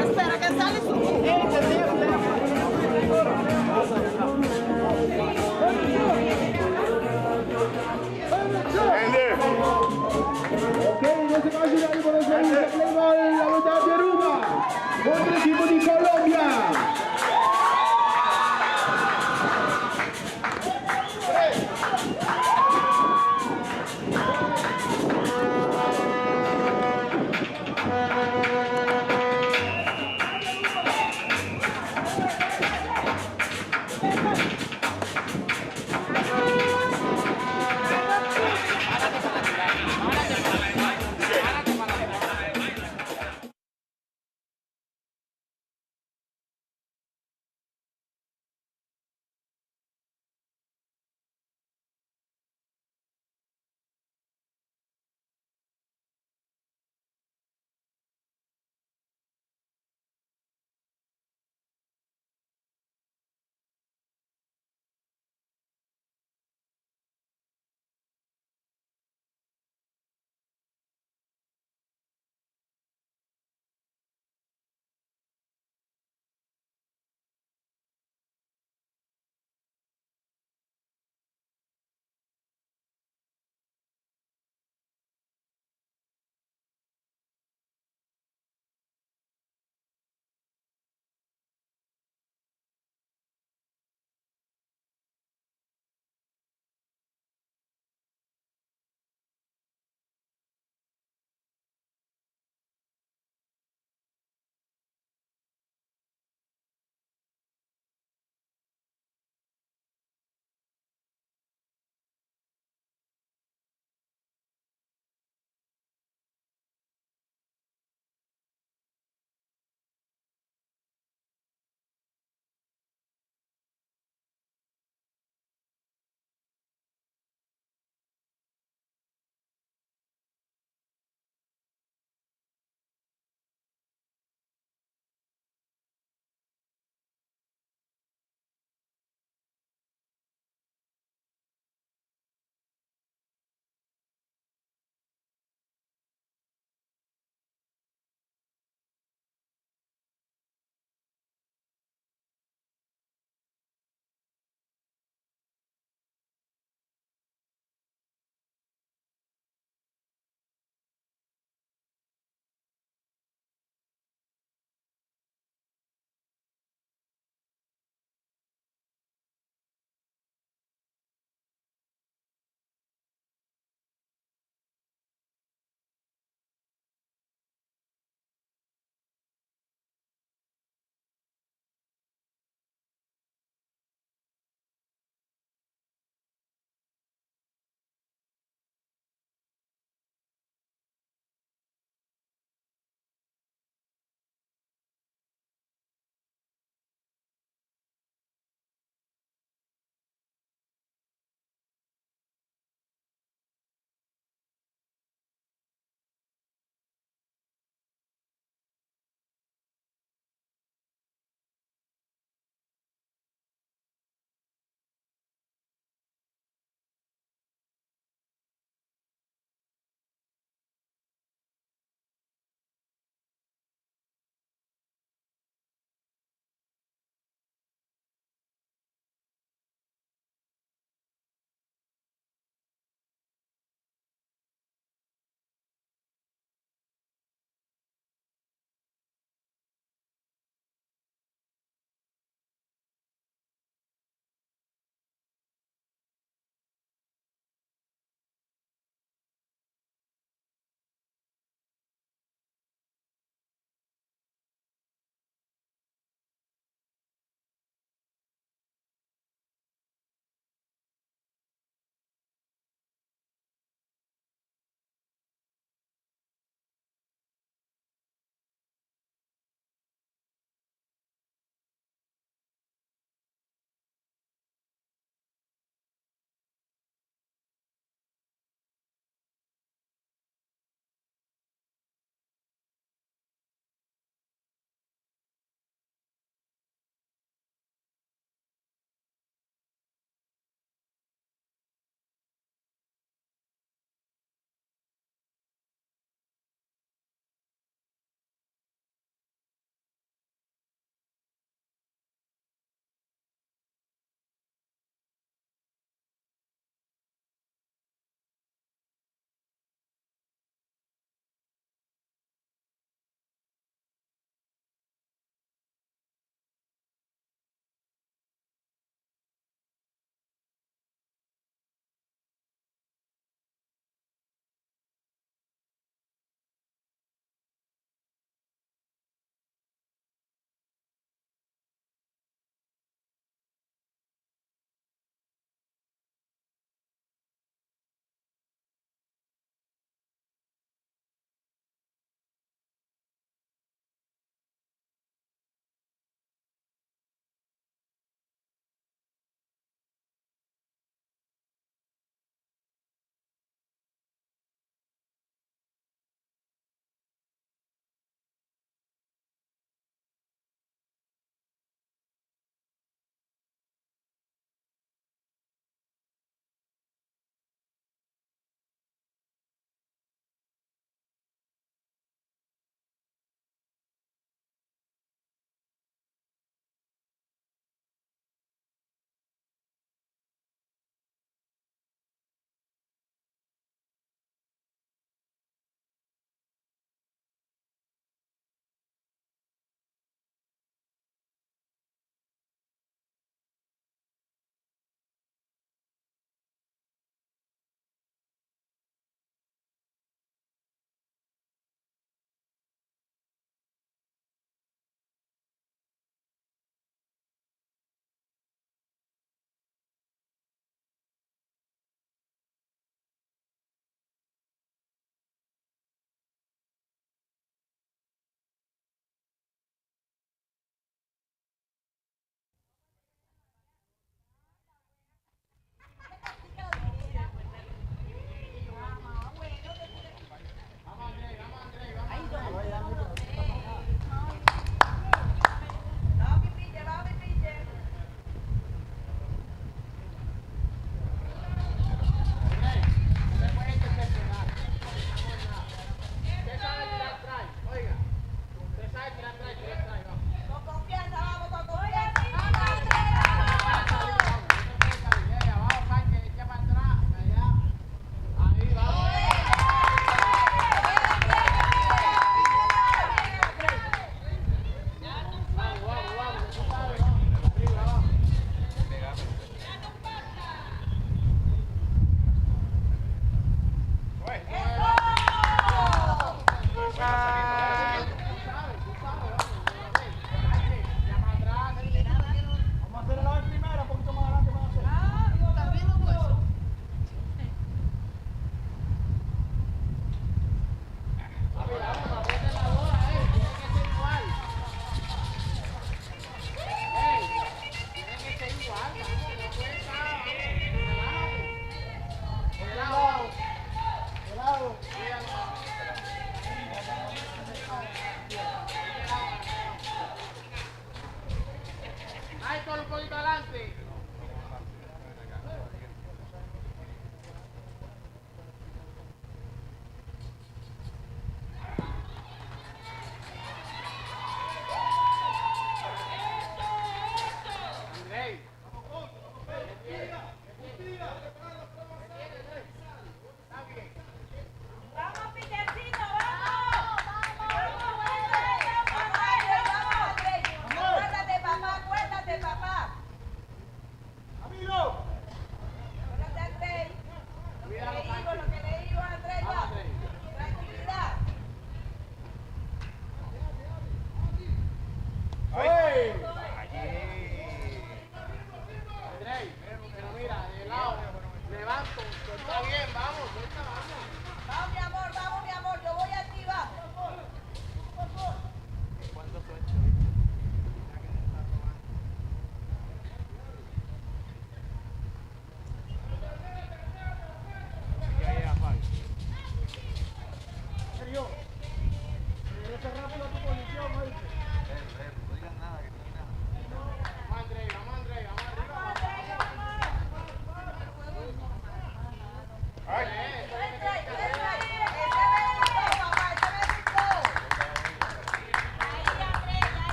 Espera que sale su.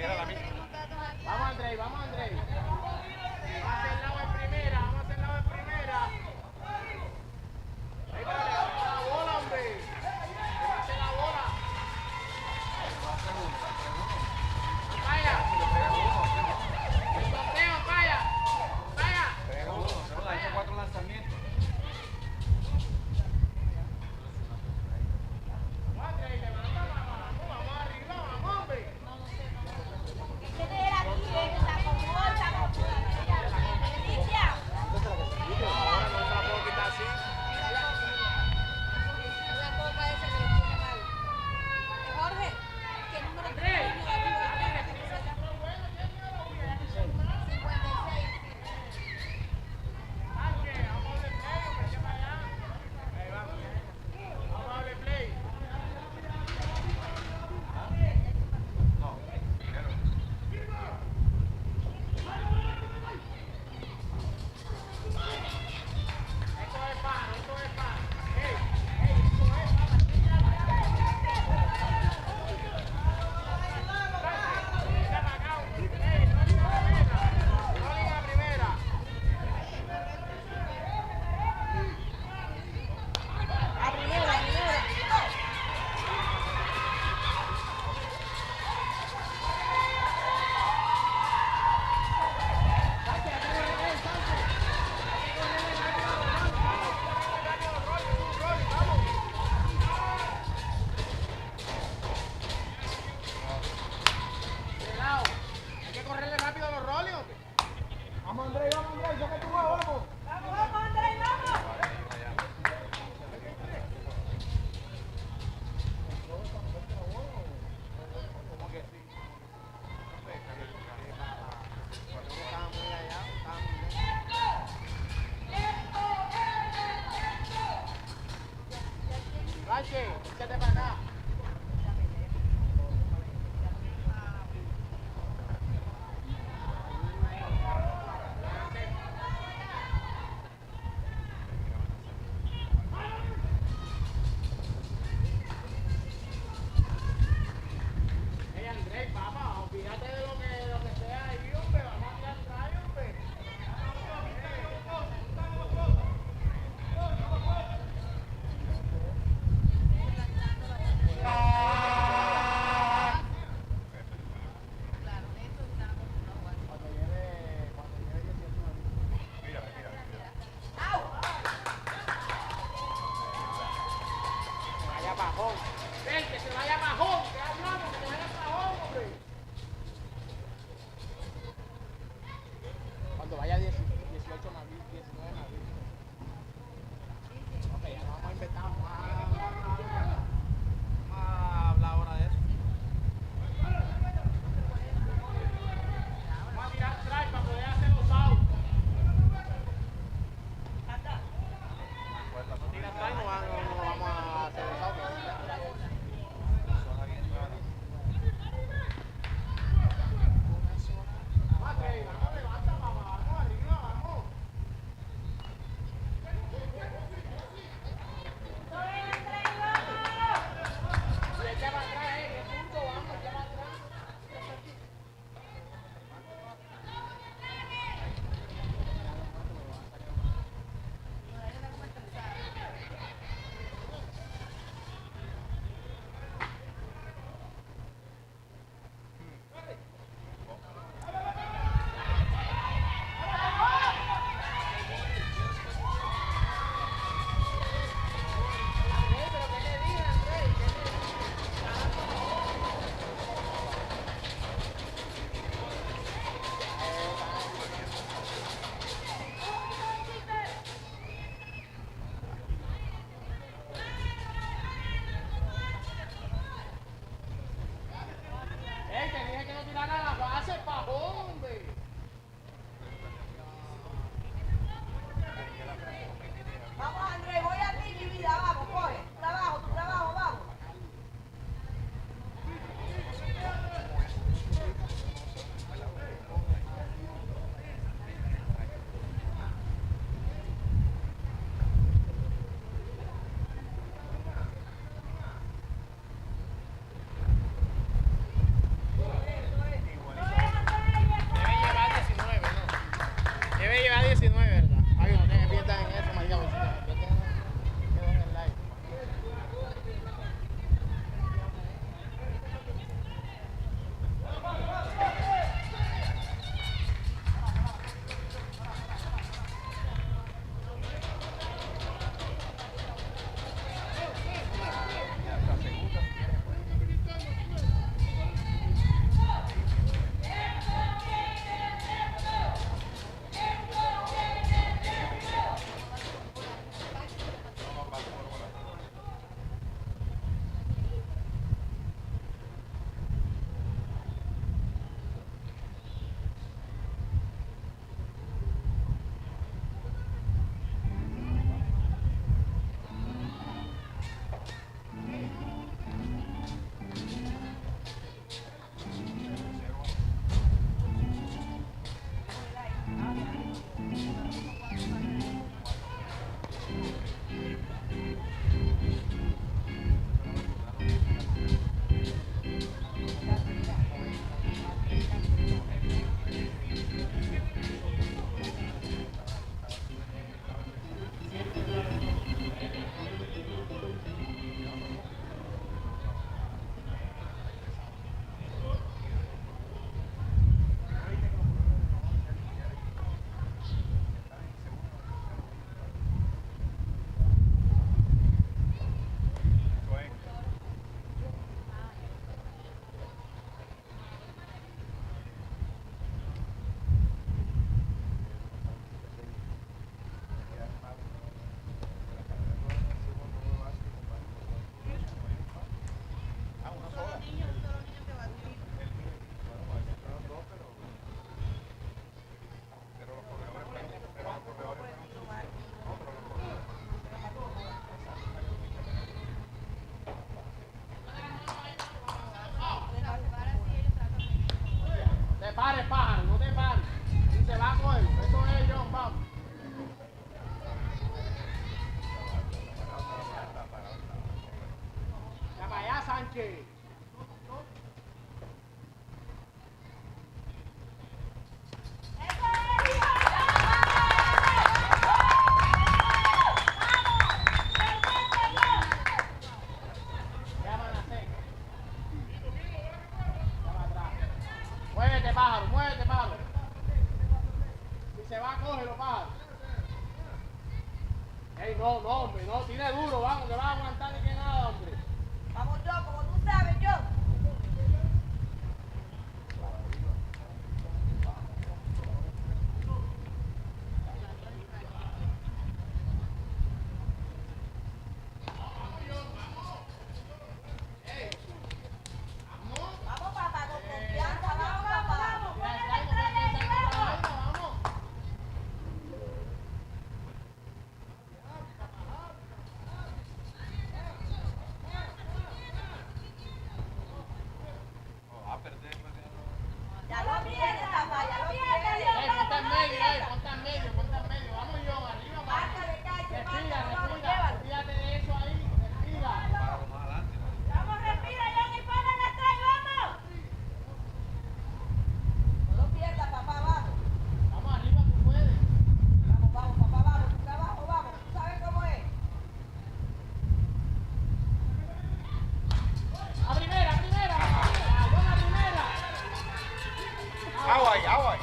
Era la misma. Vamos, Andrei, vamos, Andrei. Vamos a hacer lado en primera, vamos a hacer lado en primera. Ahí, pero levanta la bola, hombre. Levante la bola. Vaya. El conteo, vaya. Vaya. 3-1, ha hecho cuatro lanzamientos. Vamos, Andrei, levanta, vamos, vamos arriba, vamos, hombre. Es que de él aquí, eh, que se acomoda. pares, pájaro, no te pares. Si se va a coger, eso es, John, vamos. Ya para allá, Sánchez. Ya van a hacer. Ya va atrás. Muévete, pájaro, muévete, pájaro. Si se va, cógelo, pájaro. Ey, no, no, hombre, no, tire duro, vamos, que va a aguantar ni que nada, hombre. Vamos, John, como tú sabes, John. Vamos, papá, con confianza, vamos, papá. Vamos, Mira, ponle la traigo, estrella ahí, ponte esa vamos. vaina, vamos. No, va a perder. Pues, ya no. Ya lo tienes, papá, ya lo tienes. Ey, ponte en medio, ey, ponte en medio, ponte en medio. Vamos, John, arriba, Marca vamos. de calle, Respira, marca, vamos, respira. llévalo. Olvídate de eso ahí, respira. Páralo más adelante. ¿No? Vamos, respira, John, y ponle la estrella, vamos. No lo pierdas, papá, vamos. Vamos arriba, tú puedes. Vamos, vamos, papá, vamos. Tu trabajo, vamos. Tú sabes cómo es. A primera, a primera. John, a primera. Agua ahí, agua ahí.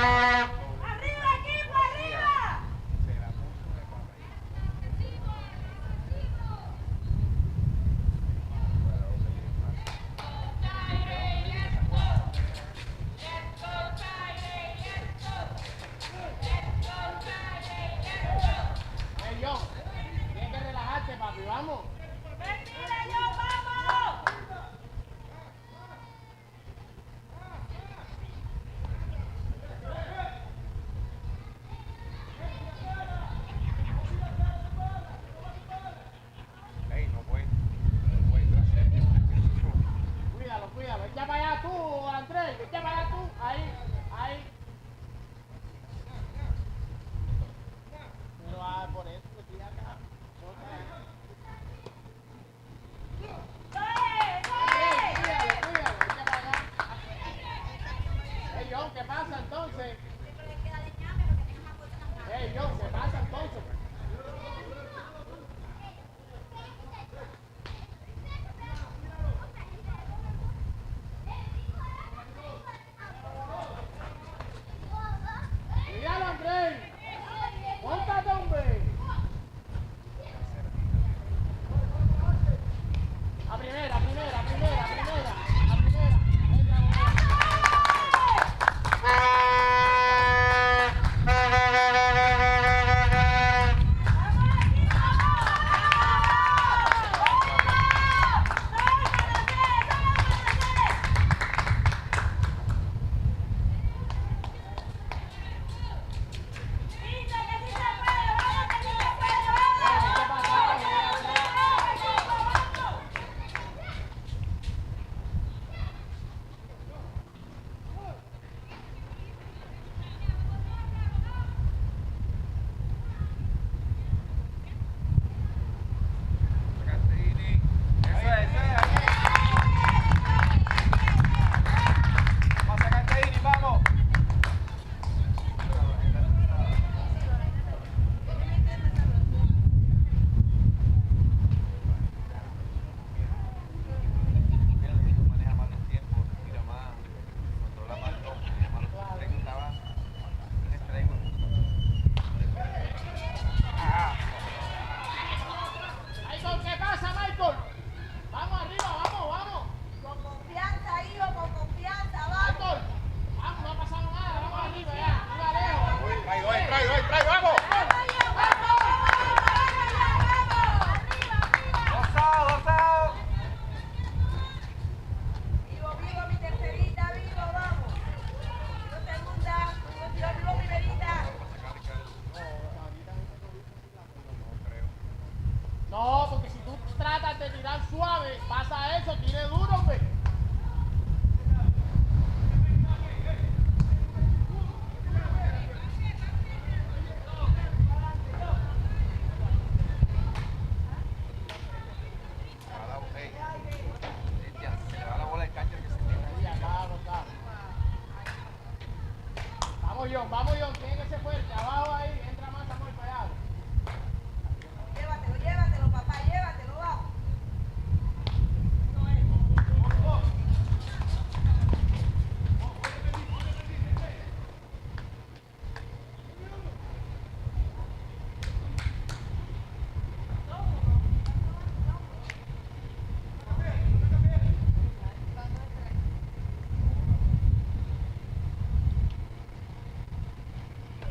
¡Arriba, equipo, arriba! Se la puso de papel. John, vamos, John. Tiene que ser fuerte. Abajo ahí. Entra más, amor, para allá. Llévatelo, llévatelo, papá, llévatelo, vamos.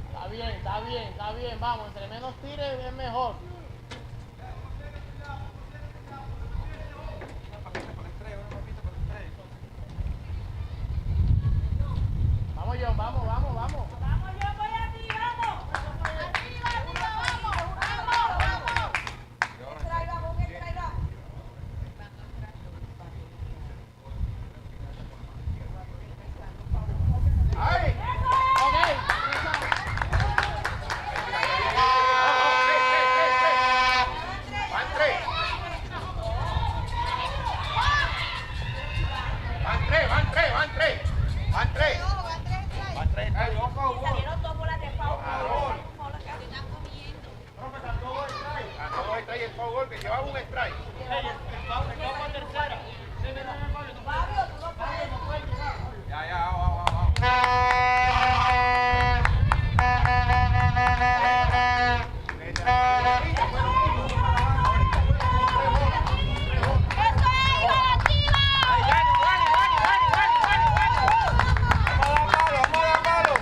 Está bien, está bien, está bien. Vamos, entre menos tires es mejor. Una papita para el estrés, una papita para el estrés. Vamos, John, vamos, vamos, vamos. Vamos, yo voy a ti, vamos. Arriba, arriba, vamos. Vamos, vamos. Entra y vamos, entra y vamos. ¡Ay! Ok. ¡Tres, tres, tres, tres! ¡Van tres! ¡Van tres, van tres, van tres! ¡Van tres! ¡Van tres! ¡Ay, ojo, Y ojo! salieron dos bolas de foul. Ladrón. Profe, cantó dos strikes. Ganó dos strikes el foul gol, que llevaba un strike. Fabio, tú no puedes. Ya, ya, vamos, vamos, vamos. ¡Eso es, hijo de Chivas! ¡Ay, Dani, Dani, Dani, Dani, Dani, Dani, Dani! ¡Vamos a dar palo, vamos a dar palo!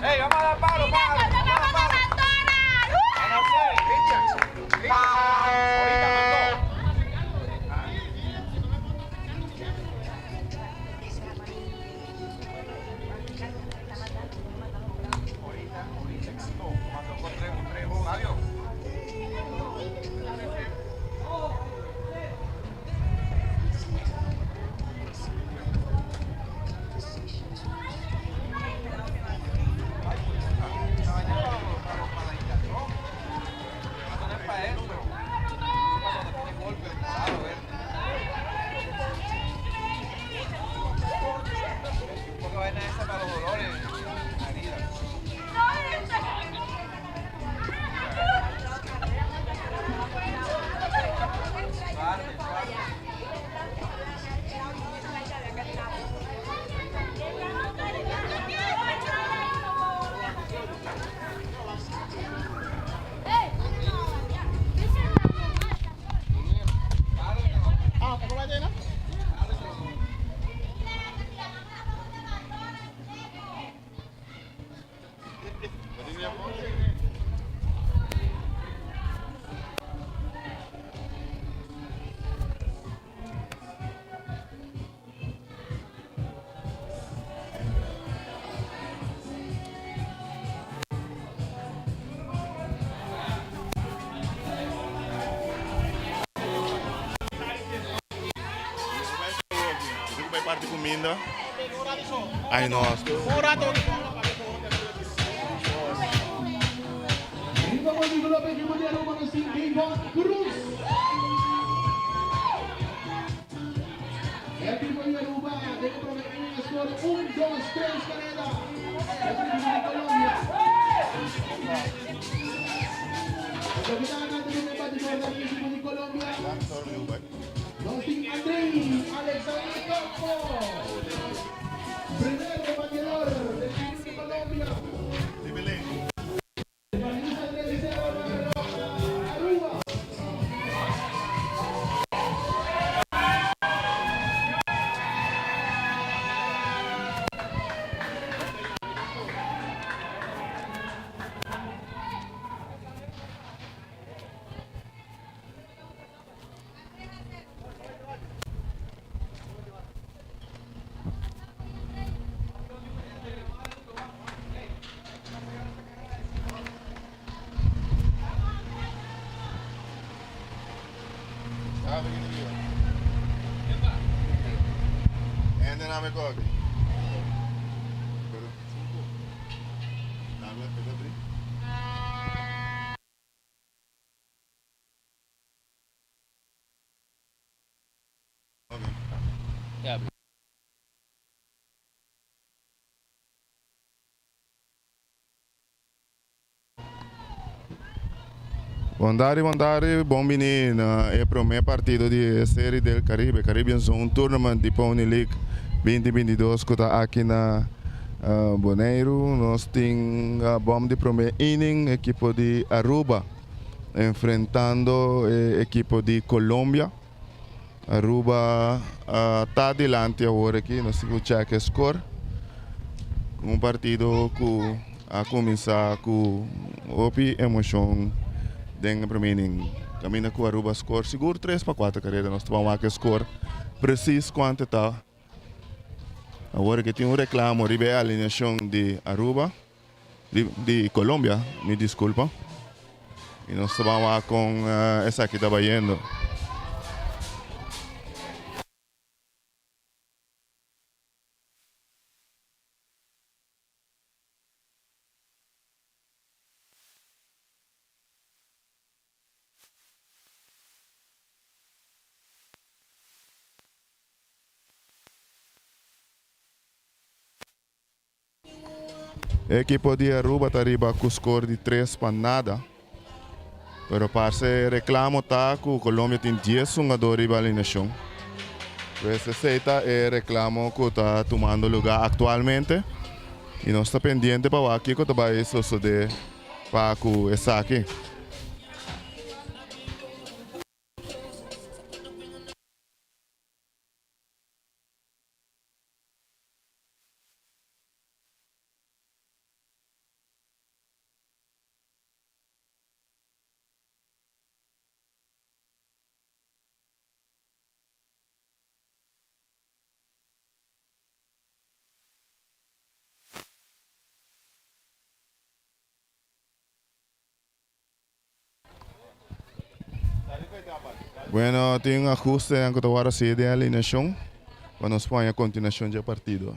¡Ey, vamos a dar palo, ¡Mira, palo! que ¡Vamos a dar se palo! McDonald's! ¡Ah, no sé! ¡Cristian! ¡Cristian! ¡Ahorita mandó! Ahorita, ahorita cantó. Mandó con tres, un tres, un adiós. Esta vaina es para la hinchazón. Esto no es para eso. Eso es para cuando tiene golpe, claro, ver. Un poco de vaina esa para los dolores, la herida. Suave, suave. Ah, ¿cómo la llena? Você vai partir comida. Ai, nossa. Un rato. Riba Rodrigo Lopes, Mundial número 5, Iván Cruz. Equipo de Aruba, de prome score 1, 2, 3, carrera. Equipo de Colombia. El capitán del batidor del equipo de Colombia, Dustin Andrés Alexander Campo. Primer bateador del equipo de Colombia. Finaliza 3-0 Aruba. Sabe que ele Ende na me coge. Pero Dame, pega abrir. Okay. Bon tardi, bon tardi, bon bini na e prome partido di e Serie del Caribe, Caribbean Zone Tournament di Pony League 2022 ku ta aki na Boneiru. Nos tin bom di prome inning, ekipo di Aruba enfrentando e ekipo di Colombia. Aruba ta dilanti awor aki, nos tin ku check e score. Un partido ku a kuminsá ku hopi emoshon den e prome inning. Kaminda ku Aruba score sigur tres pa kuater kareda. Nos ta ban wak e score presis kuantu ta. Awor aki tin un reklamo riba e alineashon di Aruba, di Colombia, mi diskulpa. I nos ta ban wak kon esaki ta bayendo. E ekipo di Aruba ta riba ku skor di tres pa nada. Pero parse e reklamo ta ku Colombia tin dies hungadó riba alineashon. Pues esei ta e reklamo ku ta tumando lugá aktualmente i nos ta pendiente pa wak kiko ta bai sosodé pa ku esaki. Bueno, tin un ahustenan ku ta wòrdu hasi den alineashon pa nos por haña kontinuashon dje partido.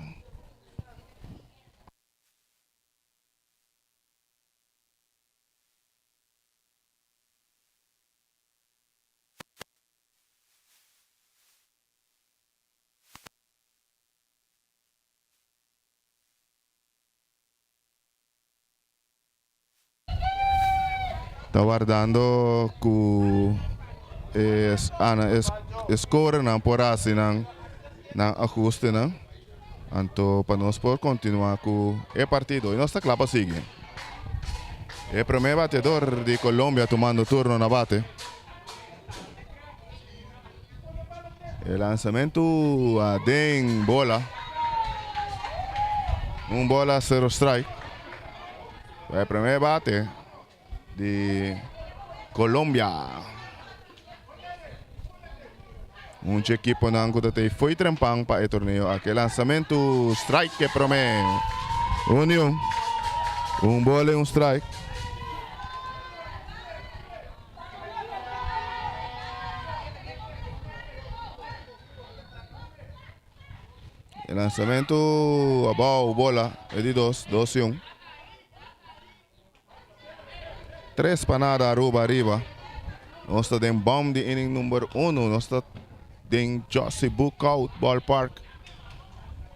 Ta wardando ku e e scorenan por hasi nan nan ahustenan anto pa nos por kontinuá ku e partido i nos ta kla pa sigui. E promé bateador di Colombia tumando turno na bate. E lansamentu aden bola. Un bola sero strike. E promé bate di Colombia. Mucho ekiponan ku ta tei foi trempan pa e torneo aki. E lansamentu strike e promé. Un i un. Un bola i un strike. E lansamentu abou bola e di dos, dos i un. Tres pa nada Aruba ariba. Nos ta den bom di inning number uno. Nos ta den Josie Boekhoudt Ballpark.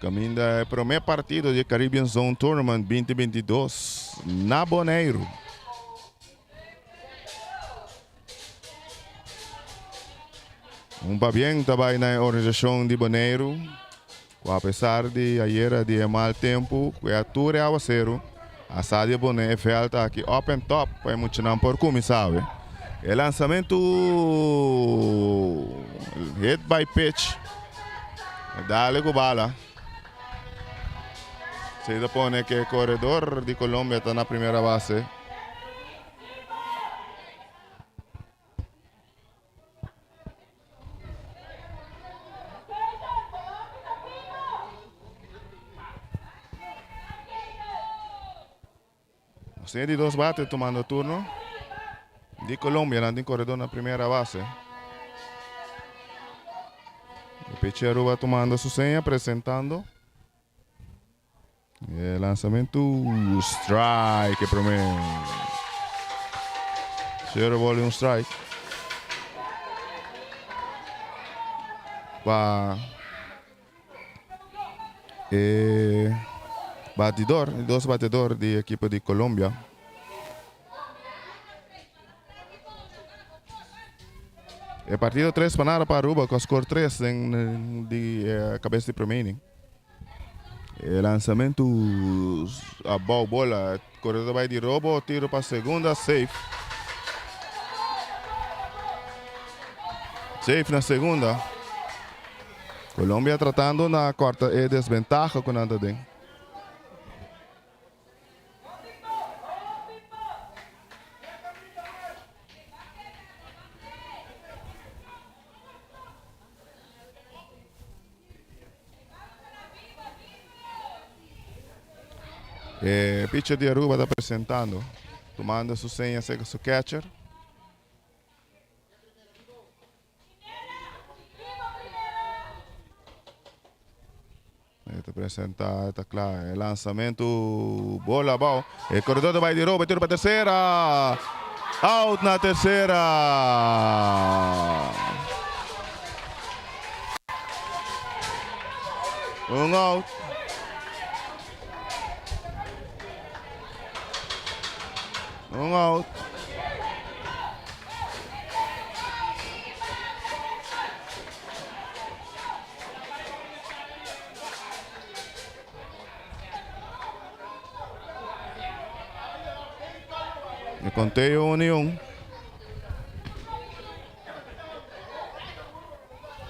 Kaminda e prome partido di Caribbean Zone Tournament 2022 na Boneiru. Un pabien ta bai na e organisashon di Boneiru ku apesar di ayera di e mal tempu ku e a tur e awaseru a sa di a pone e vèlt aki up and top pa e muchanan por kuminsá awe. E lansamentu hit by pitch a dale ku bala. Esei ta pone ku e koredor di Colombia ta na primera base. Nos tin di dos bate tomando turno di Colombia. Nan tin corredor na primera base. E pitcher Aruba tomando su seña, presentando. E lansamentu strike e prome. Cero ball y un strike. Pa e batidor, dos batidor di ekipo di Colombia. E partido 3 pa nada pa Aruba cu a score 3 den di cabes di prome inning. E lansamento abao bola, coredo ta bay di robo, tiro pa segunda, safe. Safe na segunda. Colombia tratando na corta e desventaha cu nan ta den. E pitcher di Aruba ta presentando, tumando su seña cerca su catcher. E ta presenta, ta kla. E lansamento, bola abao. E corredor ta bai di roba, tiro pa tercera. Out na tercera. Un out. Un out. E conteo 1 y 1.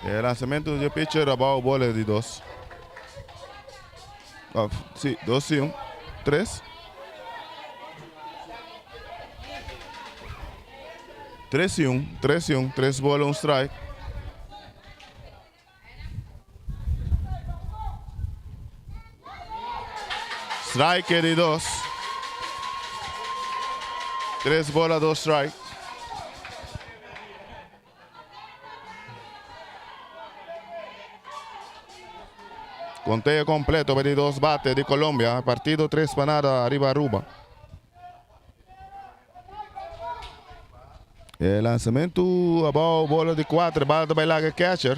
E lanzamento di pitcher abao bola di 2. Oh, si, 2 y 1. 3. 3 y 1, 3 y 1, 3 bola, 1 strike. Strike di 2. 3 bola, 2 strike. Conteo completo, 22 bate di Colombia. Partido 3 pa nada, ariba Aruba. E lanzamento abao, bola di 4, bala ta bay laga catcher.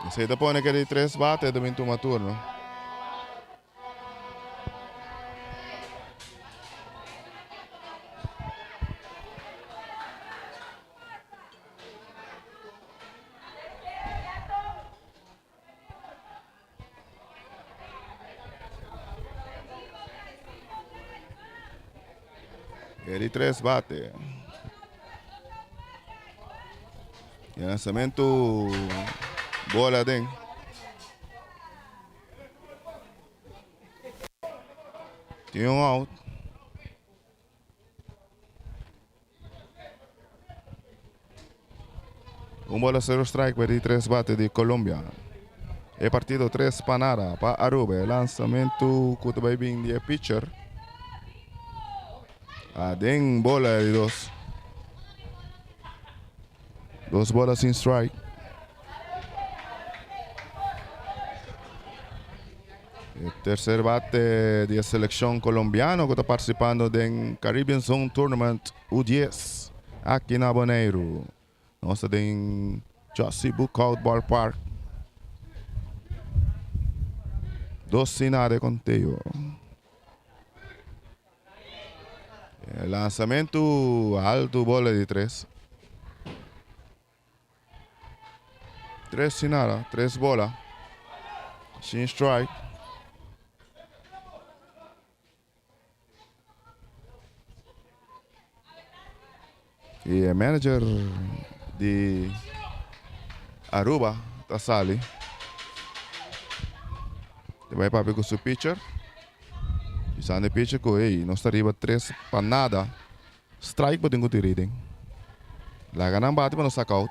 Esey ta pone cu di 3 bate ta bin tuma turno. E di 3 bate. E lanzamento bola den. Tin un out. Un bola 0 strike pa di 3 bate di Colombia. E partido 3 pa nada pa Aruba. E lanzamento cu ta bay bin di e pitcher. Aden bola di 2. 2 bola sin strike. E tercer bate di e seleccion colombiano cu ta participando den Caribbean Zone Tournament U10 aki na Boneiru. Nos ta den Josie Boekhoudt Ballpark. 2 sin nada e conteo. E lanzamento alto, bola di 3. 3 sin nada, 3 bola. Sin strike. Y e manager di Aruba ta sali. Ta bay papia cu su pitcher. Bisando e pitcher cu hey, nos ta riba 3 pa nada. Strike bo tin cu tira den. Laga nan bati pa nos saca out.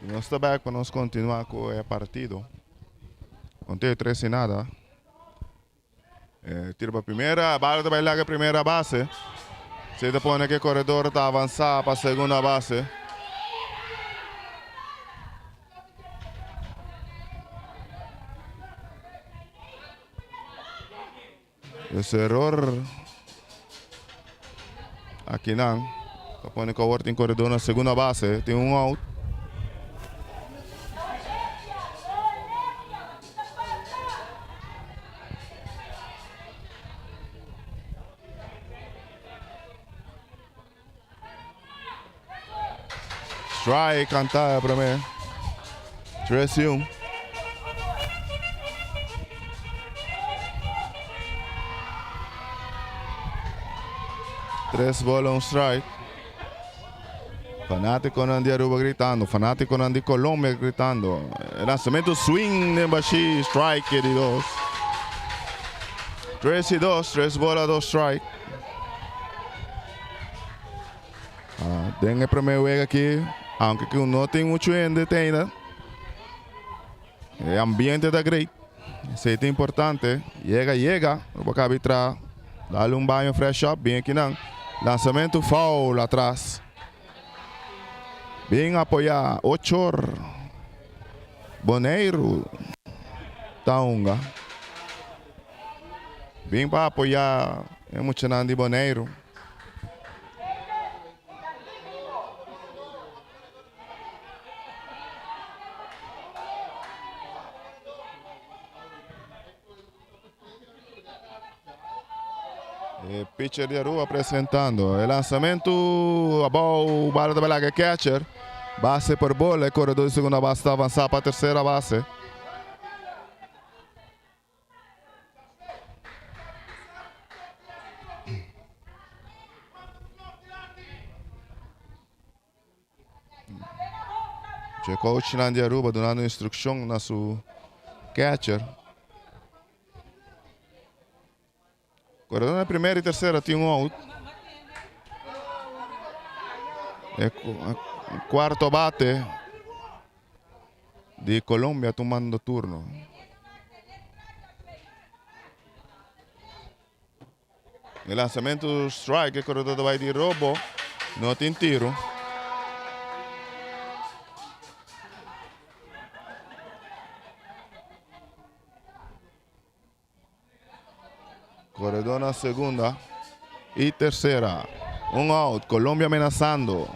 Y nos ta back pa nos continua cu e partido. Conteo 3 y nada. E tiro pa primera, bala ta bai laga primera base. Se ta pone que corredor ta avanza pa segunda base. Es error aki nan. Ta pone ku awor tin koredor na segunda base. Tin un out. Strike kanta e prome. 3-1. Tres bola, un strike. Fanaticonan di Aruba gritando, fanaticonan di Colombia gritando. E lanzamento swing den bashi, strike di dos. 3-2, tres bola, dos strike. Ah, den e prome wega aki, aunke ku no tin muchu hende te ainda, e ambiente ta great. Esei ta importante. Yega, yega, lo bo kabi tra, dale un baño fresh up, bin akinan. Lanzamentu foul atras. Bin apoya Ochor. Boneiru ta hunga. Bin pa apoya e muchanan di Boneiru. E pitcher di Aruba presentando e lanzamento abou, bala ta bai laga e catcher. Base por bola, e corredor di segunda base ta avansa pa tercera base. Dje coachnan di Aruba dunando instruccion na su catcher. Corredor na primera y tercera tin un out. E cuarto bate di Colombia tumando turno. E lanzamento strike, e corredor ta bai di robo. No tin tiro. Corredor na segunda y tercera. Un out. Colombia amenazando.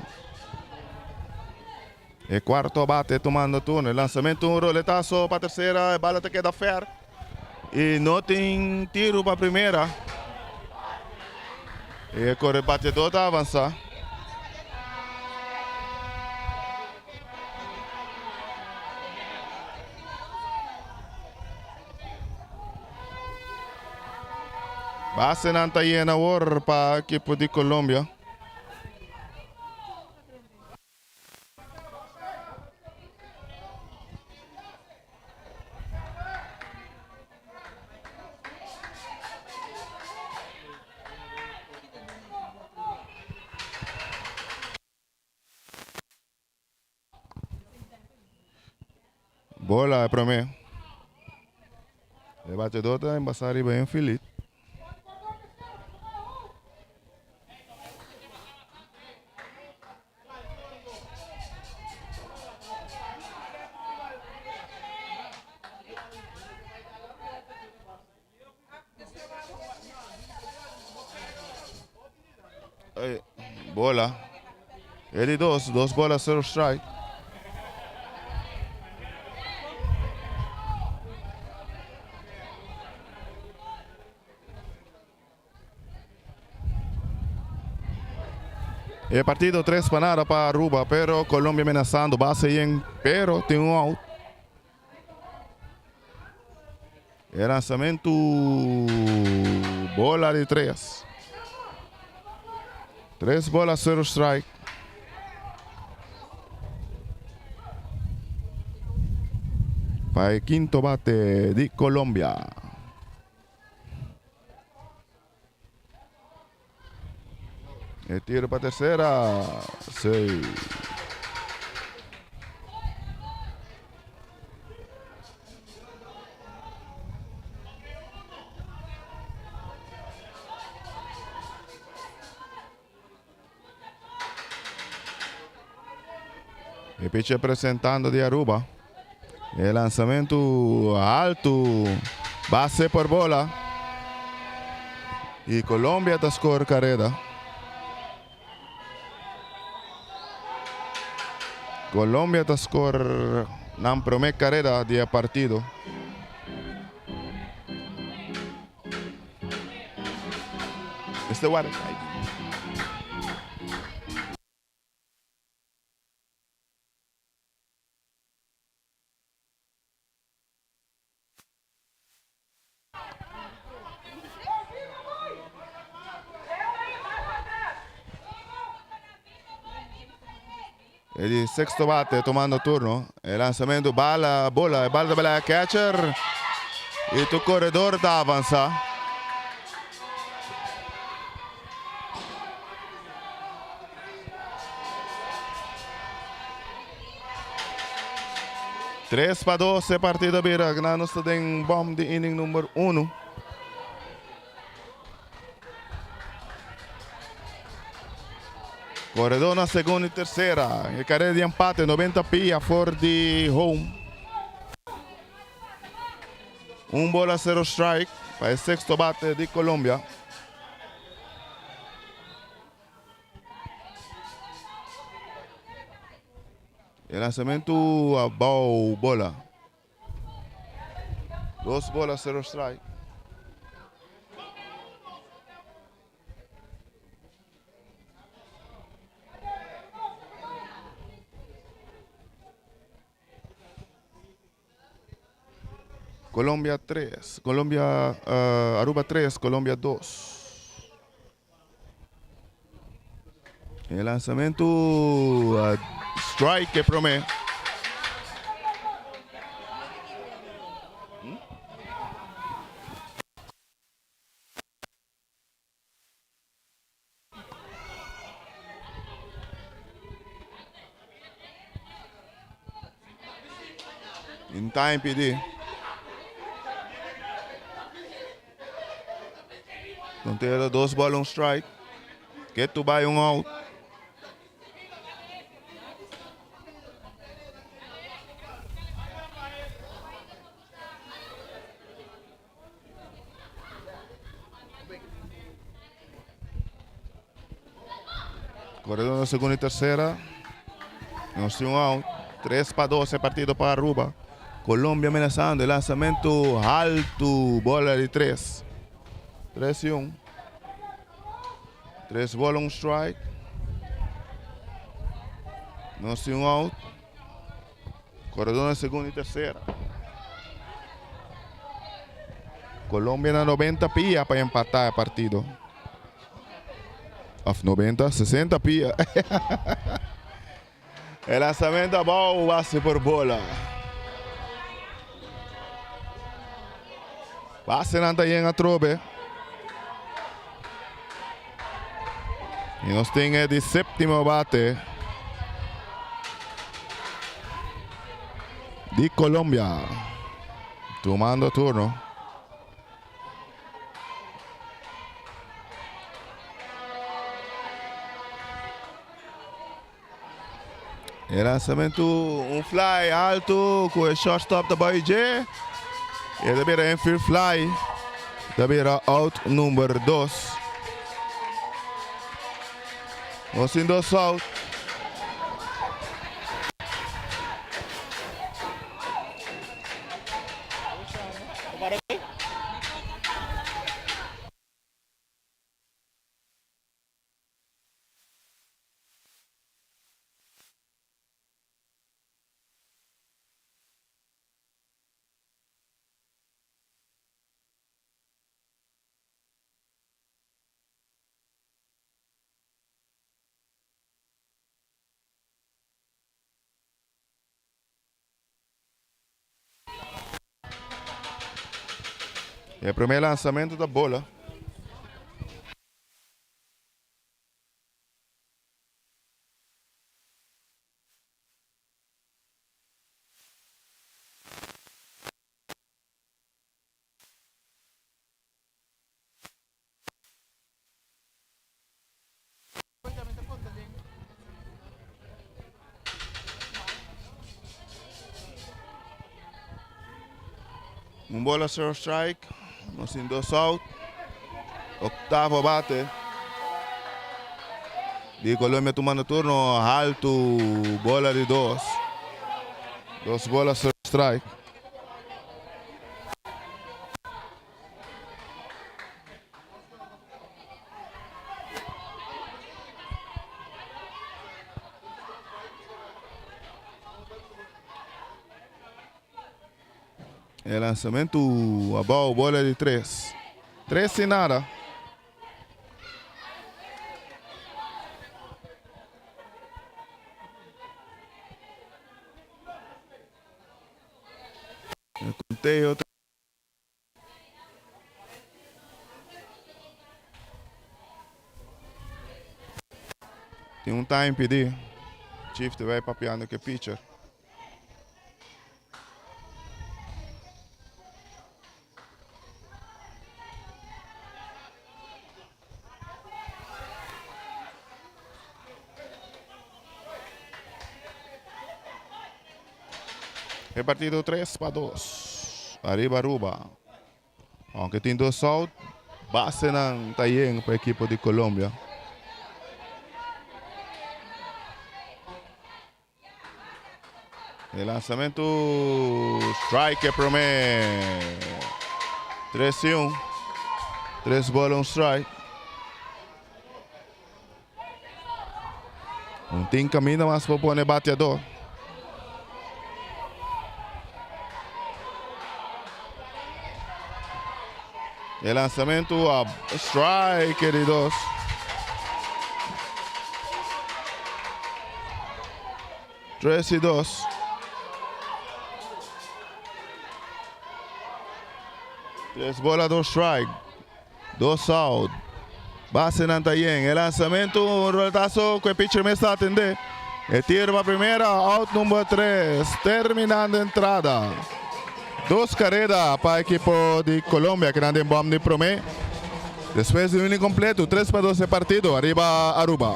E cuarto bate tomando turno. E lanzamento un roletazo pa tercera. E bala ta keda fair. Y no tin tiro pa primera. E corre bateador ta avanza. Basenan ta yena awor pa ekipo di Colombia. Bola e prome. E batedor ta embasa riba en filit. Bola. E di dos, dos bola, cero strike. E partido 3 pa nada pa Aruba, pero Colombia amenazando base yen, pero tin un out. E lanzamentu bola di tres. Tres bola, cero strike. Pa e quinto bate di Colombia. E tiro pa tercera. Seis. E pitcher presentando di Aruba. E lanzamento alto. Base por bola. Y Colombia ta score careda. Colombia ta score nan prome careda di e partido. Este wara kai. E di sexto bate tomando turno. E lanzamento bala, bola, e bala bala catcher. Y tur corredor ta avanza. 3-2 e partido bira. Nos ta den bom di inning number 1. Corredor na segunda y tercera. E careda di empate, 90 pia for di home. Un bola, 0 strike pa e sexto bate di Colombia. E lanzamento abou, bola. 2 bola, 0 strike. Colombia 3, Colombia, Aruba 3, Colombia 2. E lanzamento strike prome. In time PD. Tontero 2 bola 1 strike. Ketu bai 1 out. Corredor na segunda y tercera. Nos tin 1 out. 3-2 e partido pa Aruba. Colombia amenazando. E lanzamento alto. Bola di 3. 3-1. 3 bola, 1 strike. Nos tin 1 out. Corredor na segunda y tercera. Colombia na 90 pia pa empata e partido. Of 90, 60 pia. E lanzamento abou, base por bola. Base nan ta yen atrobe. Y nos tin e di septimo bate di Colombia. Tomando turno. E lanzamento un fly alto cu e shortstop ta bay dje. E ta bira infield fly. Ta bira out number 2. Nos tin 2 out. E prome lanzamento da bola. Un bola cero strike. Nos tin dos out. Octavo bate. Di Colombia tumando turno haltu bola di dos. Dos bola cero strike. E lanzamento abao, bola di tres. Tres sin nada. E conteo. Tin un time pidi. Chief te bay papiando ke pitcher. E partido 3 pa 2. Ariba Aruba. Aunke tin dos out, basenan ta yen pa ekipo di Colombia. E lanzamento strike e prome. 3 y 1. 3 bola, un strike. Un tin caminda mas pa pone bateador. E lanzamento a strike di dos. Tres y dos. Tres bola, dos strike. Dos out. Basenan ta yen. E lanzamento, un roletazo cu e pitcher mes ta atende. E tiro pa primera, out number 3. Terminando entrada. Dos careda pa equipo di Colombia, que nan den bom di prome. Despues di un inning completo, 3 pa 2 e partido, ariba Aruba.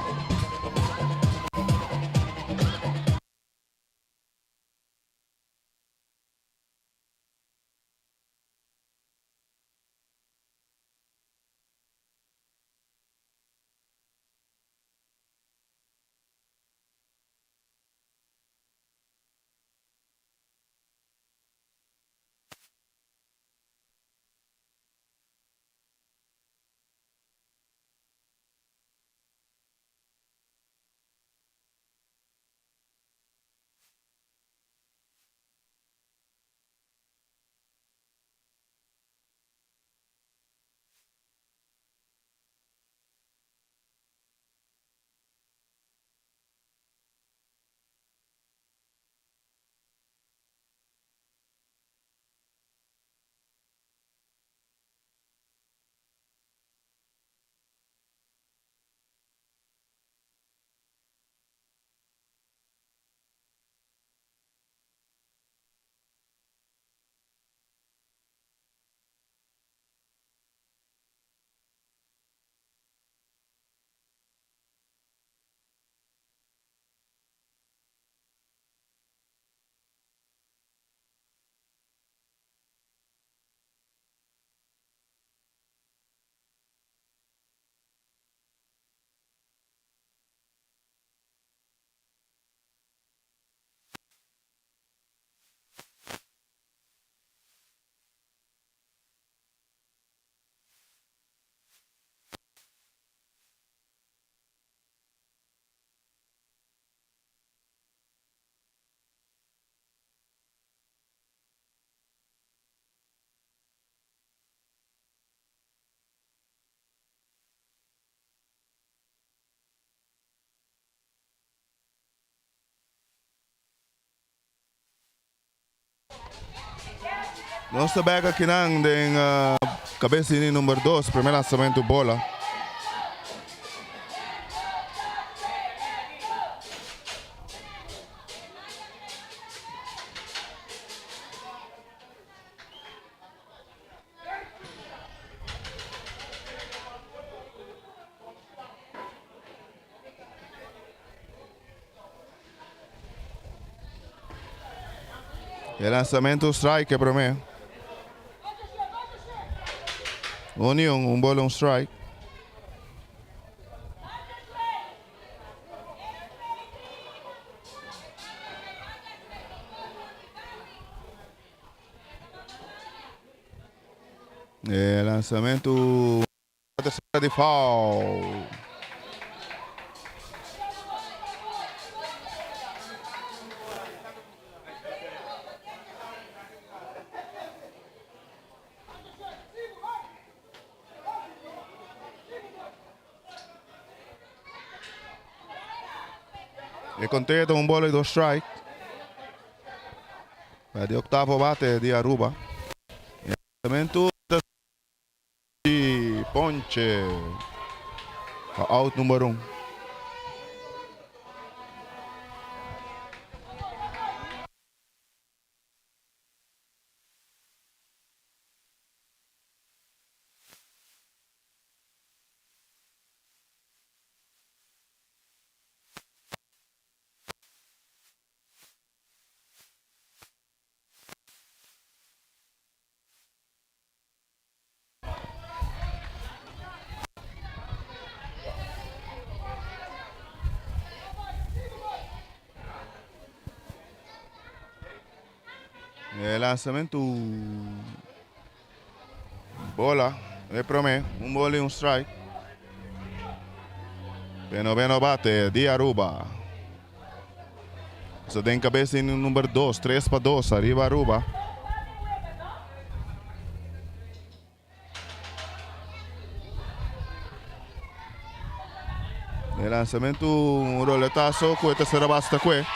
Nos ta bek akinan den kabes di inning number dos, primer lanzamento bola. E lanzamento strike prome. 1 y 1, un bola, un strike. E lansamento tercera di foul. E conteo un bola y dos strike. Di octavo bate di Aruba. Lansamento di ponche. Out number 1. E lansamento. Bola. E prome. Un bola y un strike. Noveno bate di Aruba. So den cabes di number 2, 3 pa 2, ariba Aruba. E lansamento, un roletazo, cu tercera base ta.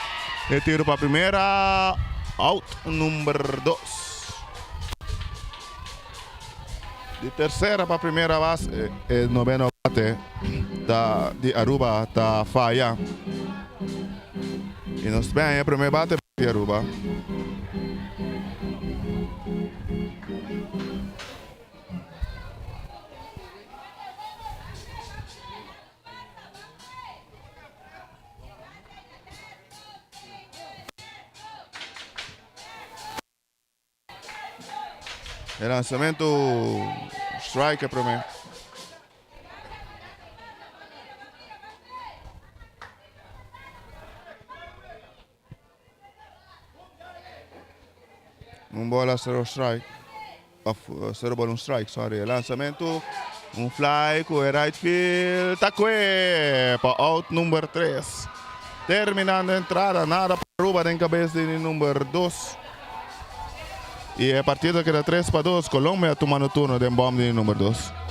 E tiro pa primera, out number 2. Di tercera pa primera base, e noveno bate da, di Aruba ta faya. Y nos bay e prome bate di Aruba. E lansamento, strike prome. Un bola, zero strike. Of zero ball, un strike, sorry. Lansamento, un fly cu right field. Ta cue pa out number 3. Terminando entrada, nada pa Aruba den cabes di number 2. Y e partido ta keda 3 pa 2. Colombia tumando turno di bom di number 2.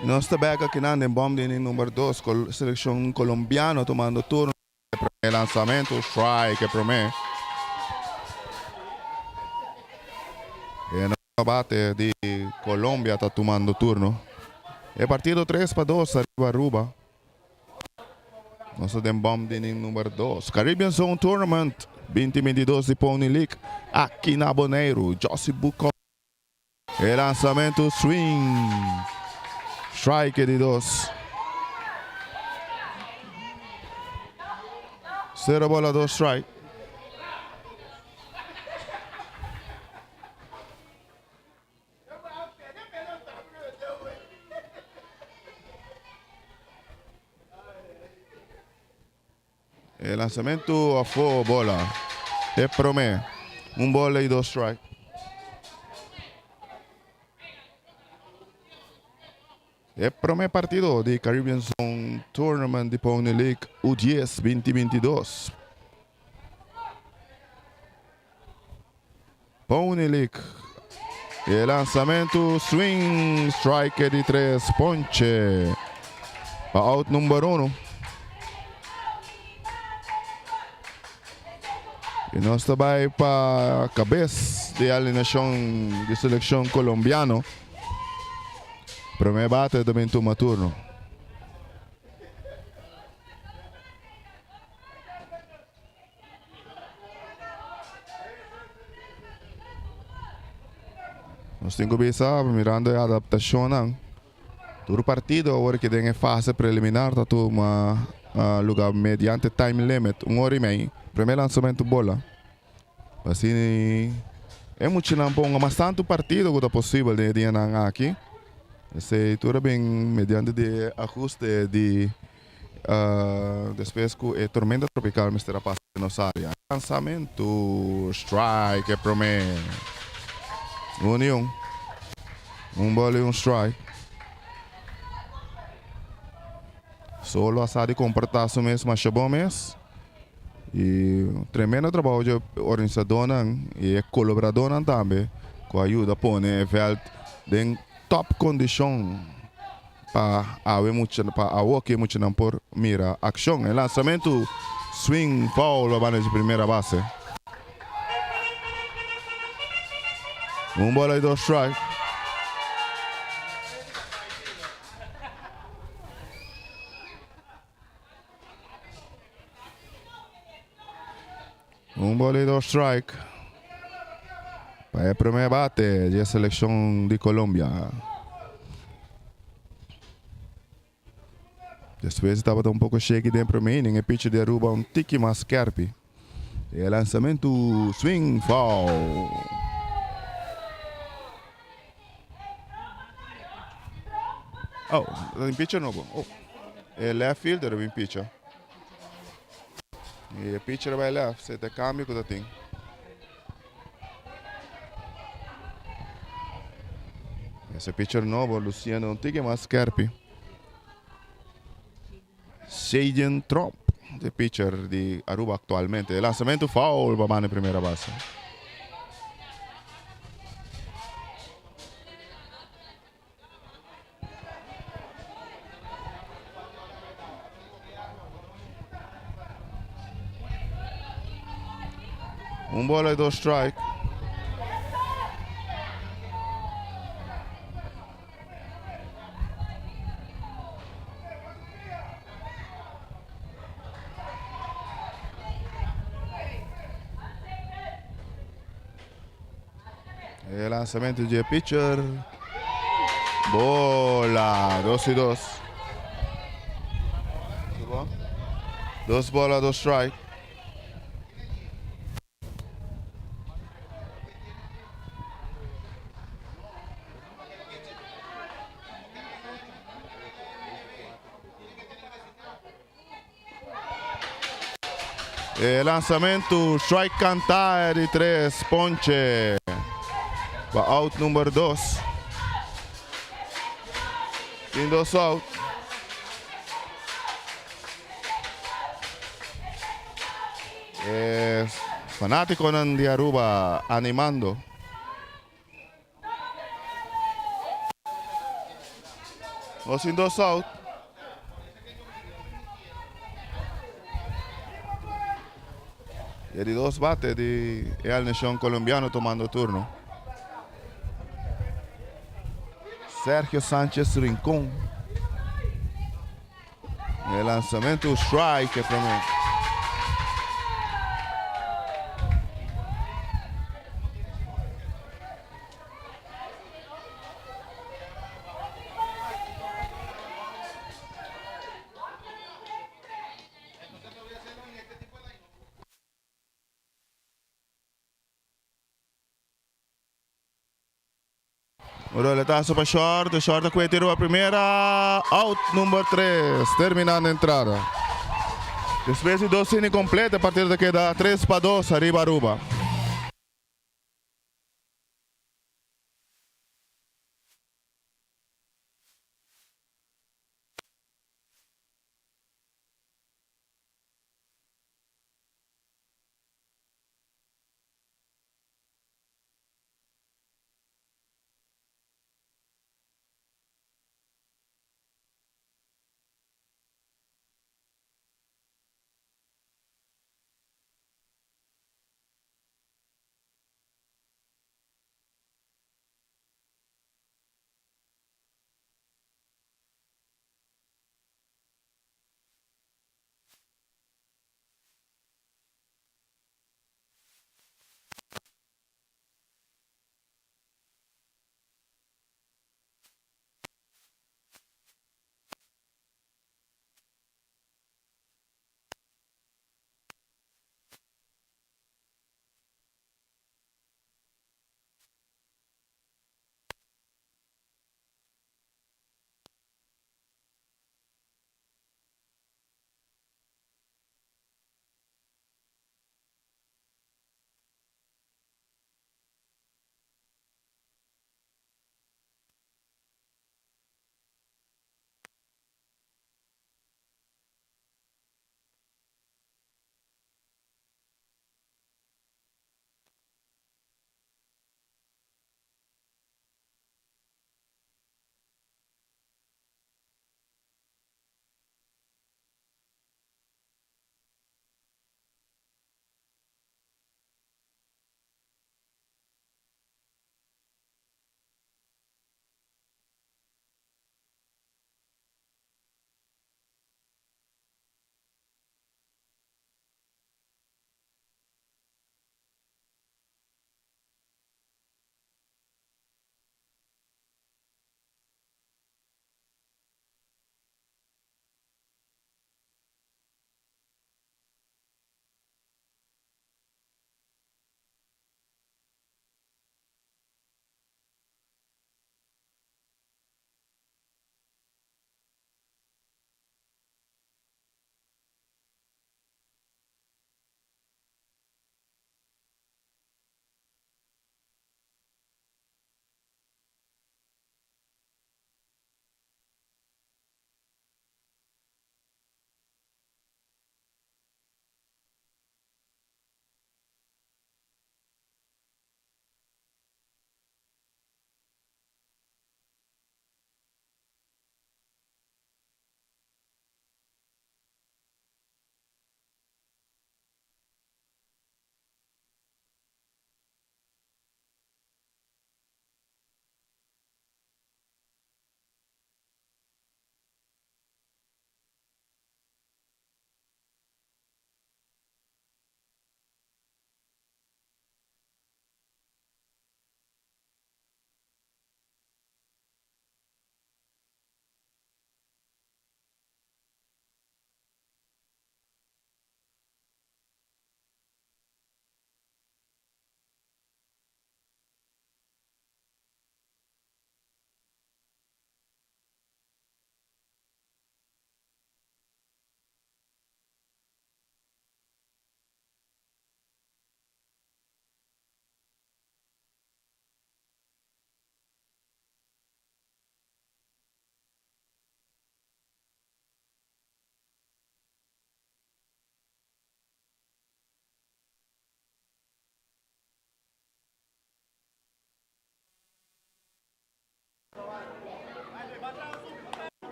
Nos ta bek akinan den bòm di inning number dos. Selekshon kolombiano tumando turno. E promé lansamentu, strike e promé. E no bate di Colombia ta tumando turno. E partido 3-2 ariba Aruba. Nos ta den bòm di inning number 2. Caribbean Zone Tournament 2022 di Pony League aki na Boneiru. Josie Bucco. E lansamentu swing. Strike di dos. Sero bola dos strike. E lansamentu afó bola. E promé. Un bola i dos strike. E promé partido di Caribbean Zone Tournament di Pony League U10 2022. Pony League. E lansamentu swing strike di tres ponche pa out number uno. I nos ta bai pa kabes di alineashon di selekshon kolombiano. Prome bate ta bin tuma turno. Nos tin ku bisa mirando e adaptashonnan. Tur partido awor ki den e fase preliminar ta tuma luga mediante time limit, un ora i mei. Primer lansamentu bola. Asina e muchanan ponga mas tantu partido ku ta posibel den e dianan aki. Esei tur a bin mediante di e ahuste di Despues ku e tormenta tropikal mester a pasa den nos área. Lansamentu, strike e promé. Un i un. Un bòl i un strike. Solo a sa di komportá su mes masha bon mes. I tremendo trabou dje organisadónan i e kolaboradónan tambe ku a yuda pone e vèlt den tòp kondishon. Pa awe mucha pa awoki e muchanan por mira akshon. E lansamentu swing foul pa banda di primera base. Un bola i dos strike. Un bola i dos strike pa e prome bate di e seleccion di Colombia. Despues tabata un poco shaky den prome inning, e pitcher di Aruba un tiki mas skerpi. E lanzamento swing foul. Oh, ta pitcher nobo. Oh, e left fielder a bin pitcher. E pitcher a bai left, se ta cambio cu ta tin. Ese pitcher nobo, luciendo un tiki mas skerpi. Shaden Tromp, de pitcher di Aruba actualmente. E lanzamento foul pa banda primera base. Un bola y dos strike. E lanzamento di pitcher. Bola. 2-2. Dos bola, dos strike. E lanzamento, strike canta di tres, ponche. Pa out number 2. Tin dos out. E fanaticonan di Aruba animando. Nos tin dos out. E di dos bate di e alineacion colombiano tomando turno. Sergio Sanchez Rincon. E lanzamento strike prome. Un roletazo pa short, short a kue tiro a primera, out number 3, terminando entrada. Despues di dos inning completo, e partido ta keda 3 pa 2 ariba Aruba.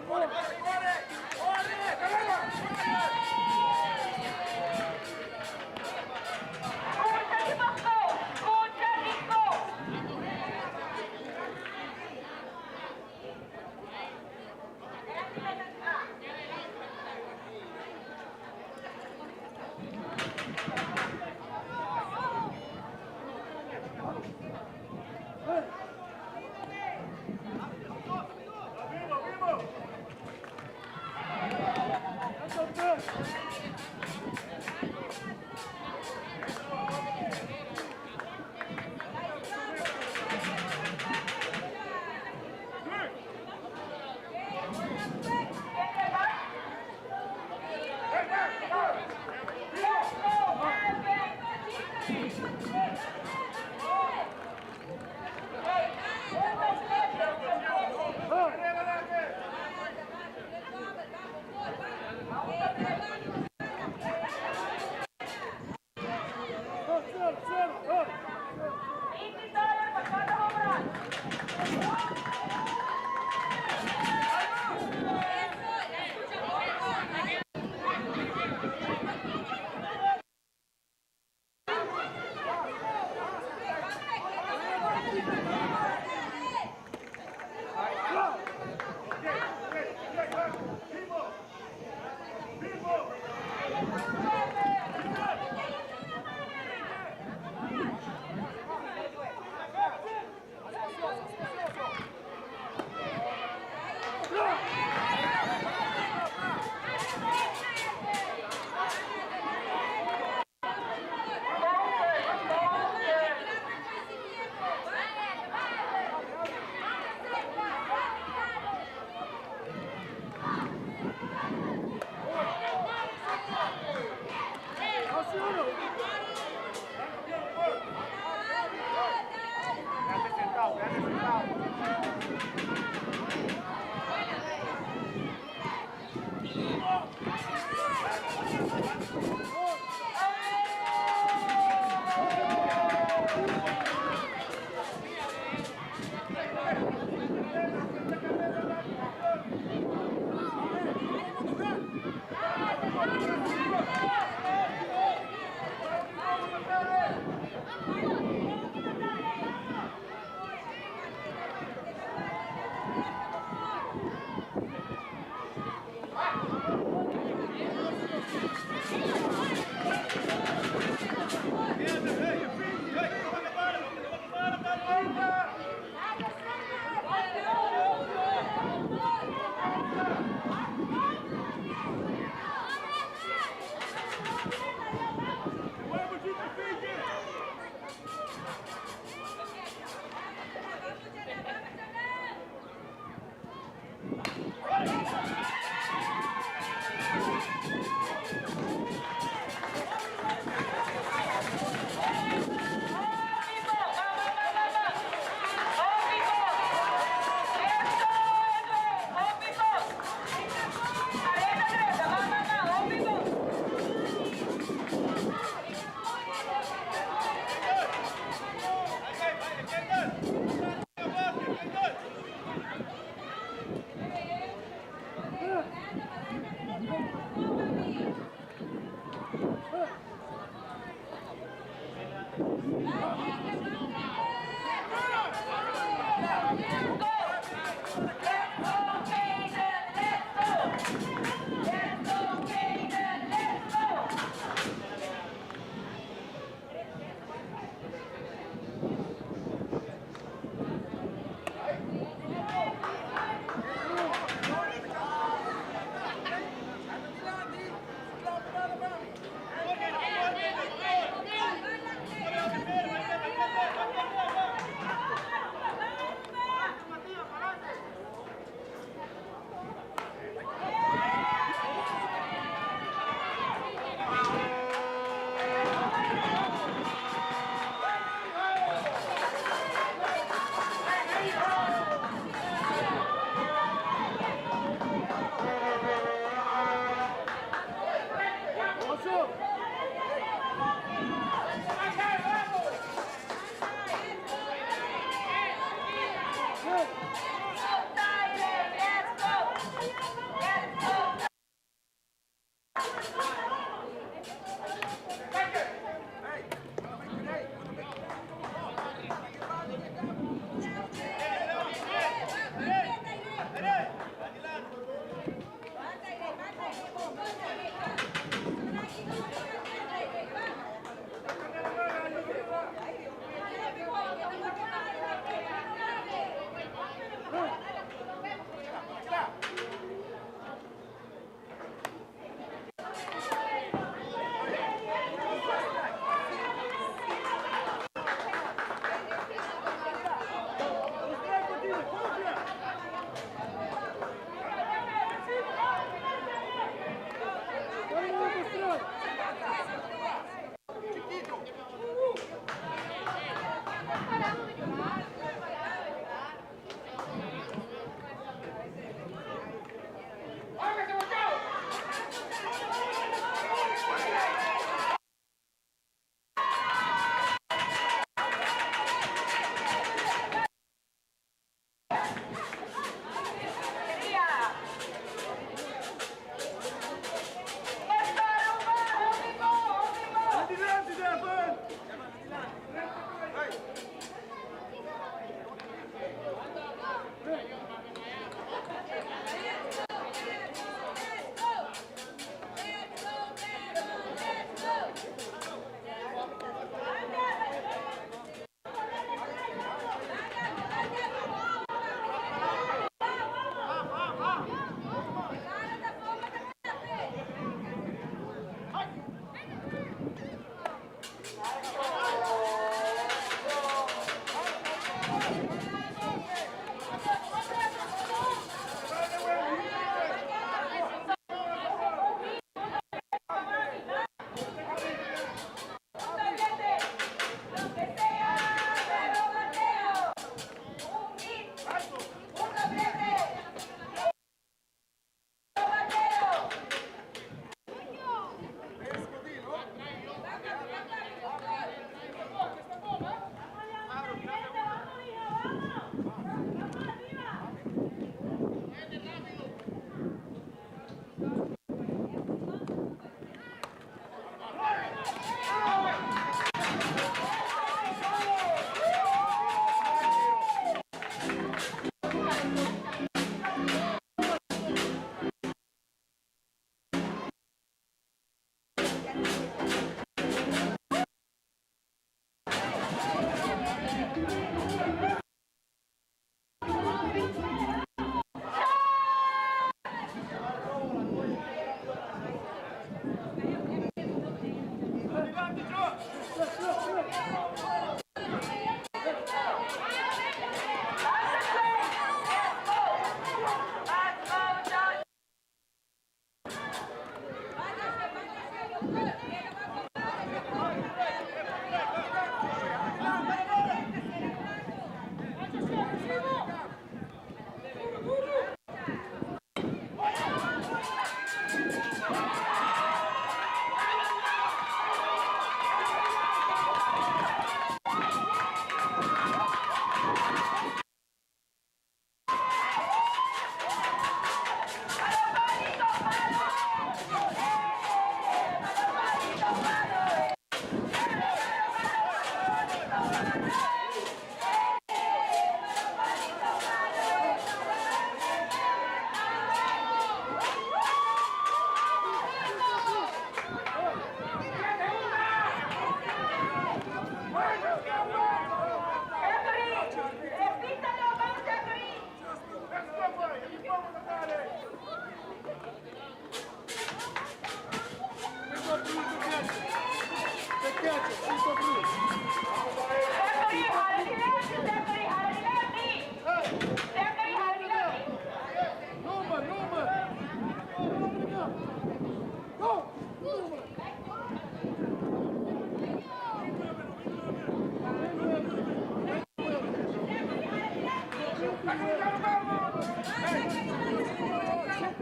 Skucha di bo coach! Skucha di coach!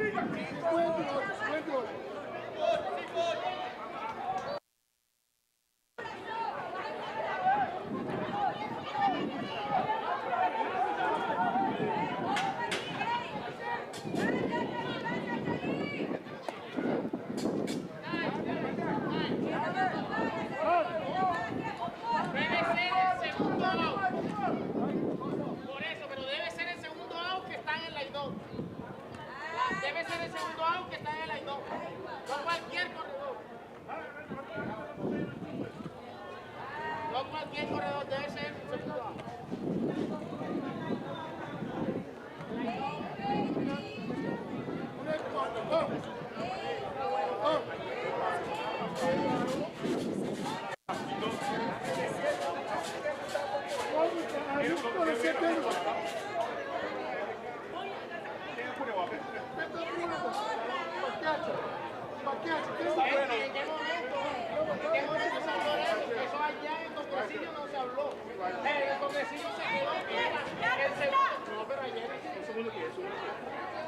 58, 58. Debe ser el segundo out. Por eso, pero debe ser el segundo out que está en el line. Debe ser el segundo out que está en el line. No cualquier corredor. No cualquier corredor, debe ser el segundo out. ¿En qué momento? ¿En qué momento se habló de eso? Eso allá en el congresillo no se habló. En el congresillo se quedó que era el segundo. No, pero ayer.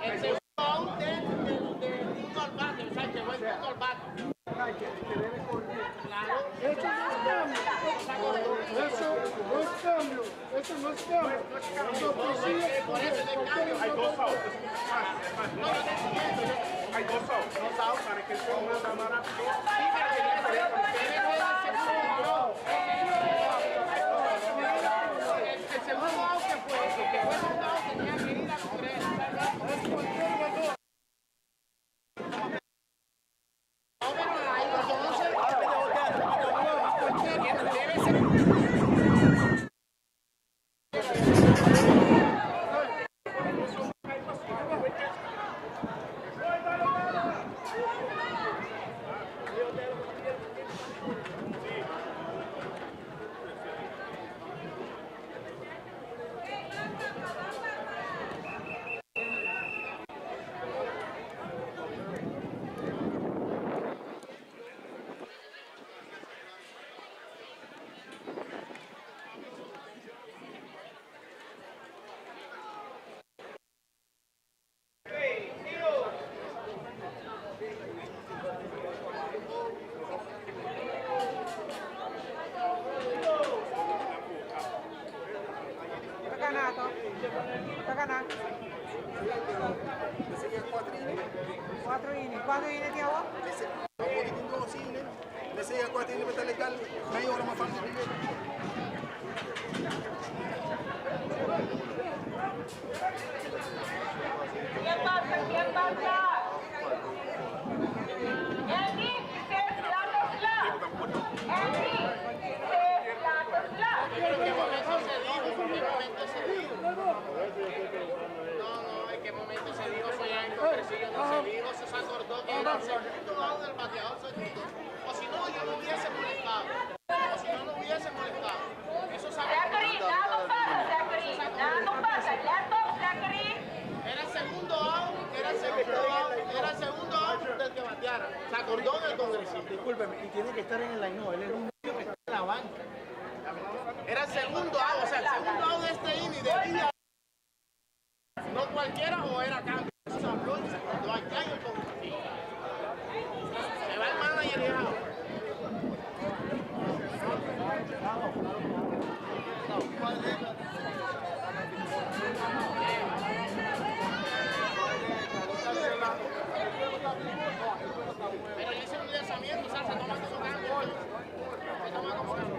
El segundo out del punto al bate. O sea, que fue el punto al bate. Claro. Eso no es cambio. Eso no es cambio. Eso no es cambio. Eso prosigue. Por eso no es cambio. Hay dos outs. No, yo te entiendo. Hay dos outs. Dos outs para que el juego anda más rápido. Sí, pero debe ser el segundo out. El segundo out que fue, el que fue el segundo out tenía que ir a correr. No, pero ahí entonces debe ser. Está ganando. Está ganando. 4 innings. ¿Cuántos innings tiene vos? Le sigue 4 innings, está legal. Media hora más fácil. ¿Quién pasa? ¿Quién pasa? Andy, se Andy, se Pero ¿en qué momento se dijo? ¿En qué momento se dijo? No, no, ¿en qué momento se dijo? Eso ya en congresillo no se dijo. Eso se acordó que era el segundo out del bateador, se acordó. O si no, yo no hubiese molestado. O si no, no hubiese molestado. Eso se Zachary, acordó. nada pasa, Zachary. Nada pasa. Laptop, Zachary. Era el segundo out, era el segundo out, era el segundo out del que bateara. Se acordó en el congresillo. Discúlpeme, y tiene que estar en el line, no, él es un niño que está en la banca. Era el segundo out, o sea, el segundo out de este inning debía. No cualquiera o era cambio. Eso se habló y se acordó allá en el congresillo. Se va el manager y es out. Pero él hizo un lanzamiento, o sea, se toma como cambio. Se toma como cambio.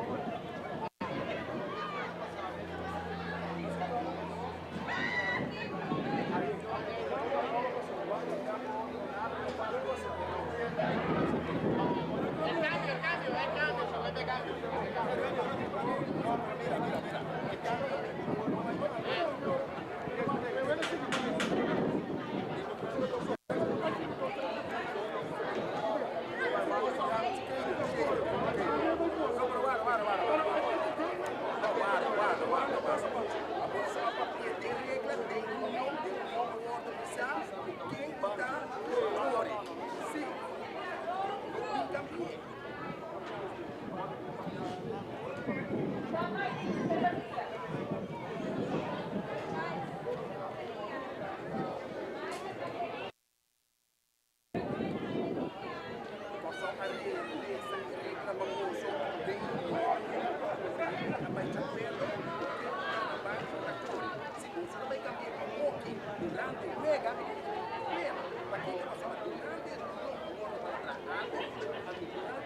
Wega, e problema. Pakiko? Pasobra durante no a wordo para traha algo, anto durante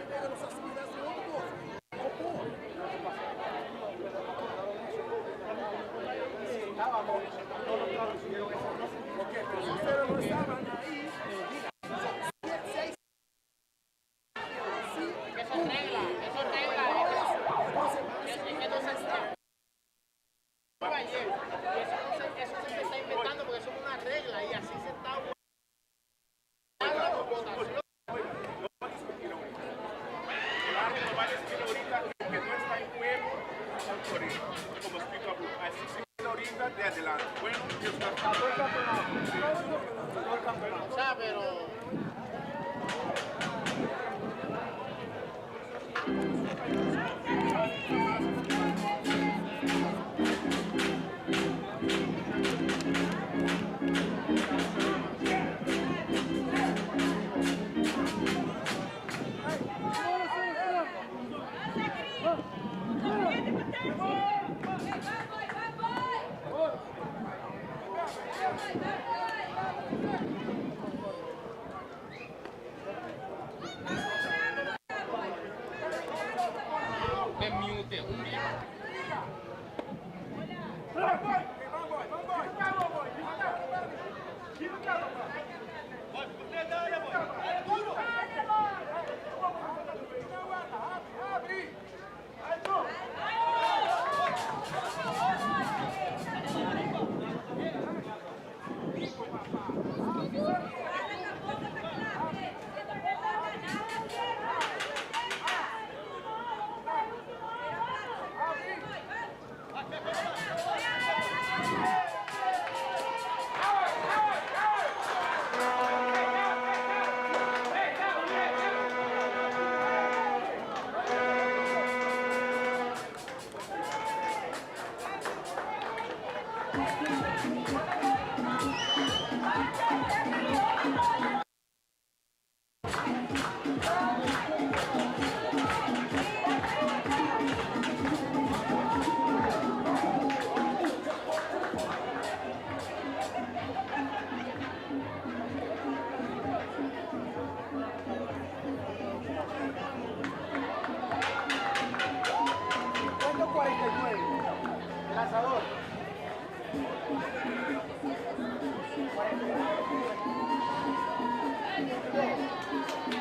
wega nos a assimilá su otro kos. No por. Ok, pero si ustedes no estaban ahí, mira, son 7, 6, sí, Eso es regla, eso es regla. Entonces, van a Es seguir que no se está. Ayer, y eso, no se, eso se está inventando porque eso es una regla y así se está jugando con votación. No va a discutir ahorita. El árbitro va a discutir ahorita que no está en juego, como explica Blue. Así se queda ahorita de adelante. Bueno, Dios. O sea, pero. Me mute un día. Cuento 49. Lanzador. 49.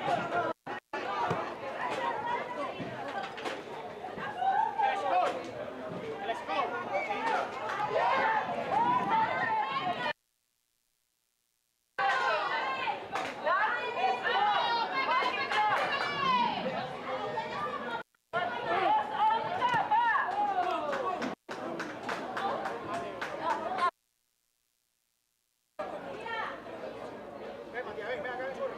El score. El score. Ven, Matías, ven, ven acá, ven, corre.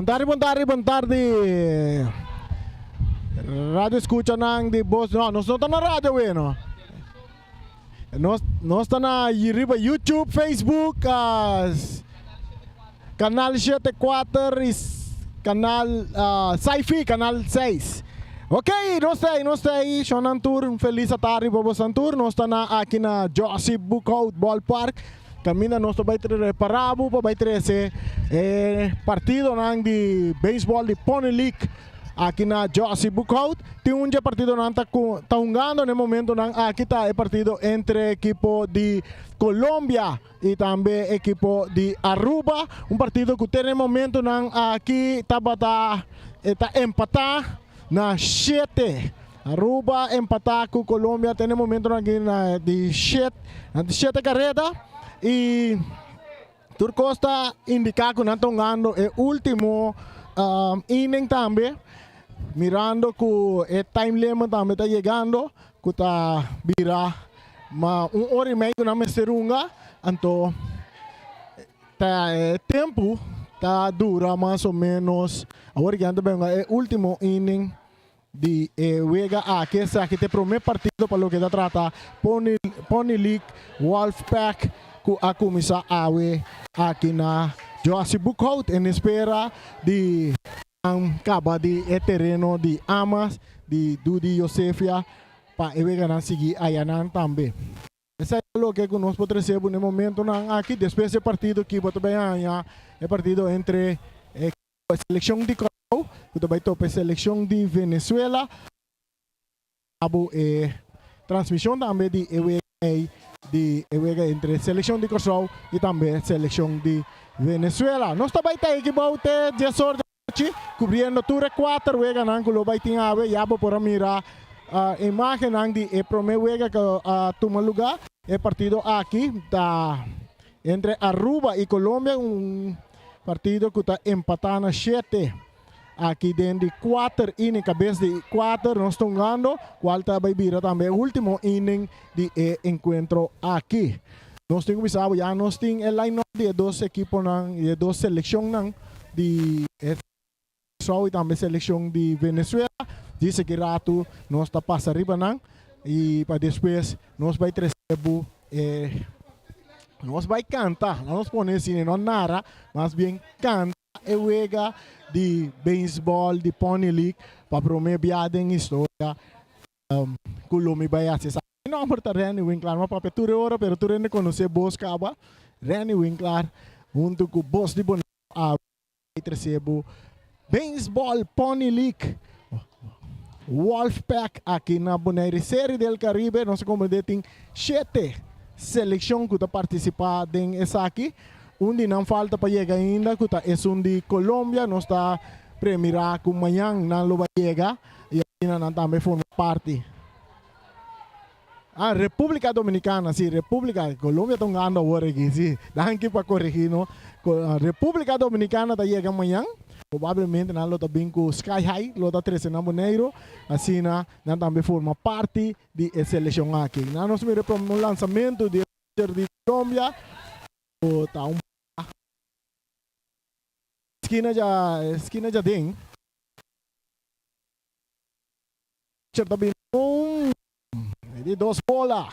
Bon tardi, bon tardi, bon tardi. Radio escuchanan di Bos. No, nos no ta na radio we, no. Nos, nos ta na riba YouTube, Facebook, uh, Canal 74 y Canal uh, Sci-Fi, Canal 6. Ok, nos ta ahí, nos ta ahí. Shonan Tour, un feliz tarde pa boso tur. Nos ta na aki na Josip Boekhout Ballpark. Caminda nos ta bay prepara bo pa bay trece eh, partidonan di baseball di Pony League aki na Josip Boekhout. Tin un dje partidonan ta, ta hungando na e momentonan aki ta e partido entre ekipo di Colombia y tambe ekipo di Aruba. Un partido cu te na e momentonan aki tabata ta empata na shete. Aruba empata cu Colombia te na e momentonan aki na di shete, na di shete careda y. Tur kos ta indiká ku nan ta hungando e último inning tambe, mirando ku e time limit tambe ta yegando, ku ta bira ma un ora i mei ku nan mester hunga, anto ta e tempu ta dura mas o ménos, awor ki nan ta bai hunga e último inning di e wega aki. Esaki ta e prome partido pa loke ta trata Pony Pony League Wolfpack ku a kuminsá awe aki na Jossy Boekhout en espera di nan kaba di e tereno di Amas di Dudi Josefia pa e weganan sigui ayanan tambe. Esei ta loke ku nos por trese bo na e momentonan aki. Despues di e partido aki bo ta bai haña e partido entre e Seleccion di Kòrsou ku ta bai topa e seleccion di Venezuela. Abo e transmision tambe di e wega ei di e wega entre seleccion di Kòrsou i tambe seleccion di Venezuela. Nos ta bai ta aki bou te dies or di anochi cubriendo tur e kuater weganan ku lo bai tin awe. Ya bo por a mira imagennan di e prome wega ku a tuma luga. E partido aki ta Entre Aruba y Colombia un partido cu ta empata na shete. Aki den di cuater inning, cabes di cuater nos ta hungando, cual ta bay bira tambe e ultimo inning di e encuentro aki. Nos tin cu bisa bo ya nos tin e line-up di e dos equiponan, di e dos seleccionnan di e Kòrsou i tambe selekshon di Venezuela. Dise ki ratu nos ta pasa riba nan i pa despues nos bai trese bo e nos bai kanta, laga nos pone asina, no nara, mas bien kanta e wega di beisbòl di Pony League pa promé bia den historia ku lo mi bai hasi esaki. Mi nòmber ta Renny Winklaar, mi a papia tur e ora pero tur hende konosé bos kaba, Renny Winklaar huntu ku Bos di Boneiru awe. Trese bo Baseball Pony League Wolfpack aki na Bonaire. Serie del Caribe, nos a comprende tin shete seleccion cu ta participa den esaki. Un di nan falta pa yega ainda cu ta esun di Colombia. Nos ta premira cu mañan nan lo bay yega y asina nan tambe forma parti. Ah, República Dominicana, sí, República, Colombia ta hungando awor aki, sí. Danki pa corregí, no. República Dominicana ta yega mañan, probablemente nan lo ta bin cu Sky High, lo ta trece nan Boneiru, asina nan tambe forma parti di e seleccion aki. Nan nos mira prome un lanzamento di e pitcher di Colombia, cu ta un Esquina dja, esquina djaden. Pitcher ta bin un di dos bola.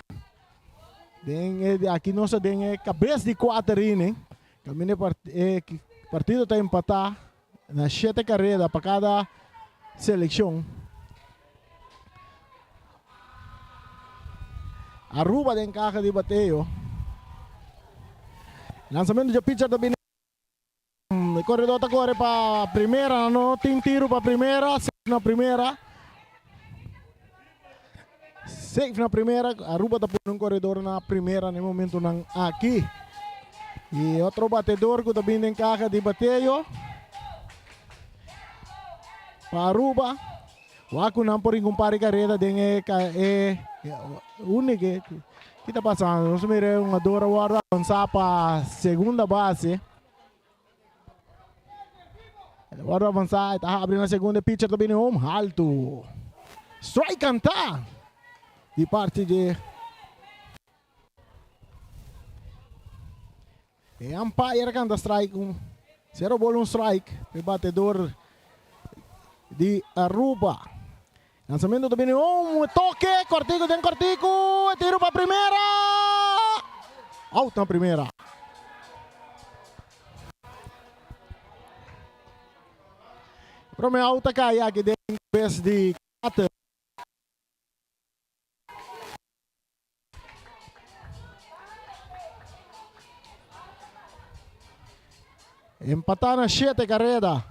Den e, aki nos ta den e kabes di kuater inning. Kaminda e part, e partido ta empatá na shete kareda pa kada selekshon. Aruba den kaha di bateo. Lansamento dje pitcher ta bini. E corredor ta corre pa primera, no tin tiro pa primera, safe na primera. Safe na primera, Aruba ta pone un corredor na primera na e momentonan aki. Y otro batedor cu ta bin den caja di bateo pa Aruba. Wak ku nan por hinka un par di kareda den e e únike. Ki ta pasando? Nos mira e hungador a wòrdu avansá pa segunda base. El a wòrdu avansá, e ta habri na segunda, e pitcher ta bini home haltu. Strike kantá di parti di e umpire kanta strike un sero bol un strike e batedor di Aruba. Lanzamento ta bini un toque cortico den cortico e tiro pa primera. Out na primera. Prome out a cai aki den cabes di Carter. Empatá na shete kareda.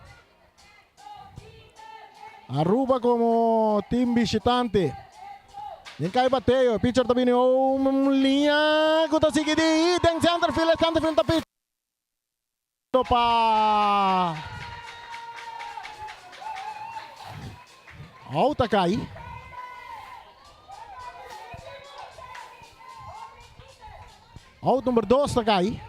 Aruba komo team bishitante. Den kai bateo, e pitcher ta bini un liña ku ta sigui di den center field, e center field ta pitch pa out a kai. Out number 2 ta kai.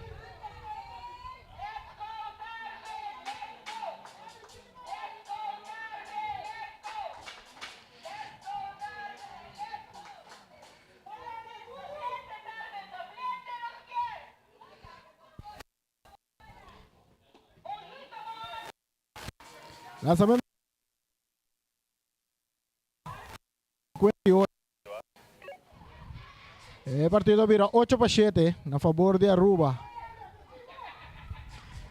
Lanzamento 58. E partido bira 8 pa 7 na favor di Aruba.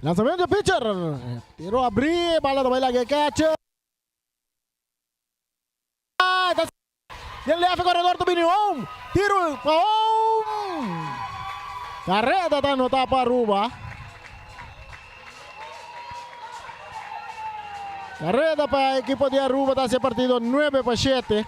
Lanzamento di pitcher. Tiro abri, bala ta bai laga e catcher. Den left corredor ta bini home. Tiro pa home. Carrera ta anota pa Aruba. Carrera pa equipo di Aruba ta haci partido 9 pa 7.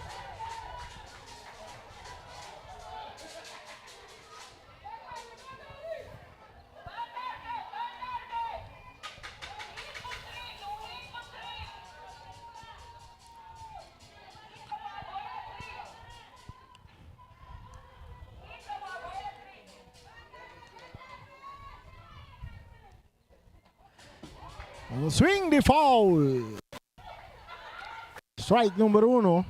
Un swing di foul. Strike number uno.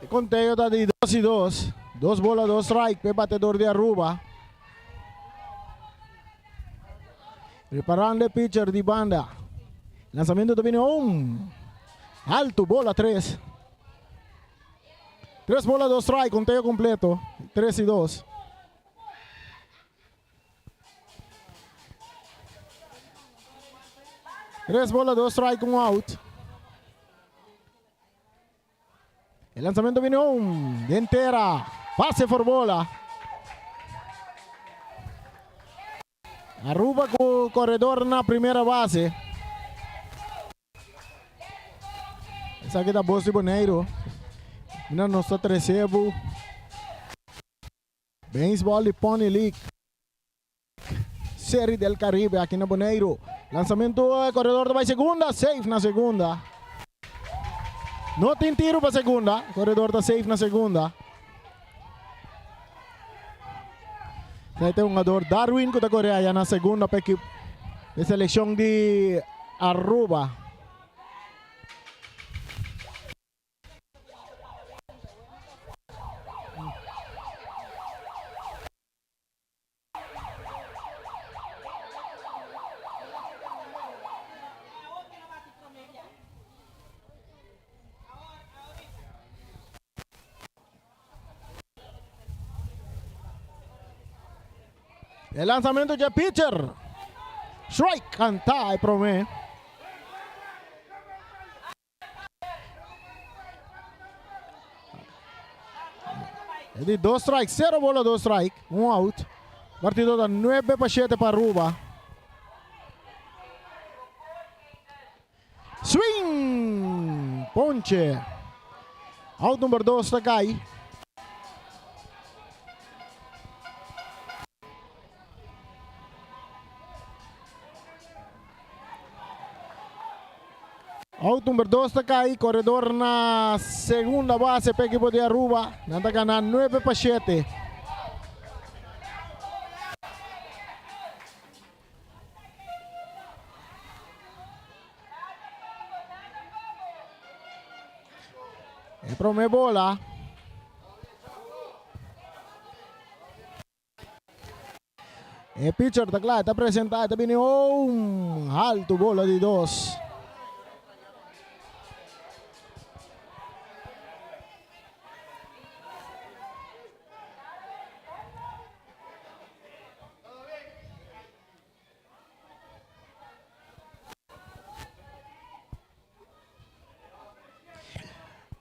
E conteo ta di 2 y 2. Dos bola, dos strike pe batedor di Aruba. Preparando e pitcher di banda. Lanzamento ta bini home. Alto, bola 3. Tres bola, dos strike, conteo completo. 3 y 2. Tres bola, dos strike, un out. E lanzamento viene un de entera. Pase for bola. Aruba ku corredor na primera base. Esaki ta Bos di Boneiru. Mira nos ta trece bu. Beisbòl di Pony League Serie del Caribe aki na Boneiru. Lansamentu e koredor ta bai segunda, safe na segunda. No tin tiru pa segunda, koredor ta safe na segunda. Esaki ta e hungador Darwin ku ta kore aya na segunda pa ekip di selekshon di Aruba. E lanzamento dje pitcher. Strike canta e prome. E di dos strike, cero bola, dos strike, un out. Partido ta 9 pa 7 pa Aruba. Swing! Ponche. Out number 2 ta kai. Out number 2 ta kai, koredor na segunda base pa ekipo di Aruba. Nan ta gana 9 pa 7. E prome bola. E pitcher ta kla, ta presenta, ta bini home. Alto bola di dos.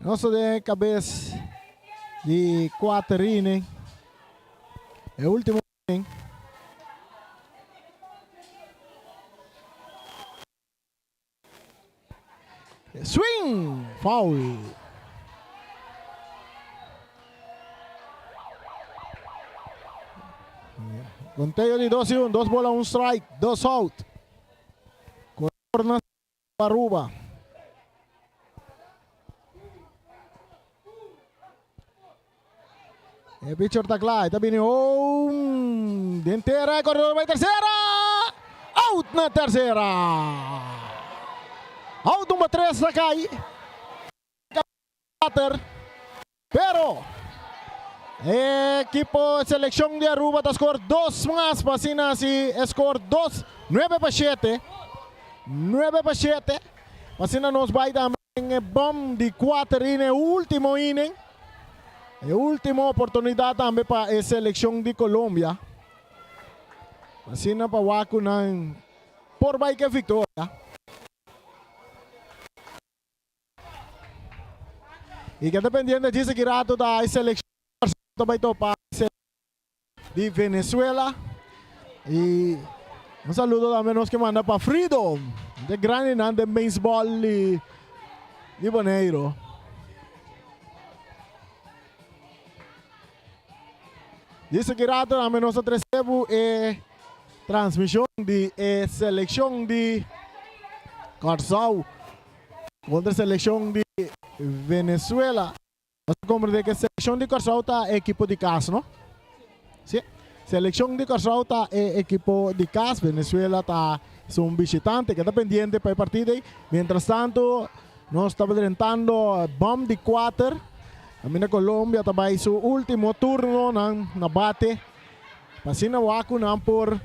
Nos ta den kabes di kuater inning. E ultimo inning. Swing! Foul. Conteo di 2 y 1, dos bola, un strike, dos out. Corner Aruba. E pitcher ta kla, e ta bini home. Den tera, e corredor bai tercera. Out na tercera. Out number 3 ta cay. Cuater. Pero e equipo seleccion di Aruba ta score dos mas pa asina si score dos, 9 pa 7. 9 pa 7. Asina nos bay tambe e bom di cuater inning, ultimo inning. E ultimo oportunidad tambe pa e seleccion di Colombia. Asina pa wak cu nan por bay cu victoria. Y keda pendiente djis aki rato ta e seleccion ta bay topa di Venezuela. Y un saludo tambe nos ke manda pa Freedom, de grandenan den baseball di Boneiro. Djis aki rato tambe nos ta trece bo e transmision di e seleccion di Kòrsou kontra seleccion di Venezuela. Nos ta comprende ku seleccion di Kòrsou ta e ekipo di kas, no? Si, seleccion di Kòrsou ta e ekipo di kas, Venezuela ta un bishitante. Keda pendiente pa e partido ei. Mientras tanto nos ta drentando bom di kuater. Kaminda Colombia ta bai su ultimo turno nan na bate. Pa asina wak ku nan por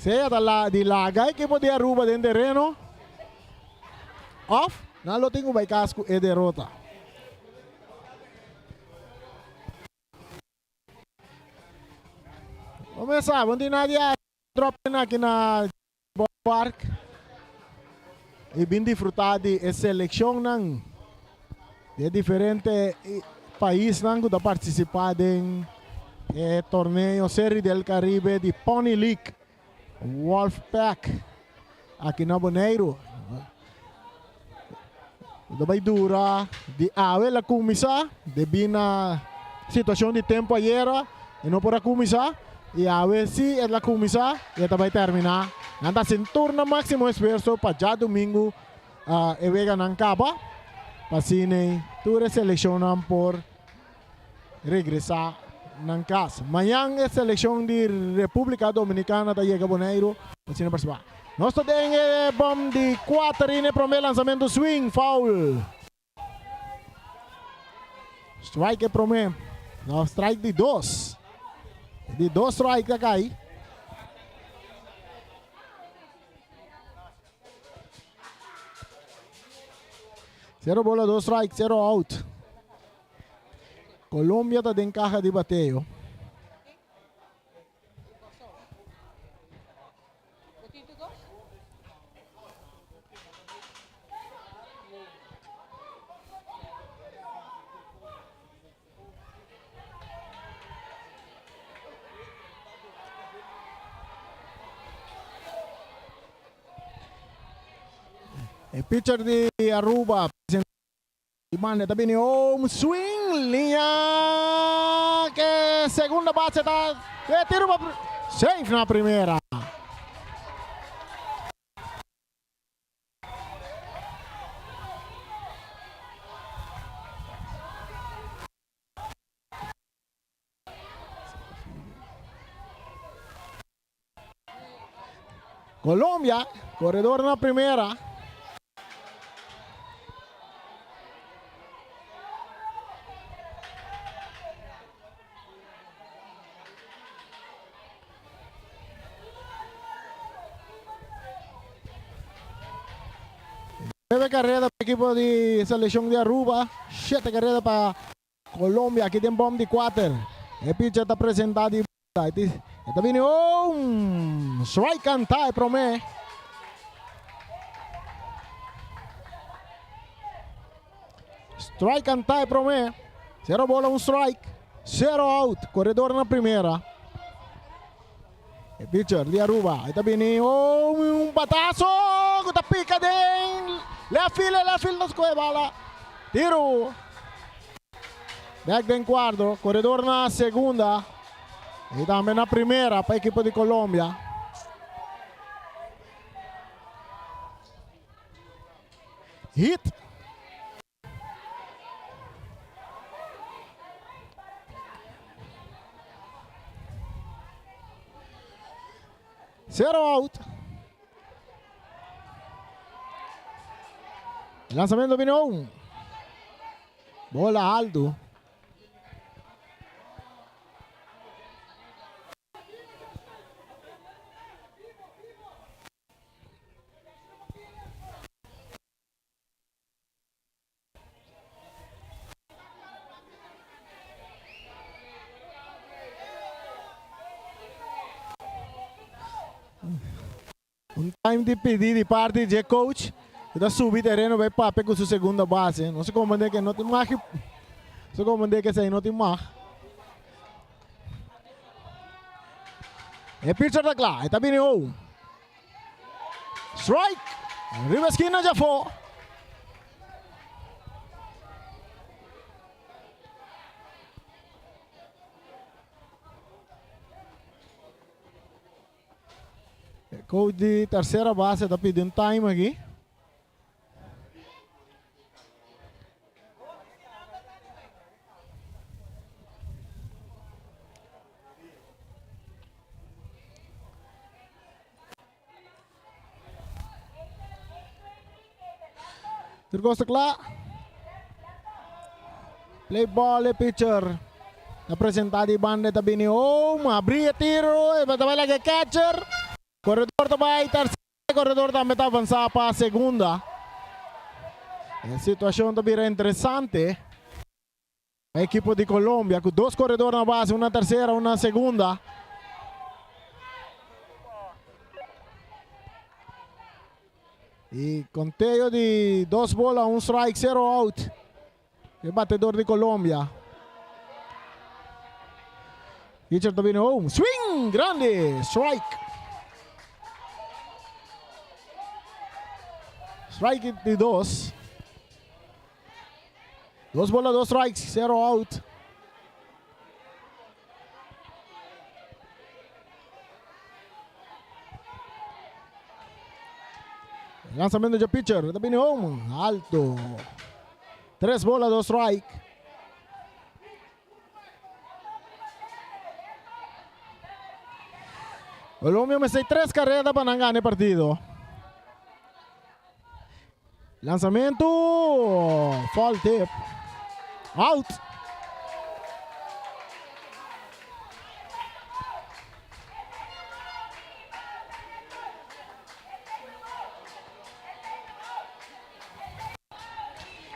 sea ta la di laga ekipo di Aruba den tereno of nan lo tin ku bai kas ku e derota. Comenzá, bon tin nadie a drop in aki na ballpark y bin disfruta di e seleccionnan di diferente paisnan cu ta participa den e torneo Serie del Caribe di Pony League Wolfpack aki na Boneiru. Ta bay dura di awe la cuminsa debi na situacion di tempo ayera e no por a cuminsa y awe si e la cuminsa y e ta bay termina. Nan ta haci tur nan maximo esfuerzo pa djadomingo e weganan caba pa asina tur e seleccionnan por regresa nan cas. Mañan e seleccion di Republica Dominicana ta yega Boneiru pa asina participa. Nos ta den e bom di cuater y e prome lanzamento swing foul. Strike e prome. No, strike di dos. Di dos strike ta cay. Cero bola, dos strike, cero out. Colombia ta den caha di bateo. E pitcher di Aruba di banda ta bini home swing liña ke segunda base ta e tiro pa safe na primera. Colombia, corredor na primera. Nueve carrera pa equipo di seleccion di Aruba, siete carrera pa Colombia. Aki den bom di cuater. E pitcher ta presenta di e ta bini home. Strike canta e prome. Strike canta e prome. Cero bola, un strike. Cero out. Corredor na primera. E pitcher di Aruba. E ta bini home. Un batazo. Cu ta pica den left field. Left field ta scoge bala. Tiro. Back den cuadro. Corredor na segunda. Y tambe na primera pa equipo di Colombia. Hit. Zero out. Lanzamento bini un. Bola alto. Un time di pidi di parti dje coach ku ta subi tereno bai papia ku su segunda base. No se comprende ke no tin mag, no se comprende ke esei no tin mag. E pitcher ta kla, e ta bini home. Strike! Riba skina djafó. E coach di tercera base ta pidi un time aki. Tur cos ta cla. Play ball e pitcher. Ta presenta di banda ta bini home. Abri e tiro. E ta bai laga e catcher. Corredor ta bai tercera. Corredor tambe ta avansa pa segunda. E situacion ta bira interesante. E ekipo di Colombia ku dos koredor na base, un na tersera, un na segunda. I konteo di dos bola, un strike, sero out. E batedor di Colombia. Pitcher ta bini home. Swing! Grande! Strike! Strike di dos. Dos bola, dos strikes, cero out. Lanzamento de pitcher, ta bini home, alto. Tres bola, dos strike. Colombia mester tres carrera pa nan gana e partido. Lanzamentu, foul tip, out.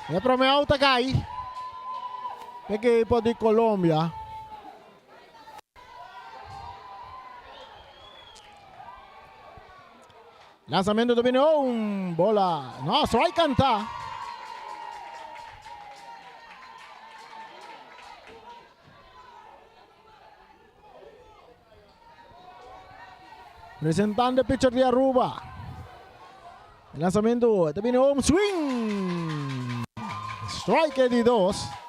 E prome out a kai. Ekipo di Colombia. Lanzamento ta bini un bola. No, strike canta. Presentando e pitcher di Aruba. Lanzamento ta bini un swing. Strike di dos.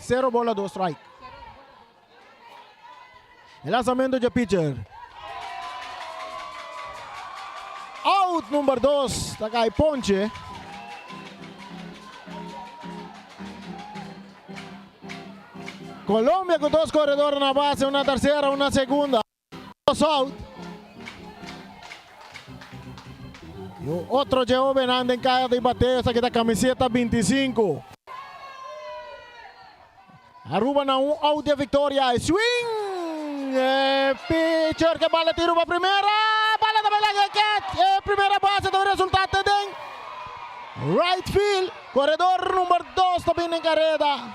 Cero bola, dos strike. E lanzamento dje pitcher. Out number 2. Ta kai ponche. Colombia ku dos corredor na base, una tercera, una segunda. Dos out. Y otro dje hobennan den kaya di bateo, esaki ta camiseta 25. Aruba na un out di e victoria. E swing! E pitcher ke bala tiro pa primera. Bala ta bai laga e catch. E primera base ta resulta te den right field. Corredor number 2 ta bin den careda.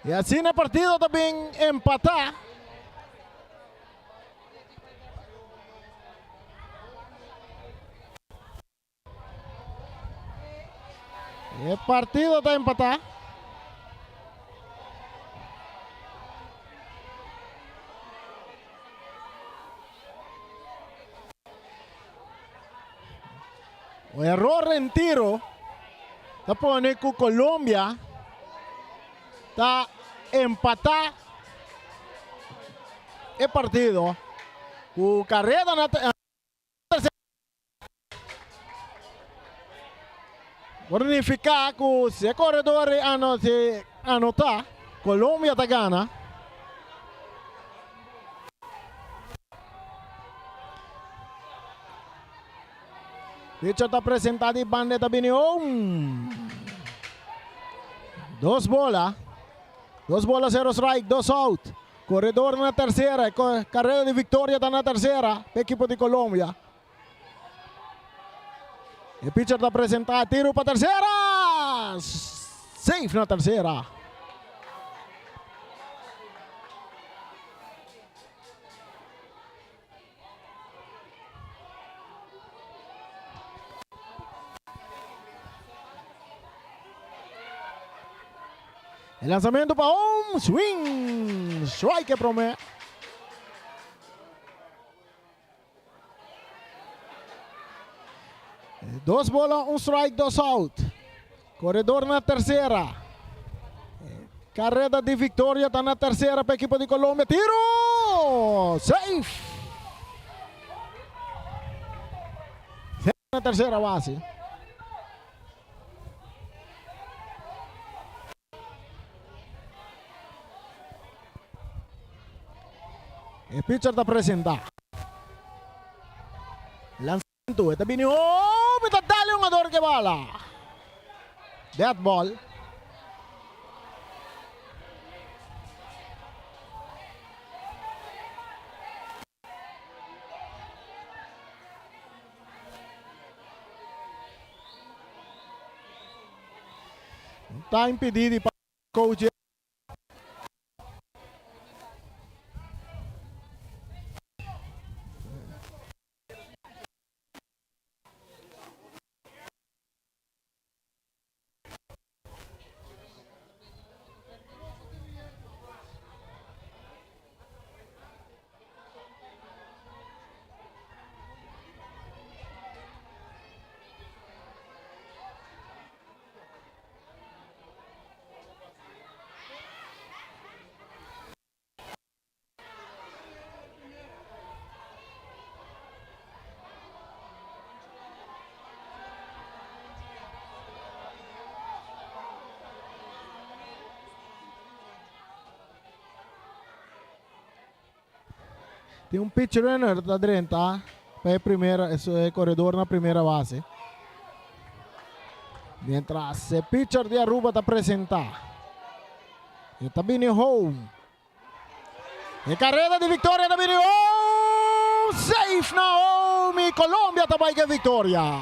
Y asina e partido ta bin empatá. E partido ta empatá. Un error den tiro ta pone ku Colombia ta empatá e partido ku kareda na tercera. Por nifiká ku si e koredor si anotá, Colombia ta gana. Pitcher ta presentá di banda e ta bini home. Dos bola. Dos bola, sero strike, dos out. Koredor na tersera. E kareda di viktoria ta na tersera pa ekipo di Colombia. E pitcher ta presentá tiru pa tersera. Safe na tersera. E lanzamento pa home, swing, strike e prome. Dos bola, un strike, dos out. Corredor na tercera. Carrera di victoria ta na tercera pa equipo di Colombia. Tiro! Safe! Safe na tercera base. E pitcher ta presenta. Lanzamento, e ta bini hopi ta dale un ador ke bala. Dead ball. Ta impidi di coach. Tin un pitch runner ta drenta pa e primera, e corredor na primera base. Mientras e pitcher di Aruba ta presenta. E ta bini home. E careda di victoria ta bini home. Safe na home y Colombia ta bay cu e victoria.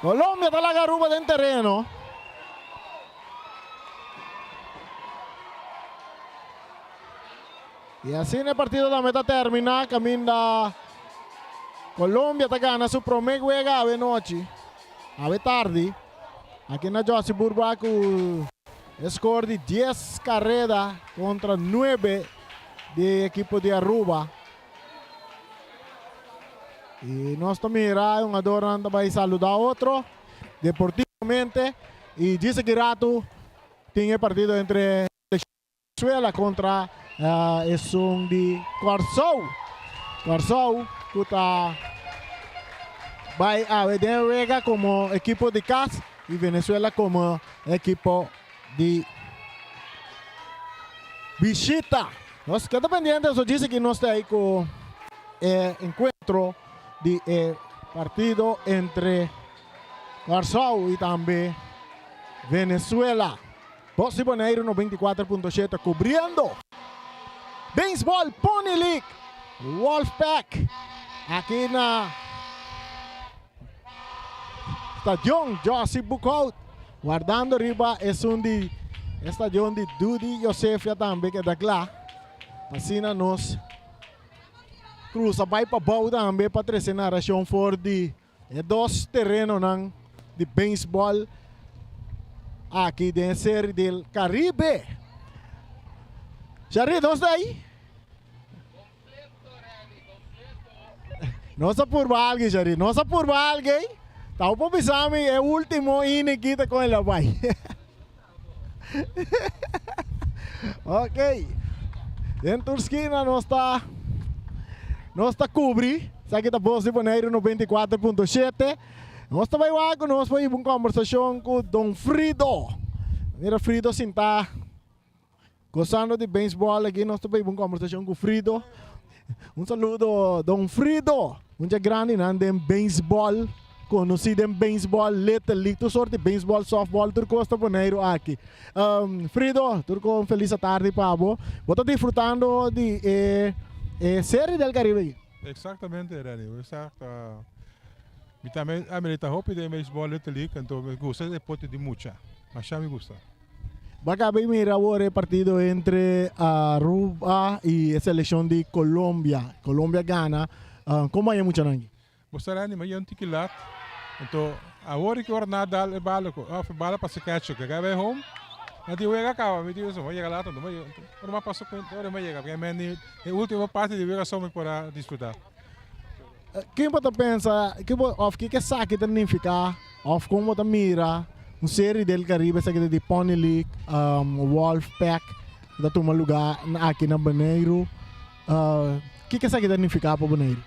Colombia ta laga Aruba den tereno. Y asina e partido tambe ta termina caminda Colombia ta gana su prome wega awe nochi, awe tardi, aki na Jossie Burba cu e score di dies careda contra nuebe di ekipo di Aruba. Y nos ta mira e hungadornan ta bay saluda otro deportivamente y djis aki rato tin e partido entre Venezuela contra esun di Kòrsou. Kòrsou ku ta bai awe den wega komo ekipo di kas i Venezuela komo ekipo di bishita. Nos keda pendiente so djis aki nos ta ei ku e enkuentro di e partido entre Kòrsou i tambe Venezuela. Bos di Boneiru 94.7 kubriendo Beisbòl Pony League Wolfpack aki na Stadion Jossie Boekhout wardando riba esun di e stadion di Dudi Josefia tambe keda kla pa asina nos krusa bai pabou tambe pa trese narashon for di E dos terenonan di beisbòl aki den e Serie del Caribe. Sharry, nos ta ahí? Nos a purba algu, Sharry. Nos a purba algu ei. Ta por bisa mi e último inning kita con el a bai. Ok. Den tur skina nos ta nos ta kubri. Esaki ta Bos di Boneiru 94.7. Nos ta bai wak ku nos por hiba un kombersashon ku Don Frido. Mira Frido sintá gosando di beisbòl aki. Nos ta bai hiba un kombersashon ku Frido. Un saludo Don Frido, un dje grandinan den beisbòl, konosí den beisbòl, Little League, tur sort di beisbòl, sòftbòl, tur kos ta Boneiru aki. Frido, tur kon felis atardi pa bo. Bo ta disfrutando di e e Serie del Caribe aki? Exactamente Renny, bo sa ta mi tambe a milita hopi den beisbòl Little League anto mi gusta e deporte di mucha, masha mi gusta. Bo a caba di mira awor e partido entre Aruba y e seleccion di Colombia. Colombia gana. Como a e muchanan aki? Bo sa Randy, mi a yega un tiki lat. Anto awor ki ora nan a dal e bala cu of e bala pasa catcher cu a bay home, nan di wega a caba. Mi di eso, mi a yega lat anto. Ora mi a pasa cuenta ora mi a yega. Porque mi ni e ultimo parti di wega so mi por a disfruta. Ken bo ta pensa, ke bo, of ke esaki ta nifiká, of kon bo ta mira un Serie del Caribe, esaki ta di Pony League, Wolf Pack, ku ta tuma lugá aki na Boneiru. Kiko esaki ta nifiká pa Boneiru?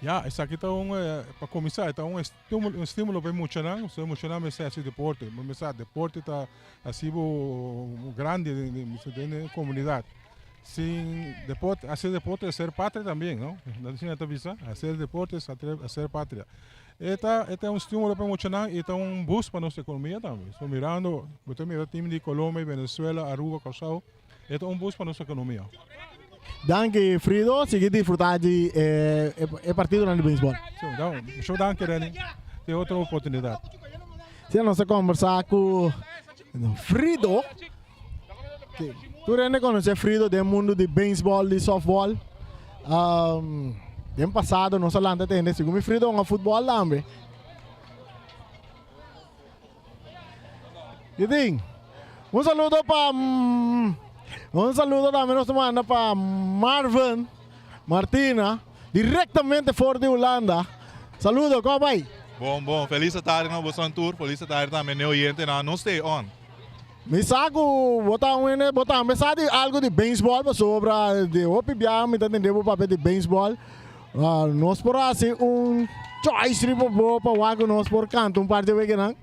Ya, esaki ta un, pa kuminsá, e ta un un estímulo pa e muchanan, pasobra e muchanan mester hasi deporte. Bo mester sa, deporte ta hasi bo grandi den e komunidat. Sin deporte, hacer deporte es ser patria también, no? Asina ta bisa, hacer deporte es hacer patria. E ta, e ta un stimulo pa e muchanan y ta un boost pa nos economia tambe. So mirando, bo ta mira team di Colombia, Venezuela, Aruba, Curaçao, e ta un boost pa nos economia. Danki Frido, sigui disfruta di e e partidonan di beisbol. Si, mucho danki Renny, te otro oportunidad. Si, nos a conversa cu Frido. Tur hende conoce Frido den mundo di baseball, di softball. Um, den pasado nos a lanta tende, segun mi Frido hunga futbol tambe. Kitin? Un saludo pa un saludo tambe nos ta manda pa Marvin Martina directamente for di Hulanda. Saludo, con a bay? Bon, bon. Feliz tarde na boso tur. Feliz tarde tambe n'e oyentenan. No stay on. Mi sa ku bo ta un hende, bo tambe sa di algu di beisbòl pasobra di hopi biaha mi ta tende bo papia di beisbòl. Nos por hasi un choice riba bo pa wak ku nos por kanta un par di weganan.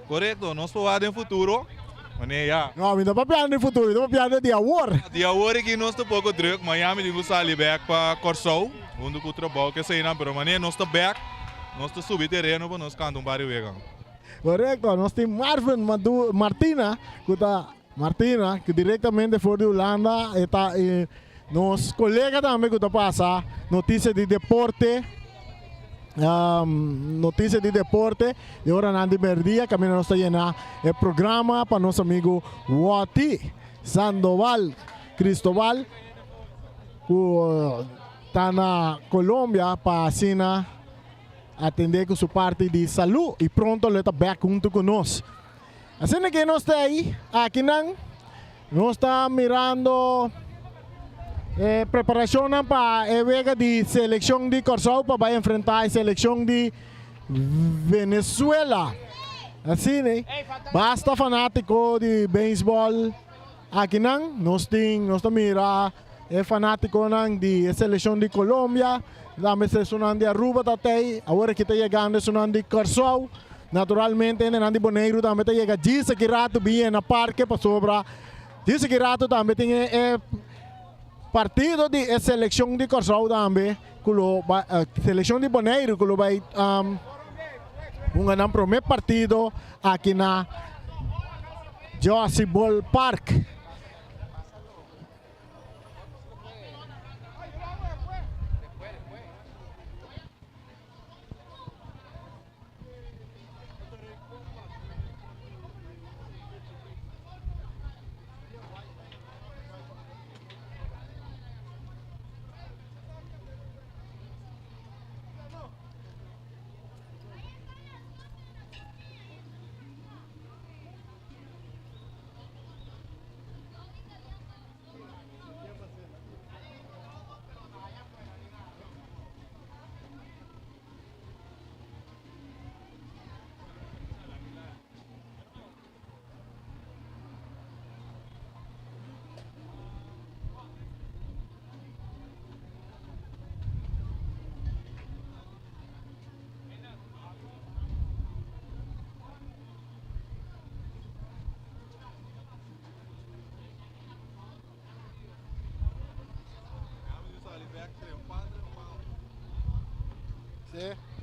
Korekto, nos por wak den futuro, manera ya. No, mi ta papiando di futuro, mi ta papiando di awor. Di awor aki nos ta poko druk, mañana mi tin ku sali bèk pa Kòrsou huntu ku trabou keseinan, pero manera nos ta bèk, nos ta subi tereno pa nos kanta un par di wegan. Korekto, nos tin Marvin Madu Martina ku ta Martina ku direktamente for di Hulanda e ta e nos kolega tambe ku ta pasa notisia di deporte notisia di deporte di oranan di merdia kaminda nos ta yena e programa pa nos amigu Watty Sandoval Cristobal ku ta na Colombia pa asina Atendé ku su parti di salú i pronto lo e ta bèk huntu ku nos. Asina ke nos ta ei akinan, nos ta mirando e preparashonnan pa e wega di selekshon di Kòrsou pa bai enfrentá e selekshon di Venezuela. Asina, basta fanátiko di beisbòl Akinan nos tin, nos ta mira e fanaticonan di e seleccion di Colombia, tambe esunnan di Aruba ta tey, awor aki ta yegando esunnan di Corsou, naturalmente hendenan di Boneiru tambe ta yega djis aki rato bin yena parke pasobra djis aki rato tambe tin e partido di e seleccion di Corsou tambe cu lo bay, seleccion di Boneiru cu lo bay hunga nan prome partido aki na Jossy Ball Park. Si.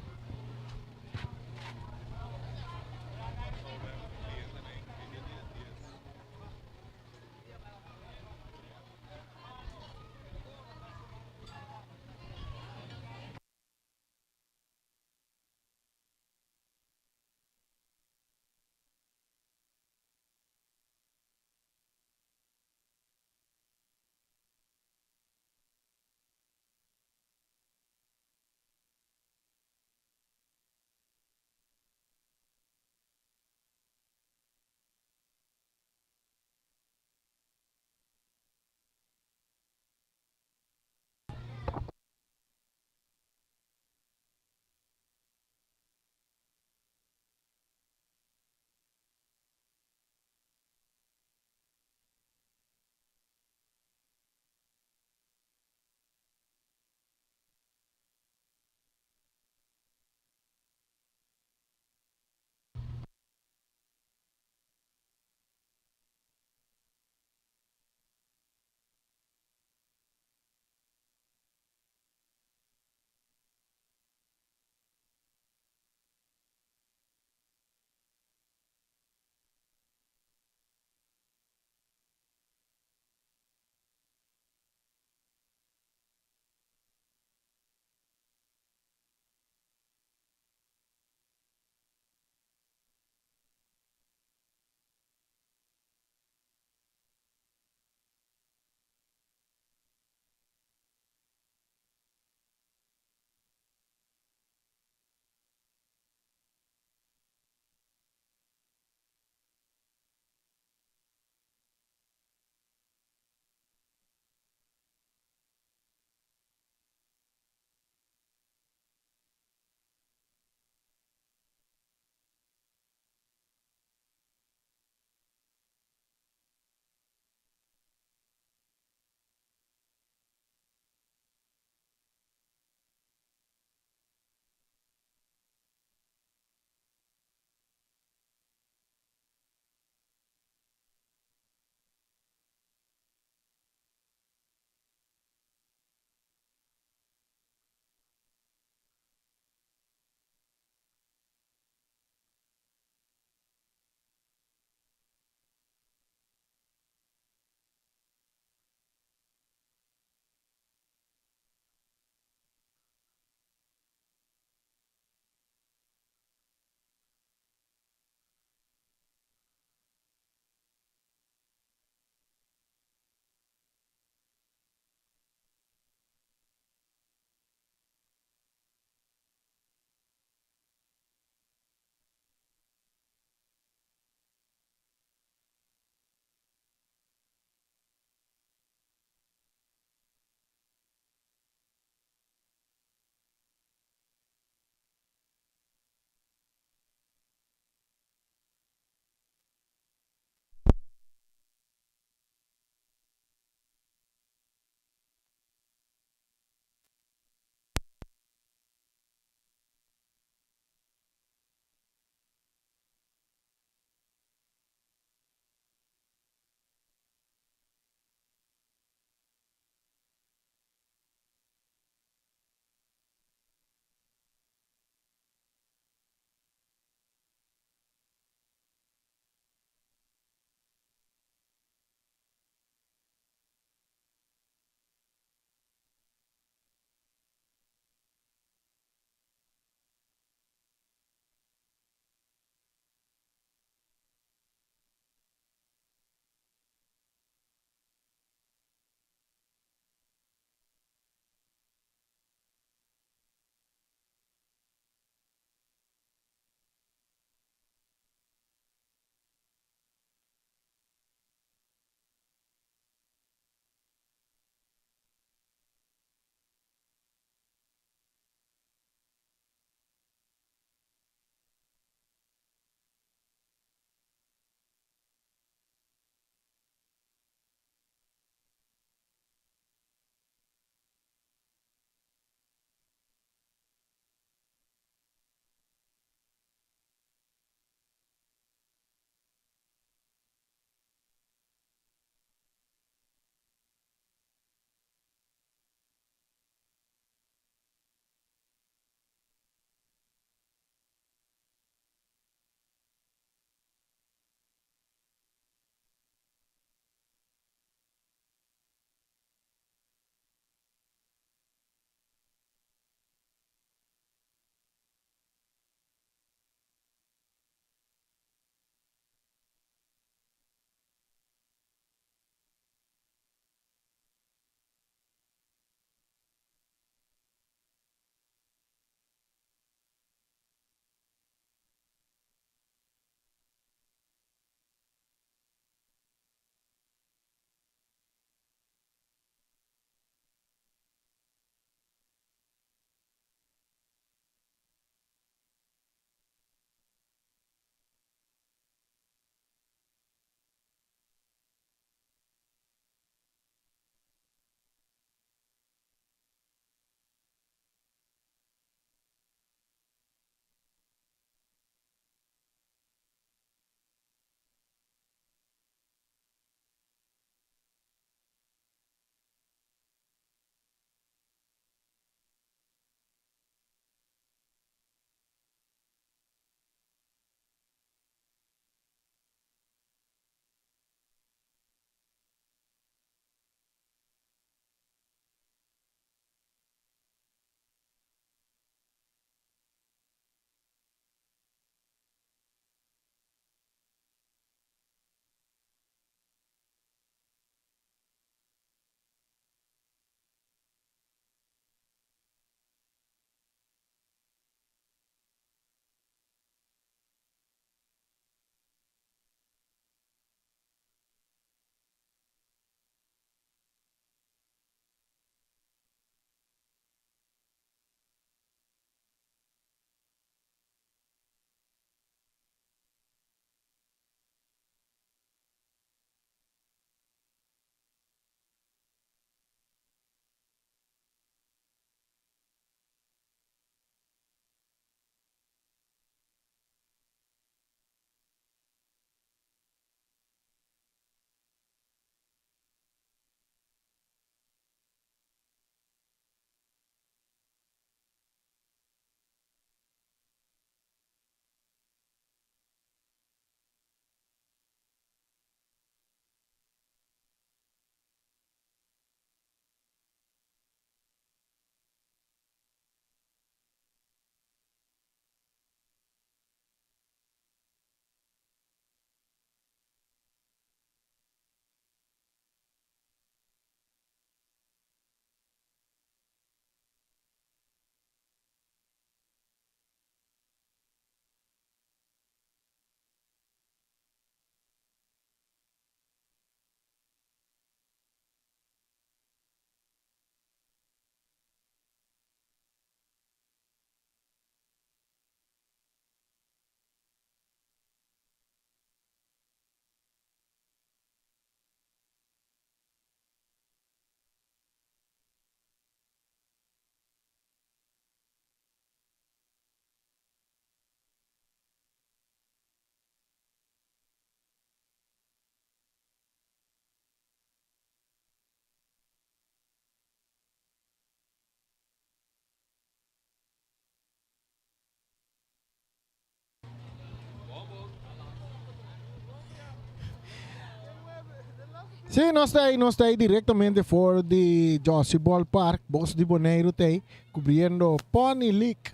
Sí, nos ta ei, nos ta ei directamente for di Jossy Ball Park, Bos di Boneiru ta ei, cubriendo Pony League,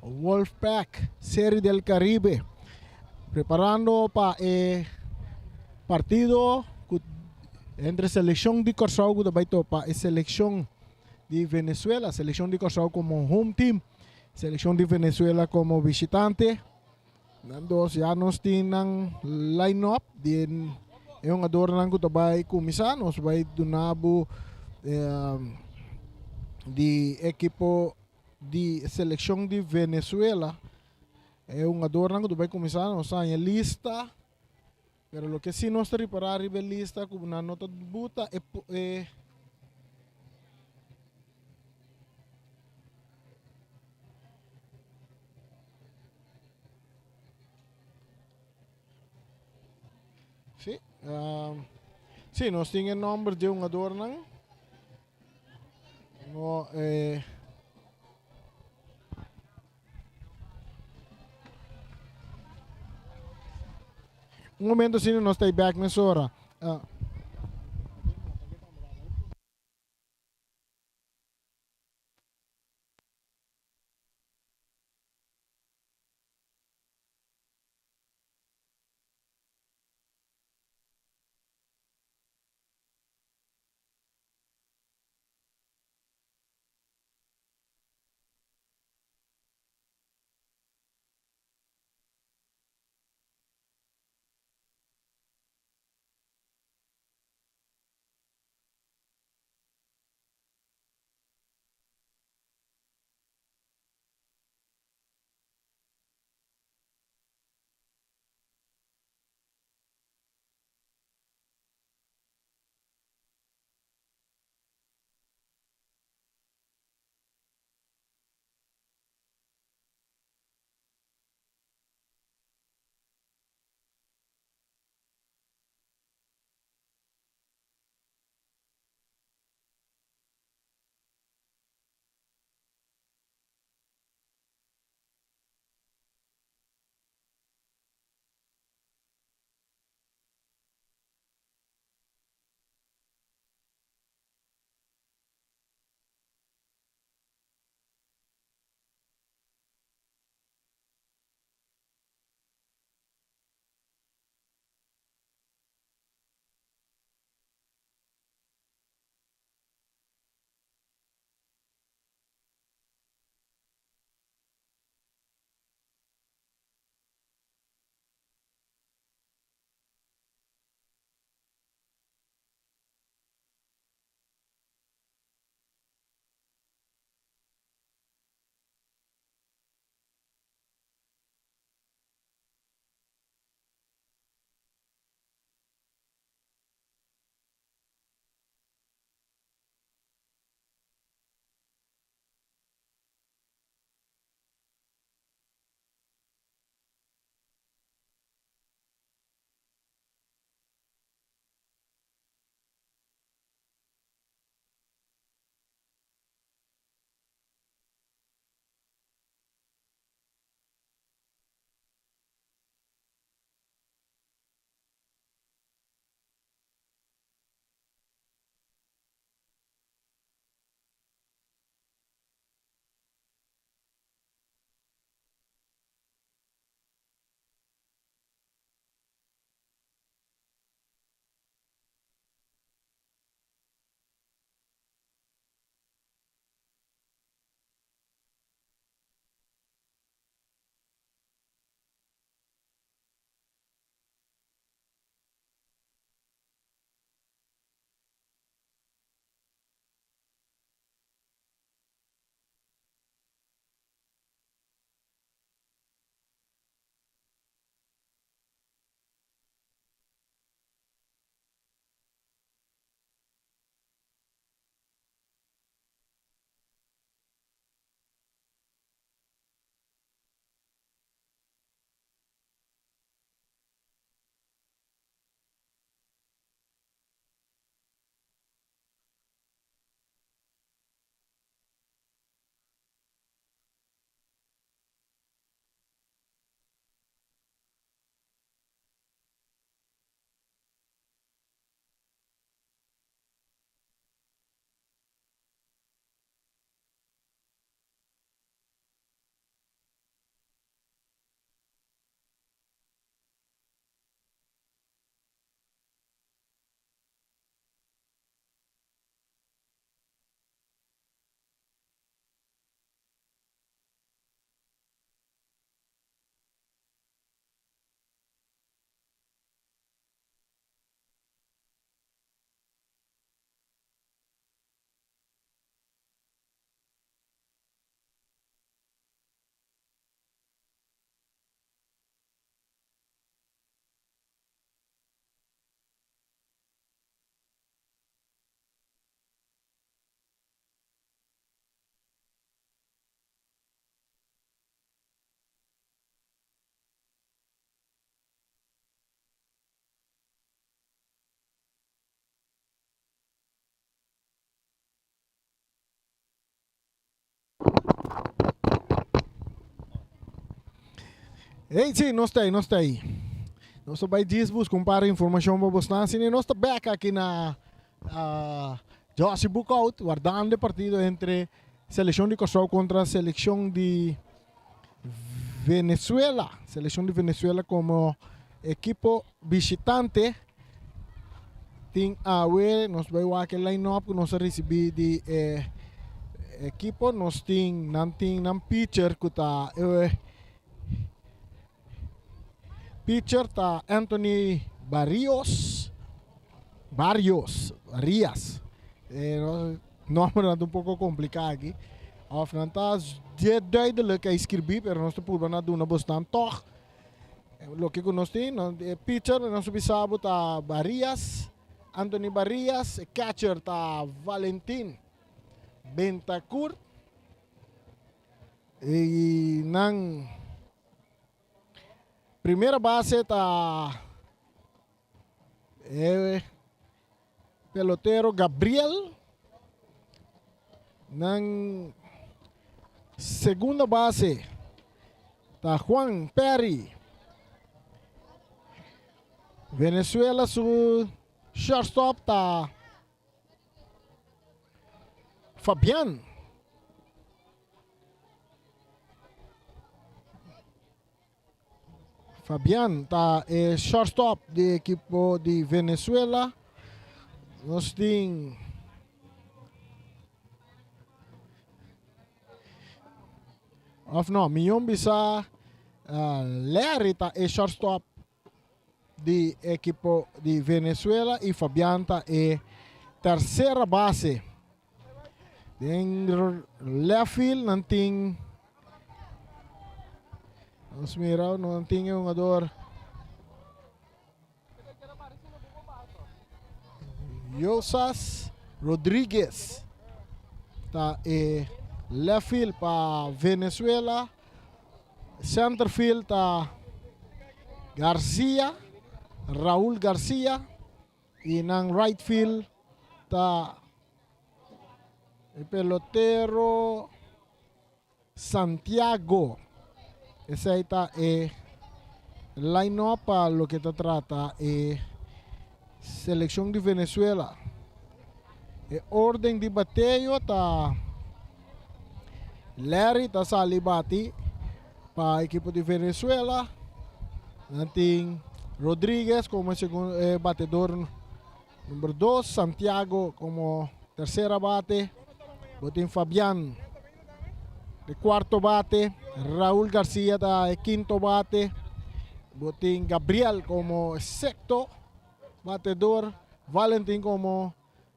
Wolfpack, Serie del Caribe, preparando pa e partido cu entre seleccion di Corsou cu ta bay topa e seleccion di Venezuela, seleccion di Corsou como home team, seleccion di Venezuela como visitante. Nan dos ya nos tin nan line up di e hungadornan ku ta bai kuminsá. Nos bai duna bo di ekipo di selekshon di Venezuela. E hungadornan ku ta bai kuminsá nos ta haña lista. Pero loke si nos ta ripará riba e lista ku nan no ta buta e e. Sí, um, sí, nos tin e nomber di hungadornan. No, eh, Un momento asina nos ta back mesora. Uh. Hey, sí, nos ta ei, nos ta ei. Nos ta bai djis buska un par di informashon pa bosnan. Asina nos ta bek aki na uh, Jossy Boekhoudt, wardando e partido entre selekshon di Kòrsou kontra selekshon di Venezuela. Selekshon di Venezuela komo ekipo bishitante. Tin awe, nos bai wak e line-up ku nos a risibí di e ekipo. Nos tin, nan tin nan pitcher ku ta e pitcher ta Anthony Barrios, Barrios, Barrias. E nombernan ta un poko kompliká aki. Of nan ta duidelijk a skirbí, pero nos ta purba na duna bosnan tòg. Loke ku nos tin, e pitcher nos a bisa bo ta Barrias, Anthony Barrias, e catcher ta Valentin Bentancur. I nan primera base ta e pelotero Gabriel. Nan segunda base ta Juan Perry. Venezuela su shortstop ta Fabian. Fabian ta e shortstop di ekipo di Venezuela. Nos tin Of no, mion bisa uh, Larry ta e shortstop di ekipo di Venezuela y Fabian ta e tercera base. Den left field nan tin Nos mira nan tin e hungador Yosas Rodriguez ta e left field pa Venezuela. Center field ta Garcia, Raul Garcia. Y nan right field ta e pelotero Santiago. Esey ta e line-up pa loke ta trata e seleccion di Venezuela. E orden di bateo ta Larry ta sali bati pa ekipo di Venezuela. Nan tin Rodriguez como segundo eh, batedor number 2, Santiago como tercera bate. Bo tin Fabian de cuarto bate, Raúl Garcia ta e quinto bate. Bo tin Gabriel como sexto batedor, Valentin como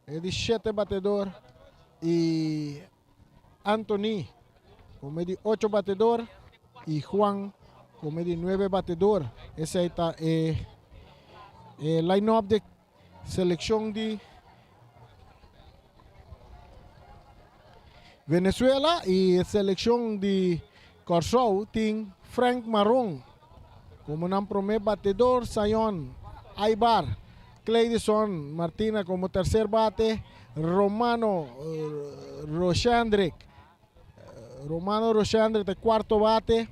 e di shete batedor y Anthony como e di ocho batedor y Juan como e di nuebe batedor. Esey ta e, e line-up de seleccion di Venezuela y seleccion di Kòrsou tin Frank Maron komo nan promé batedor, Sayon Aybar, Cleidison Martina komo terser bate, Romano Roshendrick, Romano Roshendrick ta e kuarto bate,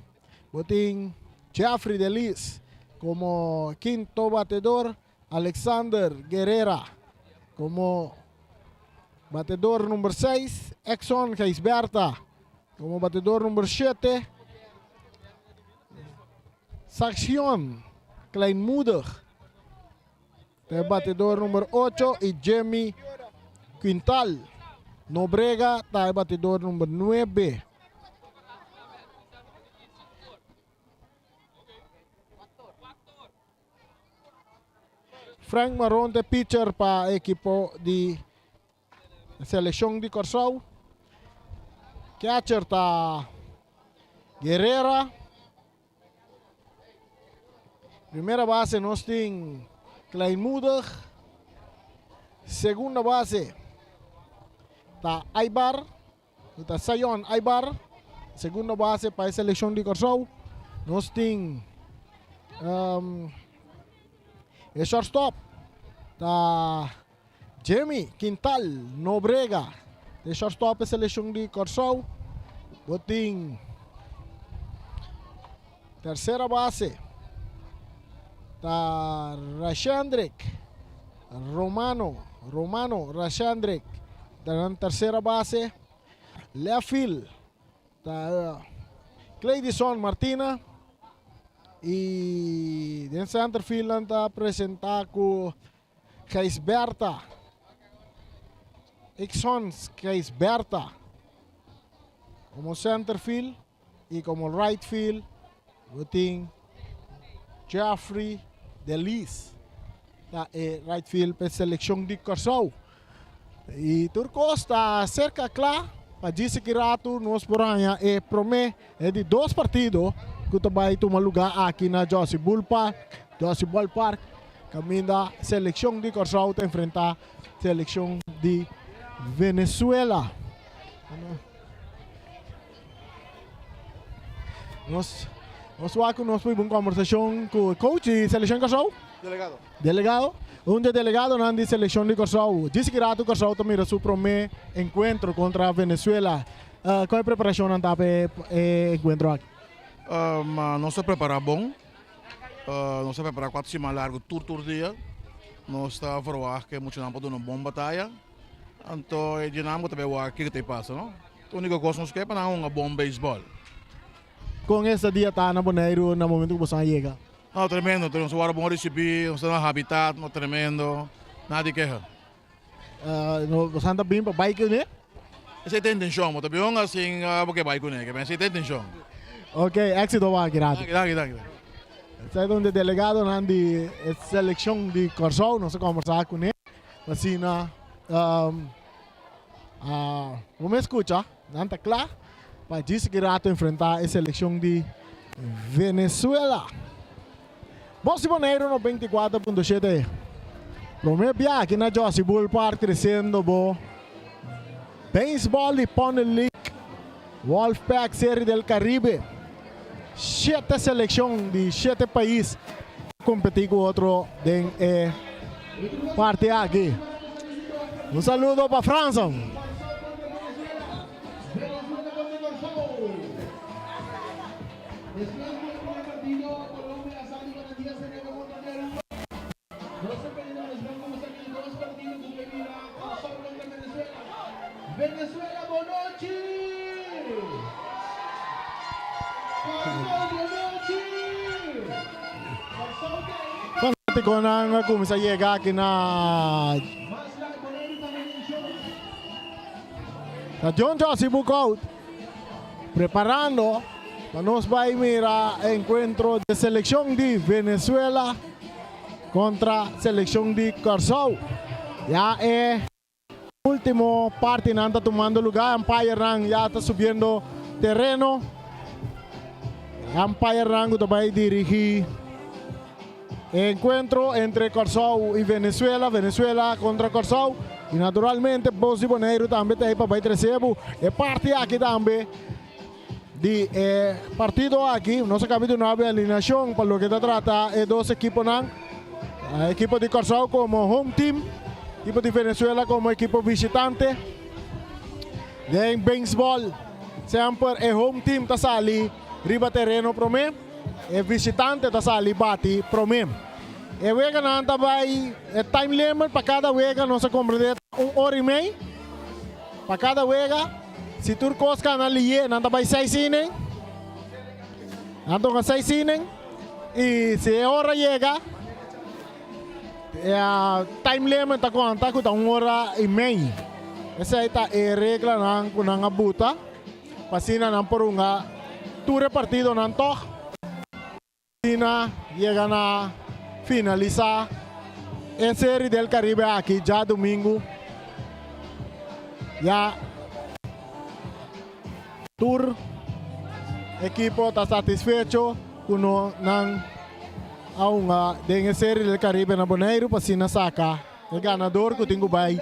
bo tin Jeffrey Delis komo kinto batedor, Alexander Guerrera komo batedor number seis, Exxon Gijsbertha komo batedor number shete, Saxion Kleinmoedig ta e batedor number ocho i Jimmy Quintal Nobrega ta e batedor number nuebe. Frank Maron ta pitcher pa ekipo di seleccion di Kòrsou. Catcher ta Guerrera. Primera base nos tin Kleinmoedig. Segunda base ta Aybar. Ta Sayon Aybar. Segundo base pa e seleccion di Kòrsou. Nos tin um, e shortstop ta Jimmy Quintal Nobrega. E shortstop e seleccion di Kòrsou. Bo tin. Tercera base ta Rashandrick Romano. Romano Rashandrick ta nan tercera base. Left field ta Cleidison Martina. Y den center field nan ta presenta cu Gijsberta. Ixon Gijsberta como center field. Y como right field bo tin Jeffrey Delis ta e right field pa e seleccion di Kòrsou. Y tur kos ta cerca kla pa djis aki rato nos por haña e prome e di dos partido cu ta bay tuma luga aki na Jossy Bull Park, Jossy Ballpark, caminda seleccion di Kòrsou ta enfrenta seleccion di Venezuela. Nos nos wak ku nos por un konversashon ku coach di selekshon Kòrsou. Delegado. Delegado. Un di delegadonan di selekshon di Kòrsou. Djis ki ratu Kòrsou ta mira su promé enkuentro kontra Venezuela. Kon e preparashonnan ta pa e enkuentro aki? Nos ta prepará bon. Nos ta prepará kuater siman largu tur tur dia. Nos ta verwagt ku e muchanan por duna un bon bataya. Anto e dje nan bo ta bai wak kiko ta e pasa no. Uniko kos nos ke pa nan hunga bon beisbòl. Kon esta dia ta na Boneiru na momento ku boso a yega? No, tremendo, nos a wòrdu bon risibí, nos ta na habitat, no tremendo, nada di keha. Boso ta bin pa bai kuné? Esei ta e intenshon, bo ta bin hunga sin bo ke bai kuné, ke esei ta e intenshon. Ok, éksito wak aki rato. Danki, danki, danki. Esei ta un di e delegadonan di e selekshon di Kòrsou, nos a kòmbersá kuné. Asina bo mes scucha, nan ta cla pa djis ki rato enfrenta e seleccion di Venezuela. Bos di Boneiru no 24.7. Prome bia aki na Jossy Bull Park treciendo bo Baseball di Pony League Wolfpack Serie del Caribe. Shete seleccion di shete pais ta competi cu otro den e parti aki. Un saludo pa Franson. Fanaticonan a cuminsa yega aki na Stadion Jossy Boekhoudt preparando pa nos bay mira e encuentro de seleccion di Venezuela contra seleccion di Corsou. Ya e ultimo partinan ta tumando lugar, umpirenan ya ta subiendo tereno. Umpirenan cu ta bay dirigi e encuentro entre Corsou y Venezuela, Venezuela contra Corsou. Y naturalmente Bos di Boneiru tambe ta ey pa bay trece bo e parti aki tambe. Di e partido aki nos a cambia di nuebe alineacion pa loke ta trata e dos ekiponan. Ekipo di Corsou como home team, ekipo di Venezuela como ekipo visitante. Den baseball semper e home team ta sali riba tereno prome, e visitante ta sali bati prome. E weganan ta bay e time limit pa cada wega nos a comprende ta un ora y mei. Pa kada wega, si tur kos kana lié, nan ta bai seis inning. Nan toka seis inning i si e ora yega, e time limit ta konta ku ta un ora i mei. Esei ta e reglanan ku nan a buta pa asina nan por hunga tur e partidonan tòg. Asina yega na finalisa e Serie del Caribe aki djadumingu. Ya tur ekipo ta satisfecho ku no nan a hunga den e Serie del Caribe na Boneiru pa asina saka e ganador ku tin ku bai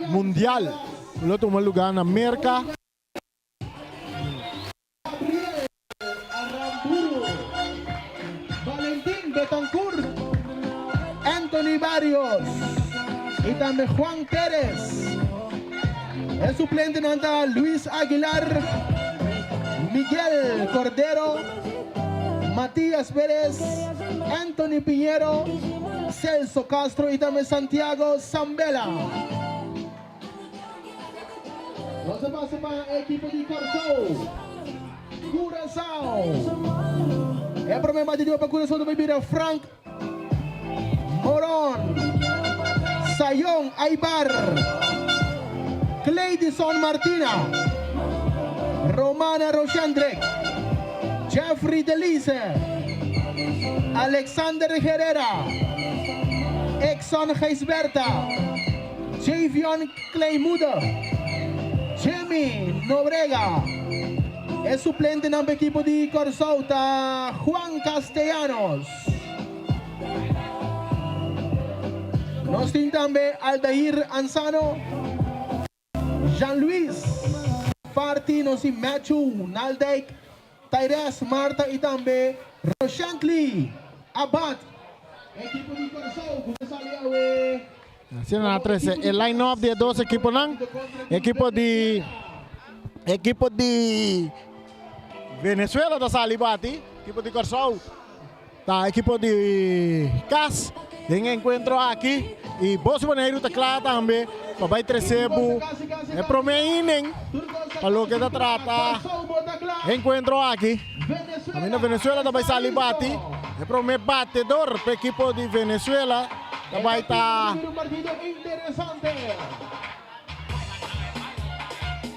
Mundial ku lo tuma lugá na Merka. Gabriel Aramburu, Valentin Betancourt, Anthony Barrios y tambe Juan Perez. E suplentenan ta Luis Aguilar, Miguel Cordero, Matias Perez, Anthony Piñero, Celso Castro y tambe Santiago Zambella. Nos a pasa pa e ekipo di Kòrsou, Curaçao. E promé batidó pa Curaçao ta bai bira Frank Moron, Sayon Aybar, Cleidison Martina, Romana Roshendrick, Jeffrey Delice, Alexander Herrera, Exxon Gijsberta, Javion Kleinmoeder, Jimmy Nobrega. E suplentenan pa ekipo di Kòrsou ta Juan Castellanos. Nos tin tambe Aldair Ansano, Jean Luis Farti, nos tin Matthew Naldijk, Tyrese Martha y tambe Roshantley Abad. Ekipo di Kòrsou ku ta sali awe. Asina nan a trese e line up di e dos ekiponan. Ekipo di ekipo di Venezuela ta sali bati, ekipo di Kòrsou ta ekipo di kas den e enkuentro aki i Boso Boneiru ta kla tambe pa bai trese bu e promé inning pa loke ta trata e enkuentro aki. Kaminda Venezuela ta bai sali bati, e promé batedor pa ekipo di Venezuela ta bai ta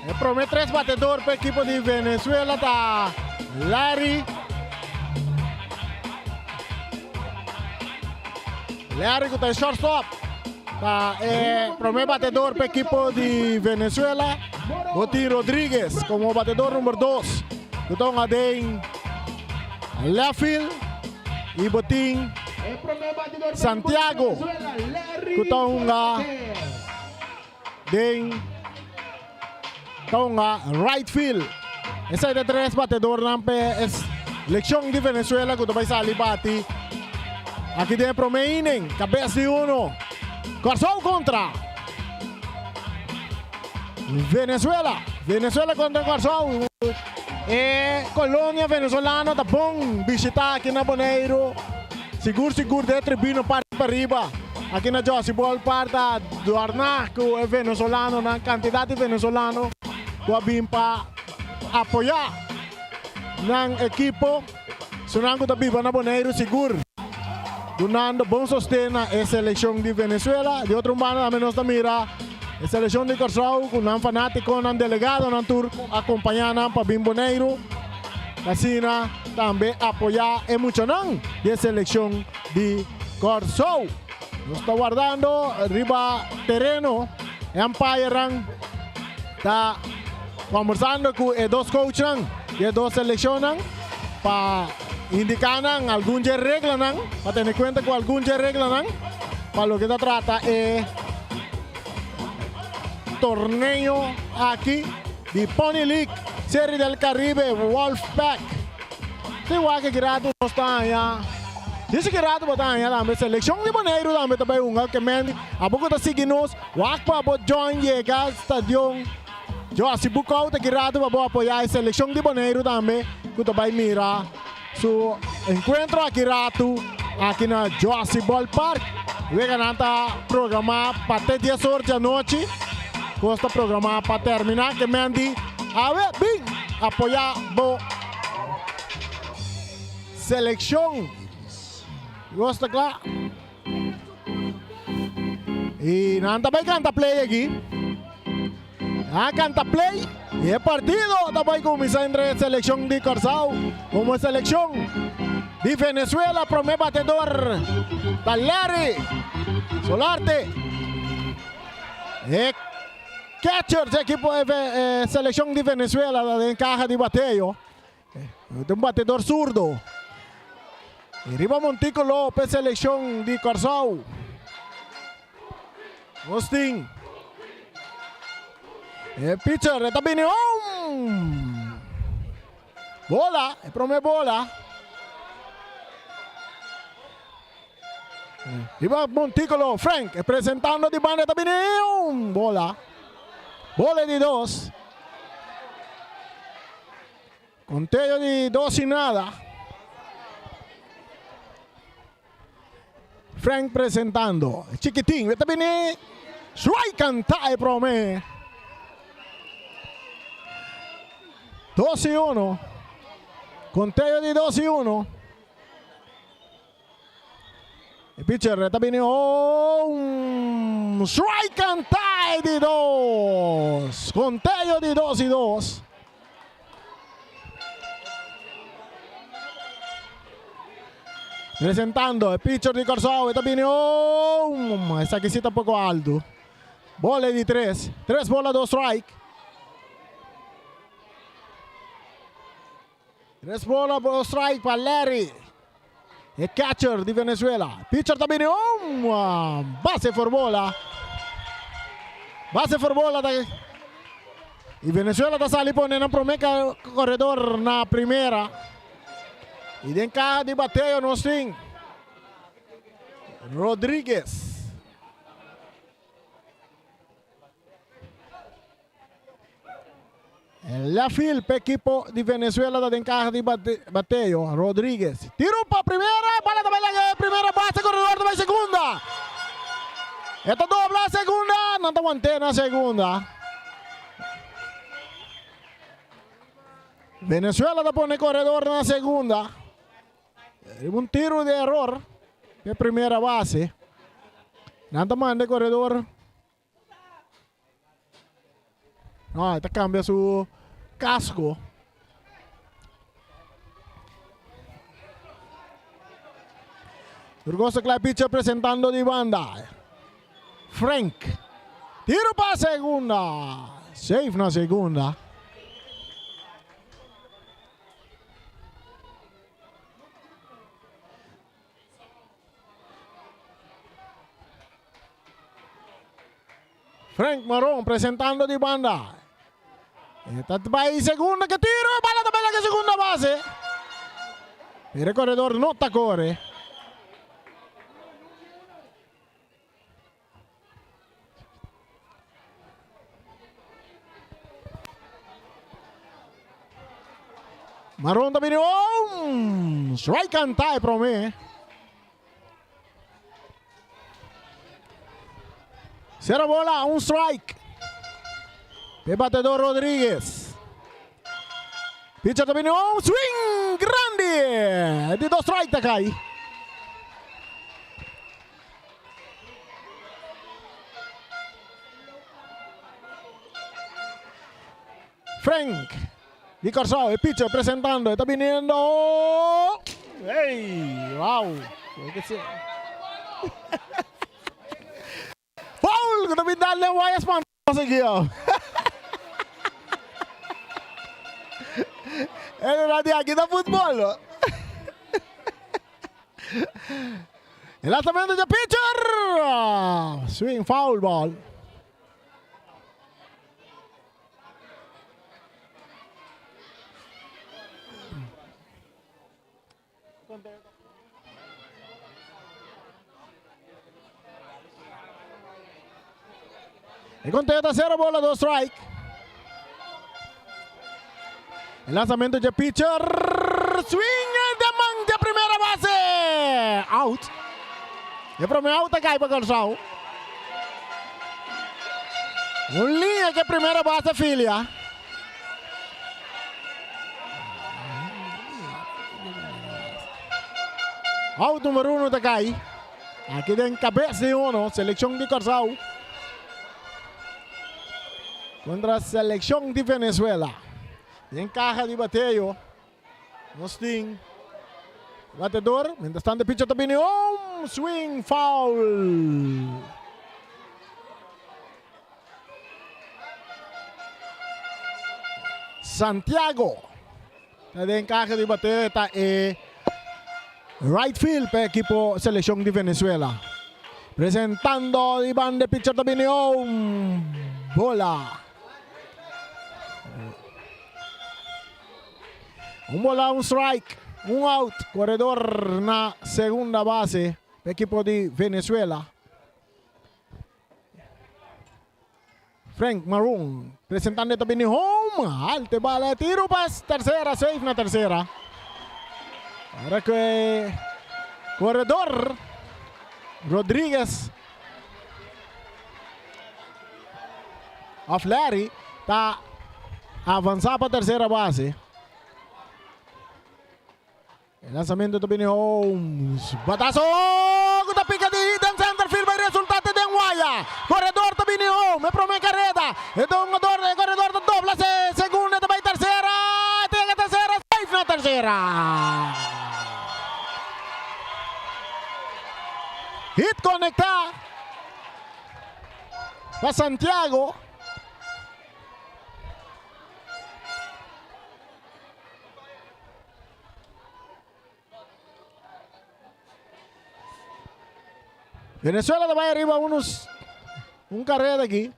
E promé tres batedor pa ekipo di Venezuela ta Larry Larry ku ta e shortstop ta e promé batedor pa ekipo di Venezuela. Botin Rodriguez komo batedor number dos ku ta hunga den left field i Botin Santiago ku ta hunga den ta hunga right field. Esei ta tres batedornan pa e seleccion di Venezuela ku ta bai sali bati aki den e prome inning. Kabes di uno. Kòrsou kontra Venezuela. Venezuela kontra Kòrsou. E kolonia venezolano ta bon bishita aki na Boneiru. Sigur sigur den e tribuna parti pariba. Aki na Jossy Ball Park ta dòrna ku e venezolanonan, kantidat di venezolano ku a bin pa apoyá nan ekipo. Esunnan ku ta biba na Boneiru sigur dunando bon sosten na e selekshon di Venezuela. Di otro un banda tambe nos ta mira e selekshon di Kòrsou ku nan fanátikonan, delegadonan tur ku akompañá nan pa bin Boneiru. Asina tambe apoyá e muchanan di e selekshon di Kòrsou. Nos ta wardando riba tereno. E umpire-nan ta kombersando ku e dos coachnan di e dos selekshonnan pa indiká nan algun dje reglanan, pa tene kuenta ku algun dje reglanan pa loke ta trata e torneo aki di Pony League Serie del Caribe Wolfpack. Si wak e rato nos ta haña, disi ki rato bo ta haña tambe seleccion di Boneiru tambe ta bay hunga ke men abo ku ta sigui nos wak pa bo join yega stadion Jossy Bucau ta ki rato pa bo apoya e seleccion di Boneiru tambe ku ta bay mira su encuentro aki rato aki na Jossy Ball Park. Weganan ta programa pa te dies or di anochi. Kos ta programa pa termina ke men di awe bin apoya bo seleccion. Kos ta kla. Y nan ta bay canta play aki. Nan a canta play y e partido ta bay cuminsa entre e seleccion di Corsou como e seleccion di Venezuela. Prome batedor ta Larry Solarte. E catcher di ekipo e seleccion di Venezuela ta den caha di bateo. Ta un batedor zurdo. Y riba monticulo p'e seleccion di Corsou. Nos tin e pitcher e ta bini home. Bola, e prome bola. Riba monticulo Frank e presentando di banda e ta bini home. Bola. Bola di dos. Conteo di dos y nada. Frank presentando. Chiquitín, ta bini. Strike canta e prome. 2 y 1. Conteo di 2 y 1. E pitcher ta bini un strike and tie di dos. Conteo di dos y dos. Presentando e pitcher di Kòrsou, e ta bini oh, esaki si ta poko altu. Bola di tres, tres bola dos strike. Tres bola dos strike pa Larry, e catcher di Venezuela. Pitcher ta bini oh, base for bola. Base for bola ta y Venezuela ta sali pone nan prome corredor na primera. Y den caja di bateo nos tin Rodriguez. El left field pa equipo di Venezuela ta den caja di bateo. Rodriguez. Tiro pa primera. Bala ta bay laga primera base. Corredor ta bay segunda. E ta dobla segunda. Nan ta wante na segunda. Venezuela ta pone corredor na segunda. Riba un tiro di error pe primera base. Nan ta manda e corredor. No, e ta cambia su casco. Burgoso Clay Pitcher presentando di banda. Frank. Tiro pa segunda. Safe na segunda. Frank Maron presentando di banda. Esta bay segunda que tiro. Bala ta bay segunda base. Pero el corredor no ta corre. Maron ta bini oh, strike canta e prome. Cero bola, un strike. E batedor Rodriguez. Pitcher ta bini un swing grandi. Di dos strike ta kai. Frank di Kòrsou, e pitcher presentando, e ta biniendo. Hey, wow. Foul, ku ta bin dal den waya spantoso aki yo. E di aki ta futbol. E lanzamento dje pitcher. Swing foul ball. E conteo ta 0 bola, 2 strike. E lanzamento dje pitcher. Swing de man de primera base. Out. E prome out a cai pa Kòrsou. Un liña ke primera base filia. Out numero uno ta cai. Aki den cabes di uno, seleccion di Kòrsou contra seleccion di Venezuela. Den caja di bateo nos tin batedor. Mientras tanto e pitcher ta bini un swing foul. Santiago ta den caja di bateo ta e right field pa equipo seleccion di Venezuela. Presentando di banda e pitcher ta bini un bola. Un bola, un strike, un out. Corredor na segunda base pa equipo di Venezuela. Frank Maroon presentando e ta bini home. Halte bala e tiro pa tercera, safe na tercera. Ora cu e corredor Rodriguez of Larry ta avanza pa tercera base. E lanzamento ta bini Holmes. Batazo cu ta pica di hit den center field bay resulta te den waya. Corredor ta bini home. E prome careda. E dongador e corredor ta dobla se segunda ta bay tercera. E ta yega tercera. Safe na tercera. Hit conecta pa Santiago. Venezuela ta bai ariba unos un carrera aki.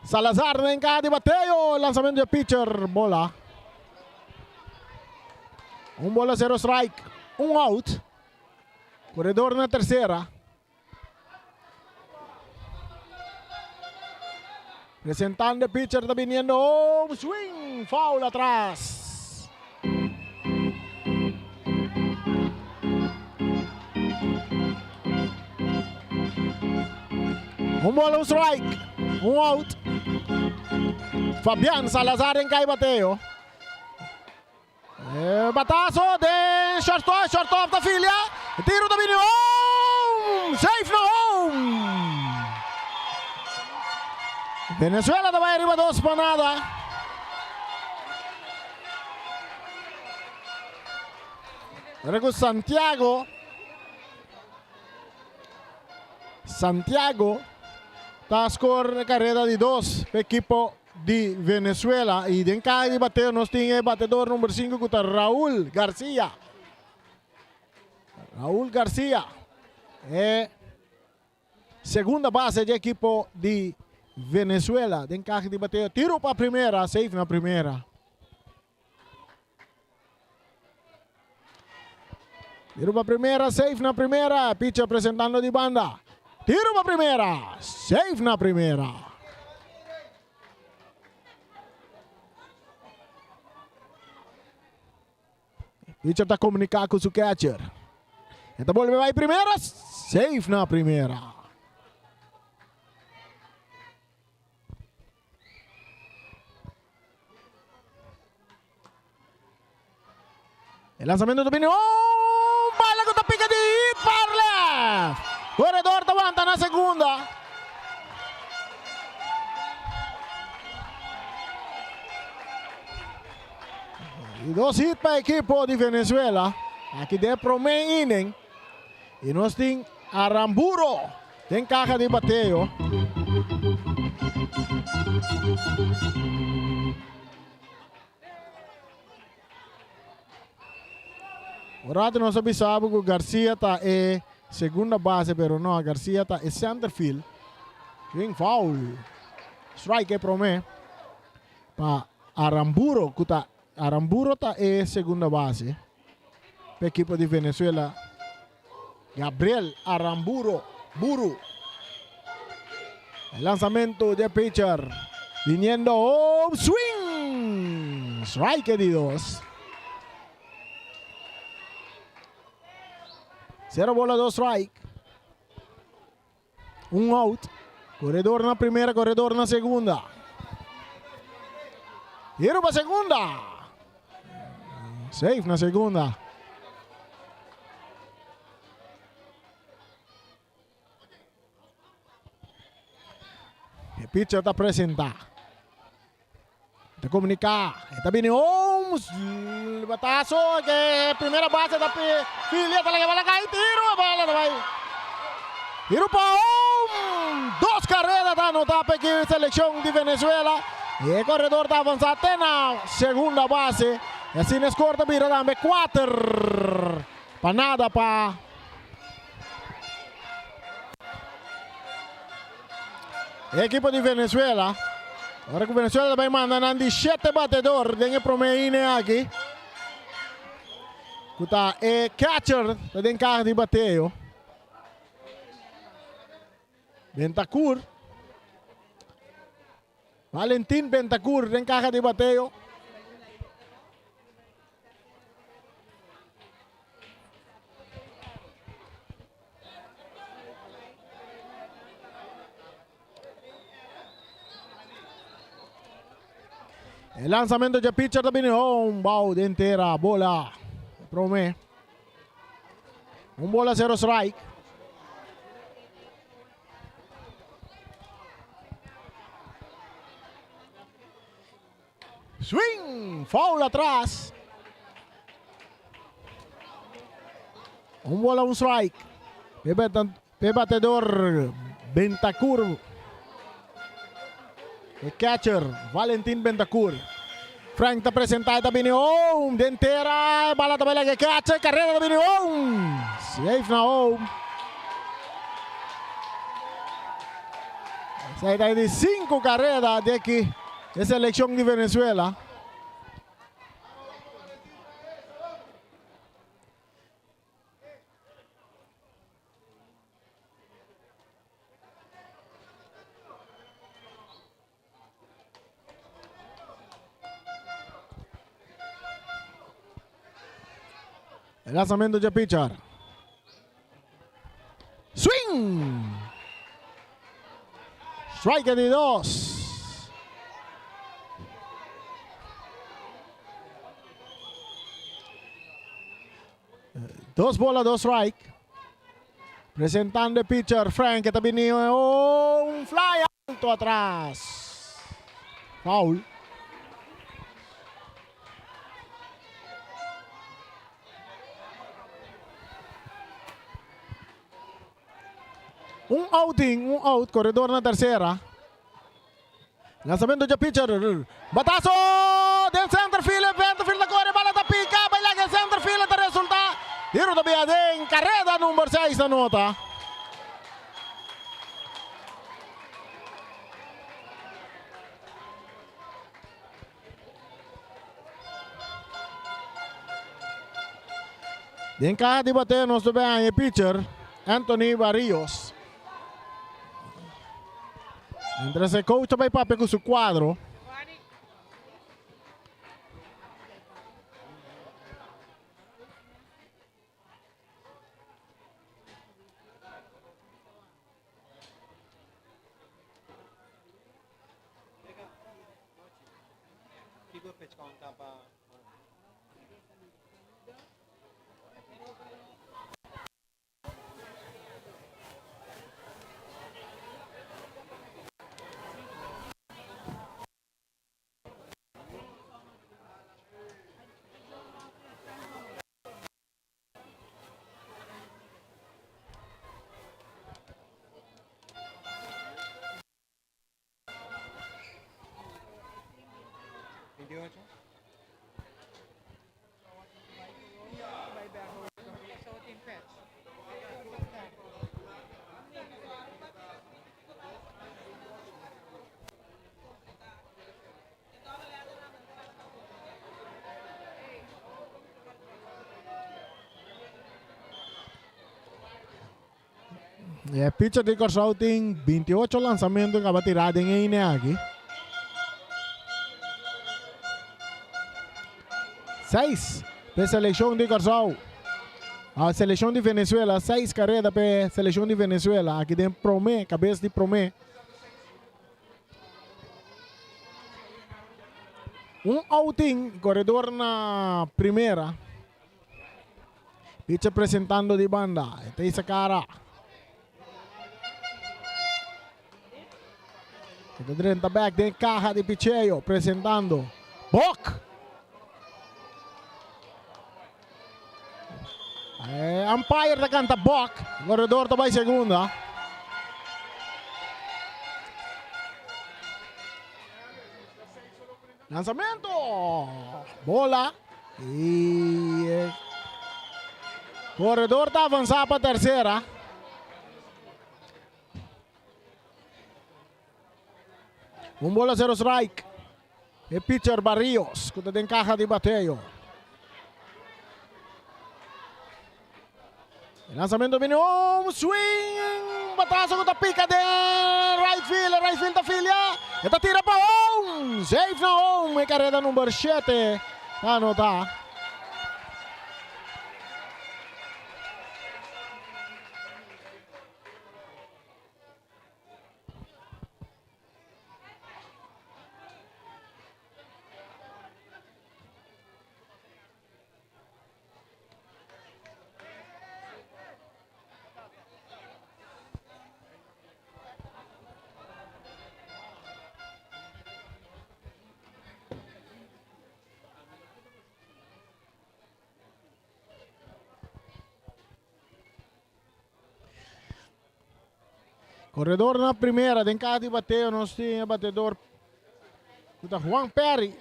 Salazar den caha di bateo, lanzamento di pitcher, bola. Un bola cero strike, un out. Corredor na tercera. Presentando e pitcher ta biniendo home swing, foul atras. Un bola, un strike, un out. Fabian Salazar en kai bateo. E batazo den shortstop, shortstop ta filia. Tiro ta bini home! Safe na home! Venezuela ta bai ariba dos pa nada. Ora ku Santiago Santiago ta score carrera di dos pa ekipo di Venezuela y den caha di bateo nos tin e batedor number 5 cu ta Raul Garcia. Raul Garcia e segunda base di equipo di Venezuela den caha di bateo. Tiro pa primera, safe na primera. Tiro pa primera, safe na primera. Pitcher presentando di banda. Tiro pa primera, safe na primera. Pitcher ta comunica cu su catcher. E ta bolbe bay primera, safe na primera. E lanzamento ta bini. Oh! Bala ku ta pika di hit par left. Corredor ta wanta na segunda. Y dos hit pa equipo di Venezuela. Aki den prome inning. Y nos tin Aramburo den caja di bateo. Un rato nos a bisa bo cu Garcia ta e segunda base, pero no, Garcia ta e center field. Swing foul. Strike e prome pa Aramburo, cu ta Aramburo ta e segunda base pa ekipo di Venezuela. Gabriel Aramburo Buru. E lanzamento di e pitcher viniendo home swing. Strike di dos. Cero bola, dos strike. Un out. Corredor na primera, corredor na segunda. Tiro pa segunda. Safe na segunda. E pitcher ta presenta. Ta comunica. Ta bini Holmes. Batazo. Que primera base ta filia. Ta laga bala cai. Tiro. Bala ta bai. Tiro pa home. Dos carrera ta anota pa equipo seleccion di Venezuela. E corredor ta avanza te na segunda base. Y asina e score ta bira tambe 4 pa nada pa E ekipo di Venezuela. Ora ku Venezuela ta bai manda nan di shete batedor den e prome inning aki. Ku ta e catcher ta den kaha di bateo. Bentancur. Valentin Bentacur den caja di bateo. E lanzamento dje pitcher ta bini home. Bou den tera. Bola. Prome. Un bola cero strike. Swing! Foul atras. Un bola, un strike. Pe batedor Bentacur. E catcher Valentin Bentacur. Frank ta presenta e ta bini home. Den tera e bala ta bai laga e catcher. Carrera ta bini home. Safe na home. Esei ta e di sinku carrera di aki e seleccion di Venezuela. El lanzamiento de pitcher. Swing! Strike di dos. Dos bola, dos strike. Presentando e pitcher Frank que ta bini un fly alto atras. Foul. Un outing, un out, corredor na tercera. Lanzamento dje pitcher. Batazo den center field. Center field ta corre, bala ta pica, bai laga e center field ta resulta. Tiro ta bia den carrera number 6 ta nota. Den caja di bateo nos ta bay e pitcher Anthony Barrios. Mientras e coach ta bay papia cu su cuadro. E pitcher di Kòrsou tin 28 lansamentu kaba tirá den e inning aki. Seis p'e selekshon di Kòrsou. A selekshon di Venezuela, seis kareda p'e selekshon di Venezuela aki den promé, kabes di promé. Un outing, koredor na primera. Pitcher presentando di banda. E ta isa cara. E ta drenta back den caja di picheo. Presentando. Bok! E umpire ta canta bok. Corredor ta bay segunda. Lanzamento! Bola. Y e corredor ta avanza pa tercera. Un bola cero strike. E pitcher Barrios cu ta den caja di bateo. E lanzamento bini un swing. Batazo cu ta pica den right field. Right field ta filia. E ta tira pa home! Safe na home e kareda number shete ta anota. Corredor na primera den caja di bateo nos tin e batedor cu ta Juan Perry.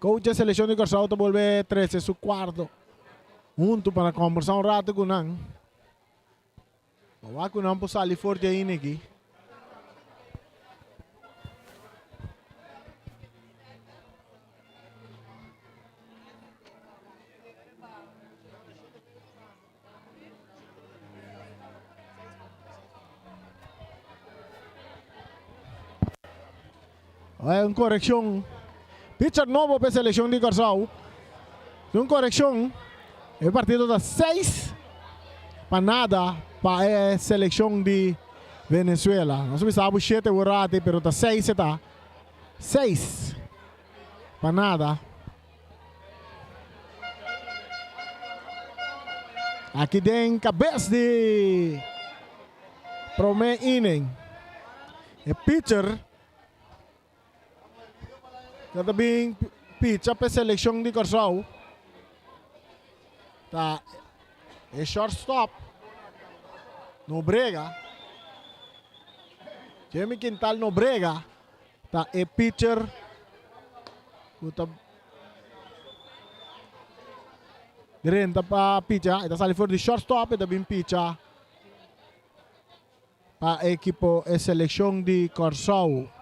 Coach de seleccion di Curaçao ta bolbe trece su cuarto hunto para conversa un rato cu nan. Pa wak ku nan por sali for di ain aki. Ay, un korekshon. Pitcher nobo pa e selekshon di Kòrsou. Un korekshon. E partido ta 6 pa nada pa e selekshon di Venezuela. Nos a bisa bo 7 wurati, pero ta 6 e ta. 6 pa nada. Aki den kabes di prome inning. E pitcher ta bin picha pa e selekshon di Kòrsou. Ta e shortstop Nobrega. Jimmy Quintal Nobrega ta e pitcher ku ta drenta pa picha. E ta sali for di shortstop e ta bin picha pa ekipo e selekshon di Kòrsou.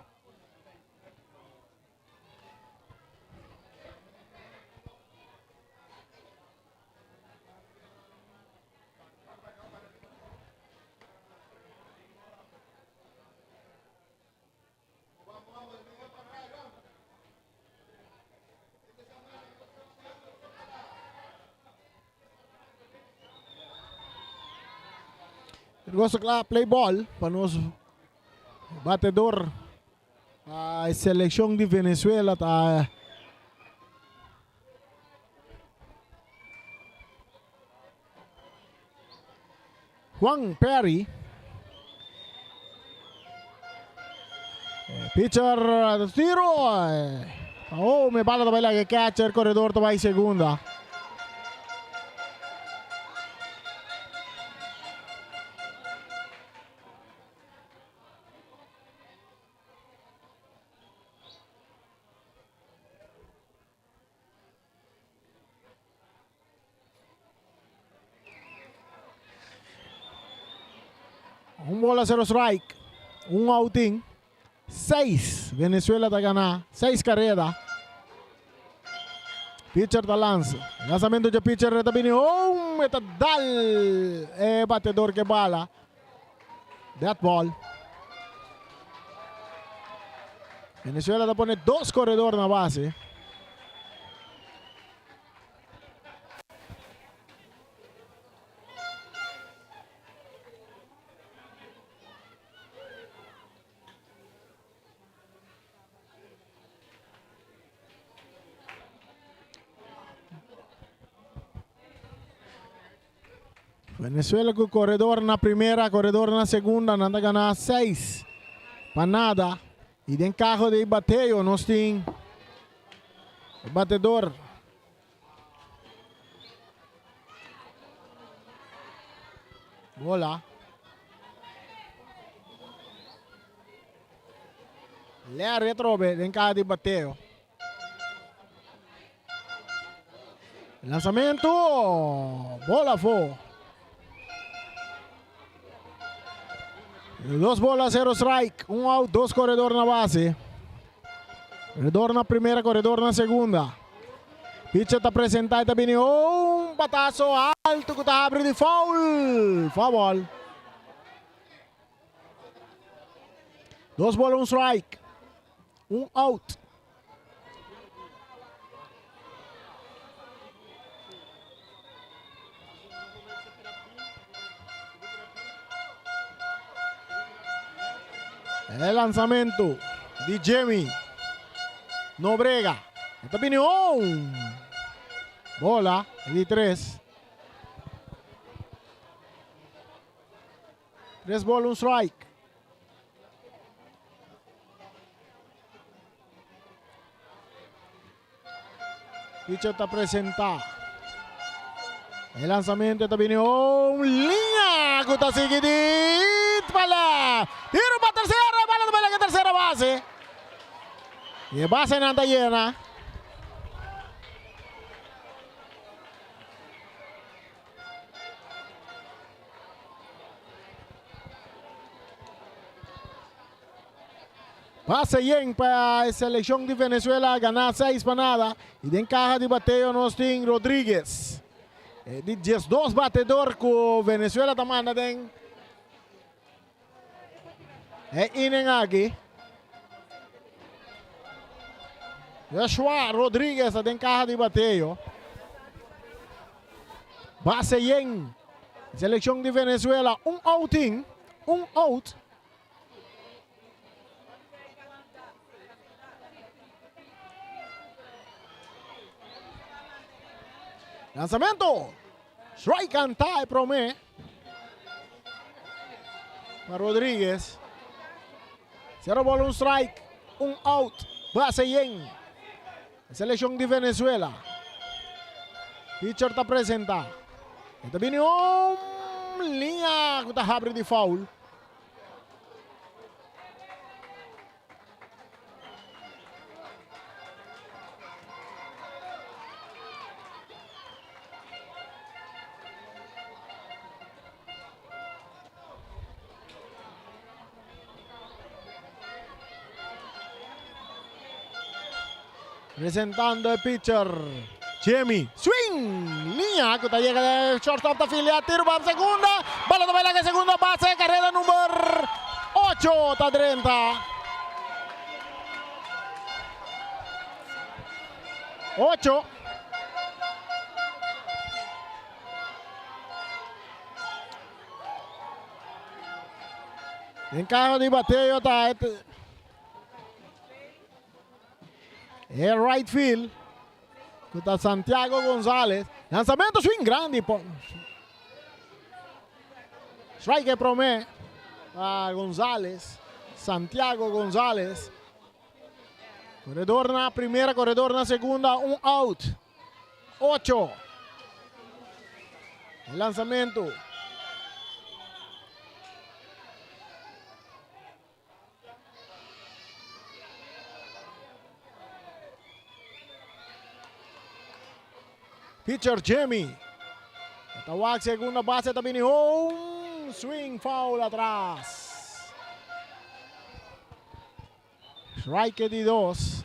Gosto kla play ball pa nos batedor pa seleccion di Venezuela ta Juan Perry. Pitcher tiro. Oh, me bala ta bai laga catcher, corredor ta bai segunda. Un bola cero strike. Un outing. Seis. Venezuela ta gana. Seis carrera. Pitcher ta lanza. Lanzamento de pitcher ta bini home. E ta dal e batedor ke bala. Dead ball. Venezuela ta pone dos corredor na base. Venezuela ku koredor na primera, koredor na segunda, nan ta gana 6 pa nada. I den kaho di bateo nos tin e batedor Bola. Larry atrobe den kaha di bateo. Lanzamento. Bola afó. Dos bola, cero strike. Un out, dos corredor na base. Corredor na primera, corredor na segunda. Pitcher ta presenta y ta bini un batazo alto cu ta habri di foul. Foul ball. Dos bola, un strike. Un out. E lanzamento di Jimmy Nobrega. Esta bini un bola di tres. Tres bola, un strike. Pitcher ta presenta. E lanzamento ta bini un linea cu ta sigui di pala. Tiro pa tercera, bala ta bala tercera base. Y e base nan ta yena. Pase yen pa e seleccion di Venezuela gana 6 pa nada. Y den caja di bateo nos tin Rodriguez. E di 12 batedor cu Venezuela ta manda den e inning aki. Joshua Rodriguez ta den caja di bateo. Base yen. Seleccion di Venezuela un outing, un out. Lanzamento. Strike canta e prome. Pa Rodriguez. Cero bola, un strike, un out. Base yen. Seleccion di Venezuela. Pitcher ta presenta. E ta bini un linea cu ta habri di foul. Presentando e pitcher Jimmy. Swing! Linea cu ta yega de shortstop ta filia. Tiro pa segunda. Bala ta bay laga segunda base. Carrera number 8 ta drenta. 8. Den caja di bateo ta e right field ku ta Santiago Gonzalez. Lanzamento swing grandi. Strike e prome pa Gonzalez. Santiago Gonzalez. Corredor na primera, corredor na segunda, un out. 8. E lanzamento. Pitcher Jimmy. Ta wak segunda base ta bini home. Swing foul atras. Strike di dos.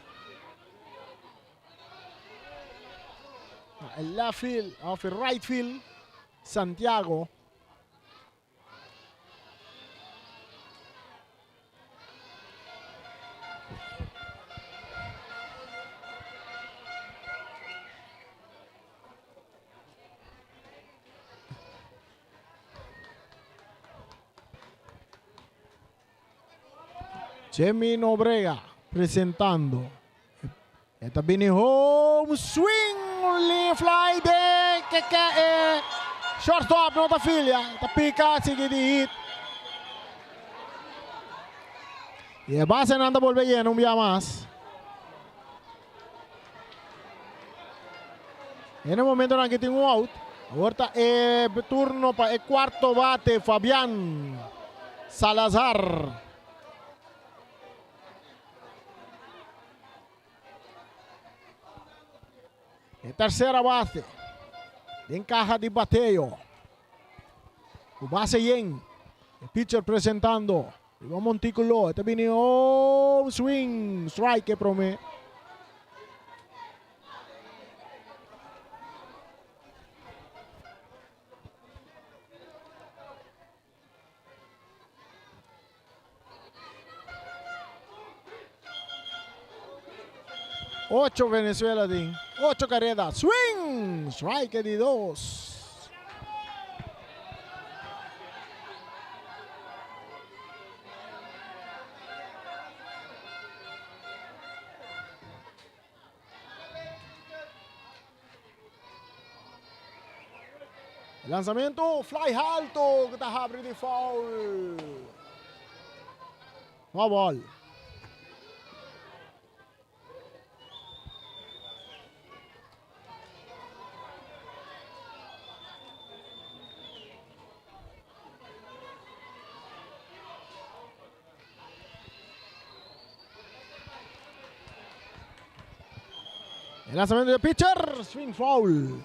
El left field, of el right field, Santiago. Jimmy Nobrega presentando. E ta bini home swing fly de que que e shortstop no ta filia. Ta pica sigui di hit. Y e base nan ta bolbe yena un bia mas. En e momento nan ki tin un out. Awor ta e turno pa e cuarto bate Fabian Salazar. E tercera base. Den caja di bateo. Cu base yen. E pitcher presentando. Riba monticulo. E ta bini oh, swing. Strike e prome. Ocho Venezuela tin. Ocho kareda. Swing! Strike di dos. Lanzamento, fly alto, que ta habri di foul. No ball. El lanzamiento de pitcher, swing foul.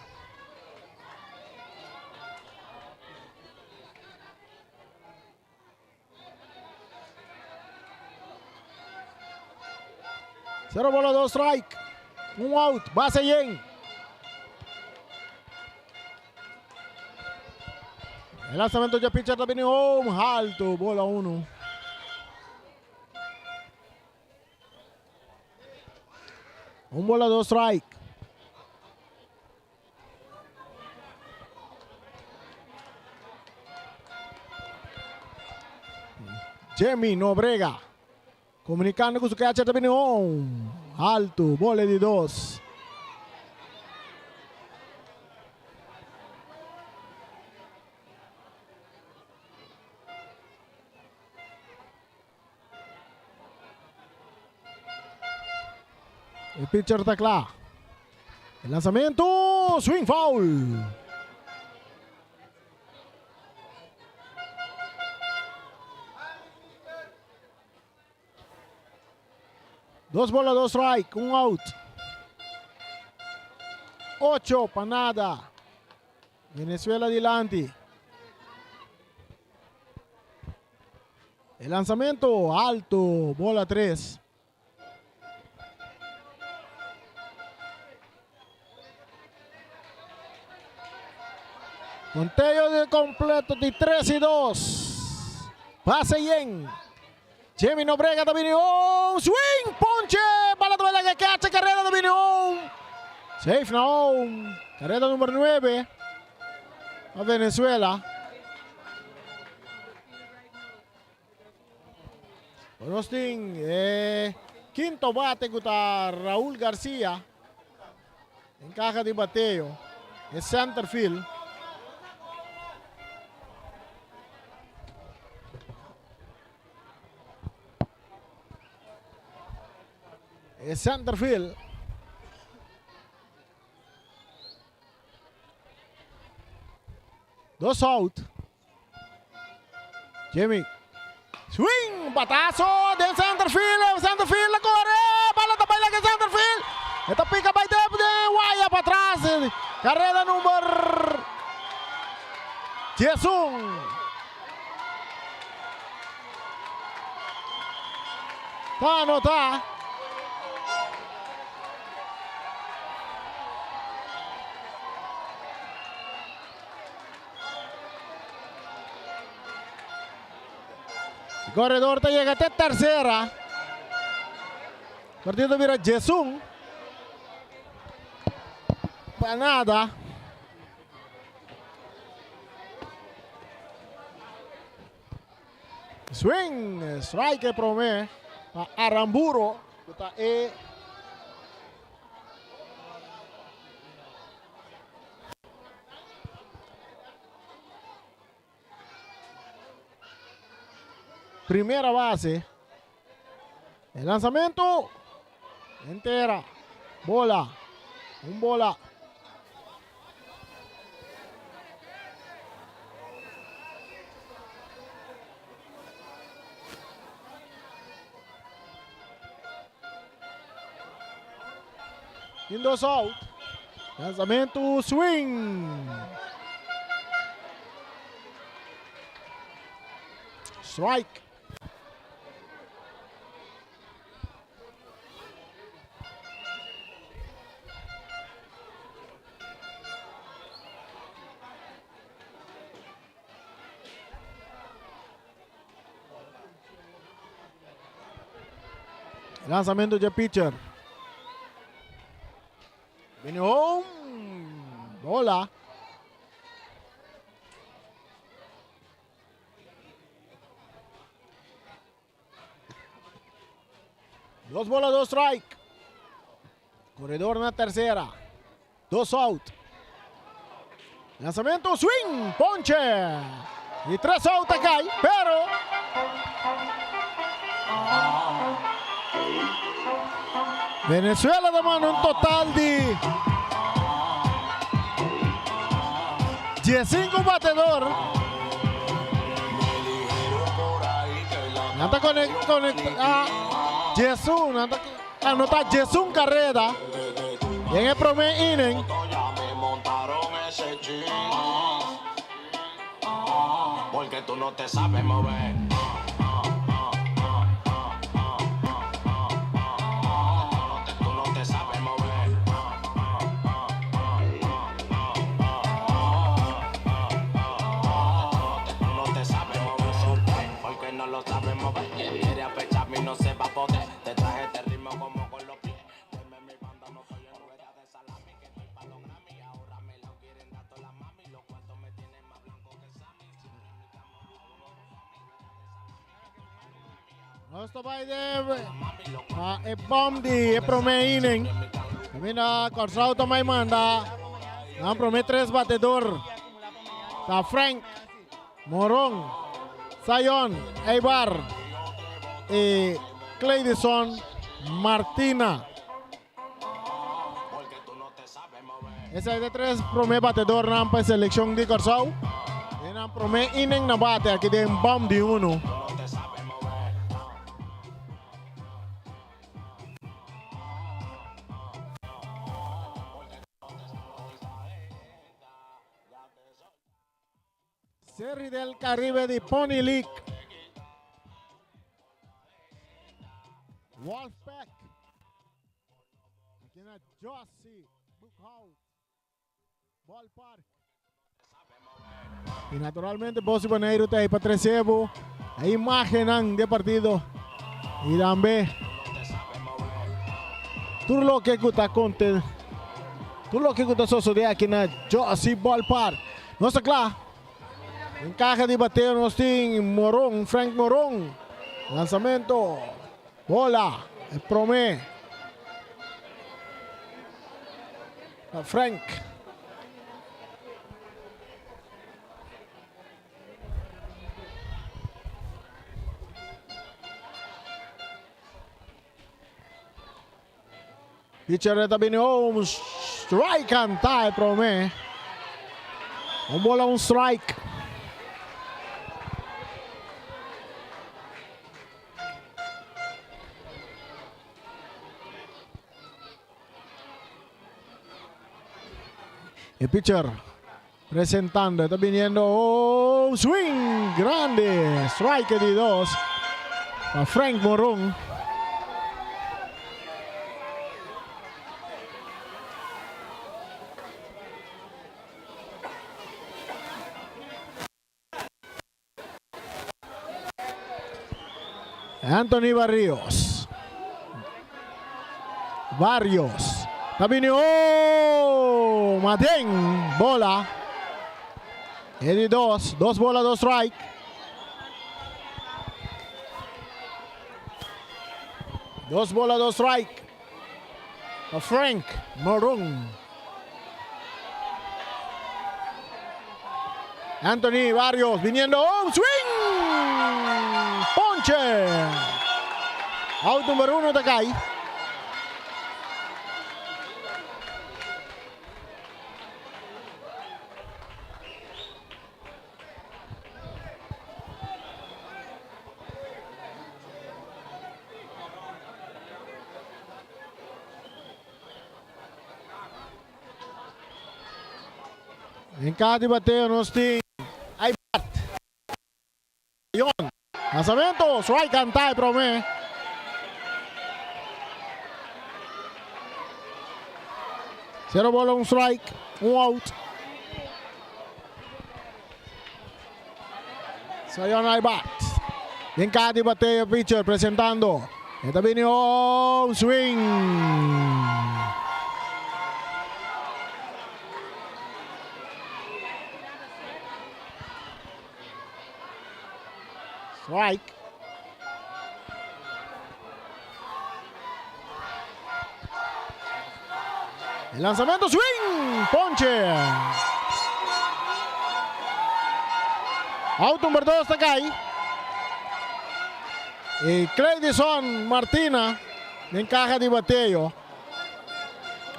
Cero bola, dos strike. Un out, base yen. El lanzamiento de pitcher también home, alto, bola uno. Un bola, dos strike. Jimmy Nobrega. Comunicando cu su catcher ta bini home. Alto, bola di dos. E pitcher ta cla. E lanzamento, swing foul. Dos bola, dos strike, un out. Ocho pa nada. Venezuela dilanti. E lanzamento alto, bola 3. Conteo de completo di 3 y 2. Pase yen. Jimmy Nobrega ta bini home. Swing, ponche. Bala ta bala catch. Carrera ta bini home. Safe na home. Carrera number 9. A Venezuela. Nos tin e quinto bate ku ta Raul Garcia. En caja di bateo. E center field. E center field. Dos out. Jimmy. Swing! Batazo den center field. Center field la corre. Bala ta baila den center field. Esta pica bay de waya para atrás. Carrera número 11. Ta anota. Corredor ta yega te tercera. Partido bira Jesum. Pa nada. Swing, strike prome pa Aramburo. Ku ta e Primera base. El lanzamiento. Entera. Bola. Un bola. Tin dos out. Lanzamento, swing. Strike. Lanzamento dje pitcher. Dos bola, dos strike. Corredor na tercera. Dos out. Lanzamiento, swing, ponche. Y tres out acá, pero Venezuela ta manda un total di 15 batedor. Nan ta conecta 11, nan ta anota 11 carrera den e prome inning. Nos ta bai de pa e bom di e prome inning. Caminda Kòrsou ta mai manda nan prome tres batedor. Ta Frank Moron, Zion Eibar y Cleidison Martina. Esei ta tres promé batedornan pa e selekshon di Kòrsou. Den nan promé inning nan bate aki den bòm di unu. Serie del Caribe di Pony League. Wolfpack. Aki na Jossy Boekhout Ballpark. Y naturalmente Bos di Boneiru ta ahí pa trece bo e imagennan di e partido y tambe tur loke cu ta conte, tur loke cu ta sosode aki na Jossy Ballpark. Nos ta kla. Den kaha di bateo nos tin Moron, Frank Moron. Lansamento. Bola. E prome. Pa Frank. Pitcher ta bini home, strike canta e prome. Un bola, un strike. E pitcher presentando, ta biniendo home, swing grande, strike di dos pa Frank Moron. Anthony Barrios. Barrios. Ta bini oh! Maden bola. E di dos. Dos bola, dos strike. Dos bola, dos strike. Pa Frank Moron. Anthony Barrios viniendo. Oh, swing! Ponche! Out number uno ta kai. En cada di bateo nos tin Aybert. Yon. Lanzamento, strike canta e prome. Cero bola, un strike, un out. Sayon Aibat. Den cada di bateo pitcher presentando. E ta bini oh, swing. Strike. E lanzamento swing! Ponche! Out number 2 ta cay. Y Cleidison Martina den caja di bateo.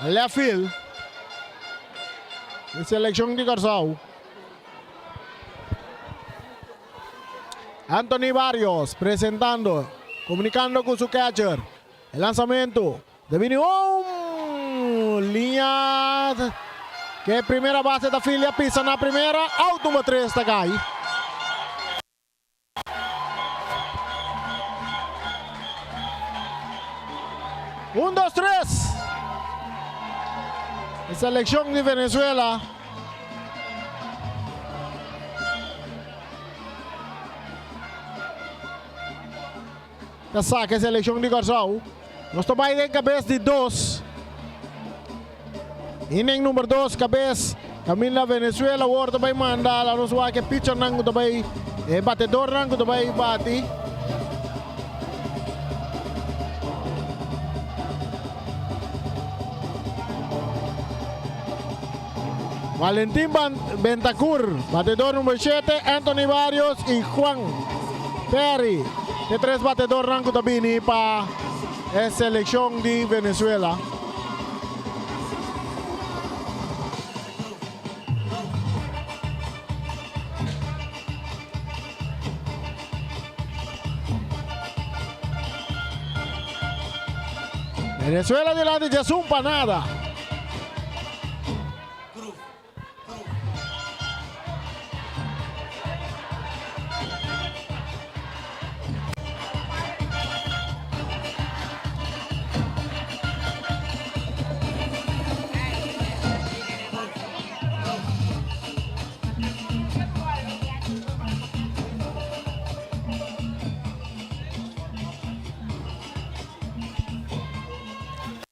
Left field. Di seleccion di Corsou. Anthony Barrios presentando, comunicando cu su catcher. E lanzamento de bini un liña ke primera base ta filia pisa na primera out number 3 ta cay. Un, dos, tres. E seleccion di Venezuela. Ta saca e seleccion di Corsou. Nos ta bay den cabes di dos. Inning number dos cabes caminda Venezuela awor ta bay manda la nos wak e pitchernan cu ta bay e batedornan cu ta bay bati. Valentin Bentacur, batedor number 7, Anthony Barrios y Juan Perry. E tres batedornan cu ta bini pa e seleccion di Venezuela. Venezuela dilanti djesun pa nada.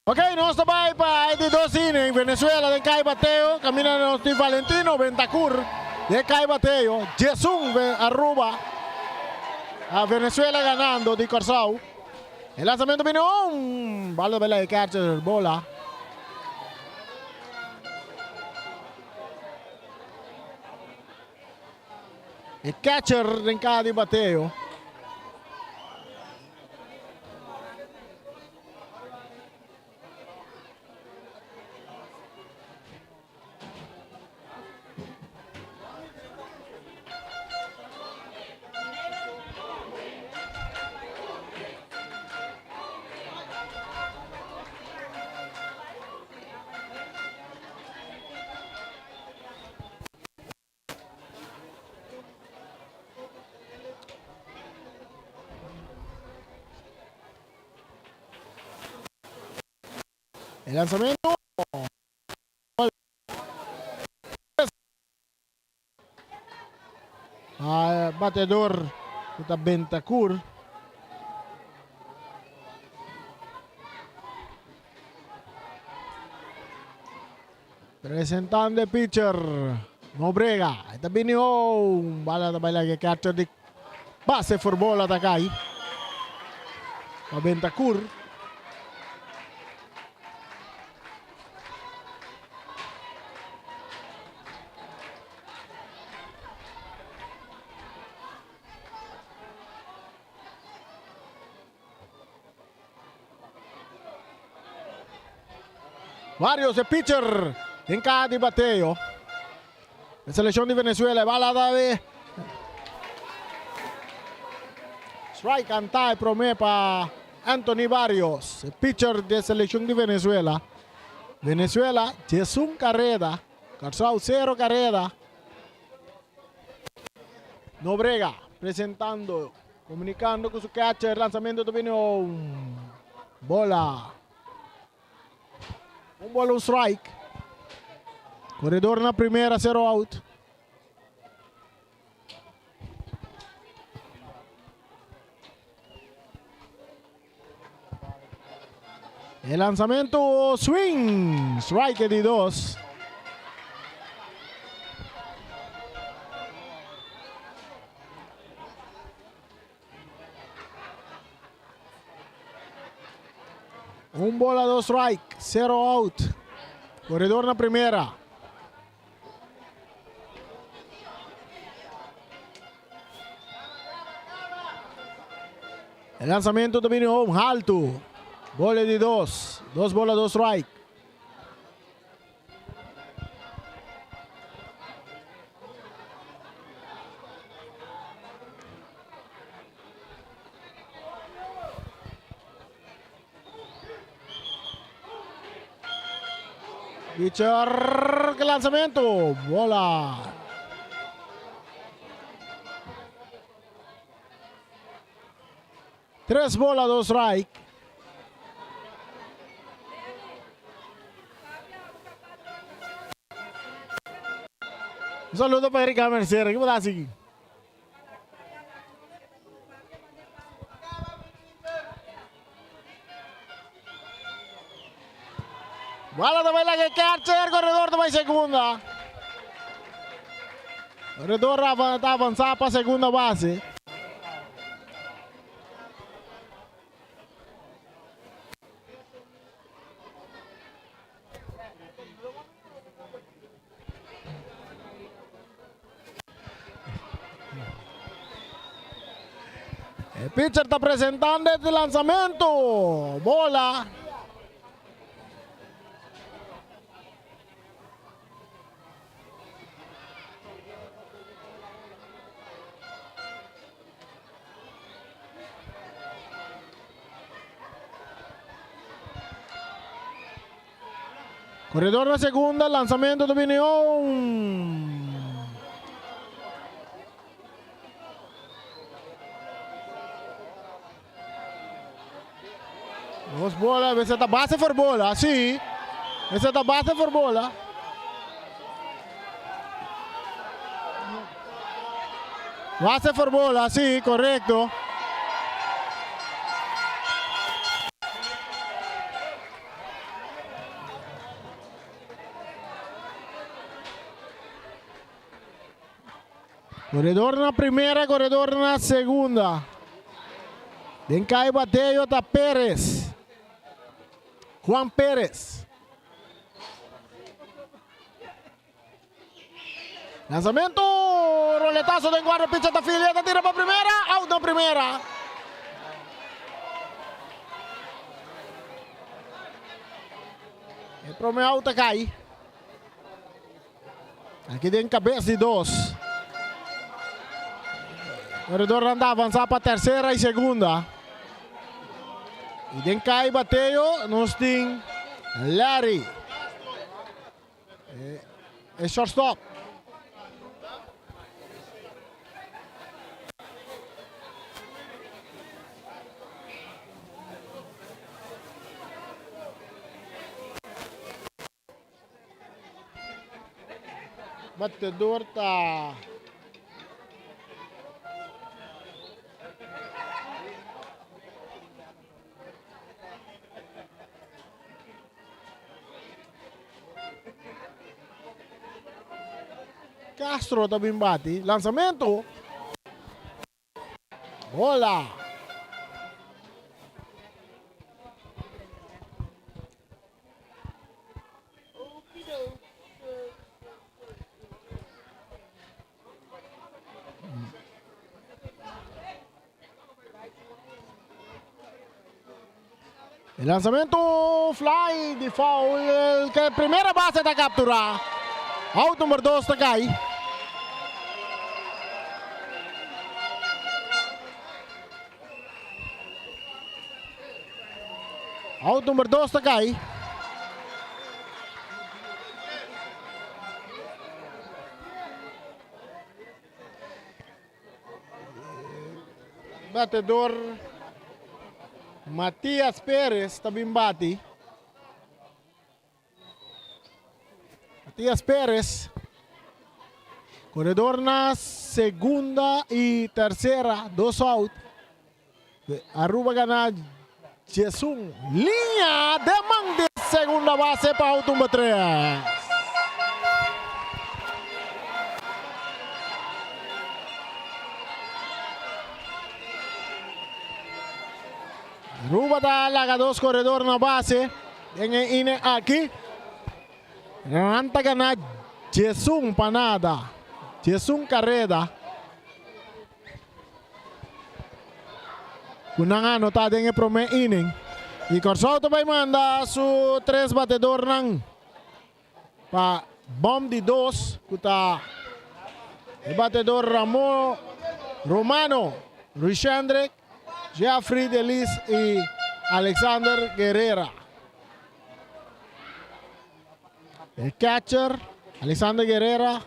Ok, nos ta bai pa e di dos inning. Venezuela den kai bateo. Camina nos di Valentino Bentacur den kai bateo. 11 Aruba. A Venezuela ganando di Corsou. E lanzamento bini un bala bela e catcher bola. E catcher den cada di bateo. E lanzamento. Ah, batedor ta Bentacur. Presentando e pitcher Nobrega. E ta bini home. Bala ta baila ke catcher di base for bola ta kai. Pa Bentacur. Varios e pitcher den caha di bateo. E seleccion di Venezuela e bala da de strike anta e prome pa Anthony Barrios, e pitcher di seleccion di Venezuela. Venezuela 11 carrera, Curaçao 0 carrera. Nobrega presentando, comunicando cu su catcher, lanzamento ta bini un bola. Un bola, un strike. Corredor na primera, 0 out. E lanzamento swing, strike di dos. Un bola, dos strike, 0 out. Koredor na primera. E lanzamento ta bini home haltu. Bola di dos. Dos bola, dos strike. Pitcher, lanzamento, bola. Tres bola, dos strike. Un saludo pa Erika Mercer. Ki bo ta hasi aki? Bala ta bai laga e catcher, corredor ta bai segunda. Corredor ta avanza pa segunda base. E pitcher ta presentando e lanzamento. Bola. Corredor na segunda, lanzamento ta bini on. Dos bola, esa ta base for bola, sí. Esa ta base for bola. Base for bola, sí, correcto. Corredor na primera, corredor na segunda. Den kai bateo ta Perez. Juan Perez. Lanzamento, roletazo den guarda, picha ta filia, ta tira pa primera, out na primera. E prome out ta kai. Aki den kabes di dos. Corredornan ta avansa pa tercera y segunda. Y den kai bateo nos tin Larry. E shortstop. Batedor ta Castro ta bin bati. Lanzamento. Bola. E lanzamento fly di foul ke primera base ta captura. Out number 2 ta kai. Out number 2 ta kai. Batedor Matias Perez ta bin bati. Matias Perez. Corredor na segunda y tercera, dos out. Aruba gana 11. Liña de man di segunda base pa out number 3. Aruba ta laga dos corredor na base den e inning aki. Nan ta gana 11 pa nada. 11 kareda. Ku nan a anotá den e promé inning. I Kòrsou ta bai manda su tres batedornan pa bòm di dos ku ta e batedor Ramon Romano, Ruishendrik, Jeffrey Delis i Alexander Guerrera. E catcher Alexander Guerrera.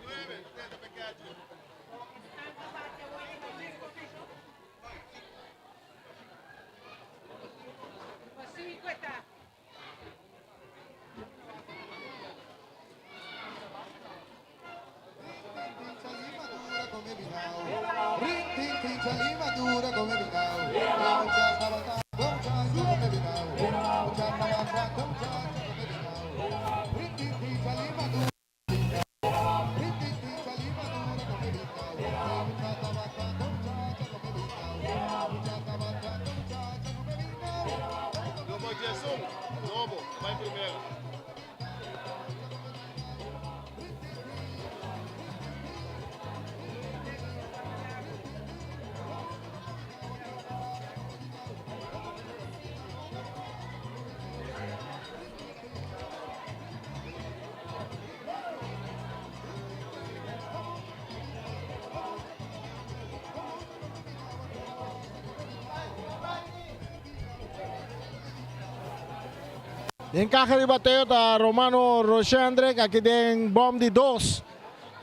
Den caja di bateo ta Romano Roshendrick aki den bom di dos.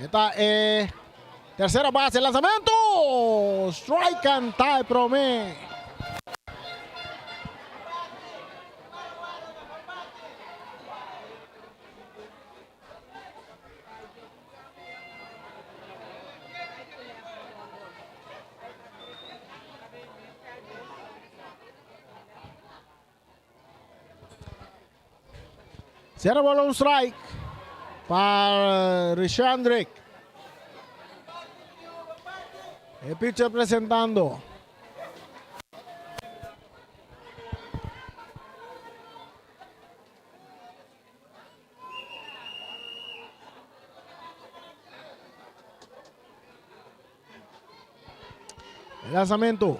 E ta e tercera base. Lanzamento! Strike and tie prome. Cierra bola un strike pa Rishandrick. E pitcher presentando. E lanzamento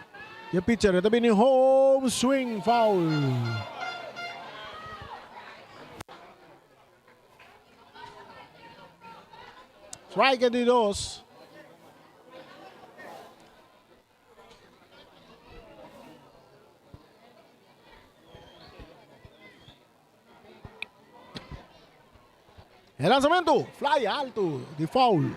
di e pitcher ta bini home swing foul. Strike di dos. E lanzamento, fly alto di foul.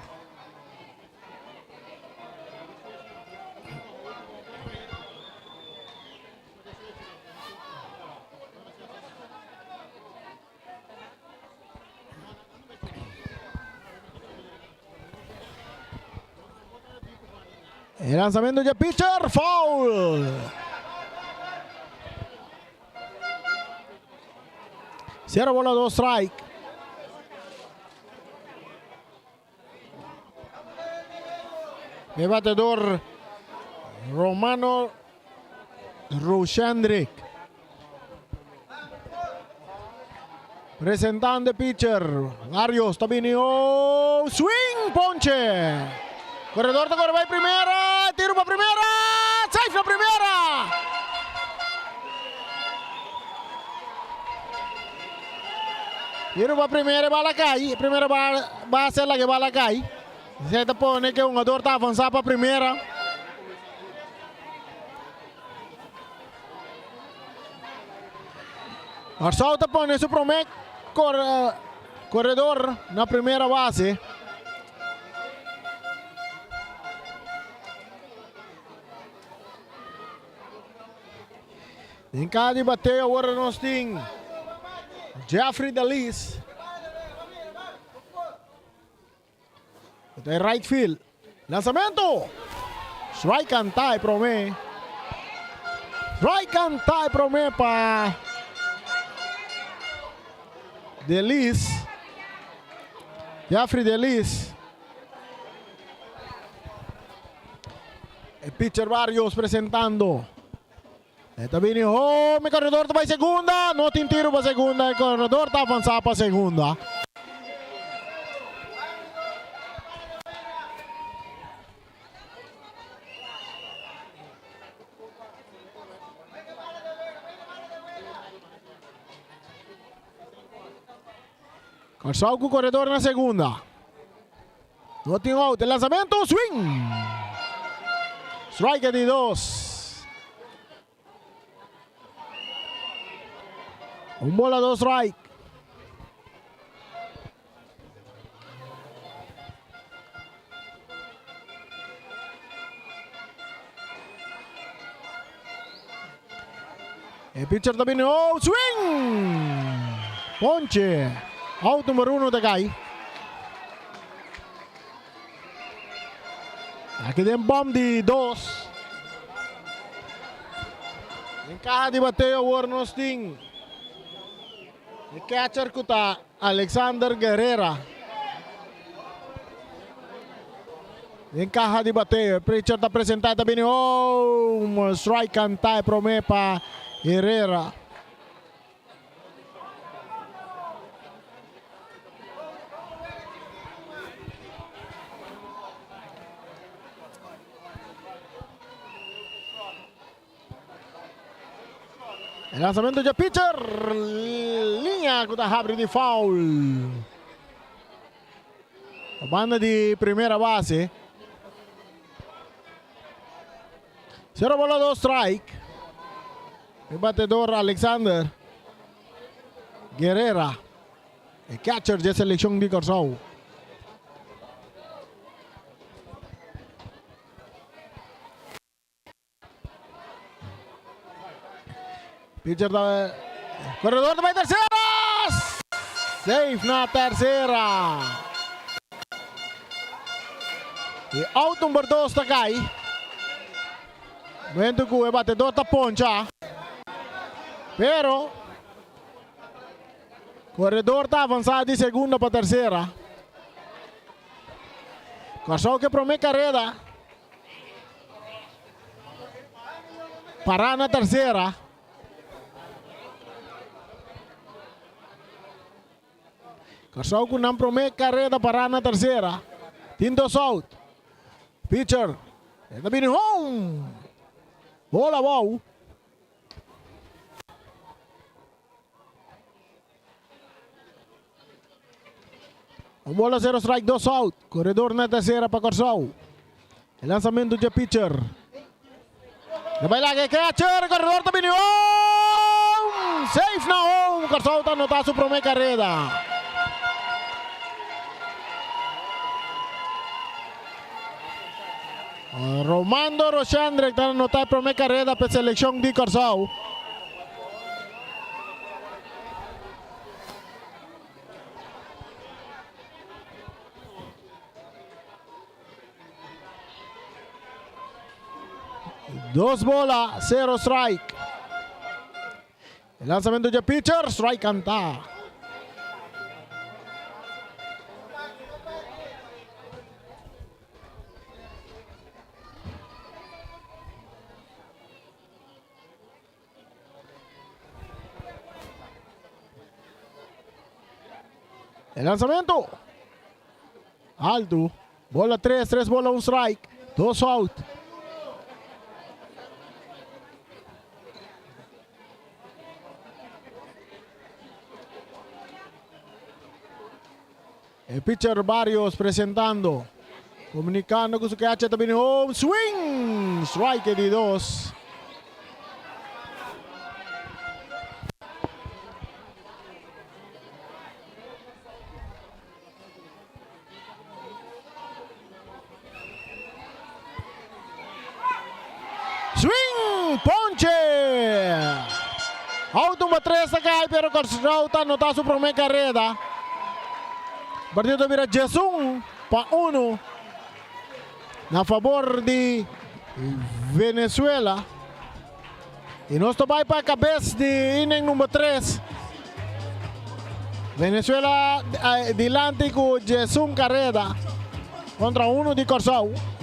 E lanzamento di pitcher, foul. Cierra bola dos strike. E batedor Romano Roshendrick. Presentando pitcher. Barrios ta bini. Oh, swing ponche. Corredor ta corre bai primera. Tiro pa primera. Safe na primera. Tiro pa primera bala cai. Primera base la que bala cai. Se ta pone que un jugador ta avanza pa primera. Kòrsou ta pone su promé koredor na primera base. Den kada di bateo awor nos tin Jeffrey Dalis. Ta right field. Lanzamento. Strike canta e prome. Strike canta e prome pa Delis. Jeffrey Delis. E pitcher Barrios presentando. E ta bini home, e corredor ta bai segunda. No tin tiro pa segunda, e corredor ta avanza pa segunda. Kòrsou ku koredor na segunda. No tin out. E lanzamento, swing! Strike di dos. Un bola, dos strike. E pitcher ta bini, oh, swing! Ponche. Out number 1 ta kai. Aki den bom di 2. Den kaha di bateo awor nos tin e catcher ku ta Alexander Guerrera. Den kaha di bateo e pitcher ta presenta ta bini home. Strike kanta e prome pa Herrera. E lanzamento dje pitcher. Liña ku ta habri di foul. Banda di primera base. Cero bola dos strike. E batedor Alexander Guerrera. E catcher dje seleccion di Kòrsou. Pitcher ta corredor ta bai tercera. Safe na tercera. E out number 2 ta kai. Momento ku e batedor ta poncha. Pero corredor ta avansa di segunda pa tercera. Kòrsou ke prome kareda. Pará na tercera. Kòrsou ku nan promé kareda pará na tercera. Tin dos out. Pitcher e ta bini home. Bola abou. Un bola 0 strike 2 out. Corredor na tercera pa Kòrsou. E lanzamento dje pitcher. Ta bai laga e catcher. Corredor ta bini home. Safe na home. Kòrsou ta anota su prome kareda. Romando Roshendrick ta anota e prome kareda pa e selekshon di Kòrsou. Dos bola, cero strike. El lanzamento de pitcher, strike canta. E lanzamento. Alto. Bola 3, 3 bola, un strike. Dos out. E pitcher Barrios presentando. Comunicando cu su catcher ta bini home. Swing! Strike di dos. Swing! Ponche! Out number 3 ta cai pero Kòrsou ta anota su prome careda. Partido ta bira 11 pa 1 na favor di Venezuela. Y nos ta bai pa cabes di inning number 3. Venezuela dilanti cu 11 careda contra 1 di Kòrsou.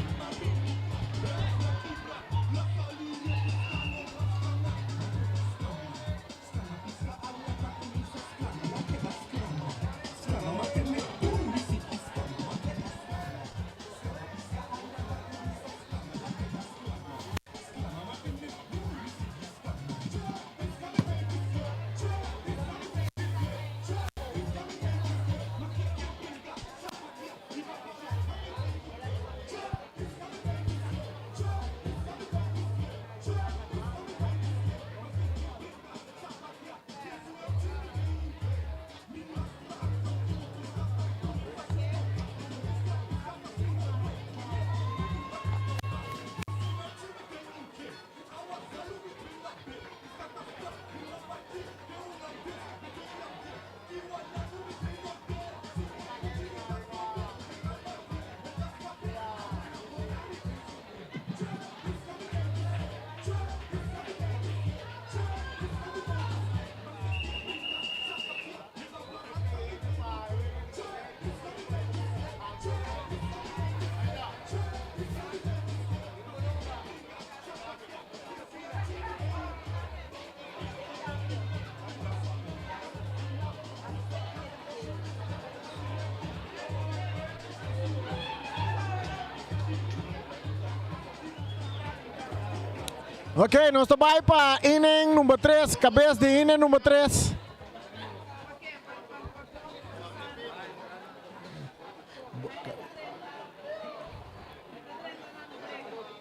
Ok, nos ta bai pa inning number 3, kabes di inning number 3.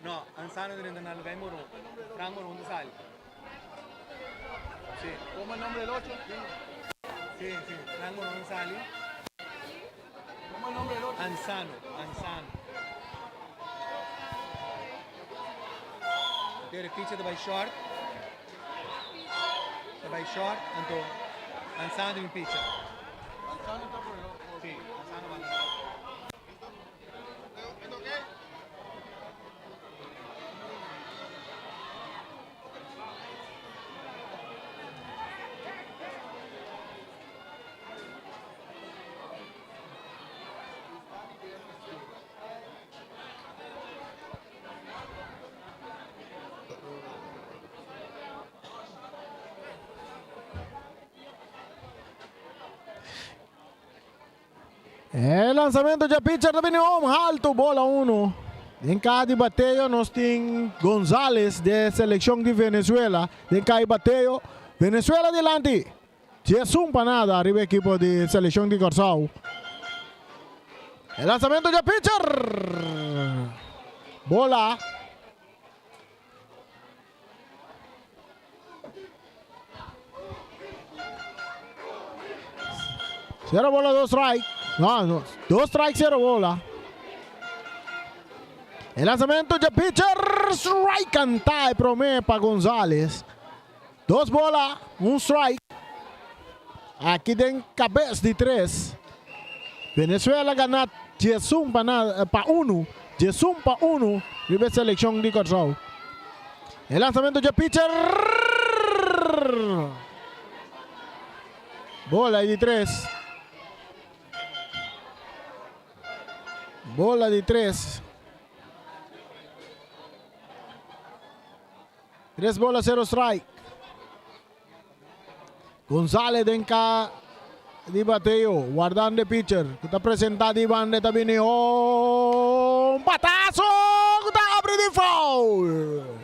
No, Ansano tiene que lugar Morón. Fran Morón de sal. Sí. ¿Cómo el nombre del 8? Sí, sí. Fran Morón sale. ¿Cómo el nombre del 8? Ansano, Ansano. Tiene pitcher by short. By short, anto Ansano un pitcher. Ansano está por el otro. Sí, Ansano va. E lansamento di pitcher ta bini home alto, bola 1. Den kaha di bateo nos tin Gonzalez di seleccion di Venezuela. Den kaha di bateo, Venezuela dilanti. 11 pa nada riba ekipo di seleccion di Corsou. E lansamento di pitcher. Bola. Cero bola, dos strike. No, no, dos strike, cero bola. E lansamento di pitcher, strike canta e prome pa Gonzalez. Dos bola, un strike. Aki den kabes di tres. Venezuela gana 11 pa nada, pa 1. 11 pa 1 riba e selekshon di Kòrsou. E lansamento dje pitcher. Bola di tres. Bola di tres. Tres bola, cero strike. Gonzalez den ka di bateo, wardando e pitcher ku ta presenta di banda ta bini un batazo ku ta abri di foul.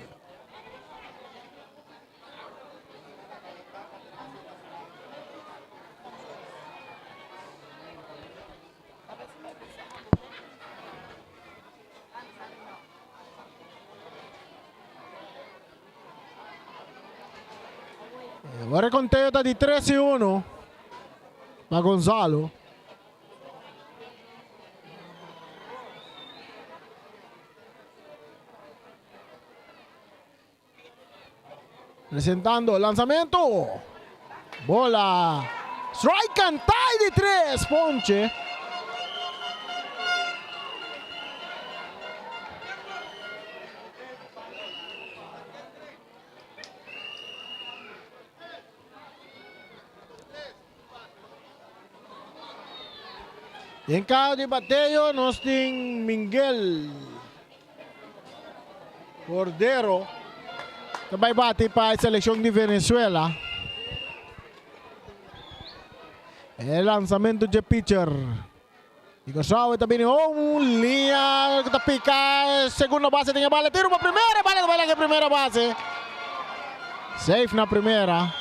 Awor e conteo ta di 3 y 1 pa Gonzalo. Presentando lanzamento. Bola. Strike cantá di 3. Ponche. Den kaso di bateo nos tin Miguel Cordero ta bai bati pa e seleccion di Venezuela. E lanzamento dje pitcher. Di Curaçao ta bini un liña ku ta pika segunda base tin e bala tiro pa primera bala ta bai laga e primera base. Safe na primera.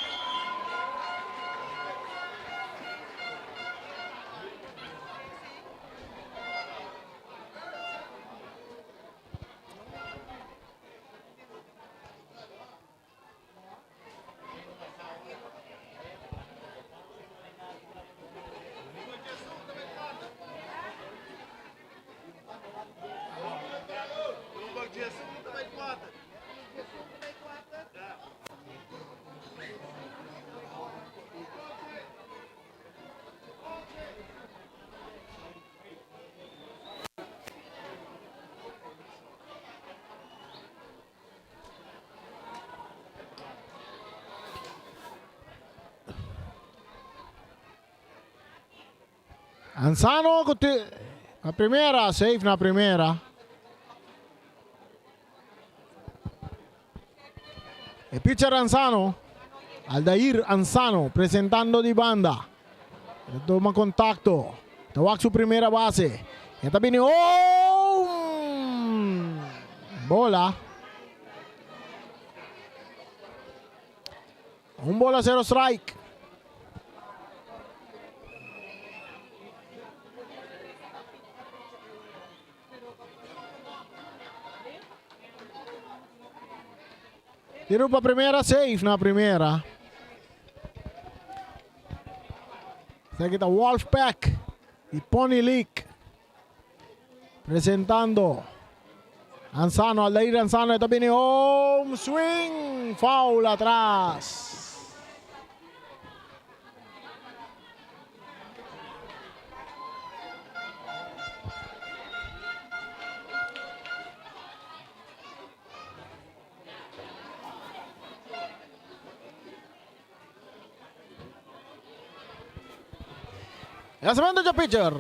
Anzano ku na primera, safe na primera. E pitcher Anzano, Aldair Anzano, presentando di banda. Toma contacto. Ta wak su primera base. E ta bini oh! Bola. Un bola sero strike. Tiro pa primera, safe na primera. Esaki ta Wolfpack y Pony League. Presentando Anzano, Aldair Anzano ta bini home swing, foul atras. Lanzamiento dje pitcher.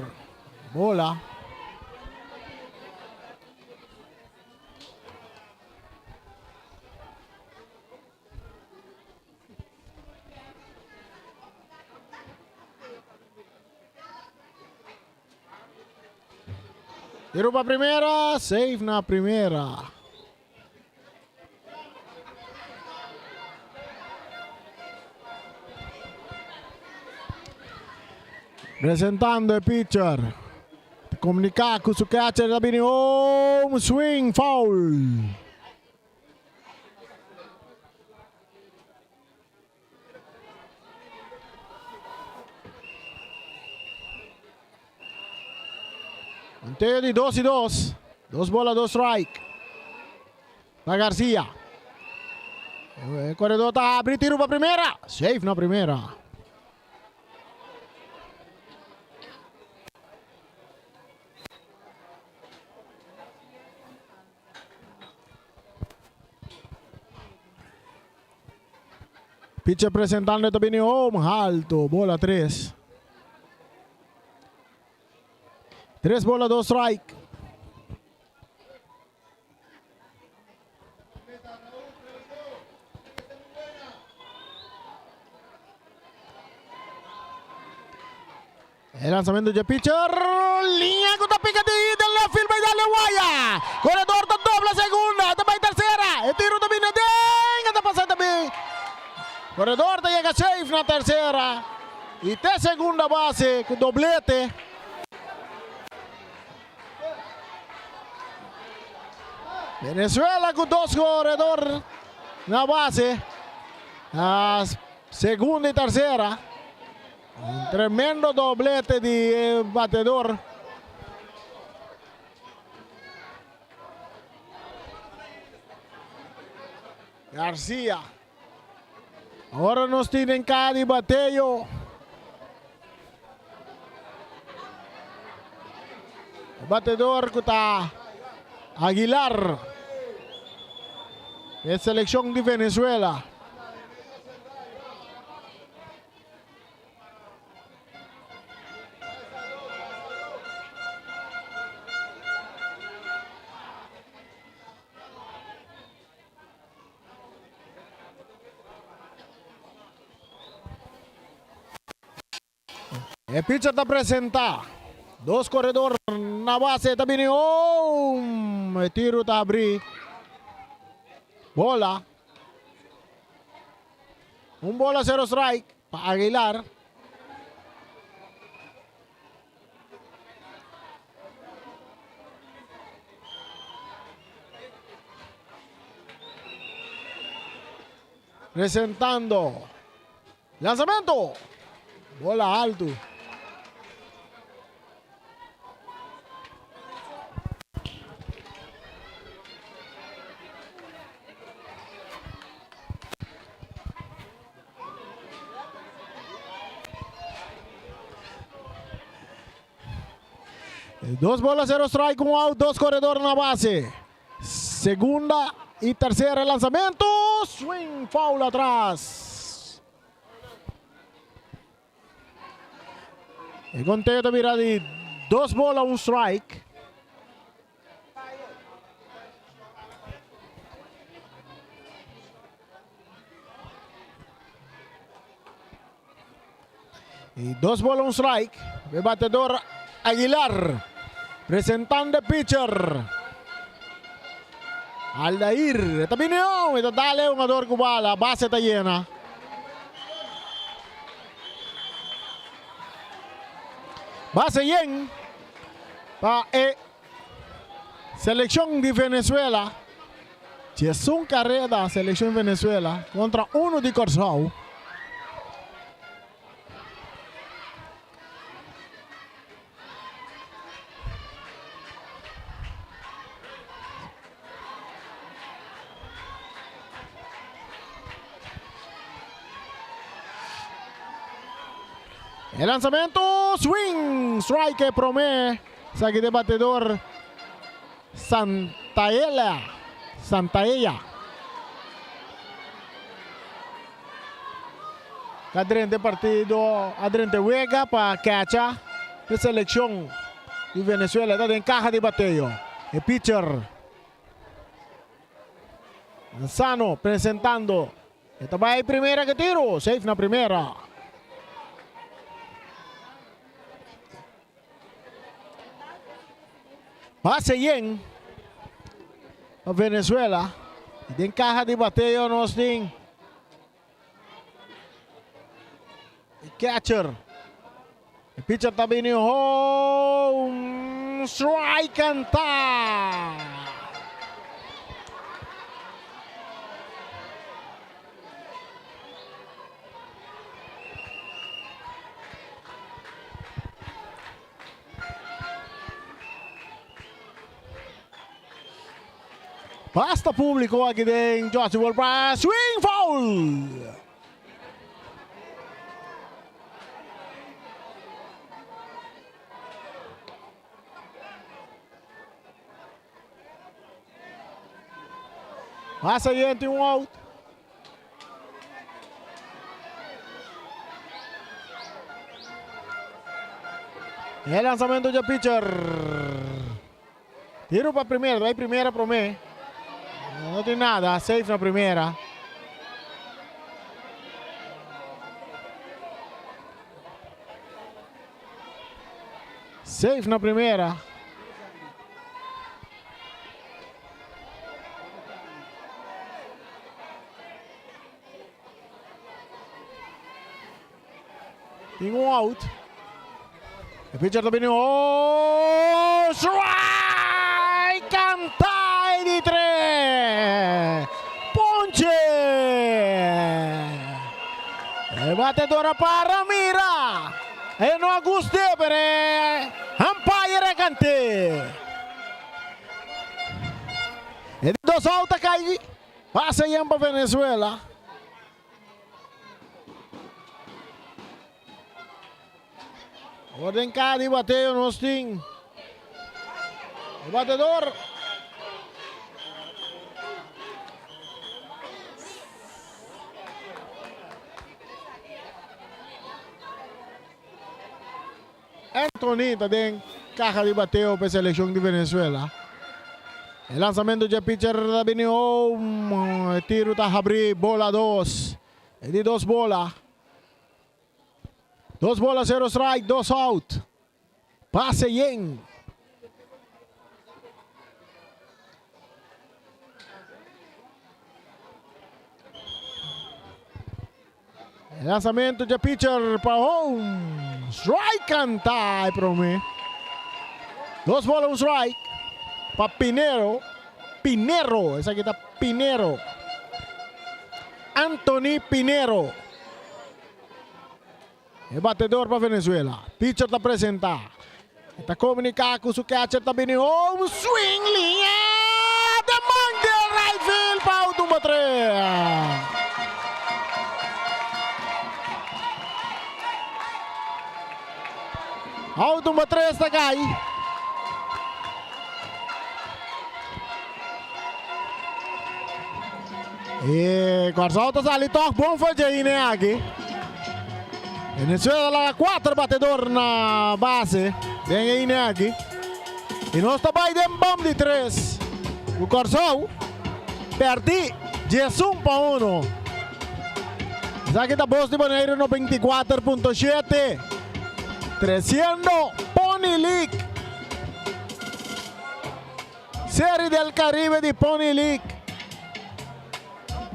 Bola. Tiro pa primera, safe na primera. Presentando e pitcher. Comunica cu su catcher, ta bini home swing foul. Conteo di 2 y 2. Dos bola, dos strike. Pa Garcia. E corredor ta abri tiro pa primera. Safe na primera. Pitcher presentando ta bini home alto, bola 3. 3 bola, 2 strike. E lanzamento dje pitcher, liña cu ta pica di den left field bay dale waya. Corredor ta dobla segunda, ta bay tercera. E tiro ta bini aden, e ta pasa tambe. Corredor ta yega safe na tercera y te segunda base cu doblete. Venezuela cu dos corredor na base, na segunda y tercera. Un tremendo doblete di e batedor. Garcia. Ahora nos tin en cada di bateo. E batedor ku ta Aguilar. E seleccion di Venezuela. E pitcher ta presenta. Dos corredor na base ta bini home. E tiro ta abri. Bola. Un bola cero strike pa Aguilar. Presentando. Lanzamento. Bola alto. Dos bola, cero strike, un out, dos corredor na base. Segunda y tercera lanzamento. Swing, foul atrás. E conteo ta bira di dos bola, un strike. Y dos bola un strike. E batedor Aguilar presentando e pitcher. Aldair, e ta bini on, e ta dale un ador cu bala, base ta yena. Base yen pa e seleccion di Venezuela. Diesun careda seleccion Venezuela contra uno di Corsou. E lanzamento, swing, strike e prome. Esaki de batedor Santaella, Santaella. Ta drenta e partido, a drenta e wega pa kecha e seleccion di Venezuela. Ta den caha di bateo. E pitcher Manzano presentando. E ta bay primera ke tiro. Safe na primera. Base yen pa Venezuela. Y den caha di bateo nos tin e catcher. E pitcher ta bini home. Strike canta. Basta público aki den Josie World Park. Swing foul! Pasa yente un out. E lanzamento dje pitcher. Tiro pa primera, bai primera prome. No tin nada, safe na primera. Safe na primera. Tin un out. E pitcher ta bini. Oh, strike! Canta di tre. Ponche! E batedor para mira. E no a guste, pero e umpire a cante. E di dos out a cai. Pasa yen pa Venezuela. Awor den caha di bateo nos tin e batedor. Anthony ta den caha di bateo pa e seleccion di Venezuela. E lanzamento dje pitcher ta bini home. E tiro ta habri bola dos. E di dos bola. Dos bola cero strike, dos out. Pase yen. E lanzamento dje pitcher pa home. Strike canta e prome. Dos bola un strike pa Pinero. Pinero, esaki ta Pinero. Anthony Pinero. E batedor pa Venezuela. Pitcher ta presenta. E ta comunica cu su catcher ta bini home. Swing liña de man den right field pa out number 3. Out number 3 ta cay. E Kòrsou ta sali tòg bon for dje ine aki. Venezuela laga kuater batedor na base den e ine aki. I nos ta bai den bom di tres. Ku Kòrsou pèrdí diesun pa uno. Esaki ta Bos di Boneiru 94.7. Tresiendo Pony League. Serie del Caribe di Pony League.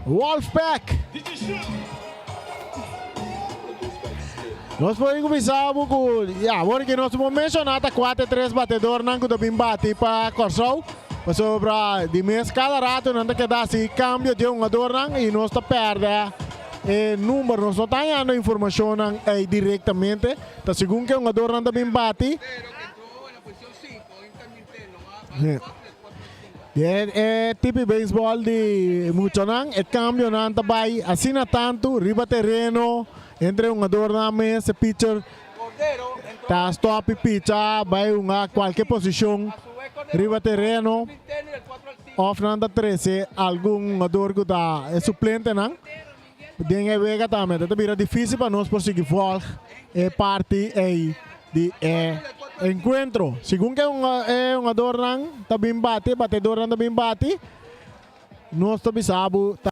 Wolfpack. Nos por kuminsá ku ya awor ku nos por menshoná ta kua ta e tres batedornan ku ta bin bati pa Kòrsou. Pasobra di mes kada rato nan ta keda hasi kambio di e hungadornan i nos ta pèrdè e number. Nos no ta hañando informashonnan ei direktamente. Ta segun ku e hungadornan ta bin bati. Den e tipi beisbòl di muchanan e kambionan ta bai asina tantu riba tereno entre e hungadornan mes. E pitcher ta stòp i picha bai hunga kualke posishon riba tereno òf nan ta trese algun hungador ku ta e suplentenan den e wega tambe. Ta bira difísil pa nos por sigui vòlg e parti ei di e enkuentro. Segun ku e hungadornan ta bin bati, e batedornan ta bin bati, nos ta bisa bo ta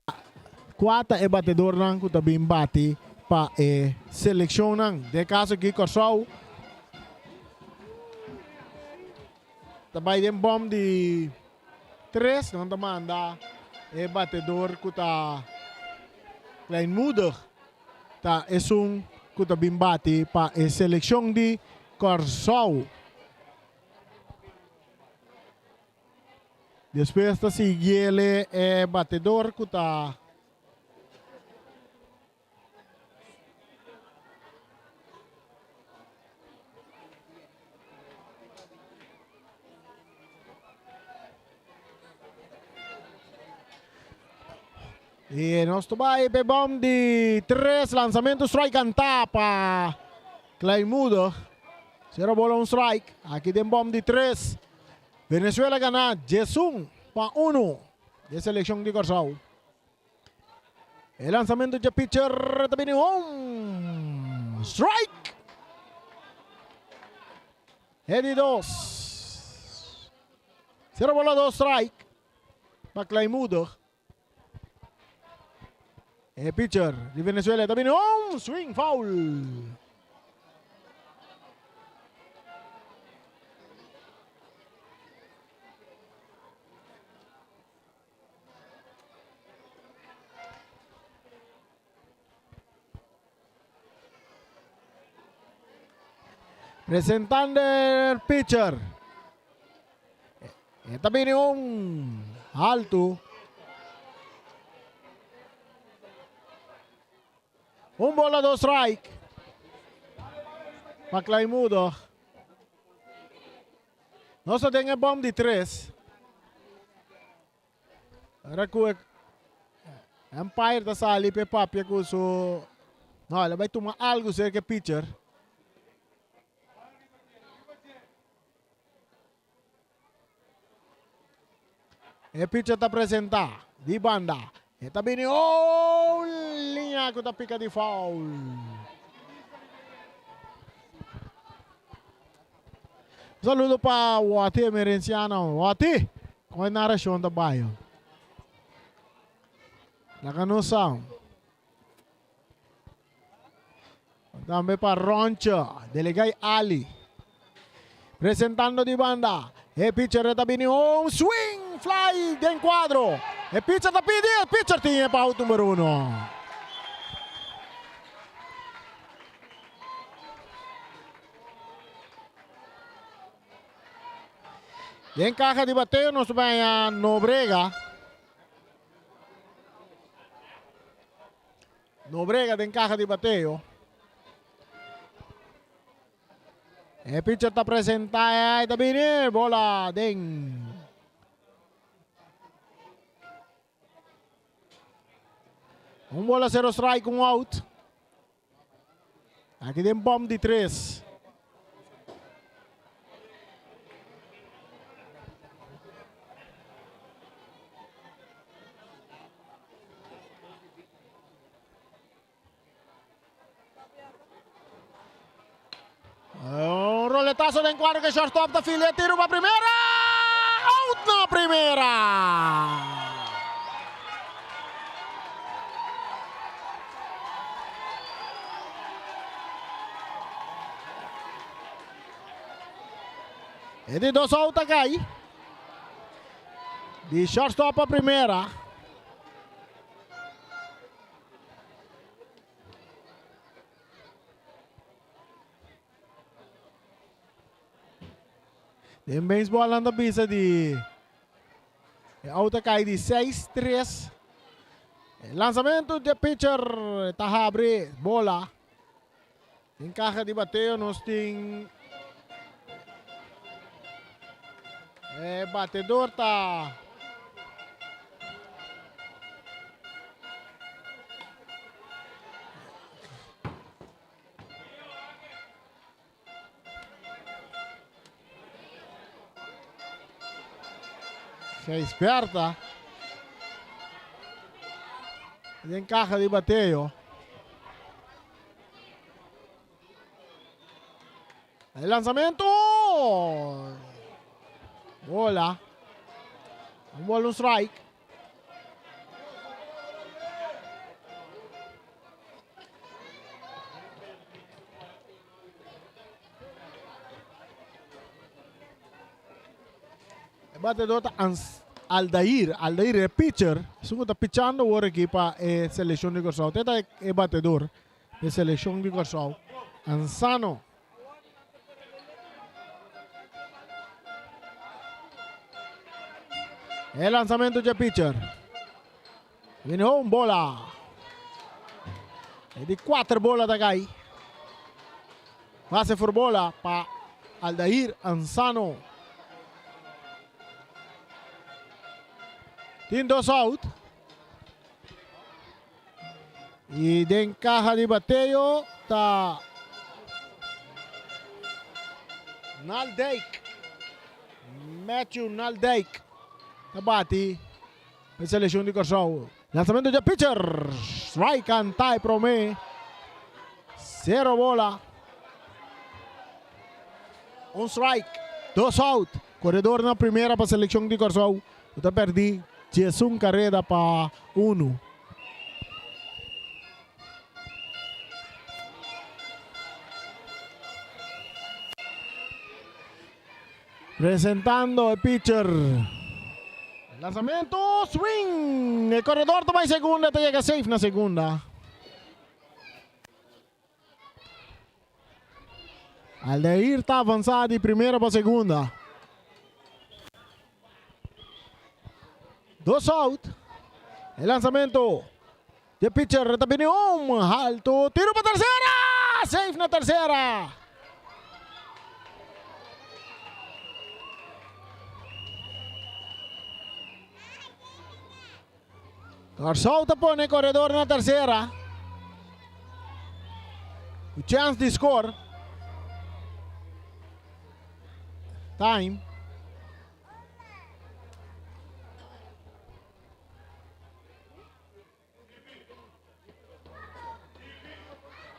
kua ta e batedornan ku ta bin bati pa e selekshonnan. Den e kaso aki Kòrsou ta bai den bòm di tres, nan ta manda e batedor ku ta Kleinmoedig ta esun ku ta bin bati pa e selekshon di Kòrsou. Despues ta siguiele e batedor ku ta I nos ta bai p'e bom di tres lanzamento strike kantá pa Kleinmoedig. Sero bola un strike aki den bom di tres. Venezuela gana 11 pa 1 di selekshon di Kòrsou. E lanzamento dje pitcher ta bini un strike. E di dos. Sero bola dos strike pa Kleinmoedig. E pitcher di Venezuela ta bini un swing foul. Presentando el pitcher. E ta bini un alto. Un bola, dos strike. Pa Kleinmoedig. Nos ta den e bom di tres. Ora ku e umpire ta sali p'e papia ku su no el a bai tuma algu serka e pitcher. E pitcher ta presenta di banda. E ta bini oh liña ku ta pika di foul. Un saludo pa Wati Emerenciano. Wati, kon e narashon ta bai? Laga nos sa. Tambe pa Roncho, Delegay Ali. Presentando di banda. E pitcher ta bini un swing fly den cuadro. E pitcher ta pidi, e pitcher tin e pa out numero uno. Den caja di bateo nos baña Nobrega. Nobrega den caja di bateo. E pitcher ta presenta y ta bini bola den. Un bola cero strike, un out. Aki den bom di tres. Un roletazo den cuadro que shortstop ta file tiro pa primera. Out na primera. E di dos out a cai. Di shortstop pa primera. Den baseball nan ta bisa di e out a kai di 6-3. E lanzamento di pitcher ta habri bola. Den caja di bateo nos tin e batedor ta Gijsberta. Den caja di bateo. El lanzamento. Bola. Un bola, un strike. E batedor ta Aldair. Aldair e pitcher. Esun ku ta pichando awor aki pa e selekshon di Kòrsou. Te ta e batedor di selekshon di Kòrsou. Ansano. E lansamento dje pitcher. Viene un bola. E di cuater bola ta cay. Base for bola pa Aldair Ansano. Tin dos out. Y den caja di bateo ta Naldijk. Matthew Naldijk ta bati. E selekshon di Kòrsou. Lansamentu dje pitcher. Strike kanta e promé. Sero bola. Un strike. Dos out. Koredor na primera pa selekshon di Kòrsou. Ku ta pèrdí diesun kareda pa unu. Presentando e pitcher. Lanzamento, swing! E corredor ta bai segunda, ta yega safe na segunda. Aldair ta avansa di primera pa segunda. Dos out. E lanzamento de pitcher ta bini om halto. Tiro pa tercera! Safe na tercera. Kòrsou ta pone koredor na tersera. Ku chèns di skor. Time.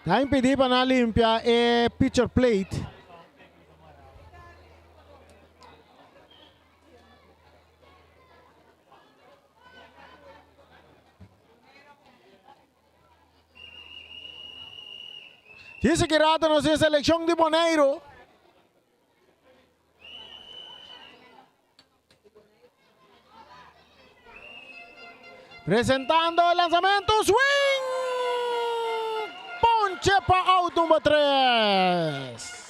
Ta impedí pa nan limpia e pitcher plate. Dice que rato nos tin seleccion di Boneiru. Presentando el lanzamento, swing! Ponche pa out number 3.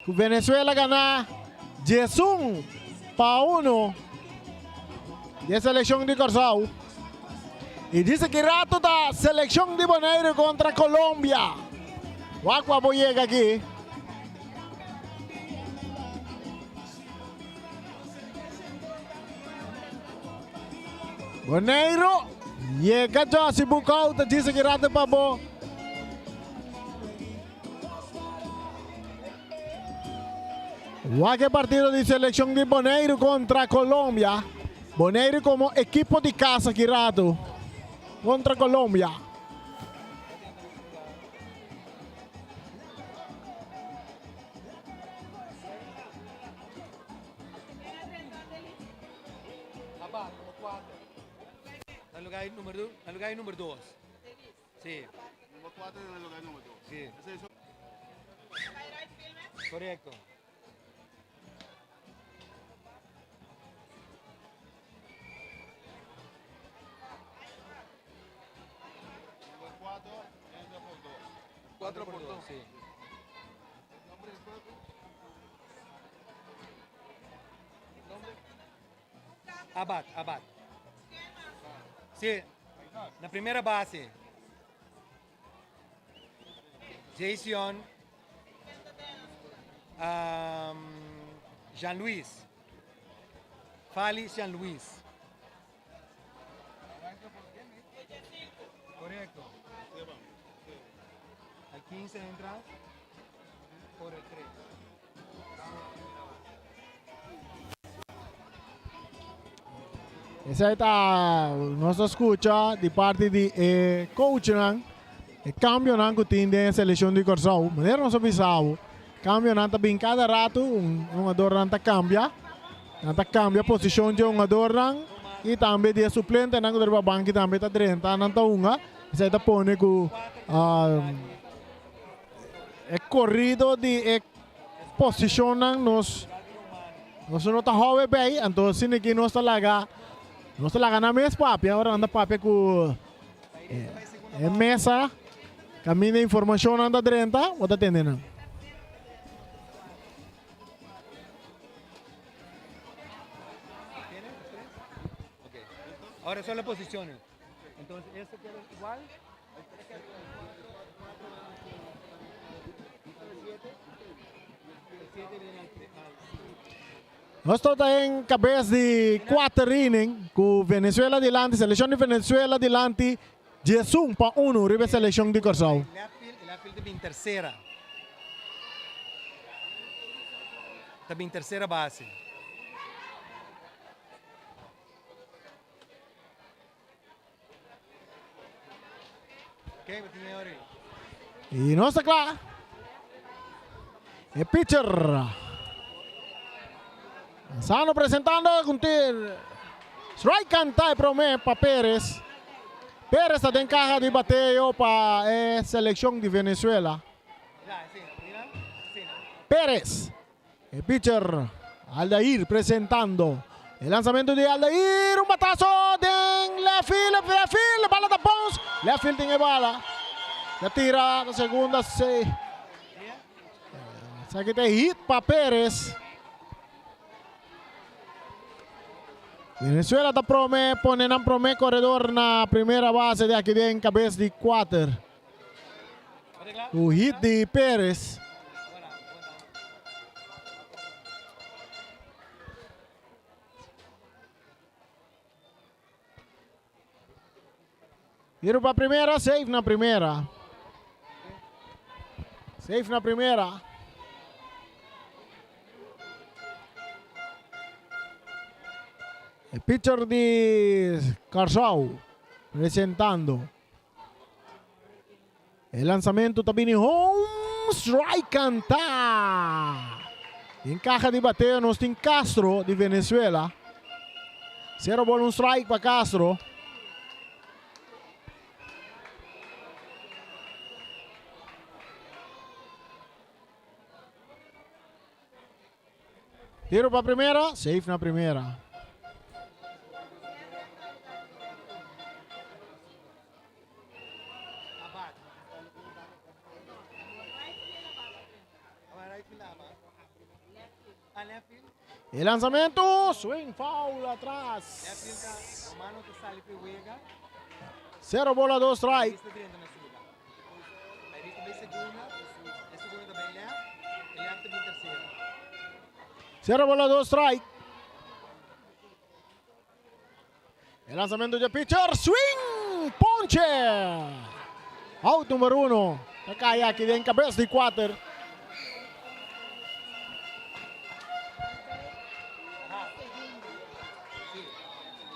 Ku Venezuela gana diesun pa uno di e selekshon di Kòrsou. I dise ki rato ta selekshon di Boneiru kontra Colombia. Wak ku abo yega aki. Boneiru yega Jossy Boekhoudt ta djis aki rato pa bo. Wak e partido di seleccion di Boneiru contra Colombia. Boneiru como equipo di casa aki rato contra Colombia. Na lugar número, na lugar número 2. Sí. Si. Korekto. Cuatro por dos. Sí. Abad, Abad. Sí, na primera base. Jason. Um, Jean Luis. Fali Jean Luis. Correcto. Al 15 entra por el 3. Esei ta nos ta skucha di parti di e coachnan e kambionan ku tin den e selekshon di Kòrsou. Manera nos a bisa bo, kambionan ta bin kada ratu, un hungadornan ta kambia. Nan ta kambia posishon di e hungadornan i tambe di e suplentenan ku ta riba banki tambe ta drenta, nan ta hunga. Esei ta pone ku e korido di e posishonnan nos nos no ta hou e bei, anto asina aki nos ta laga nos ta laga nan mes papia ora nan ta papia ku e mesa kaminda informashonnan ta drenta bo ta tende nan. Ahora son las posiciones. Entonces, esto queda igual. Nos ta den kabes di kuater inning ku Venezuela dilanti, selekshon di Venezuela dilanti diesun pa unu riba e selekshon di Kòrsou. Left field, left field ta bin tersera. Ta bin tersera base. Y nos ta cla. E pitcher. Manzano presentando con tir. Strike canta e prome pa Perez. Perez ta den caja di bateo pa e seleccion di Venezuela. Perez. E pitcher Aldair presentando. E lanzamento di Aldair, un batazo den left field, left field, bala ta bounce, left field tin e bala. Ta tira na segunda, se. Esaki ta hit pa Perez. Venezuela ta prome pone nan prome corredor na primera base de aki den cabes di cuater. Un hit di Perez. Tiro pa primera, safe na primera. Safe na primera. E pitcher di Kòrsou presentando. E lanzamento ta bini home strike canta. Den caja di bateo nos tin Castro di Venezuela. Cero ball un strike pa Castro. Tiro pa primera, safe na primera. E lanzamento, swing foul atras. Cero bola, dos strike. Cero bola, dos strike. E lanzamento di pitcher, swing, ponche. Out number uno. Ta cai aki den cabes di cuater.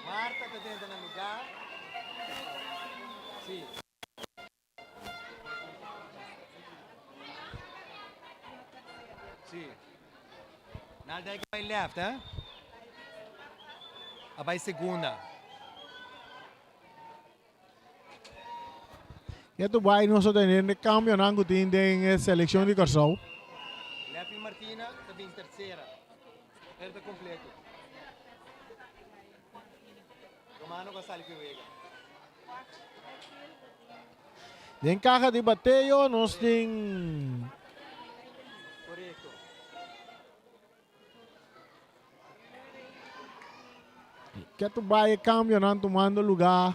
Marta ta drenta na lugar. Sí. Sí. Nalda que vai left, eh? A vai segunda. Ketu bai nos a tene e kambionan ku tin den e selekshon di Kòrsou. Leffy Martina ta bin tersera. El ta kompleto. Romano ku a sali ku e wega. Den kaha di bateo nos tin. Korekto. Ketu bai e kambionan tumando lugá.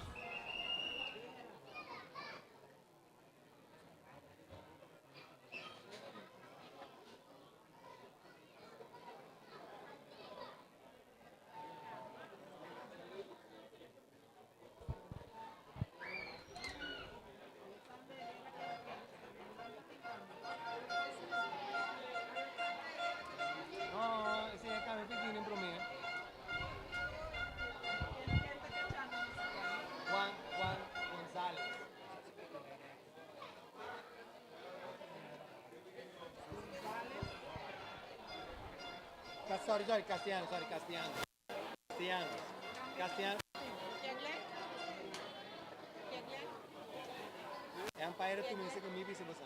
Sorry, sorry, Castellano, sorry, Castellano. Castellano. Castellano. E umpire kuminsá ku mi bisa boso.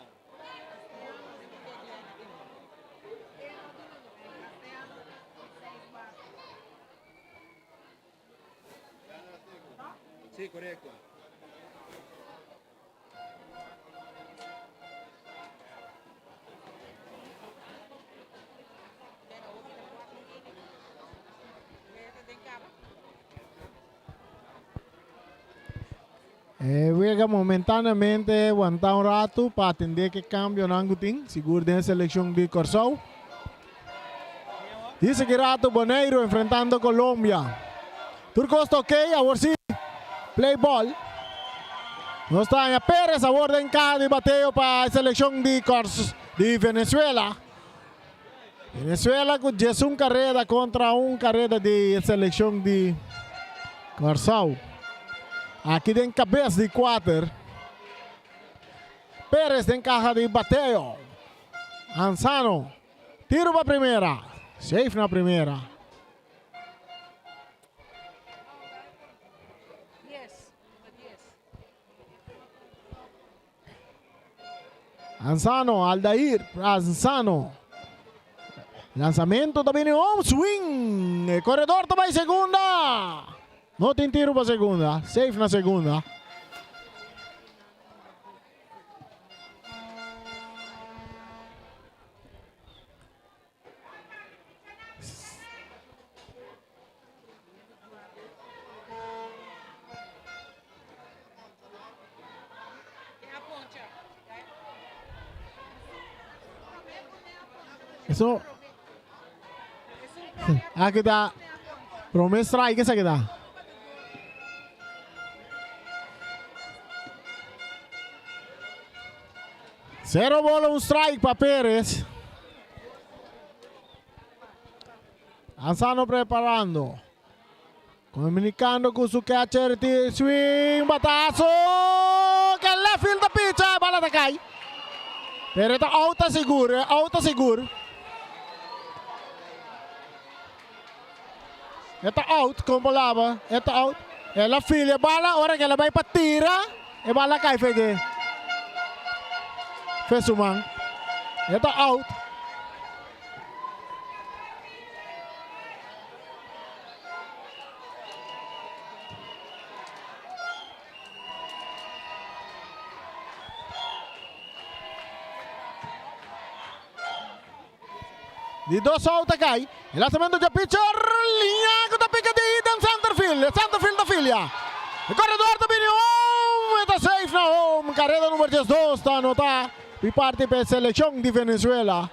Sí, korekto. E wega momentáneamente wantá un ratu pa atendé ku e kambionan ku tin, sigur den e selekshon di Kòrsou. Dice ki ratu Boneiru enfrentando Colombia. Tur kos ta ok, awor si play ball. Nos ta haña Perez awor den kaha di bateo pa e selekshon di Kòrs di Venezuela. Venezuela ku 11 kareda kontra un kareda di e selekshon di Kòrsou. Aki den kabes di kuater. Perez den kaha di bateo. Anzano. Tiro pa primera. Safe na primera. Anzano, Aldair, Anzano. Lanzamento ta bini home swing. E corredor ta bay segunda. No tin tiro pa segunda. Safe na segunda. Eso. Aki ta prome strike esaki ta. Cero bola un strike pa Perez. Anzano preparando. Comunicando cu su catcher. Ti swing batazo. Que left field ta picha. Bala ta cay. Pero ta out ta sigur. Out ta sigur. E ta out, kon por laba, e ta out. El a fili e bala, ora ku el a bai pa tira, e bala a kai fe dje. Fe su man. E ta out. Di dos out a kai. E lanzamento dje pitcher. Liña ku ta pika di den center field. E center field ta filia. E koredor ta bini home. E ta safe na home. Kareda number 12 ta anota di parti pa e selekshon di Venezuela.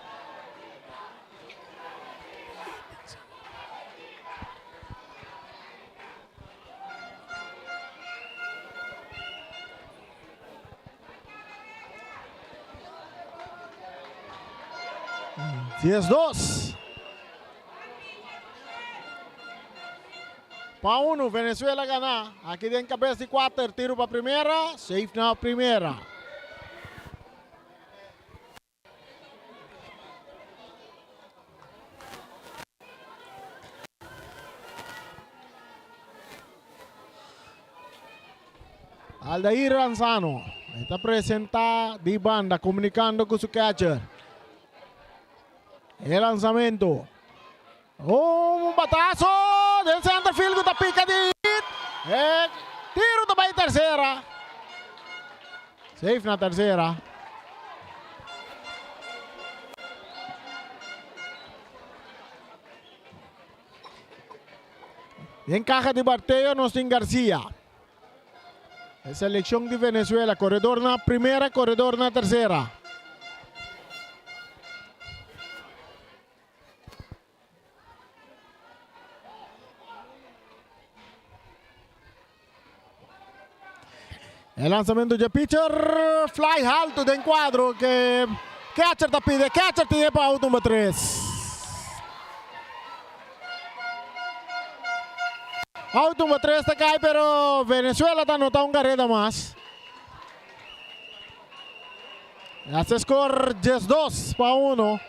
12. Pa uno, Venezuela gana. Aki den kabes di kuater, tiro pa primera, safe na primera. Aldair Ranzano. E ta presenta di banda comunicando cu su catcher. E lanzamento. Un batazo den center field cu ta pica di hit. E tiro ta bay tercera. Safe na tercera. Den caja di bateo nos tin Garcia. E seleccion di Venezuela, corredor na primera, corredor na tercera. E lanzamento dje pitcher, fly halto den cuadro que catcher ta pide, catcher tiene pa out number 3. Out number 3 ta cai pero Venezuela ta anota un carrera mas. Hace score 12 pa 1.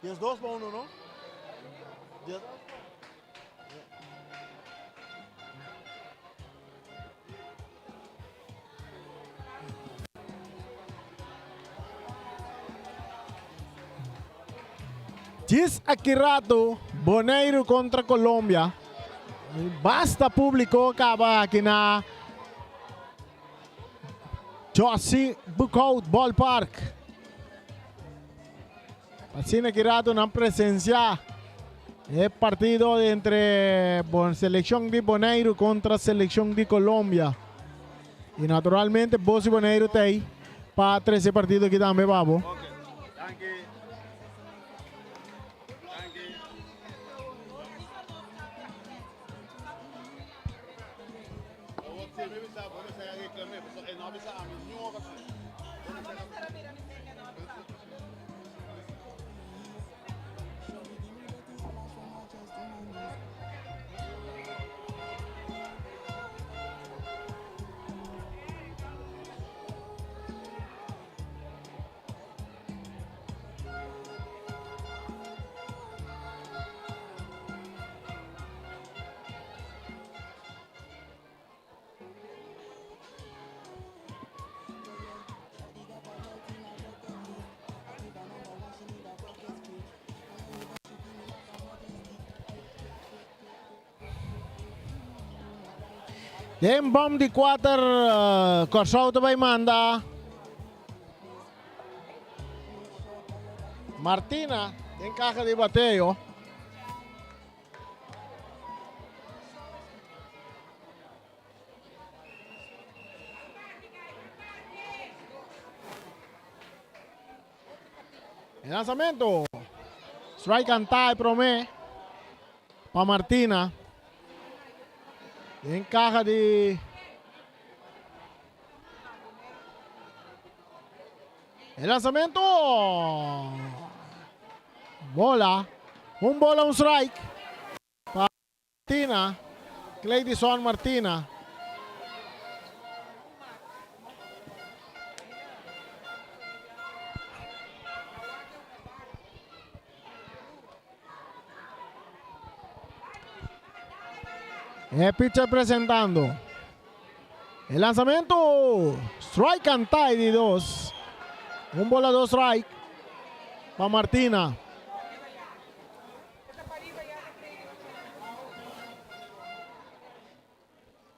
12 pa 1, no? Dies... Djis aki rato Boneiru kontra Colombia. Basta públiko kaba aki na Jossy Boekhout Ballpark. Asina aki rato nan presensiá e partido entre selekshon di Boneiru kontra selekshon di Colombia. I naturalmente Bosi Boneiru ta ei pa trese e partido aki tambe pa bo. Den bom di kuater Kòrsou ta bai manda Martina den kaha di bateo. E lanzamento. Strike cantá e promé pa Martina. Den caja di E lanzamento. Bola. Un bola, un strike. Pa Martina. Cleidison Martina. E pitcher presentando. E lanzamento. Strike cantá di dos. Un bola, dos strike. Pa Martina.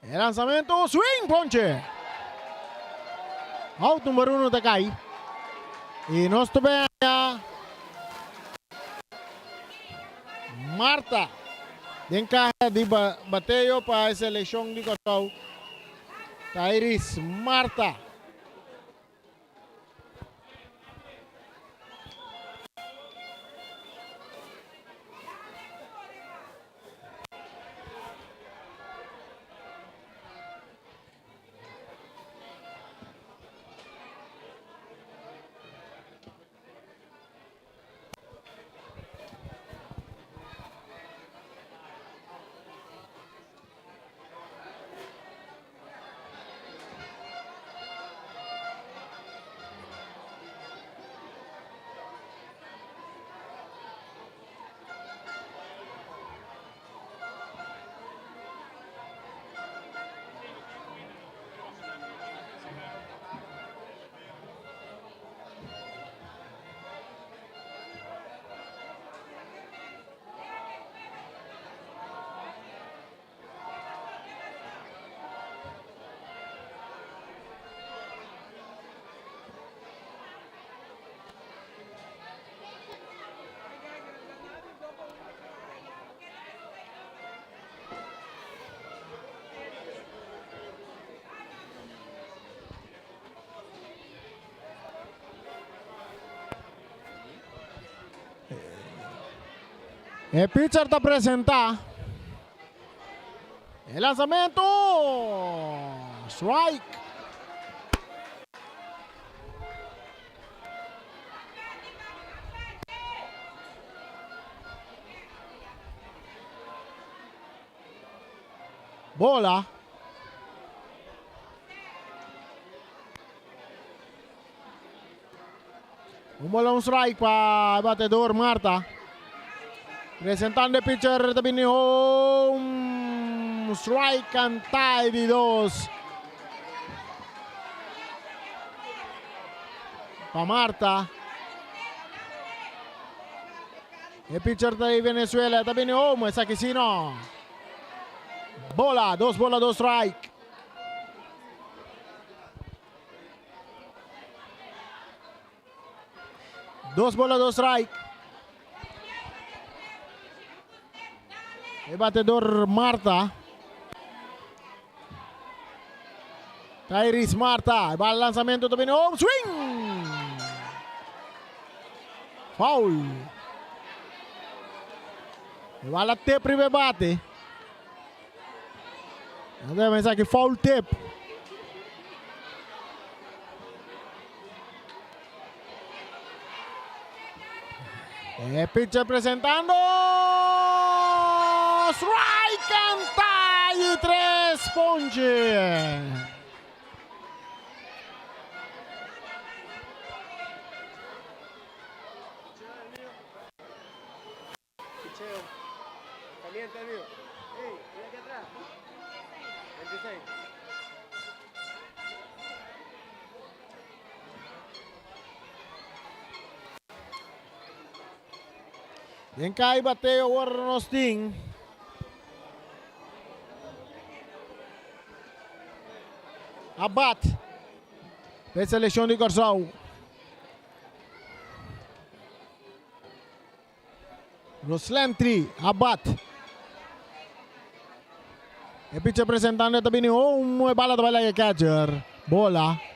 E lanzamento, swing, ponche. Out number 1 ta kai. Y nos ta bea Marta den caja di bateo pa e seleccion di Kòrsou. Tairis Marta. E pitcher ta presenta. E lanzamento. Strike. Bola. Un bola un strike pa batedor Marta. Presentando e pitcher ta bini home. Strike cantá di dos. Pa Marta. E pitcher ta di Venezuela ta bini home. Esaki si no. Bola, dos bola, dos strike. Dos bola, dos strike. E batedor Marta. Tyrese Marta. E bala lanzamento ta bini home. Swing! Foul. E bala tip riba e bate. Debe esaki foul tip. E pitcher presentando. Strike and tie tres ponche. Picheo. Caliente, amigo. Ey, mira aquí atrás. 26. Den kai bateo awor nos tin. Abat. Pe seleccion di Kòrsou. Roslentry Abad. E pitcher presentando ta bini home e bala ta bai laga e catcher. Bola.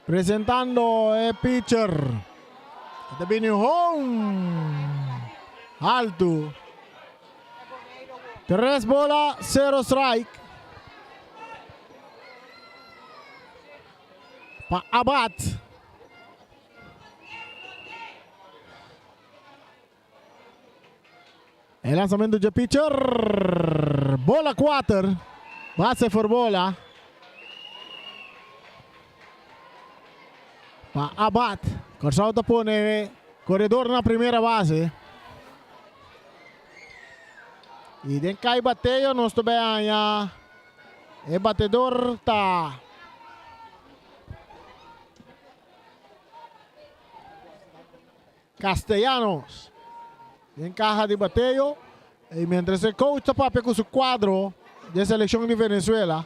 Presentando e pitcher. Ta bini home. Alto. Tres bola, cero strike. Pa Abad. E lanzamento dje pitcher. Bola 4. Base for bola. Pa Abad. Kòrsou ta pone koredor na primera base. I den kai bateo nos ta bay haña e batedor ta Castellanos den caha di bateo y mientras e coach ta papia cu su cuadro di seleccion di Venezuela.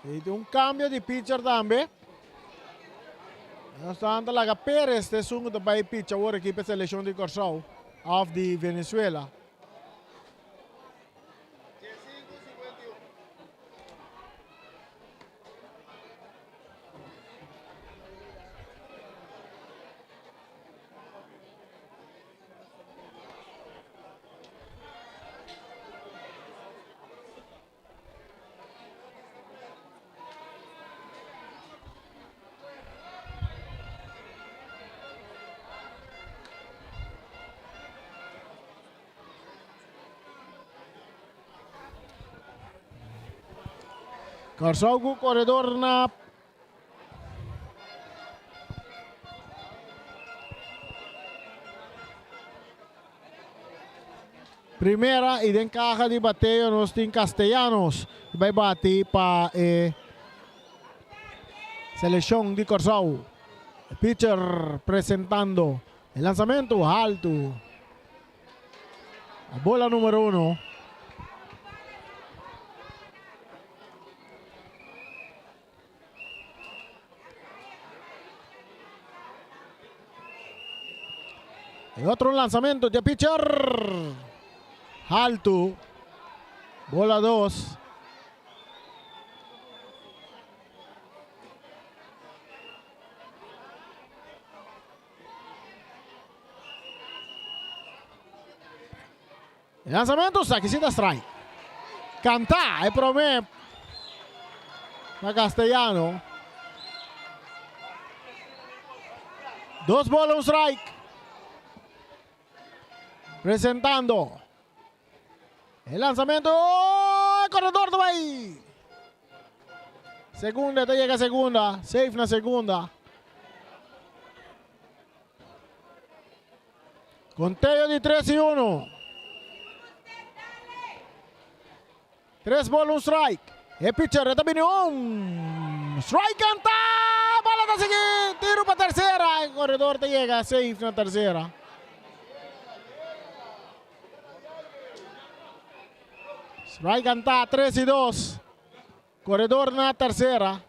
Y tin un cambio di pitcher tambe. Nos ta anta laga Perez te esun ku ta bai pitch awor aki pa seleccion di Kòrsou of di Venezuela. Kòrsou ku koredor na Primera y den caja di bateo nos tin Castellanos bay bati pa e seleccion di Corsou. E pitcher presentando e lanzamento alto. A bola numero 1. E otro lanzamento di pitcher. Alto. Bola 2. E lanzamento sa ki ta strike. Canta e prome na Castellano. Dos bola, un strike. Presentando. E lanzamento. Oh, corredor ta bay. Segunda, ta yega segunda. Safe na segunda. Conteo di 3 y 1. 3 bola, un strike. E pitcher ta bini un strike canta. Bola ta sigui. Tiro pa tercera. E corredor ta yega safe na tercera. Strike canta 3 y 2. Corredor na tercera.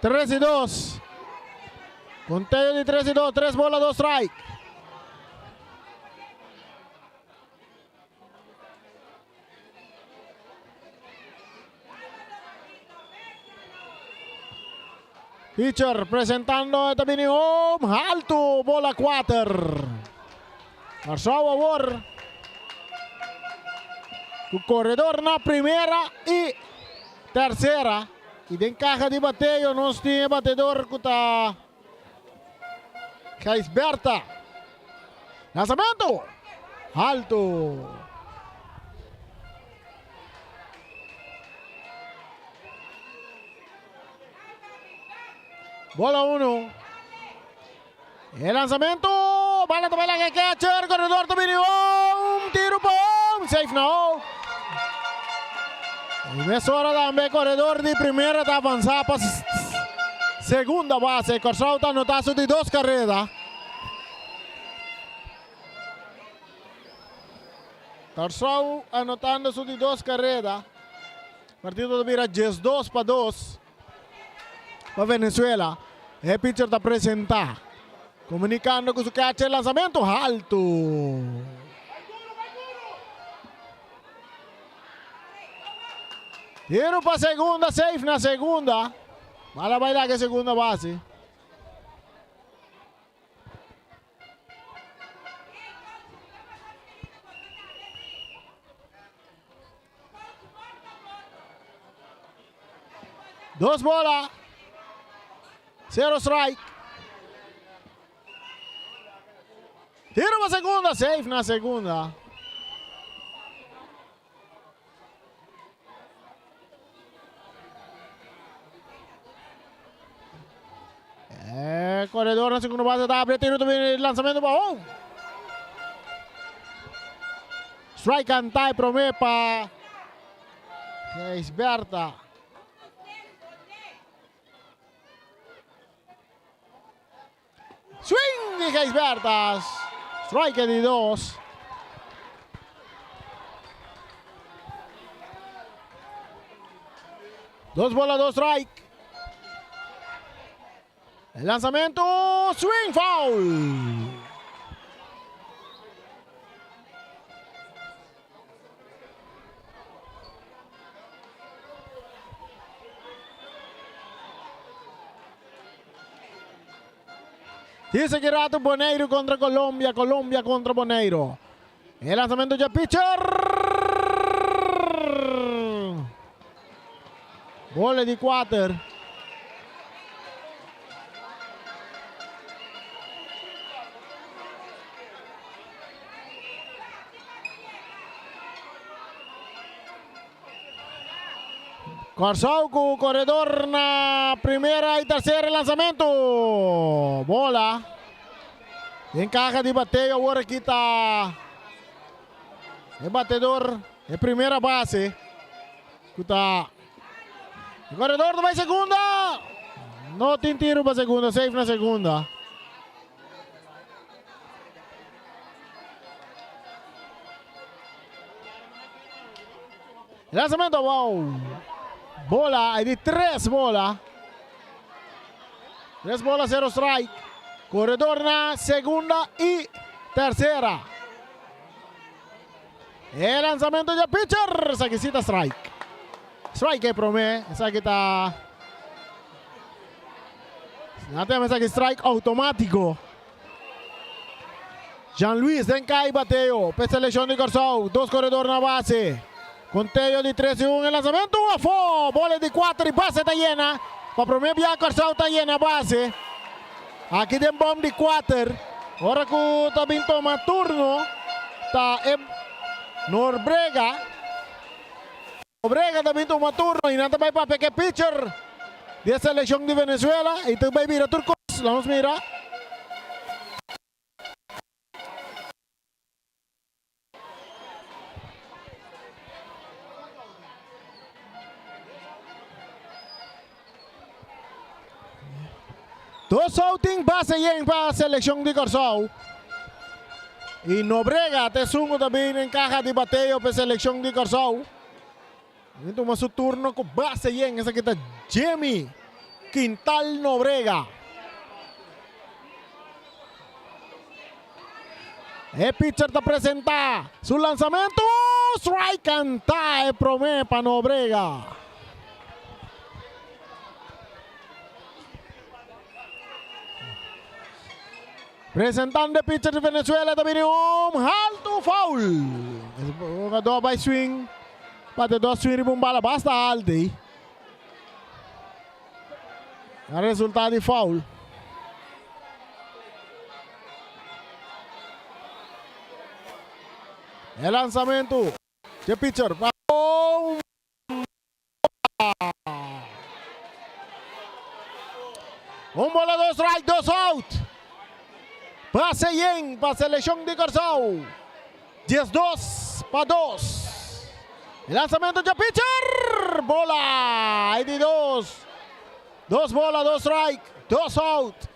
Tres y dos. Conteo di 3 y 2. 3 bola, 2 strike. Pitcher presentando ta bini home. Alto, bola 4. Marcel awor. Cu corredor na primera y tercera. Y den caja di bateo nos tin batedor cu ta Gijsberta. Lanzamento. Alto. Bola 1. E lanzamento. Bala ta bala catcher. Corredor ta bini home. Tiro pa home. Safe na. Y mesora tambe corredor di primera ta avanza pa segunda base. Corsou ta anota su di dos carrera. Corsou anotando su di dos carrera. Partido ta bira 12-2 pa Venezuela. E pitcher ta presenta. Comunicando cu su catcher. Lanzamento alto. Tiro pa segunda, safe na segunda. Bala bay laga segunda base. Dos bola. Cero strike. Tiro pa segunda, safe na segunda. E corredor na segunda base ta habri tiro tambe lanzamento pa home. Strike canta e prome pa Gijsberta. Swing di Gijsberta. Strike di dos. Dos bola, dos strike. El lanzamento, swing foul. Dice que rato Boneiro contra Colombia, Colombia contra Boneiro. El lanzamiento ya pitcher. Bola di 4. Kòrsou ku koredor na primera i tersera lansamentu. Bola den kaha di bateo awor aki ta e batedor e primera base ku ta e koredor ta bai segunda. No tin tiru pa segunda, safe na segunda. Lanzamento, wow. Bola, e di tres bola. Tres bola, cero strike. Corredor na segunda y tercera. E lanzamento di pitcher, esaki si ta strike. Strike e prome, esaki ta... Nan ta esaki strike automatico. Jean Luis den kai bateo p'e selekshon di Kòrsou. Dos koredor na base. Konteo di tres i un. E lansamentu afó. Bola di kuater i base ta yena. Pa promé bia Kòrsou ta yena base. Aki den bòm di kuater. Ora ku ta bin toma turno ta e Norbrega. Norbrega ta bin tuma turno i nan ta bai papia ku e pitcher di e selekshon di Venezuela i ta bai bira tur kos. Laga nos mira. Dos out tin base yen pa selekshon di Kòrsou. I Nobrega ta esun ku ta bin den kaha di bateo pa e selekshon di Kòrsou. Bin tuma su turno ku base yen. Esaki ta Jimmy Quintal Nobrega. E pitcher ta presenta su lanzamento. Strike canta e prome pa Nobrega. Presentando e pitcher di Venezuela ta bini un halto foul. Jugador bai swing. Batedor swing riba un bala basta alto ei. A resulta di foul. E lanzamento dje pitcher. Un bola, dos strike, dos out. Pase yen pa seleccion di Kòrsou. 12 pa 2. E lanzamento dje pitcher. Bola. E di dos. Dos bola, dos strike, dos out.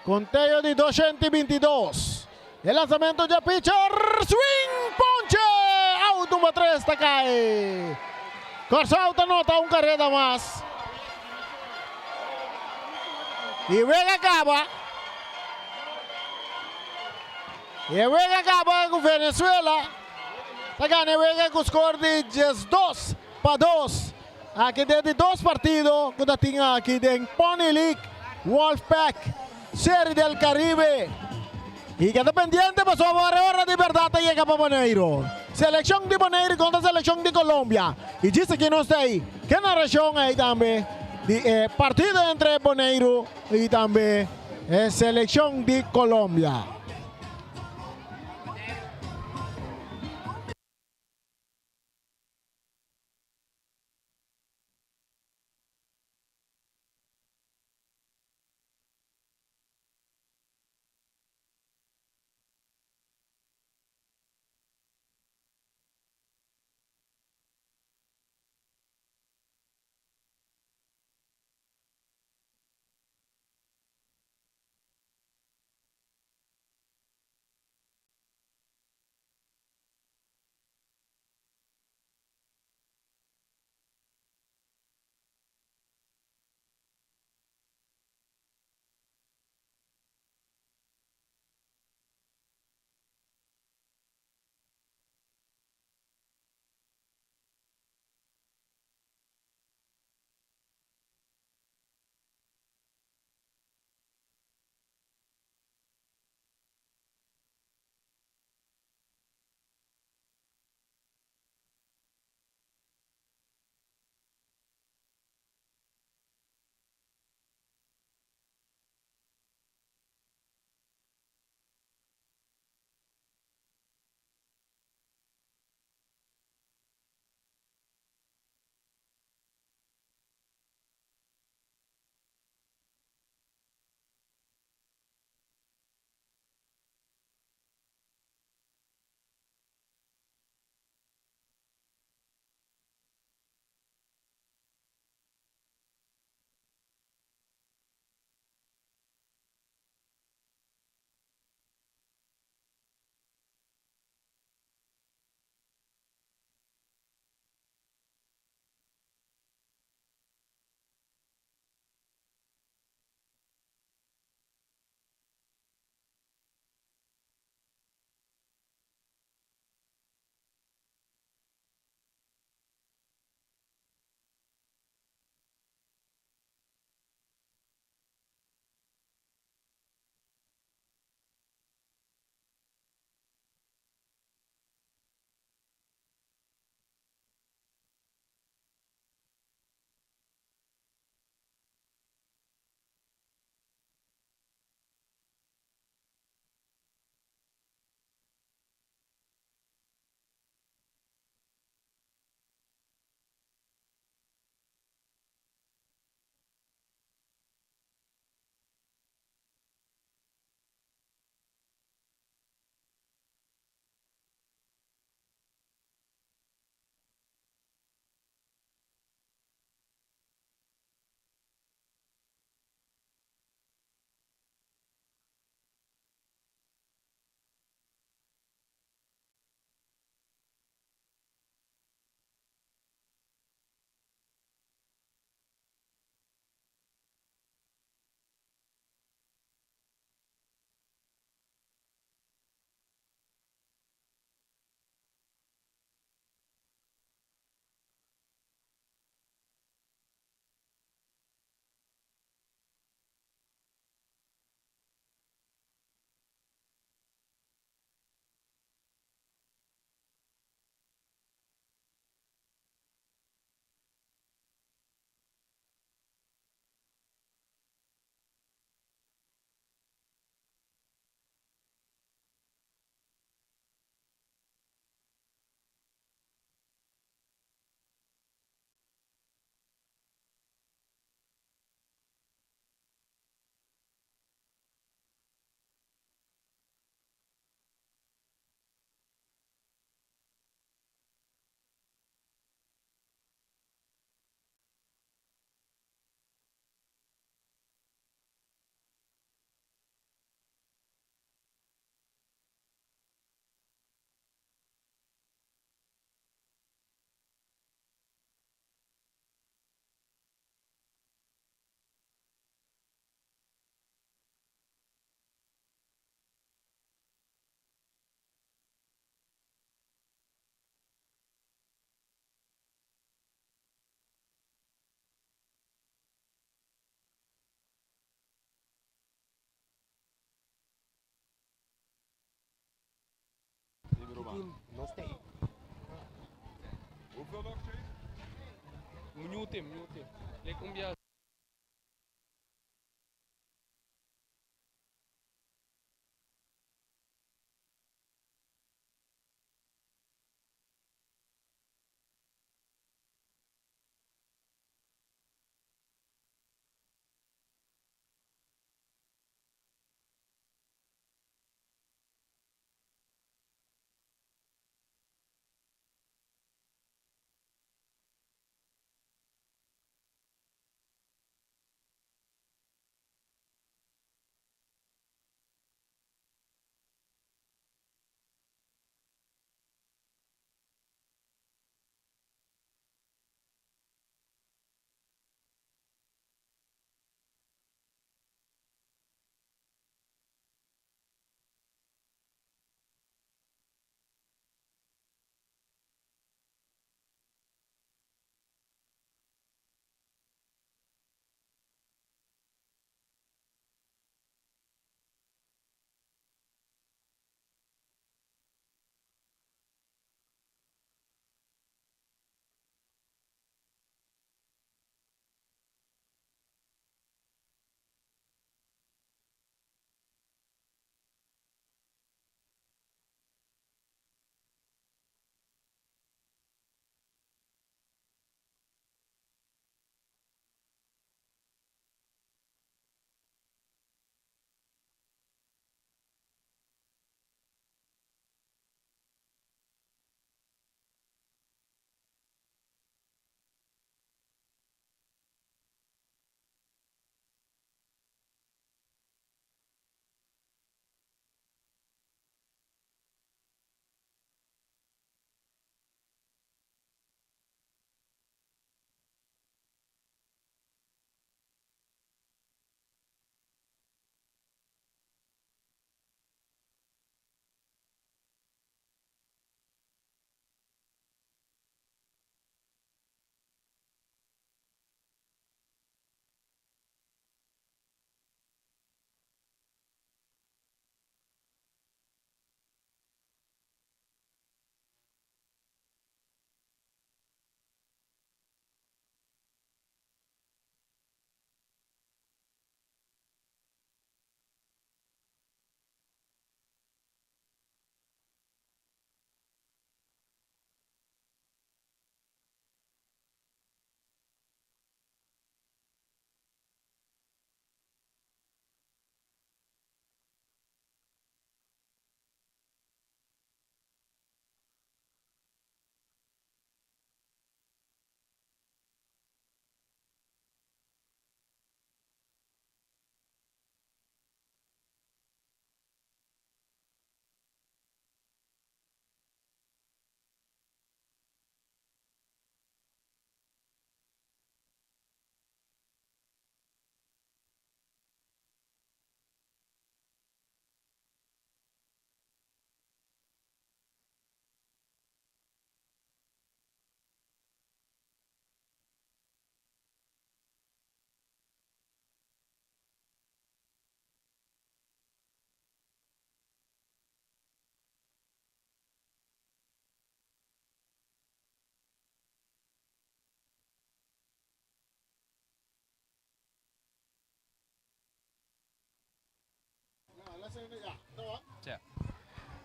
Conteo di 222. E lanzamento dje pitcher. Swing! Ponche! Out number 3 ta kai. Kòrsou ta nota un kareda mas. I wega kaba. I e wega kaba ku Venezuela ta gana e wega ku skor di 12-2. Aki den di dos partido ku ta tin aki den Pony League Wolfpack Serie del Caribe. I keda pendiente pasobra e ora di bèrdat ta yega pa Boneiru. Selekshon di Boneiru kontra selekshon di Colombia. I djis aki nos ta ei ke narashon ei tambe di e partido entre Boneiru i tambe e selekshon di Colombia.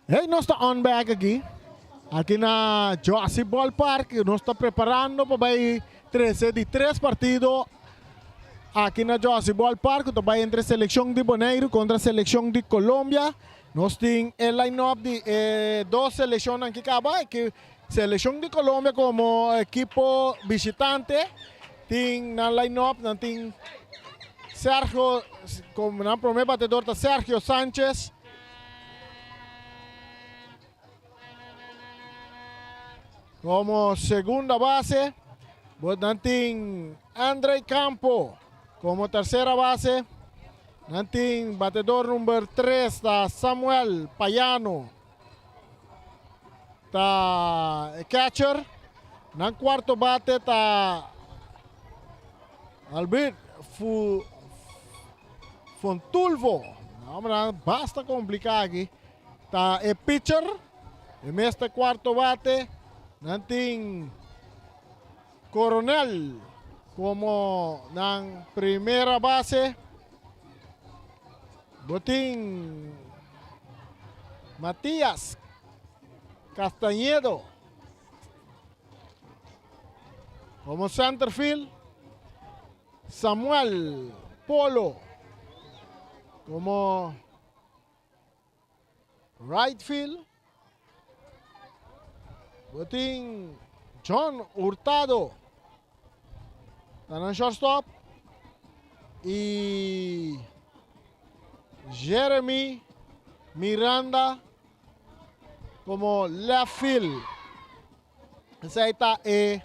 Hey, nos ta on back aki. Aki na Jossie Ballpark. Nos ta preparando pa bai trece di tres partido aki na Jossie Ballpark. Ta bai entre seleccion di Boneiru contra seleccion di Colombia. Nos tin e line-up di e dos seleccionnan ki caba. Ki seleccion di Colombia como ekipo visitante tin nan line-up. Nan tin Sergio, como nan prome batedor ta Sergio Sanchez. Como segunda base, nan tin Andre Campo como tercera base. Nan tin batedor number 3 ta Samuel Payano ta e catcher. Nan cuarto bate ta Albert Fu Fontulvo. No, basta complica aki. Ta e pitcher. E mes ta cuarto bate. Nan tin. Coronel komo nan primera base. Bo tin Matias Castañedo komo centerfield. Samuel Polo komo right field. Bo tin John Hurtado ta nan shortstop y Jeremy Miranda como left field. Esei ta e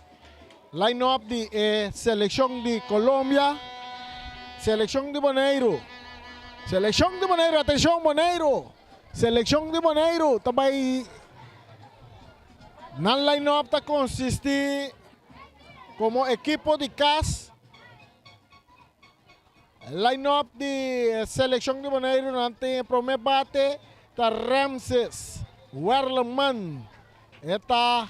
line-up di e selekshon di Colombia. Selekshon di Boneiru. Selekshon di Boneiru, atenshon Boneiru! Selekshon di Boneiru ta bai nan line-up ta konsistí komo ekipo di kas. Line-up di selekshon di Boneiru nan tin e promé bate ta Ramses Werleman. E ta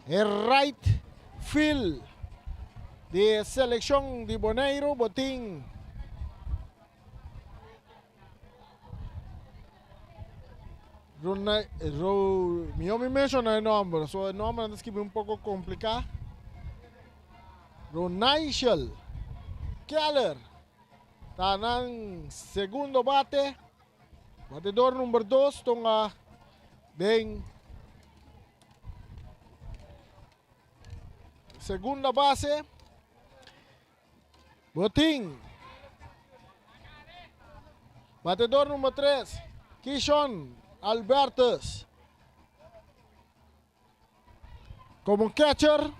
e right field di selekshon di Boneiru. Bo tin Mihó mi menshoná e nòmber, so e nòmbernan ta skibi un poko kompliká. Ronaichel Keller ta nan segundo bate. Batedor number 2 tonga den segunda base. Botin. Batedor number 3, Kishon Albertus. Como catcher,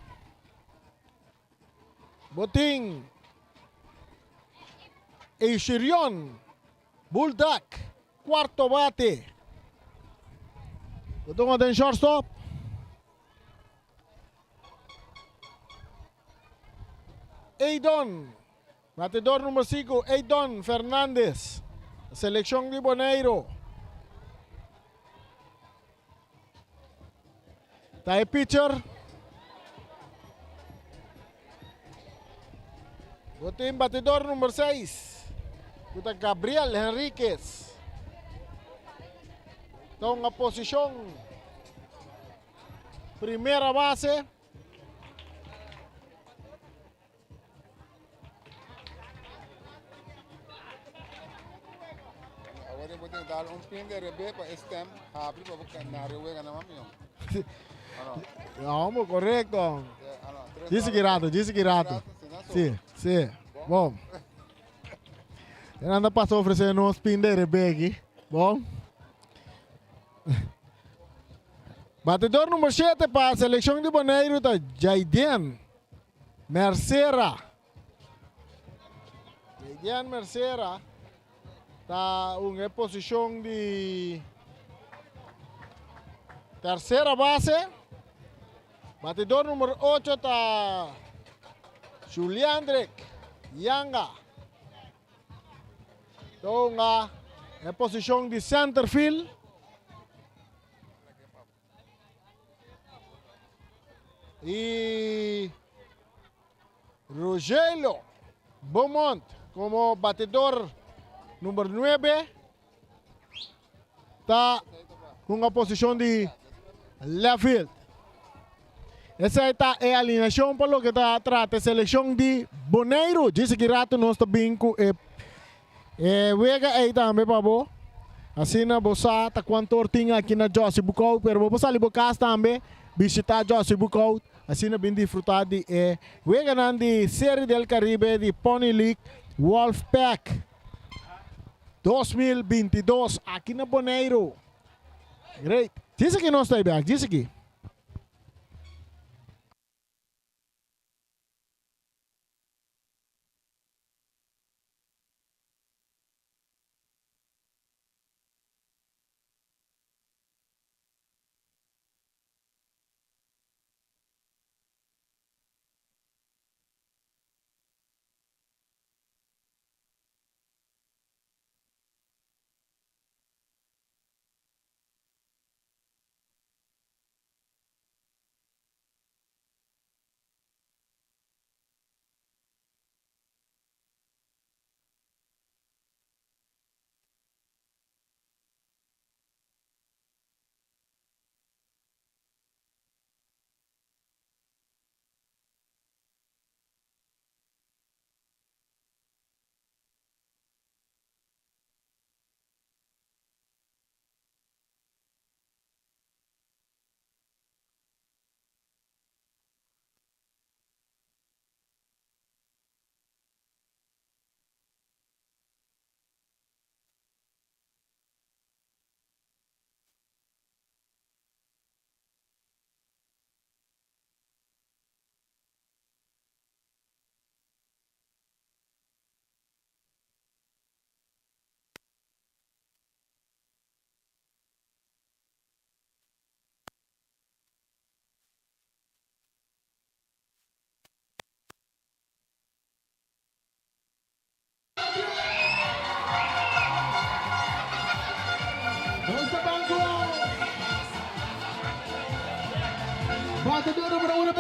Botin Eishirion Bulldog, cuarto bate. Botin den shortstop. Eidon, batedor number 5, Eidon Fernandez, seleccion di Boneiro. Ta e pitcher. Bo tin batedor number 6. Ku ta Gabriel Henriquez. Ta un posishon primera base. Awor bo tin dal un pin de rebe pa e stem habri pa bo nare wega na mami. No, correcto. Dice que rato, dice que rato. Sí, sí. Bom. Anda pasa ofrecer nos pin de rebe aquí. Bom. Batedor número 7 para selección de Bonaire ta Jaiden Mercera. Jaidian Mercera ta un posishon di tersera base. Batidor number 8 ta Juliandrek Yanga. Tonga en posishon di center field. Y Rogelio Beaumont como batedor number 9 ta cu un posicion di left field. Esey ta e alineacion pa loke ta trata e seleccion di Boneiru. Djis aki rato nos ta bin cu e E wega ei tambe pa bo. Asina bo sa ta cuanto tin aki na Jossy Boekhoudt, pero bo por sali bo cas tambe bishita Jossy Boekhoudt, asina bin disfruta di e weganan di Serie del Caribe di Pony League Wolfpack 2022 aki na Boneiru. Great. Djis aki nos ta ei bek, djis aki.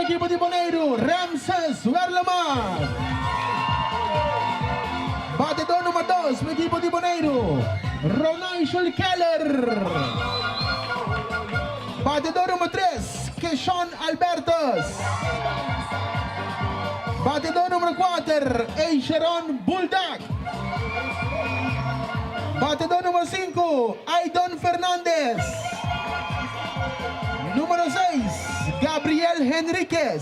ekipo di Boneiru, Ramses Werleman. Batedó number 2 pa ekipo di Boneiru, Ronayshul Keller. Batedó number 3, Keshon Albertus. Batedó number 4, Eisheron Buldak. Batedó number 5, Aydon Fernandez. Número 6, Gabriel Henriquez.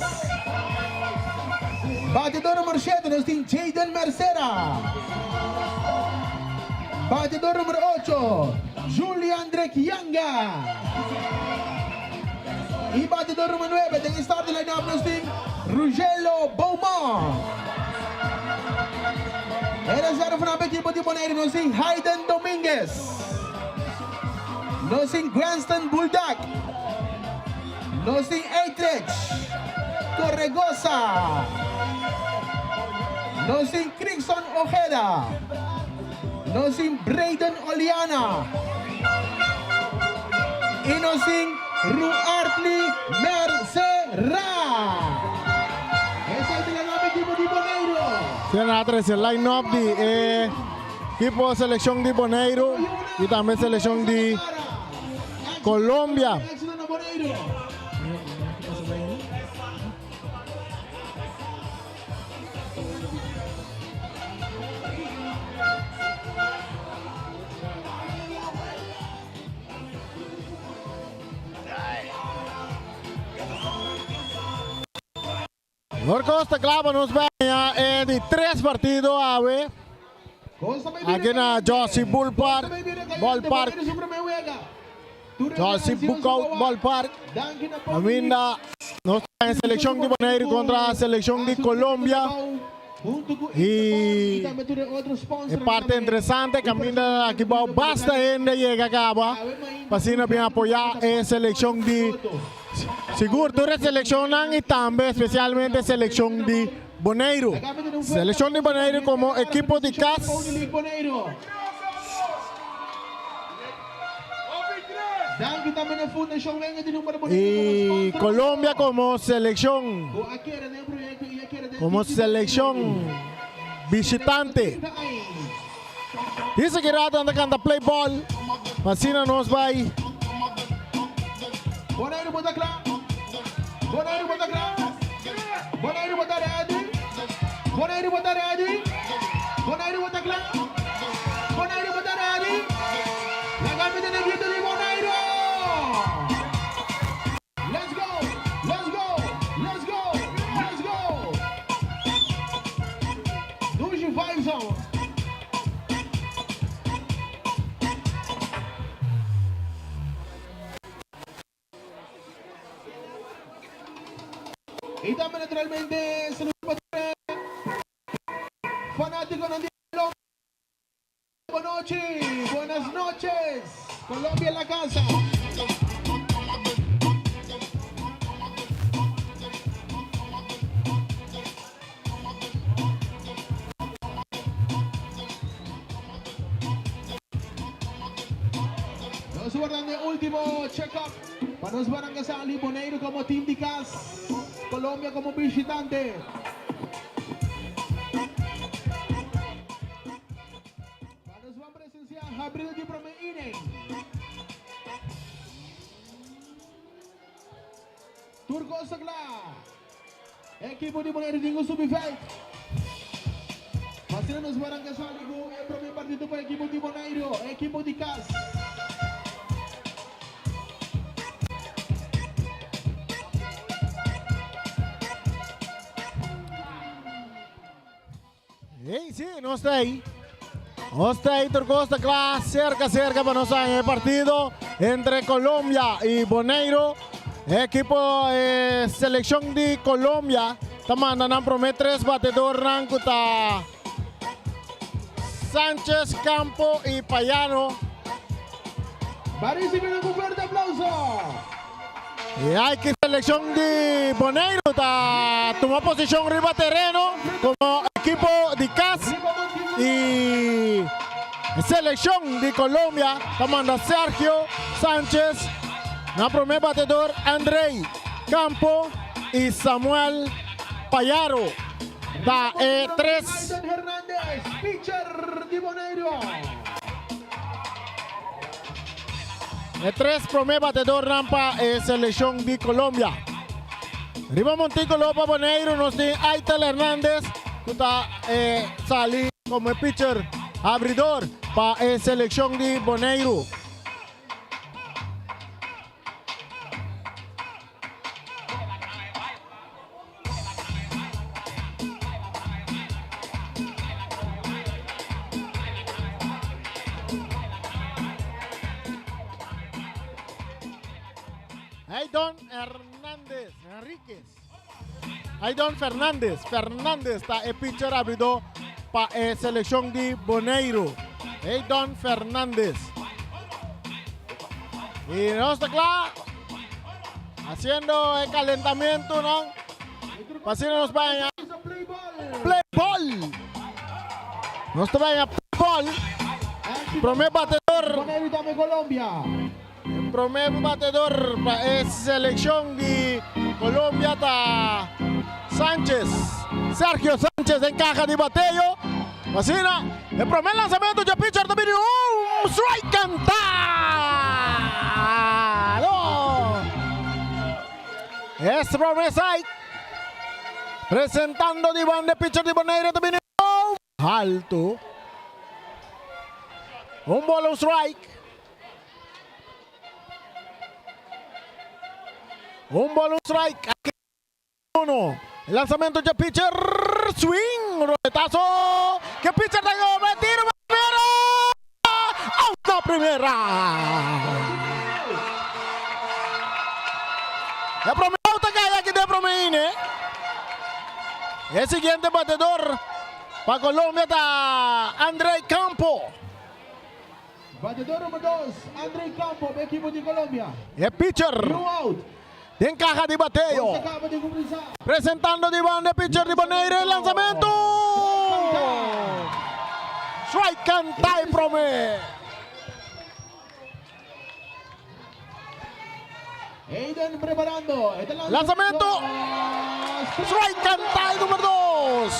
Batedó number 7, nos tin Jayden Mercera. Batedó number 8, Julian Drake Yanga. I batedó number 9, den starting line-up nos tin Rugello Beaumont. E reserva pa ekipo di Boneiru nos tin Hayden Dominguez. Nos tin Granston Buldak. Nos tin Eitrich Torregosa. Nos tin Crixon Ojeda. Nos tin Brayden Oliana. I nos tin Ruartly Mercera. Esei ta e ekipo di Boneiru. Sena trese line-up di e ekipo selekshon di Boneiru i tambe selekshon di Colombia. Éksito na Boneiru. Norcos ta kla pa nos baña e di tres partido awe. Aki na Josie Bullpark, Ballpark. Josie Bookout Ballpark. Caminda nos ta en seleccion di Boneiru contra seleccion di Colombia. Y e parte interesante caminda aki bou basta hende yega caba pa asina bin apoya e seleccion di Sigur tur e seleccionnan y tambe especialmente seleccion di Boneiru. Seleccion di Boneiru como ekipo di cas. Y Colombia como seleccion como seleccion visitante. Dice ki rato nan ta canta play ball. Pa asina nos bay. Boneiru bo ta kla? Boneiru bo ta kla? Boneiru bo ta ready? Boneiru bo ta ready? Boneiru bo ta kla? Boneiru bo ta ready? Laga mi tene grito di Boneiru! Let's go! Let's go! Let's go! Let's go! Dushi vibes on. Y tambe naturalmente saludo pa tur fanaticonan di Colombia. Bonochi, buenas noches. Colombia en la casa. Nos wardando e ultimo check-up pa nos Barranca Sali, Boneiru como team di cas, Colombia como bishitante. Pa nos ban presencia Gabriel di prome inning. Tur cos ta cla. Ekipo di Boneiru tin cu subi veld. Pa asina nos Barranca sali cu e prome partido pa ekipo di Boneiru, ekipo di cas. Hey, sí, nos ta ahí. Nos ta ahí, tur cos ta cla, cerca, cerca pa nos haña e partido entre Colombia y Boneiru. Equipo eh, seleccion di Colombia ta manda nan prome tres batedornan cu ta Sanchez, Campo y Payano. Va ricibi un fuerte aplauso. Y aki seleccion di Boneiru ta tuma posicion riba tereno como equipo di cas y seleccion di Colombia ta manda Sergio Sanchez na prome batedor Andrey Campo. y Samuel Payaro ta e tres. Aiden Hernandez, pitcher di Boneiru. E tres prome batedornan pa e seleccion di Colombia. Riba Monticulo pa Boneiru nos tin Aitel Hernandez cu ta e sali como e pitcher abridor pa e seleccion di Boneiru. Aydon Hernandez, Henriquez. Aydon Fernandez, Fernandez ta e pitcher abridó pa e seleccion di Boneiru. Aydon Fernandez. Y nos ta cla haciendo e calentamiento nan. Pa asina nos baña play ball. Nos ta baña play ball. Prome batedor. Boneiru tambe Colombia. E prome batedor pa e seleccion di Colombia ta Sanchez. Sergio Sanchez den caja di bateo. Asina e prome lanzamento dje pitcher ta bini un strike cantado. Es prome strike. Presentando di banda e pitcher di Bonaire ta bini un alto. Un bola un strike. Un bola un strike. Aki uno. El lanzamiento dje pitcher. Swing. Roletazo. Ke pitcher ta yobe. Tiro pa primera. Out na primera. E prome out a cay aki den prome ine. E siguiente batedor pa Colombia ta Andrey Campo. Batedor number dos, Andrey Campo pa ekipo di Colombia. E pitcher Un out. den caha di bateo. Nos a caba di cuminsa. Presentando di banda e pitcher di Bonaire, e lanzamento! Strike canta e prome. Aiden preparando. E ta lanza. Lanzamento. Strike canta e number dos.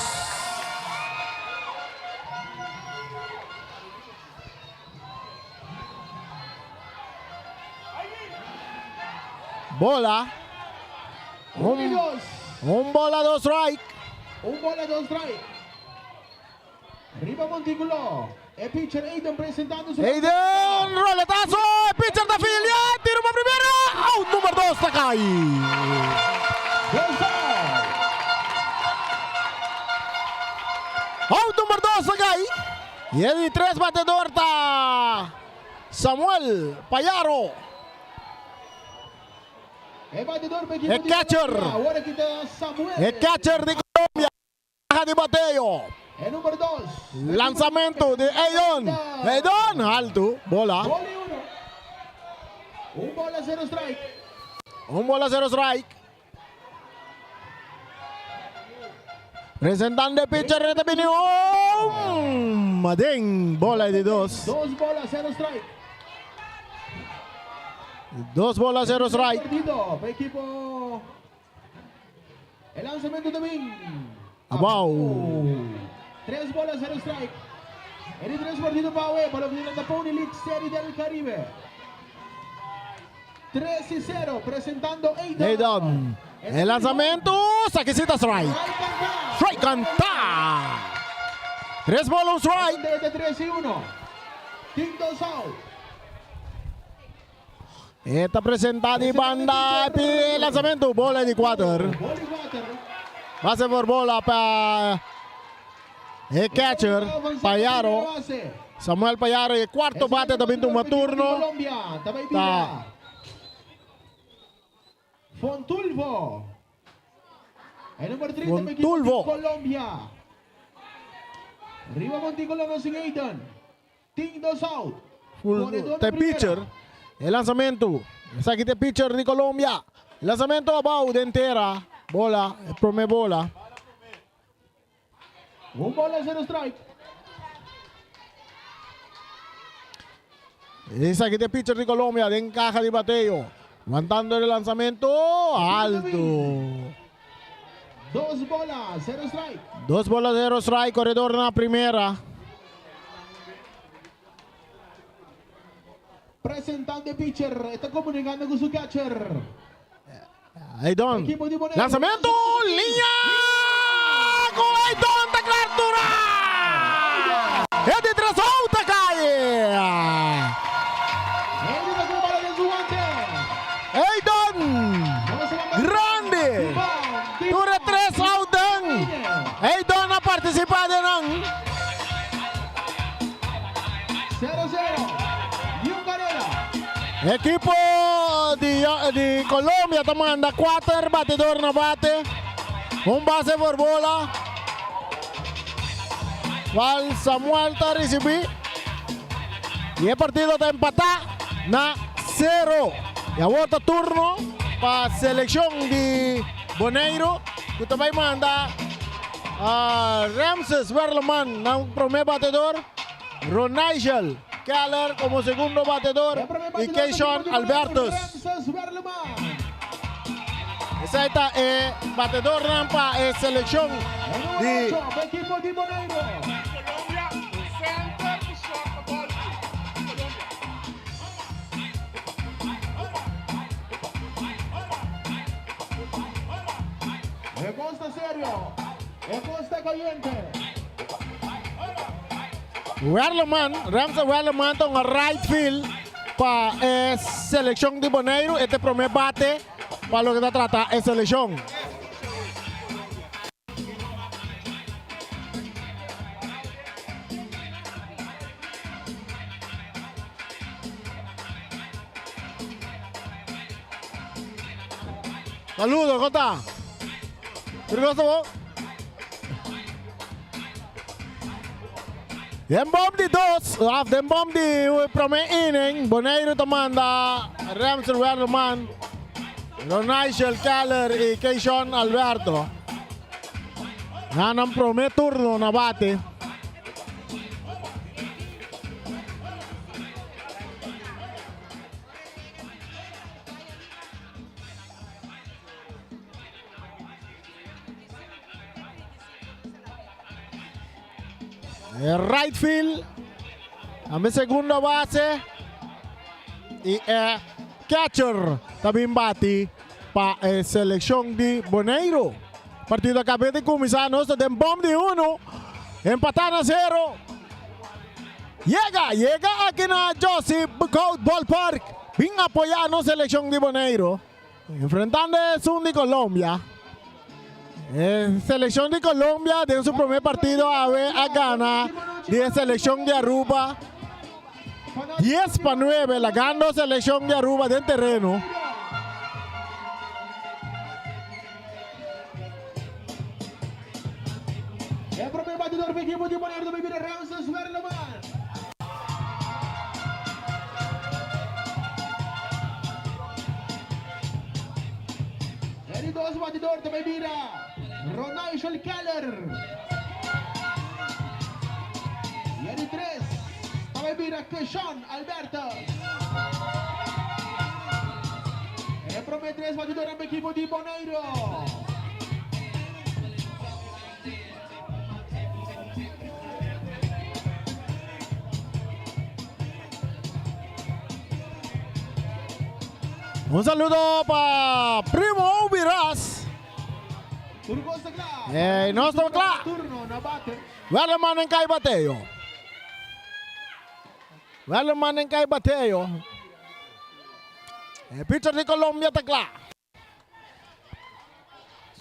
Bola. Un, un bola, dos strike. Un bola, dos strike. Riba montículo. E pitcher Aiden presentando su. Aiden, roletazo. E pitcher ta filia. Tiro pa primera. Out number dos ta kai. Dos out. Out number dos ta kai. Y e di tres batedor ta Samuel Payaro. E batedor pa ekipo E di catcher. Colombia. Awor aki ta Samuel. E catcher di Colombia. Caha di bateo. E number dos. Lanzamento di Aydon. Aydon alto. Bola. Bola y uno. Un bola, cero strike. Un bola, cero strike. Presentando e pitcher ta bini un Maden. Bola di dos. Dos bola, cero strike. Dos bola, cero strike. Partido pa ekipo. E lanzamento ta bin. Abao. Tres bola, cero strike. E di tres partido pa awe, pa loke ta Pony League Serie del Caribe. 3-0, presentando Aydon. Aydon. E lanzamento, sakisita strike. Strike canta. Tres bola, un strike. De 3-1. Tin dos out. E ta presenta di banda e lanzamento, bola di cuater. Base por bola pa e catcher Payaro. Samuel Payaro e cuarto bate ta bin tuma turno. Colombia, ta bay Ta bira. Fontulvo. E number 30 pa ekipo di Fontulvo. Colombia. Riba Monticulo nos sin Aiden. Tin dos out. Full te pitcher. E lanzamento. Esaki te pitcher di Colombia. Lanzamento abao den tera. Bola, e prome bola. Un bola, cero strike. Esaki te pitcher di Colombia den caja di bateo. Wantando e lanzamento alto. Dos bola, zero strike. Dos bola, zero strike, koredor na primera. Presentando e pitcher, e ta komunikando ku su catcher. Aydon. Ekipo di Boneiru. Lanzamento, liña! Ku Aydon ta captura! E di tres out ta kai! Aydon ta ku bala den su guante. Aydon! Grandi! Tur e tres out den. Aydon a participa den nan. Sero sero. Niun karera. Ekipo di di Colombia ta manda kuater batidor na bate. Un base por bola. Cual Samuel ta ricibi. Y e partido ta empata na sero. Y awor ta turno pa seleccion di Boneiru cu ta bay manda Ramses Werleman nan prome batedor. Ronigel Keller como segundo batedor y Keishon Albertus. Esai ta e batedornan pa e seleccion di. Werleman, Ramsey Werleman ta un right field pa e seleccion di Boneiru. E ta e prome bate pa loke ta trata e seleccion. Saludo, con ta? Tur cosa bo? Den bom di dos, of den bom di prome inning, Boneiru ta manda Ramsel Werleman, Ronigel Keller y Keishon Alberto. Nan nan prome turno na bate. Right field. Tambe segundo base. Y e catcher también bati pa e selección di Boneiro. Partido acaba de comenzar. Nos ta den bom di uno. Empata na cero. Yega, yega aki na Joseph Boekhoudt Ballpark. Bin apoya nos selección di Boneiro. Enfrentando esun di Colombia. E seleccion di Colombia den su primer partido awe a gana di e seleccion di Aruba 10 pa 9, lagando seleccion di Aruba den terreno. E primer batidor pa ekipo di Bonaire ta bira Ramses Werleman. E di dos batidor ta bira Ronigel Keller. Y e di tres ta bira Keshon Alberto. E prome tres batidornan pa ekipo di Bonaire. Un saludo pa Primo Obi Ras. Ey, nos ta kla. Werleman en kai bateo. Werleman en kai bateo. E pitcher di Colombia ta kla.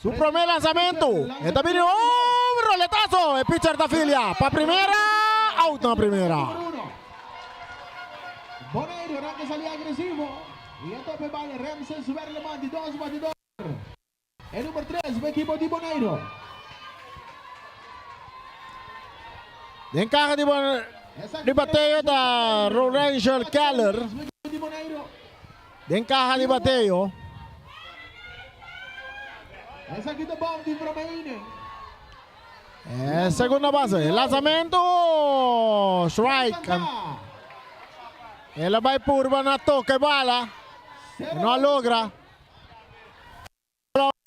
Su prome lanzamento. E ta bini un roletazo. E pitcher ta filia. Pa primera. Out na primera. Bonaire arranca sali agresivo. Y e tope bal Ramses Werleman di dos batidor. E number 3 pa ekipo di Bonaire. Den caja di, di bateo ta Rorangel Keller. Den caja di bateo. Esaki ta bom di prome inning. Eh, segunda base. Lanzamento. Strike. El a bai purba na toca e bala. No a logra.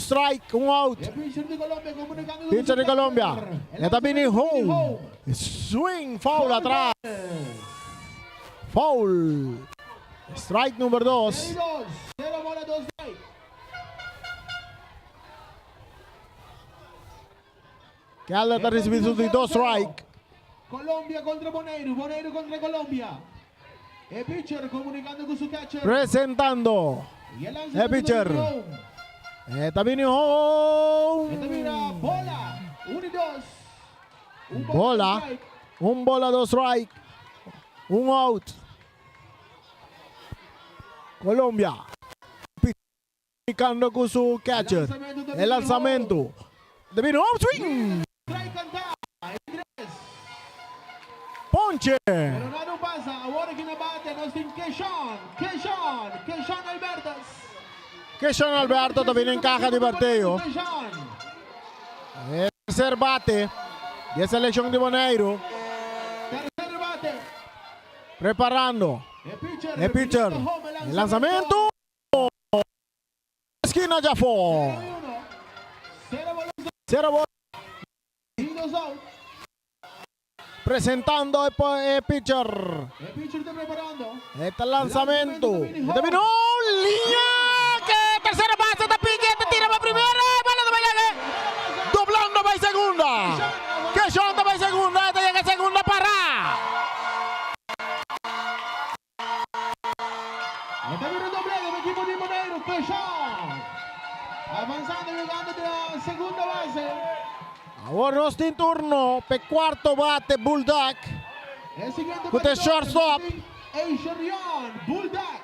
strike, un out. Pitcher di Colombia. E ta bini home. Swing, foul atras. Foul. Strike number dos. Keller ta ricibi su di dos strike. Colombia contra Boneiru, Boneiru contra Colombia. E pitcher comunicando cu su catcher. Presentando e pitcher. E ta bini home. E ta bira bola. 1 y 2. Bola. Un bola, dos strike. Un out. Colombia. Picando cu su catcher. E lanzamento. Ta bini home swing. Ponche. Pero nada no pasa. Awor aki na bate nos tin Keshon. Keshon. Keshon Albertus. Keshon Alberto ta bini en caja di bateo. E tercer bate di e seleccion di Boneiru. Tercer bate. Preparando. E pitcher. E lanzamento. Esquina djafó. Cero bola. Presentando e pitcher. E ta lanzamento. E ta bini un liña ke tercera base ta piki e ta tira pa primera e bola ta bai lege. Doblando bai segunda. Keshon ta bai segunda e ta yega segunda para. E ta bira un doblete pa ekipo di Boneiru. Keshon avanzando yegando di la segunda base. Awor nos tin turno p'e cuarto bate Bulldog E siguiente cu ta e batidor shortstop. nos tin Eisherion Bulldog.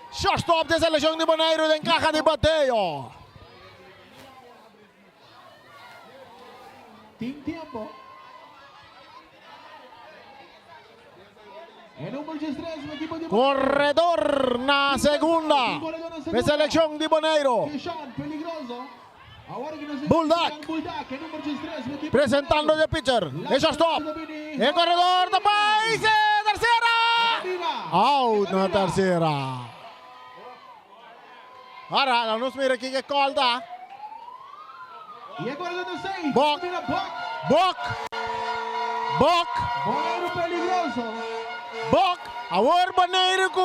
Shortstop di e seleccion di Boneiru den caha di bateo. Tin tiempo. E number 13 pa ekipo di Corredor na segunda p'e seleccion di Boneiru. Bulldog presentando di e pitcher. E shortstop. E corredor ta bai se tercera. Out na tercera. Ahora la nos mira kiko e call ta. Bok. Bok. Bok. Bok. Awor Boneiru ku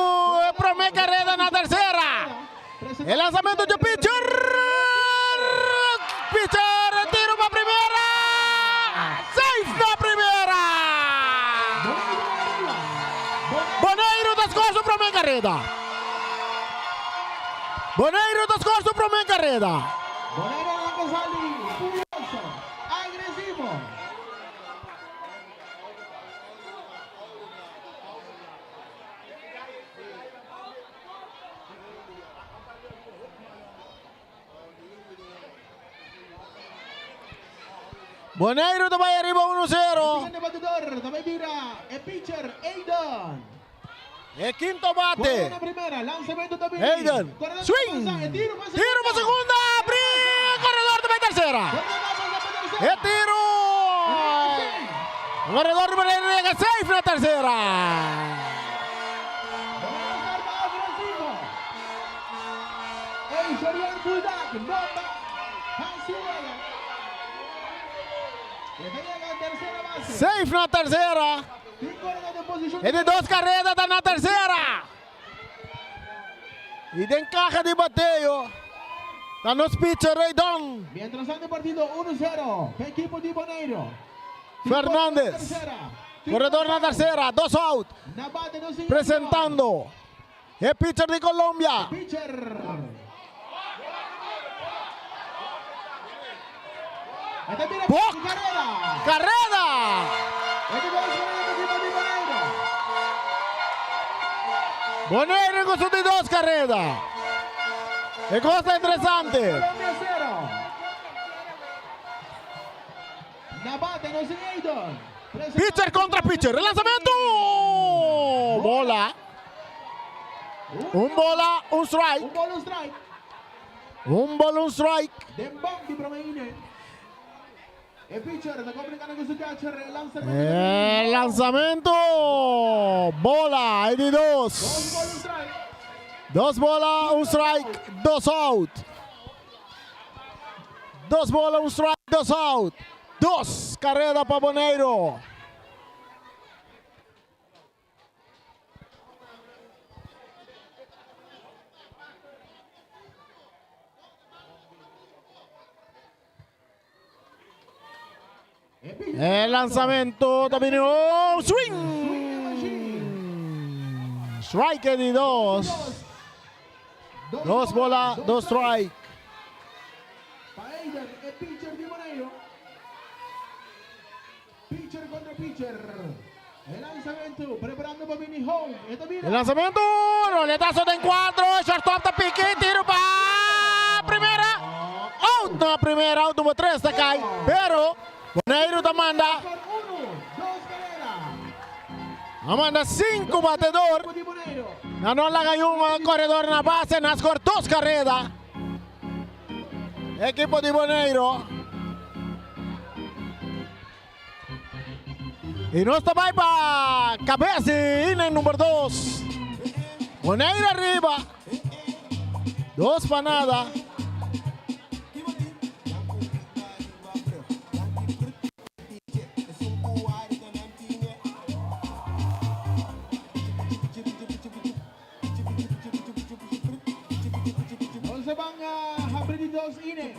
e prome kareda na tersera. E lansamento dje pitcher. Pitcher e tiro pa primera. Safe na primera. Boneiru ta score su prome kareda. Boneiru ta score su prome kareda. Boneiru arranca sali furioso, agresivo. Boneiru ta bai ariba uno sero. Siguiente batidor ta bai bira e pitcher Aiden. E quinto bate. Aiden. Swing. Tiro pa segunda. Abri. Corredor ta bai tercera. E tiro. Corredor di Boneiru yega safe na tercera. Safe na tercera. E di dos careda ta na tercera. Y den caja di bateo ta nos pitcher Raydon. Mientras tanto partido 1-0 pa equipo di Bonaire. Fernandez. Corredor na tercera, dos out. Presentando e pitcher di Colombia. Bok. Carrera. Bonaire cu su di dos carrera. E cos ta interesante. Pitcher contra pitcher. Relanzamento. Bola. Un bola, un strike. Un bola, un strike. Un bola, un strike. Den bom di prome inning. E pitcher ta complicando cu su catcher. E lanzamento. E lanzamento. Bola, e di dos. Dos bola, un strike, dos out. Dos bola, un strike, dos out. Dos careda pa Boneiro. E lanzamento ta bini oh, swing! Strike di dos. Dos bola, dos strike. Pa Aiden, e pitcher di Boneiro. Pitcher contra pitcher. E lanzamento, preparando pa bini home. E ta bira. E lanzamento, roletazo den cuatro, shortstop ta piki, tiro pa primera. Out na primera, out number 3 ta kai, pero Boneiru ta manda. A manda 5 batedor. Na no laga un corredor na base, na score dos carrera. Equipo di Boneiro. Y nos ta bai pa cabeza di inning number 2. Boneiro arriba. Dos pa nada. Nos a ban a habri di dos ine.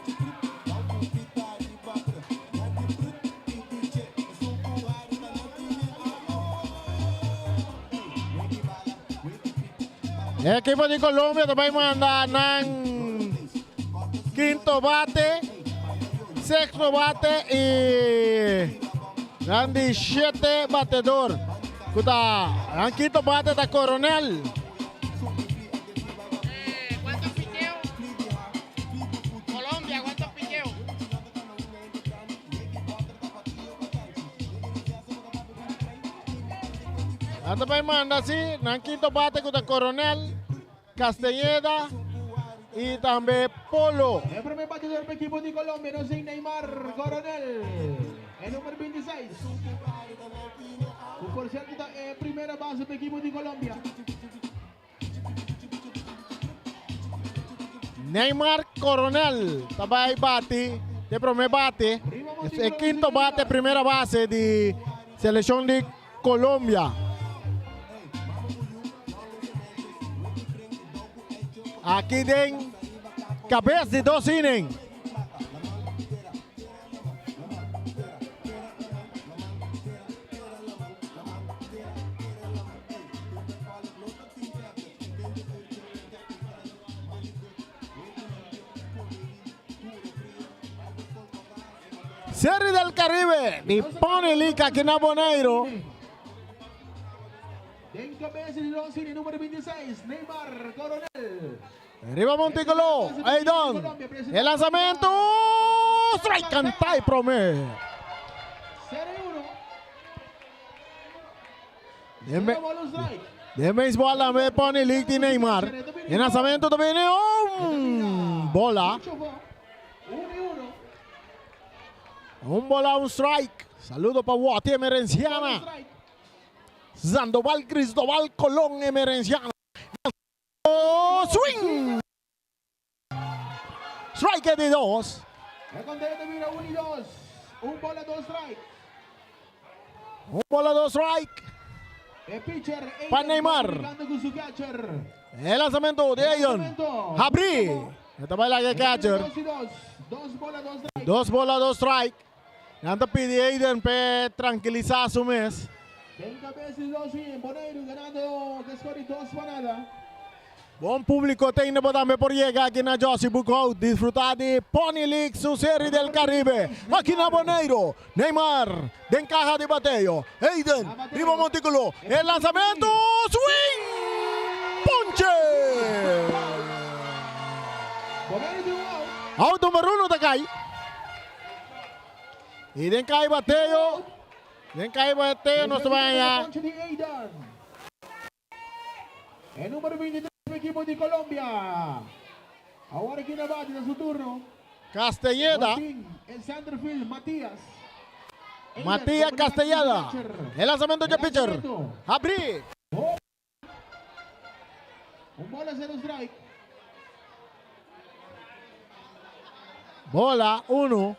Ekipo di Colombia ta bai manda nan quinto bate, sexto bate y nan di siete batedor. Ku ta nan quinto bate ta Coronel. ¿Cuántos picheos? Colombia, ¿cuántos picheos? Nan ta bai manda si nan quinto bate ku ta Coronel, Castañeda y tambe Polo. E prome batidor pa ekipo di Colombia nos tin Neymar Coronel, e number 26. Ku por cierto ta e primera base pa ekipo di Colombia. Neymar Coronel ta bai bati e prome bate. E quinto bate primera base di seleccion di Colombia. Aki den cabes di dos inning. Serie del Caribe di Pony League aki na Boneiro. Den cabeza di Don Cine, numero 26, Neymar Coronel. Riba Monticulo, Aidon. E lanzamento, strike canta y prome. Den baseball tambe Pony League di Neymar. E lanzamento ta bini un bola. Un bola, un strike. Saludo pa Wati Emerenciana. Sandoval Cristobal Colón Emerenciana. Swing! Strike di dos. E conteo ta bira 1 y 2. Un bola, dos strike. Un bola, dos strike. E pitcher Pa Neymar. Comunicando cu su catcher. E lanzamento di Ayon. Habri. E ta bai laga e catcher. 2 y 2. Dos bola, dos strike. Dos bola, dos strike. Nan ta pidi Aiden p'e trankilisa su mes. Den cabeza di dos in, Boneiru ganando cu score di 2 pa nada. Bon publico tende bo tambe por yega aki na Jossy Boekhout disfruta di Pony League su Serie del Caribe aki na Boneiro. Neymar den caha di bateo. Aiden riba monticulo. E lanzamento swing! Ponche! Out number uno ta cay. Y den caha di bateo, den caha di bateo nos ta bay haya. E numero 23 pa ekipo di Colombia. Awor aki na bate ta su turno. Castelleda. Martin, el centerfield, Matias. Matias Castelleda. E lanzamento dje pitcher. Habri. Un bola, cero strike. Bola uno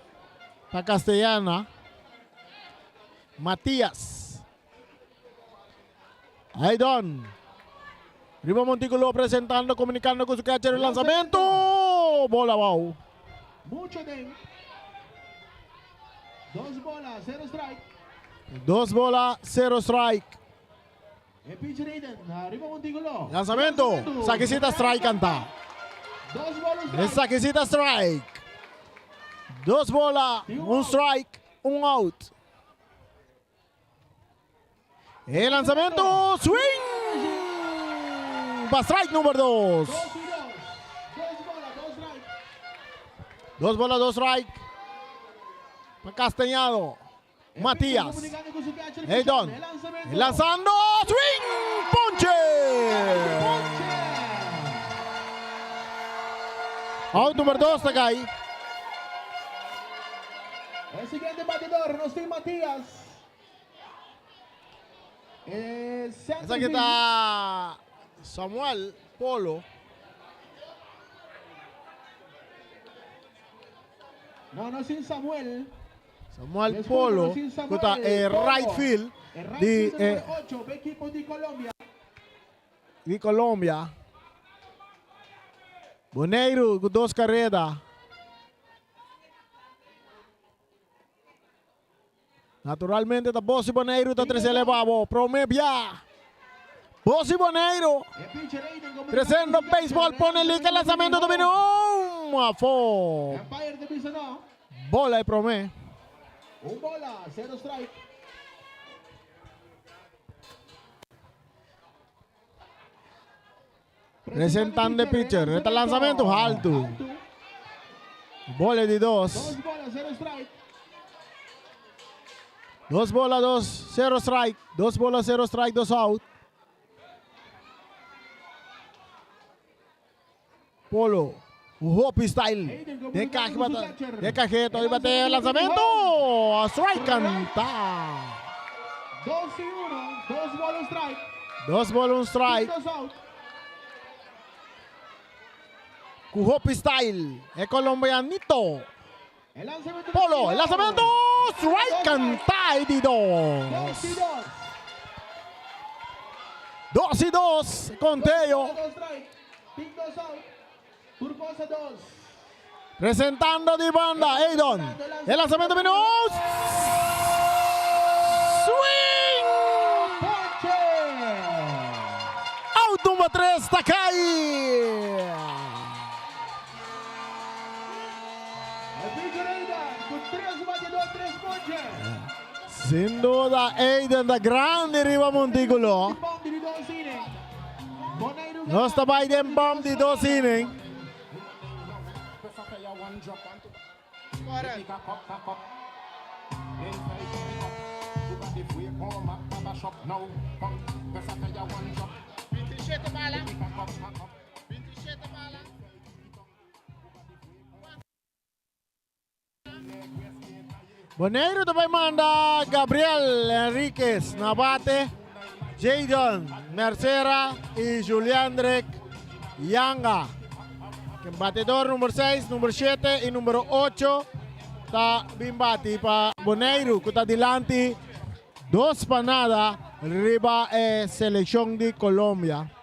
pa Castellana. Matias. Aydon. Riba Montículo presentando, comunicando con su catcher el lanzamiento. Bola wow. Mucho den. Dos bola, cero strike. Dos bola, cero strike. E pitcher Aiden, arriba Montículo. Lanzamiento. Saquecita strike canta. Dos bola, un strike. Saquecita strike. Dos bola, un strike, un out. E lanzamiento, swing. Pa strike number dos. Dos bola, dos strike. Pa Castañado. Matías. Eidon. Lanzando. Swing. Ponche. Out number dos ta cay. E siguiente batedor, nos tin Matías. Eh, Esaki ta Samuel Polo. No, nos tin Samuel. Samuel Polo, ku ta e right field di e di Colombia. Boneiru ku dos kareda. Naturalmente ta Bosi Boneiru ta trese eleva bo. Prome bia. Bosi Boneiru. Treciendo baseball pone liga lanzamiento ta bini un afo. Bola e prome. Un bola, cero strike. Presentando e pitcher. Reta lanzamento haltu. Bola di dos. Dos bola, cero strike. Dos bola, dos, cero strike. Dos bola, cero strike, dos out. Polo. Hopi style. De caje, de cajeto. Y bate lanzamiento. Strike canta. Dos y uno. Dos bola, un strike. Dos bola, un strike. Dos out. Ku Hopi style. E colombianito. El lanzamiento. Polo, el lanzamiento. Strike canta y di dos. Dos y dos. Dos y dos. Conteo. Dos strike. Tin dos out. Turcosa dos. Presentando di banda, Eidon. El lanzamiento vino. Swing! Out number 3, Takai. El pitcher Aiden con tres batedor, tres ponches. Sin duda, Eiden da grande riba Montículo. Bom di dos inning. Boneiru Nos ta bay den bom di dos inning. Boneiru ta bay manda Gabriel Enriquez na bate, Jadon Mercera y Juliandrek Yanga. Ken batedor number 6, number 7 y number 8 ta bin bati pa Boneiru ku ta dilanti 2 pa 0 riba e seleccion di Colombia.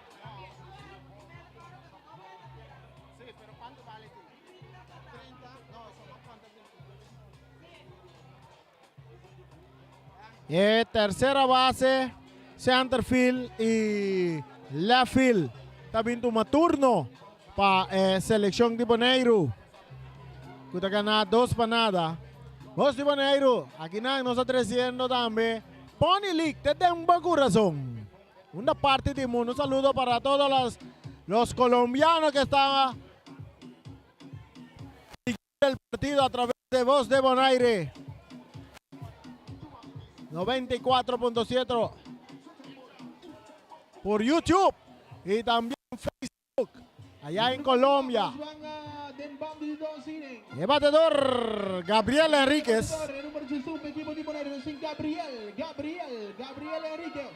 E tercera base, center field y left field. Ta bin tuma turno pa e seleccion di Boneiru. Ku ta gana 2 pa 0. Bos di Boneiru, aki nan nos ta treciendo tambe Pony League, te den buen corazón. Una parte del mundo. Un saludo para todos los colombianos que estaban siguiendo el partido a través de Voz de Bonaire. 94.7 por YouTube y también Facebook allá en Colombia. Van a den bom di dos inning. El batedor Gabriel Enríquez. El número 8, equipo di Boneiru, sin Gabriel, Gabriel, Gabriel Enríquez.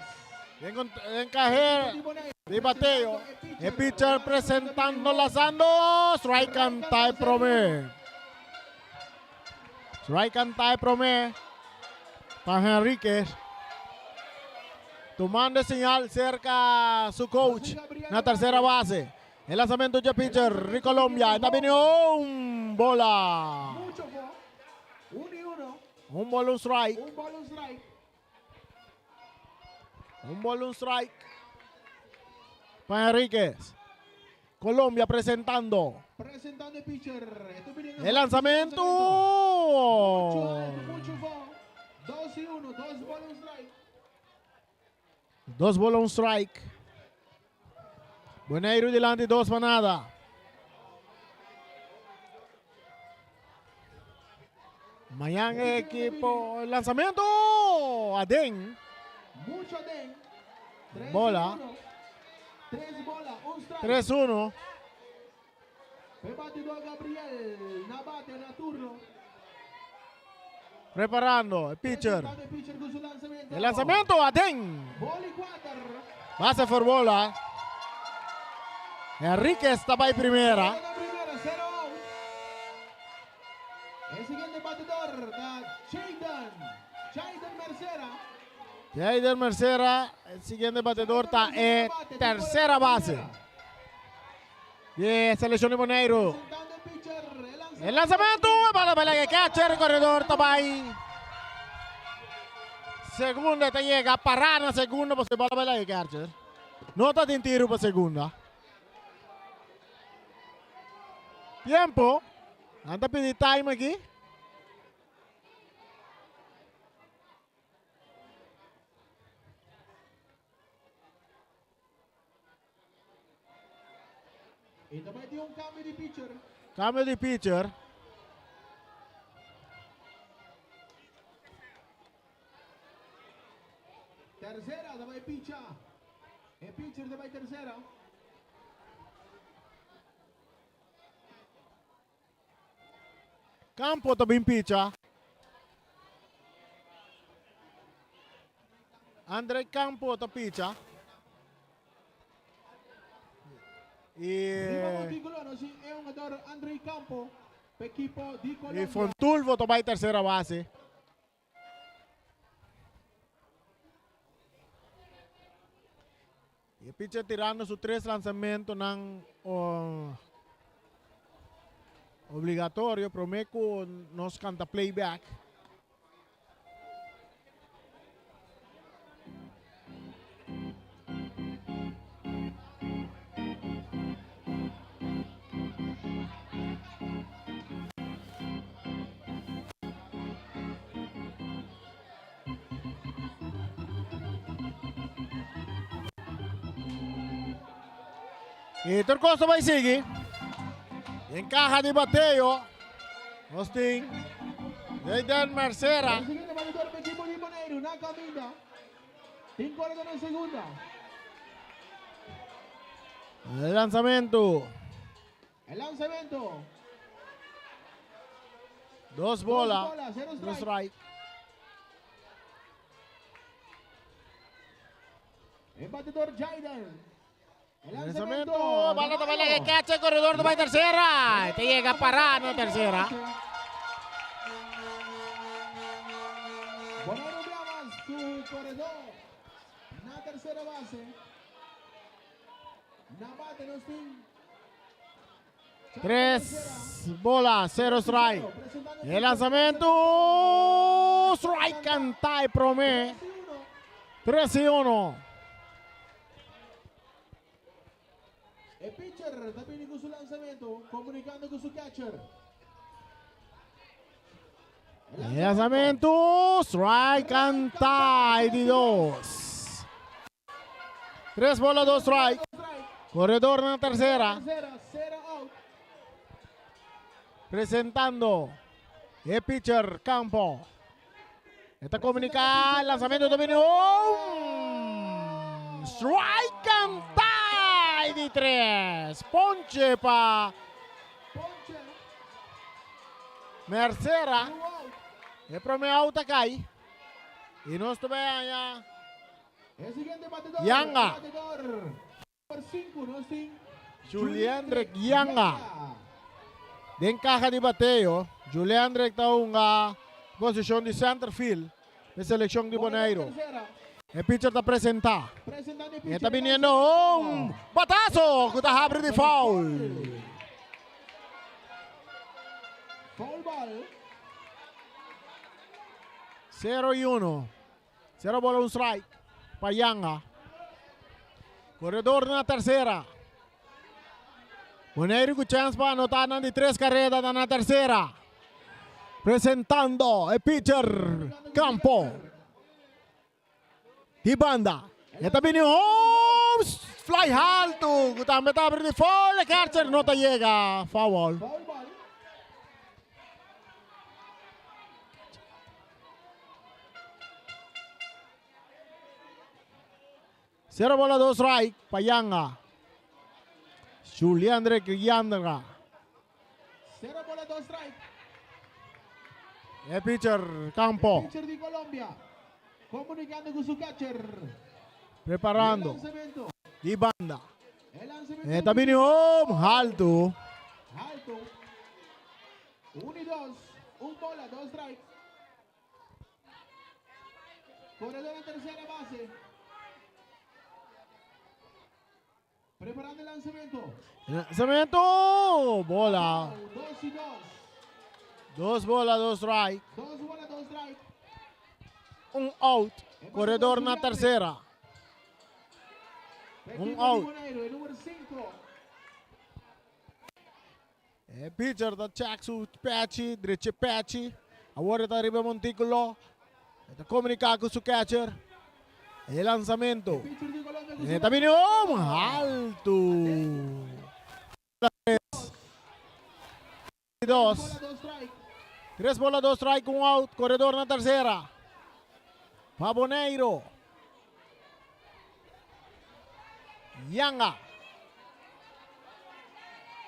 En cajer de bateo. El pitcher presentando, lanzando. Strike canta y prome. Strike canta e prome pa Henriquez. Tumando señal cerca su coach na tercera base. E lanzamento dje pitcher di Colombia. Ta bini un bola. Un bola un strike. Un bola un strike. Pa Henriquez. Colombia presentando. Presentando e pitcher. E lanzamento. 2 y 1, 2 bola un strike. 2 bola un strike. Boneiru dilanti 2 pa nada. Mañan e ekipo lanzamento aden. Mucho aden. Bola. 3 bola, un strike. 3-1. E batidor Gabriel na bate na turno. Preparando e pitcher. Presentando e pitcher cu su lanzamento. E lanzamento aden. Bola y 4. Base for bola. Henriquez ta bay primera. Na primera, 0 out. E siguiente batidor ta Jayden. Jayden Mercera. Jayden Mercera, e siguiente batidor ta e tercera base. Di seleccion di Boneiru. E lanzamento, e bala bala e catcher, corredor ta bay. Segunda ta yega, para na segunda, pasobra e bala bala e catcher. No ta tin tiro pa segunda. Tiempo. Nan ta pidi time aki. Y tambe tin un cambio di pitcher. Cambio di pitcher. Tercera, ta bay picha. E pitcher ta bay tercera. Campo ta bin picha. Andre Campo ta picha. Y y Fontulvo ta bay tercera base. Y e pitcher tirando su tres lanzamentonan obligatorio prome cu nos canta playback. Y tur cos ta bay sigui. Den caja di bateo nos tin Jayden Mercera. El siguiente batidor pa equipo di Boneiru na caminda. Tin corredor na segunda. El lanzamento. El lanzamento. Dos bola. Dos bola, cero Dos strike. strike. El batidor Jayden. El Lanzamento. lanzamento. Bala ta bala que cacha el corredor ta bay tercera. Te llega a parar na tercera. Boneiru Brahmas, su corredor. Na tercera base. Na bate nos tin. Tres bolas, cero strike. El lanzamento. Strike canta y prome. 3 y 1. E pitcher ta bini cu su lanzamento, comunicando cu su catcher. El lanzamento. Strike canta y di dos. Tres bolas, dos strike. Corredor na tercera. Tercera, cero out. Presentando el pitcher Campo. Esta comunica el lanzamiento de dominio. ¡Oh! Strike canta y di tres. Ponche pa Mercera. E prome out a cay. Y nos ta bay haña. E siguiente batidor. Yanga. Batidor. Number 5, nos tin. Juliandre Yanga. Den caja di bateo. Juliandrick ta hunga posishon di center field pa e selekshon di Boneiru. E pitcher ta presentá. E ta biniendo un bataso ku ta habri di foul. Sero i uno. Sero bola un strike pa Yanga. Koredor na tersera. Boneiru ku chèns pa anotá nan di tres kareda ta na tersera. Presentando e pitcher Campo. Di banda. E ta bini home. Fly haltu ku tambe ta abri di foul. E catcher no ta yega. Foul. Sero bola dos strike pa Yanga. Juliandre Yanga. Sero bola dos strike. E pitcher Campo. E pitcher di Colombia. Comunicando cu su catcher. Preparando. Di banda. E ta bini home halto. Halto. Un y dos. Un bola, dos strike. Corredor en tercera base. Preparando el lanzamiento. Lanzamiento. Bola. Dos y dos. Dos bola, dos strike. Dos bola, dos strike. Un out. Corredor na tercera. Un out. El número 5. E pitcher ta check su pechi, drecha pechi. Awor e ta riba e montículo. E ta comunica cu su catcher. E lanzamento. E ta bini home alto. Tres. Dos. Tres bola, dos strike, un out. Corredor na tercera. Pa Boneiro. Yanga.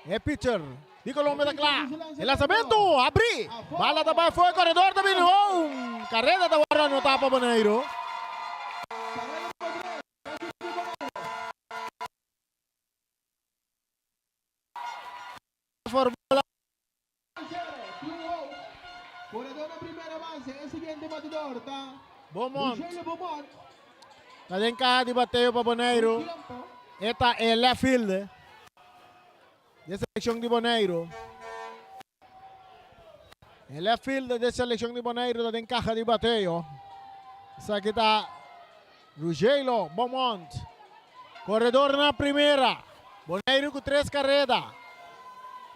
E pitcher di Colombia ta kla. E lanzamento abri. Bala ta bai for e corredor ta bini home. Carrera ta wòrdu anotá pa Boneiru. For bola. Corredor na primera base. E siguiente batidor ta Beaumont. Rogelio Beaumont. Ta den kaha di bateo pa Boneiru. E ta e left fielder di e selekshon di Boneiru. E left fielder di e selekshon di Boneiru ta den kaha di bateo. Esaki ta Rogelio Beaumont. Corredor na primera. Boneiru ku tres kareda.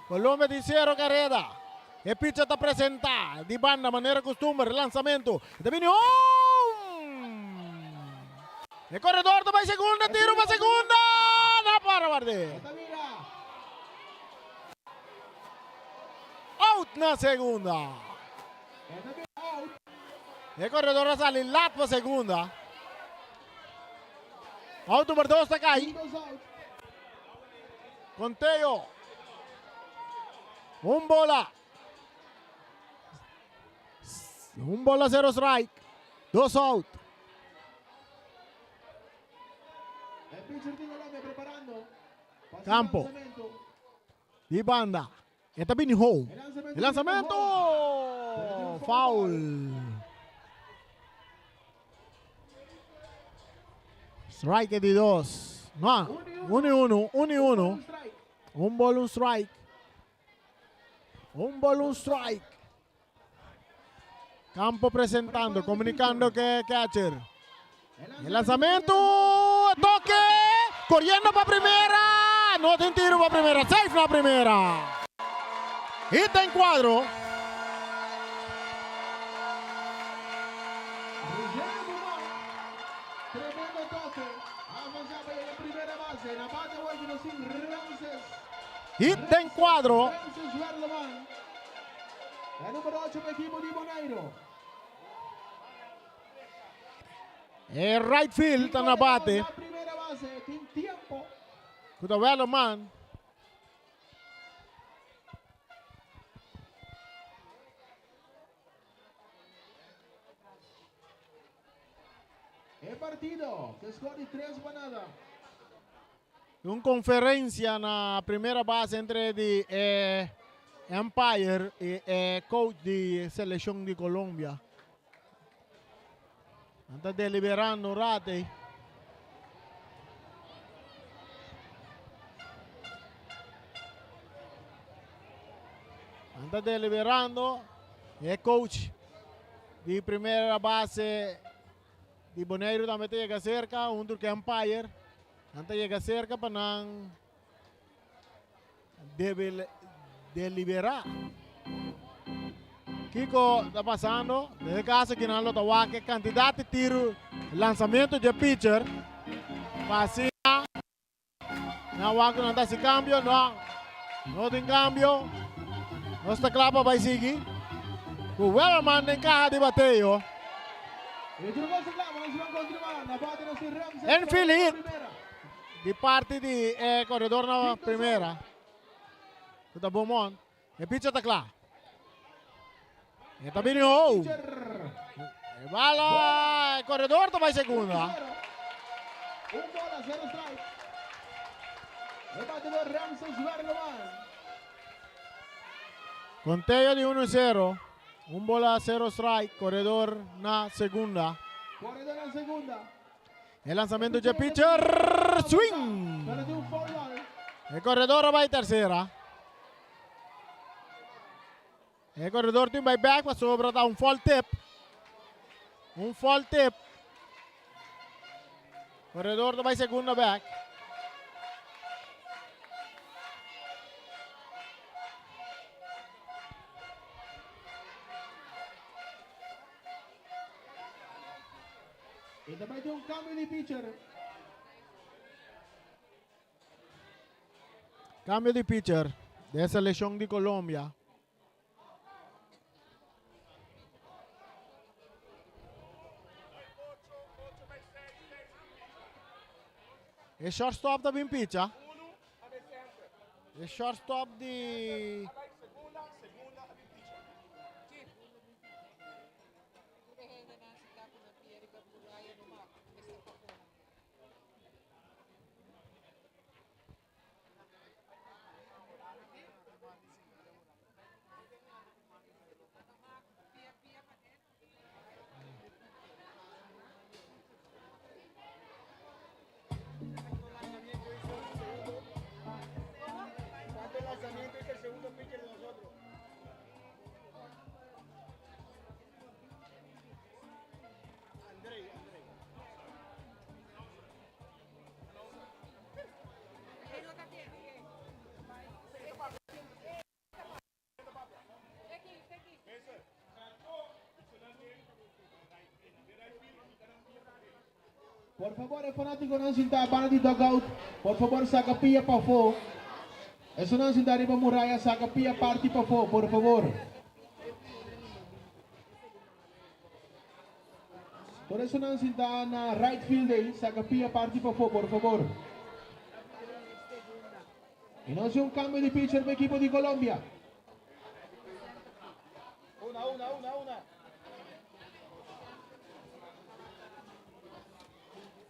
Colombia tin sero kareda. E pitcher ta presenta di banda manera kustumber. Lansamentu. E ta bini home! E corredor ta bai segunda. Tiro pa segunda. Na para warde. Out na segunda. E corredor a sali lat pa segunda. Out number 2 ta kai. Conteo. Un bola. Un bola, cero strike. Dos out. Campo. Di banda. E ta bini home. E lanzamento. Foul. Strike di dos. No, un y uno, un y uno. Un ball, un strike. Un ball, un strike. Campo presentando, comunicando que catcher. El lanzamiento, toque, corriendo pa primera. No tin tiro pa primera, safe na primera. Hit den cuadro. Tremendo toque. Avanza para la primera base. Na bate vuelve sin Ramses. Hit den cuadro. Ramses Werleman. El número 8 del equipo de Bonaire. E right field ta na bate. Na primera base, tin tiempo. Ku ta Werleman. E partido que score di 3 pa nada. Un conferencia na primera base entre di e. Umpire y e coach di seleccion di Colombia. Nan ta deliberando un rato ey. Nan ta deliberando e coach di primera base di Boneiru tambe ta yega cerca hunto cu umpire. Nan ta yega cerca pa nan deliberá. Kiko ta pasando? Den e kaso aki nan lo ta wak e kantidat di tiru lansamentu dje pitcher pa asina nan wak ku nan ta hasi kambio. No, no tin kambio. Nos ta kla pa bai sigui ku Werman den kaha di bateo. Infield hit. Di parti di e koredor na primera. Ku ta Beaumont. E pitcher ta kla. E ta bini hou. E bala, e koredor ta bai segunda. Un bola, zero strike. E batedor Ramses Werleman. Conteo di 1-0. Un bola, zero strike. Koredor na segunda. Koredor na segunda. E lanzamento dje pitcher, swing! E corredor a bai tercera. E corredor tin bai back pasobra ta un foul tip. Un foul tip. Corredor ta bai segunda back. E ta bai den un cambio di pitcher. Cambio di pitcher den seleccion di Colombia. E shortstop ta bin picha. E shortstop di Por favor e fanaticonan sinta banda di dugout por favor saca pia pafo. Esunnan sinta riba muraya saca pia parti pafo por favor. Tur esunnan sinta na right field ey saca pia parti pafo por favor. Y nos un cambio di pitcher pa equipo di Colombia. Una, una, una, una.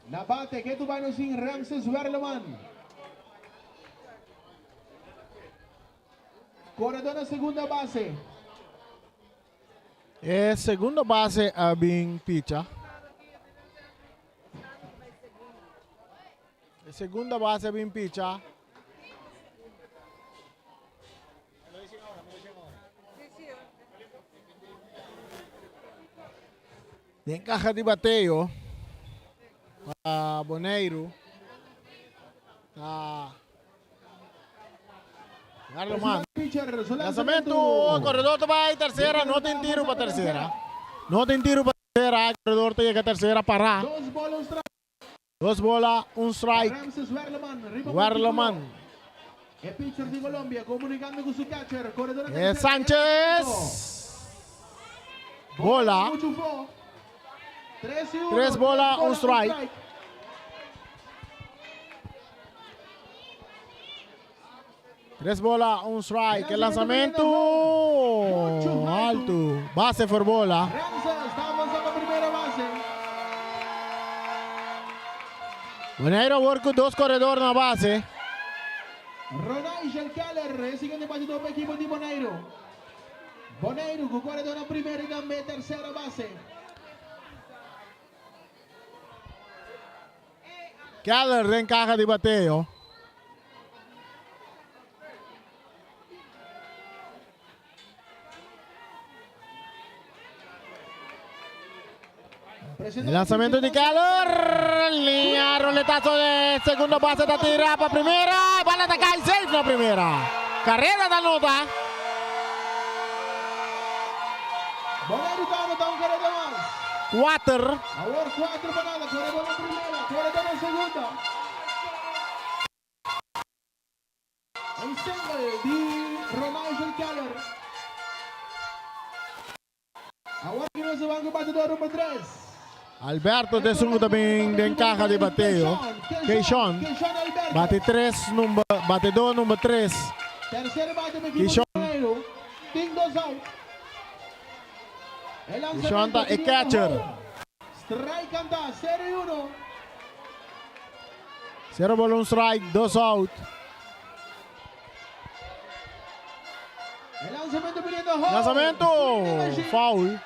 Na bate, ke tu bai nos sin Ramses Werleman. Corredor na segunda base. E segundo base a bin picha. E segunda base a bin picha. Den caja di bateo pa Boneiru ta Garloman. Lanzamento, corredor ta bai tercera, no tin tiro pa tercera. No tin tiro pa tercera, corredor ta yega tercera para. Dos bola, un strike. Ramses Werleman, riba Werleman. E pitcher di Colombia comunicando cu su catcher. Corredor E Sanchez. Bola. Tres bola, un strike. Tres bola, un strike. E lanzamento alto. Base for bola. Ramses ta avanzando primera base. Bonaire awor cu dos corredor na base. Ronigel Keller e siguiente batidor pa ekipo di Boneiru. Boneiru ku koredor na primera i tambe tersera base. Keller den kaha di bateo. El lanzamiento di Keller. Linea, roletazo de segundo base ta tira pa primera. Bala ta cae safe na primera. Carrera ta nota. Boneiru ta anota un carrera mas. Cuater. Awor cuatro pa nada. Corredor na primera, corredor na segunda. Un single di Ronigel Keller. Awor ki nos a ban ku batidor number tres. Alberto ta esun ku ta bin den kaha di bateo. Keishon bati tres number batidor number tres. Tercer bate pa ekipo di Keishon. Boneiru. Tin dos out. E Keishon lanzamento ta e biniendo catcher. home. Strike kanta, sero i uno. Sero bola un strike, dos out. E lanzamento biniendo home. Lanzamento, foul.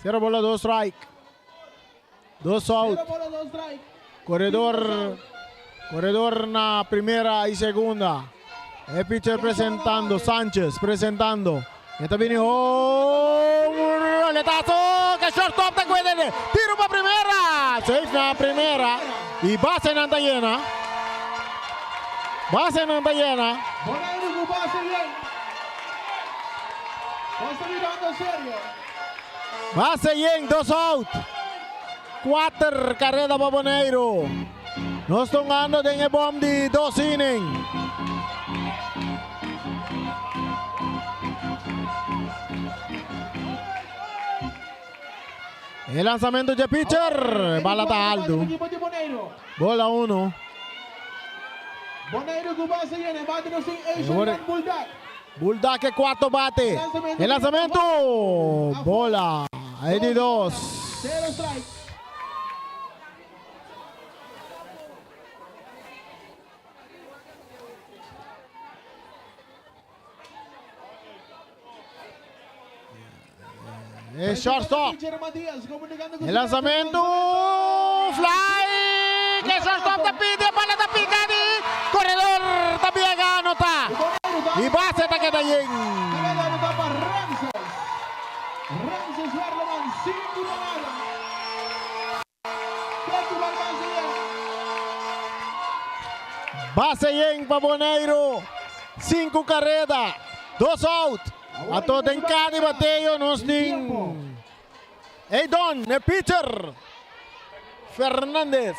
Sero bola dos strike. Dos out. Sero bola dos strike. Corredor, corredor na primera y segunda. E pitcher presentando, Sanchez presentando. E ta bini home, roletazo, que shortstop ta cuede. Tiro pa primera. Safe na primera. Y base nan ta llena. Base nan ta llena. Boneiru ku base yen. Nos ta mirando serio. Base yen, dos out. Kuater kareda pa Boneiru. Nos ta hungando den e bom di dos inning. E lanzamento dje pitcher, bala ta alto. Bola uno. Boneiru ku base yen, e bate nos tin Asian Bulldog. Bulldog e cuarto bate. E lanzamento. Bola. E di dos. Cero strike. E shortstop. E lanzamento. Fly. Que shortstop ta pidi. Bala ta pica di. Corredor ta biega anota. Y base ta keda yen. Base yen pa Boneiru. Sinku kareda. Dos out. Ato den kada bateo nos tin Eidon, e pitcher. Fernandez.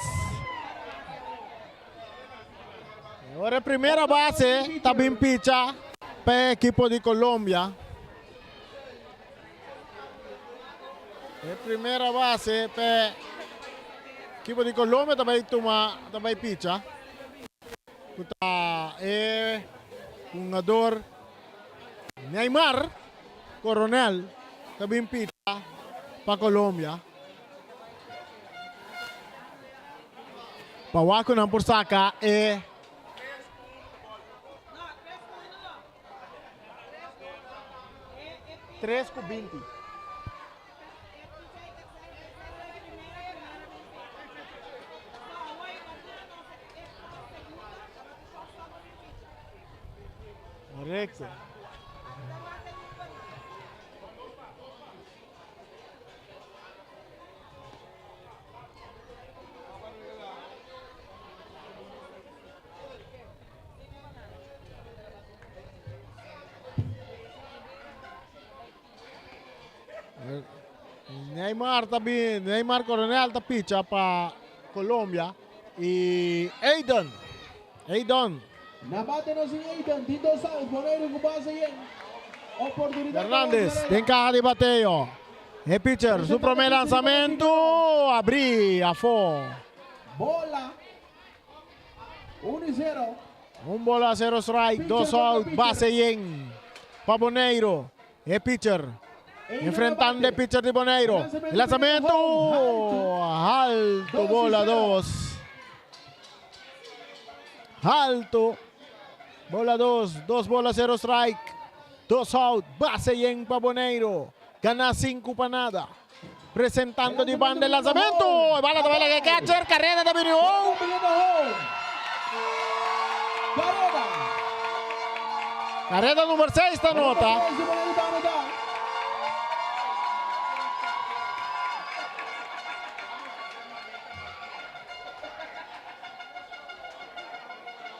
Ora primera base ta bin picha pa e ekipo di Colombia. E primera base pa e ekipo di Colombia ta bai tuma, ta bai picha. Ku ta e hungador Neymar Coronel ta bin picha pa Colombia. Pa wak ku nan por saka e Tres ku binti. Korekto. Neymar ta bin, Neymar Coronel ta picha pa Colombia y Aiden, Aiden. Na bate nos sin Aiden, tin dos outs, Boneiru ku base yen. Oportunidad pa Hernandez Barcelona. den caja di bateo. E pitcher, su prome lanzamento, abri afo. Bola. 1 y 0. Un bola, cero strike, dos out, base yen pa Boneiro. E pitcher enfrentando e pitcher di Boneiro. E lanzamento alto. Bola dos. Alto. Bola dos. Dos bola, cero strike. Dos out. Base yen pa Boneiro. Gana 5 pa nada. Presentando di banda el lanzamento. Bala ta bala catcher. Carrera ta bini home. Carrera number 6 ta nota.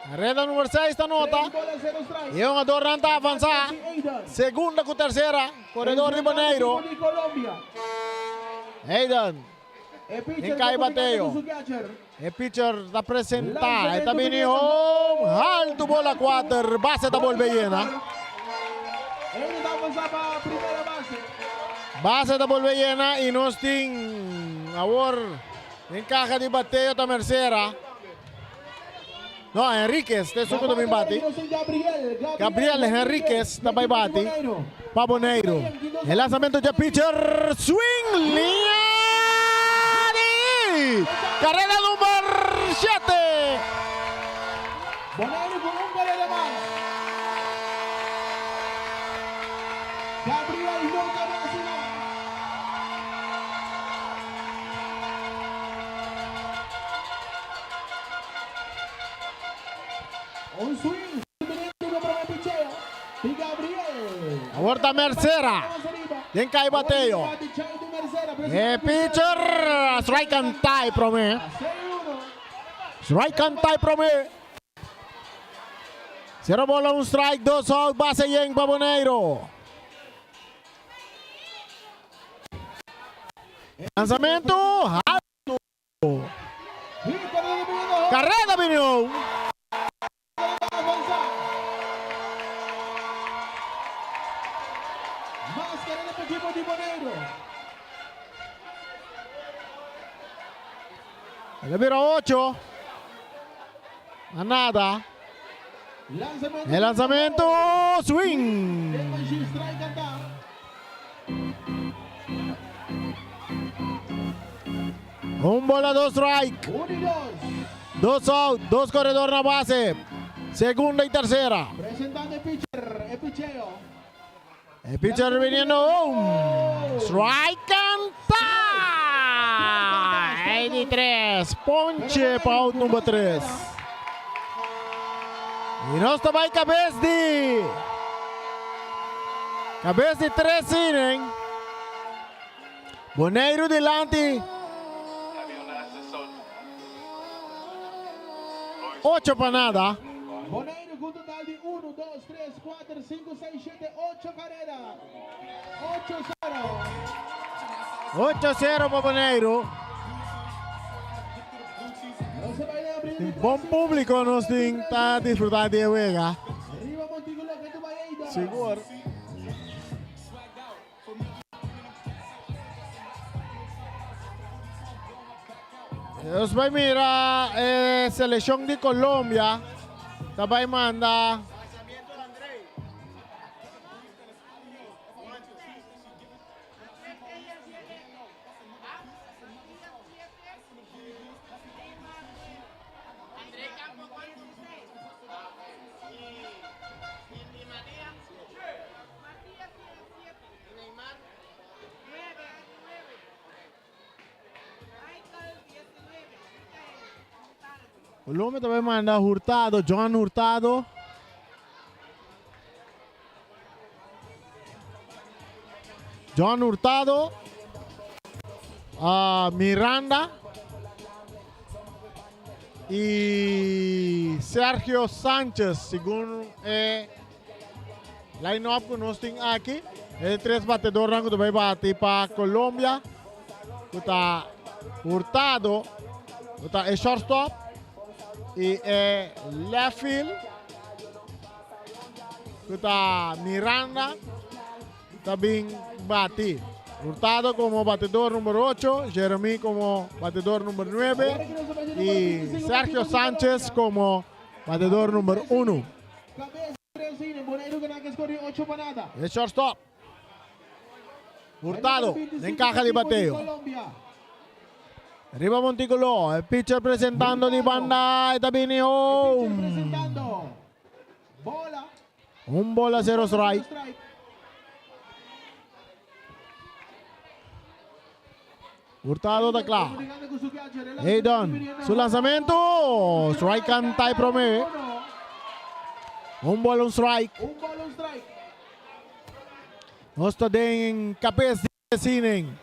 Carrera number 6 ta nota. E hungadornan ta avansa. Segunda ku tercera. Corredor di Boneiro. Hayden. En kai bateo. E pitcher ta presenta. E ta bini home. Alto bola 4. Base ta bolbe yena. Base ta bolbe yena y nos tin awor den caja di bateo ta Mercera. No, Henriquez ta esun ku ta bin bati. Gabriel Henriquez ta bai bati pa Boneiru. E lansamento dje pitcher, swing, liña di karera number shete. Boneiru ku un karera mas. Gabriel no ta vacila. Un swing riba prome picheo di Gabriel. Awor ta Mercera den kai bateo. E pitcher strike and tie prome. Strike and tie prome. Cero bola un strike, dos out, base yen pa Boneiro. Lanzamento alto. Carrera bini home. El a bira ocho. A nada. E lanzamento swing. Un bola, dos strike. Dos out, dos corredor na base. Segunda y tercera. Presentando el pitcher, el picheo. El pitcher viniendo home. Strike and tie. Di tres. Ponche pa out number 3. Y nos ta bay cabes di. Cabes di tres inning. Boneiru dilanti. Ocho pa nada. Boneiru ku total di 1, 2, 3, 4, 5, 6, 7, 8 karera. 8 sero. 8 sero pa Boneiru. Bon público nos tin ta disfruta di e wega. Sigur. Nos bai mira e seleccion di Colombia ta bai manda Colombia ta bai manda Hurtado, John Hurtado. John Hurtado, uh, Miranda y Sergio Sanchez, según eh, Line-up ku nos tin aki. E tres batedornan ku ta bai bati pa Colombia. Ku ta Hurtado, ku ta e shortstop. I e left field, ku ta Miranda, ta bin bati. Hurtado komo batedor number 8, Jeremy komo batedor number 9 i Sergio Sanchez komo batedor number 1. E shortstop. Hurtado den caja di bateo. Riba montículo, e pitcher presentando di banda, e ta bini home. Un bola, cero strike. Hurtado ta kla. Hayden, su lanzamento. Strike canta y prome. Un bola, un strike. Nos ta den cabez di inning.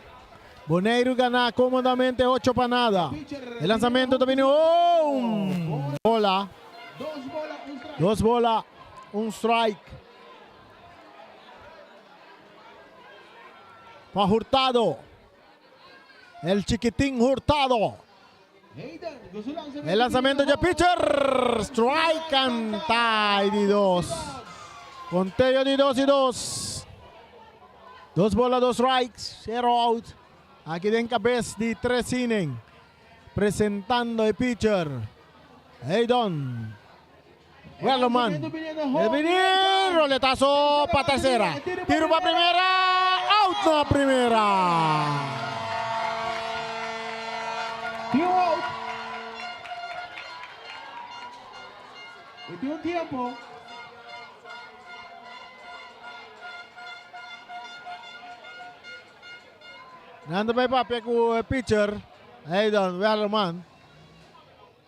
Boneiru gana cómodamente 8 pa nada. E lanzamento ta bini un bola. Dos bola, un strike. Pa Hurtado. El chiquitín Hurtado. El lanzamiento de pitcher. Strike canta y di dos. Conteo di dos y dos. Dos bola, dos strikes. Cero out. Aki den kabes di tres inning. Presentando e pitcher. Haydon. Wellerman. El bini roletazo pa tercera. Tiro pa primera. Out na primera. Tin un out. Y tin un tiempo. Nan ta bay papia cu e pitcher. Haydon Wellerman.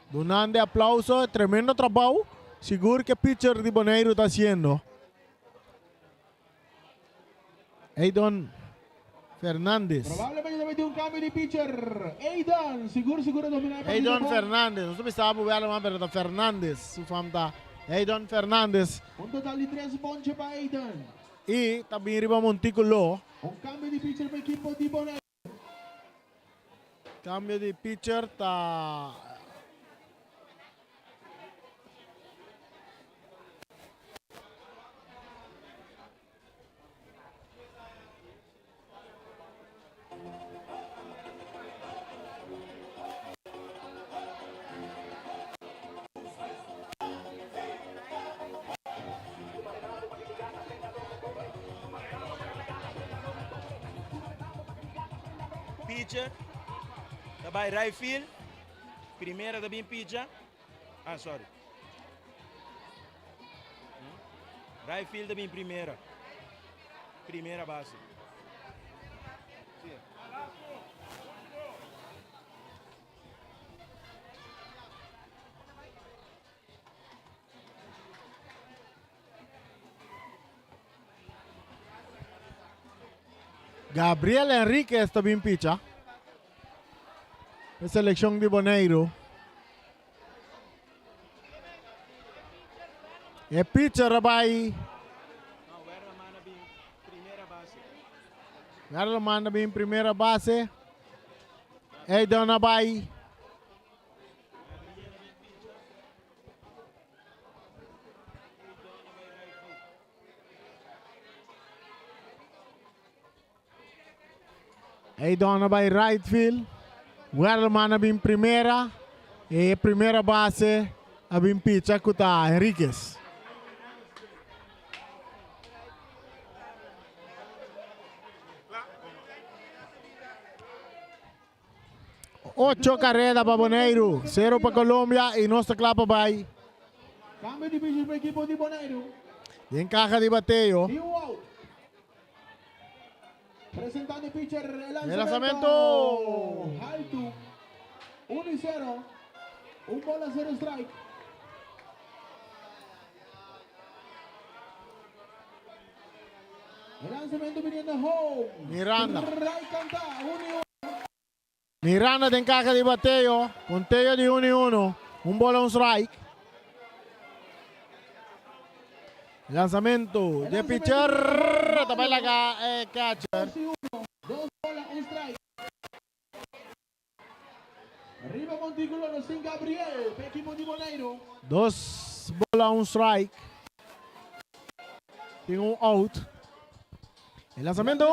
Dunando e aplauso, e tremendo trabou sigur ke pitcher di Boneiru ta haciendo. Aydon Fernandez. Probablemente ta mete un cambio di pitcher. Aydon, sigur sigur a domina e partido Aydon bon. Fernandez, nos ta bisa bo Wellerman pero ta Fernandez su fam ta Aydon Fernandez. Un total di tres bonche pa Aydon. Y ta bin riba monticulo. Un cambio di pitcher pa ekipo di Boneiru. Cambio di pitcher ta. Pitcher ta bai right field. Primera ta bin pitcha. Ah, sorry. Right field ta bin primera. Primera base. Gabriel Enriquez ta bin picha. E seleccion di Boneiru. E pitcher a bai. Werleman a bin primera base. Eidon a bai. Eidon a bai right field. Werleman a bin primera. E primera base a bin picha ku ta Henriquez. Ocho carrera pa Boneiru, cero pa Colombia y nos ta cla pa bay. Cambio di pitcher pa ekipo di Boneiru. Den caja di bateo. New out. Presentando e pitcher el El lanzamento. Alto. 1 y 0. Un bola, 0 strike. El lanzamento viniendo home. Miranda. Strike canta. 1 y 1. Miranda den caja di bateo. Conteo di 1 y 1. Un bola, un strike. Lanzamento de pitcher. Ta bay laga e catcher. 2 y 1. Dos bola, un strike. Riba montículo nos tin Gabriel, pa equipo di Boneiru. Dos bola, un strike. Tin un out. E lanzamento.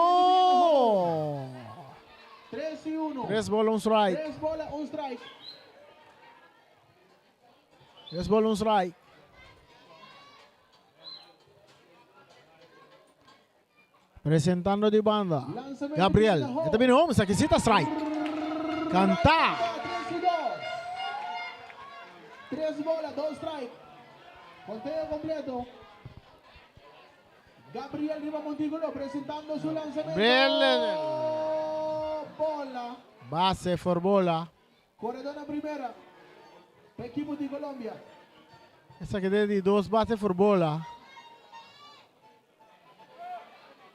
3 y 1. Tres bola, un strike. Tres bola, un strike. Tres bola, un strike. Presentando di banda. Gabriel. E ta bini home. Esaki si ta strike. Canta! 3 y 2. 3 bola, 2 strike. Conteo completo. Gabriel Riva Montículo presentando su lanzamiento. Gabriel. Bola. Base for bola. Corredor na primera. Pa equipo di Colombia. Esaki ta di dos base for bola.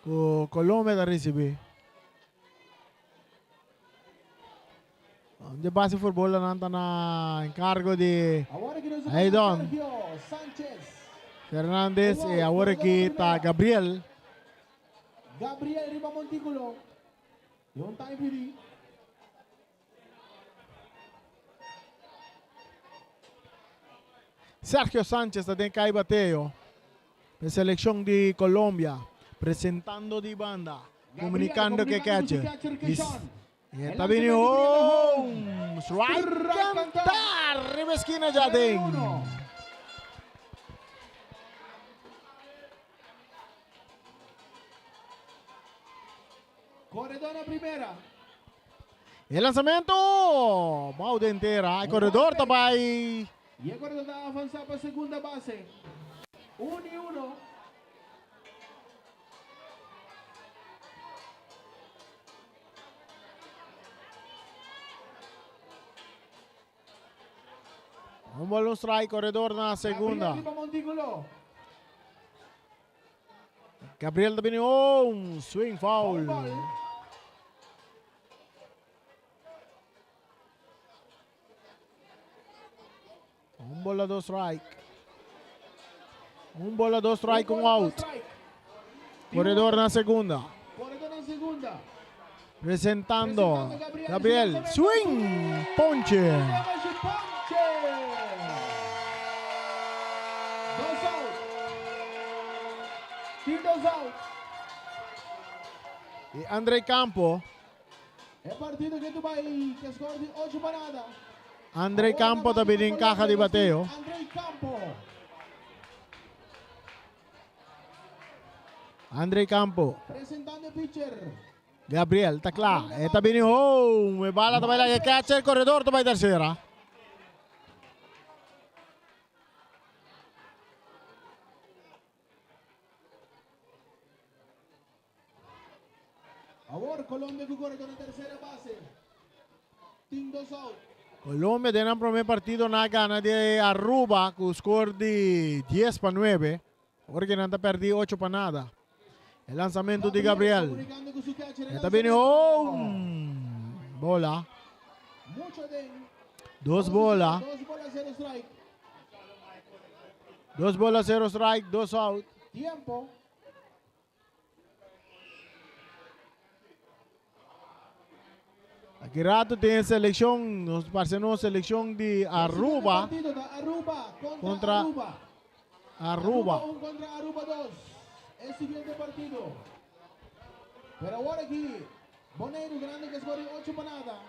Cu Colombia ta ricibi. De base for bola nan ta na encargo di Haydon Fernandez y awor aki ta Gabriel. Gabriel riba montículo. Y un time pidi. Sergio Sanchez ta den kai bateo. E seleccion di Colombia presentando di banda, comunicando cu e catcher. Y e ta bini home. Strike canta riba esquina ya den. Corredor na primera. E lanzamento! Bou den tera. E corredor ta bai. Y e corredor ta avanza pa segunda base. 1 y 1. Un ball, un strike, corredor na segunda. Gabriel riba montículo. Gabriel ta bini home, swing foul. Un bola, dos strike. Un bola, dos strike, un out. Corredor na segunda. Corredor na segunda. Presentando Gabriel. Swing. Ponche. Dos out. Tin dos out. Y André Campo. E partido cu ta bay cu score di 8 pa nada. André Campo tambe den caha di bateo. André Campo. André Campo. Presentando e pitcher. Gabriel, ta cla. E ta bini home. E bala ta bay laga catcher. Corredor ta bay tercera. Awor Colombia cu corredor na tercera base. Tin dos out. Colombia den nan prome partido nan a gana di Aruba cu score di 10 pa 9. Awor cu nan ta perdi 8 pa nada. E lanzamento di Gabriel. E ta bini home. Bola. Dos bola. Dos bola, cero strike. Dos bola, cero strike, dos out. Tiempo. Aki rato tin seleccion, nos parce nos seleccion di Aruba. Aruba contra, Contra Aruba. Aruba. 1 contra Aruba 2. E siguiente partido. Pero awor aki, Bonaire ganando cu score 8 pa nada.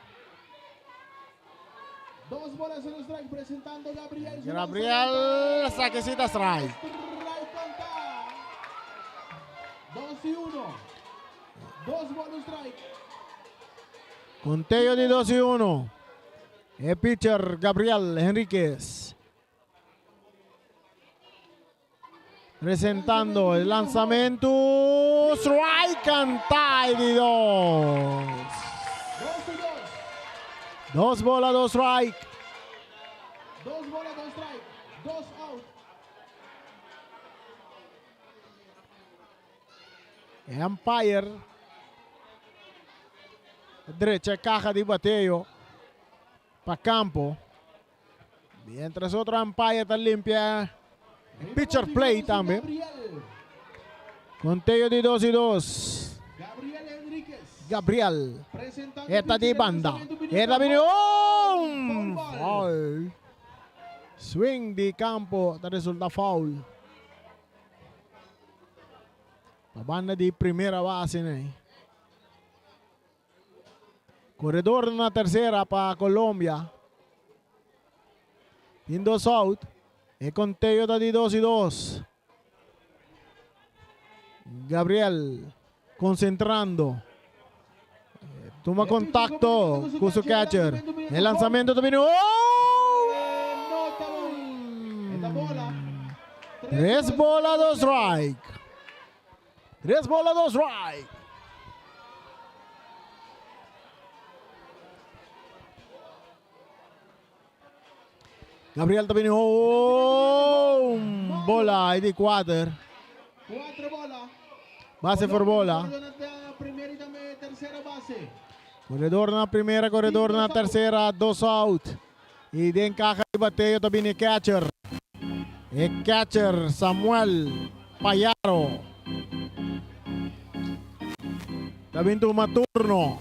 Dos bola, cero strike, presentando Gabriel. Gabriel, sakecita strike. Strike conta. 2 y 1. Dos bola, strike. Conteo di 2 y 1. E pitcher Gabriel Henriquez. Presentando el lanzamento. Strike canta di dos. Dos bola, dos strike. Dos bola, dos strike. Dos out. E umpire. Drecha caha di bateo. Pa campo. Mientras otro umpire ta limpia pitcher plate tambe. Conteo di 2 y 2. Gabriel Henriquez. Gabriel. E ta di banda. E ta bini home. Foul. Swing di campo ta resulta foul. Pa banda di primera base ne. Corredor na tercera pa Colombia. Tin dos out. E conteo ta di 2 y 2. Gabriel concentrando. Tuma contacto cu su catcher. E lanzamento ta bini. Oh! Tres bola, dos strike. Tres bola, dos strike. Gabriel ta bini home. Bola y di cuater. Base por bola. Corredor na primera, corredor na tercera, dos out. Y den caja di bateo ta bini catcher. E catcher Samuel Payaro. Ta bin tuma turno.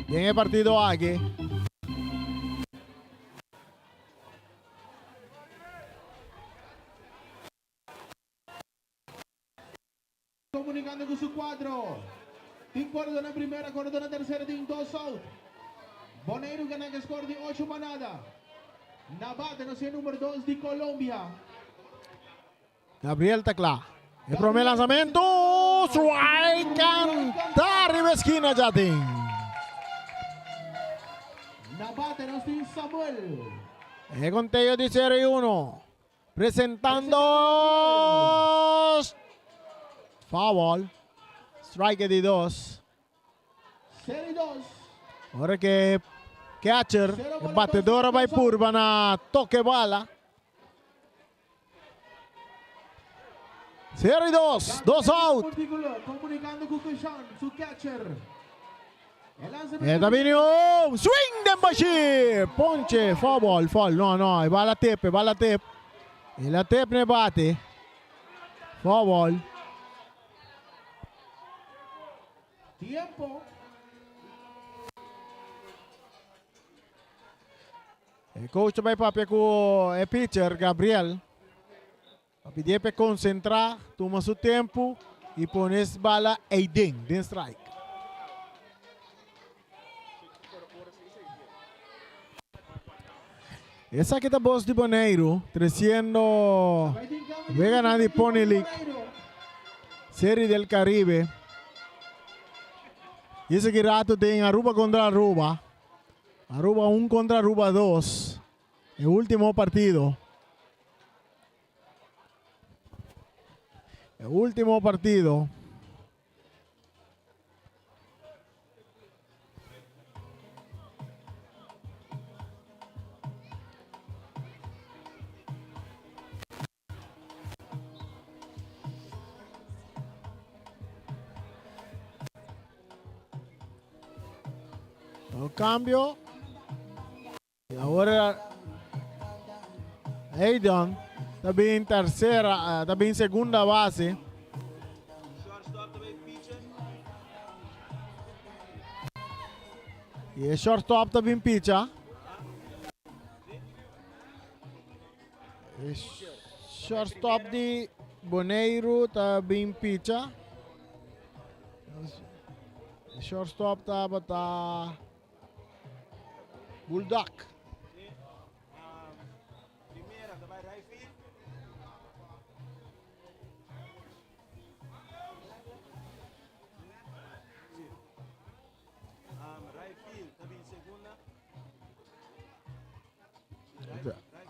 Den e partido aki. Comunicando cu su cuadro. Tin corredor na primera, corredor na tercera, tin dos out. Boneiru gana cu score di ocho pa nada. Na bate nos e number dos di Colombia. Gabriel ta kla. E prome lanzamento, strike canta riba esquina ya tin. Na bate nos tin Samuel. E conteo di 0 y 1. Presentando foul. Strike di 2. 0 y 2. Ora que catcher, e batedor a bai purba na toque bala. 0 y 2, 2 out. Comunicando cu Kushan, su catcher. E ta bini oh, swing den bashi. Ponche, foul ball, foul. No, no, e bala tip, e bala tip. E la tip ne bate. Foul ball. Tiempo. E coach ta bai papia ku e pitcher Gabriel. Pa pidié pa e konsentrá, tuma su tempu i pone es bala eiden, den strike. Esaki ta bos di Boneiru tresiendo weganan di Pony League, Serie del Caribe. I esaki rato den Aruba kontra Aruba. Aruba un kontra Aruba dos. E ultimo partido. E ultimo partido. Un cambio. Y ahora Aydon ta bin tercera, ta bin segunda base. Y e shortstop ta bin picha. E shortstop di Boneiru ta bin picha. E shortstop tabata Bulldog.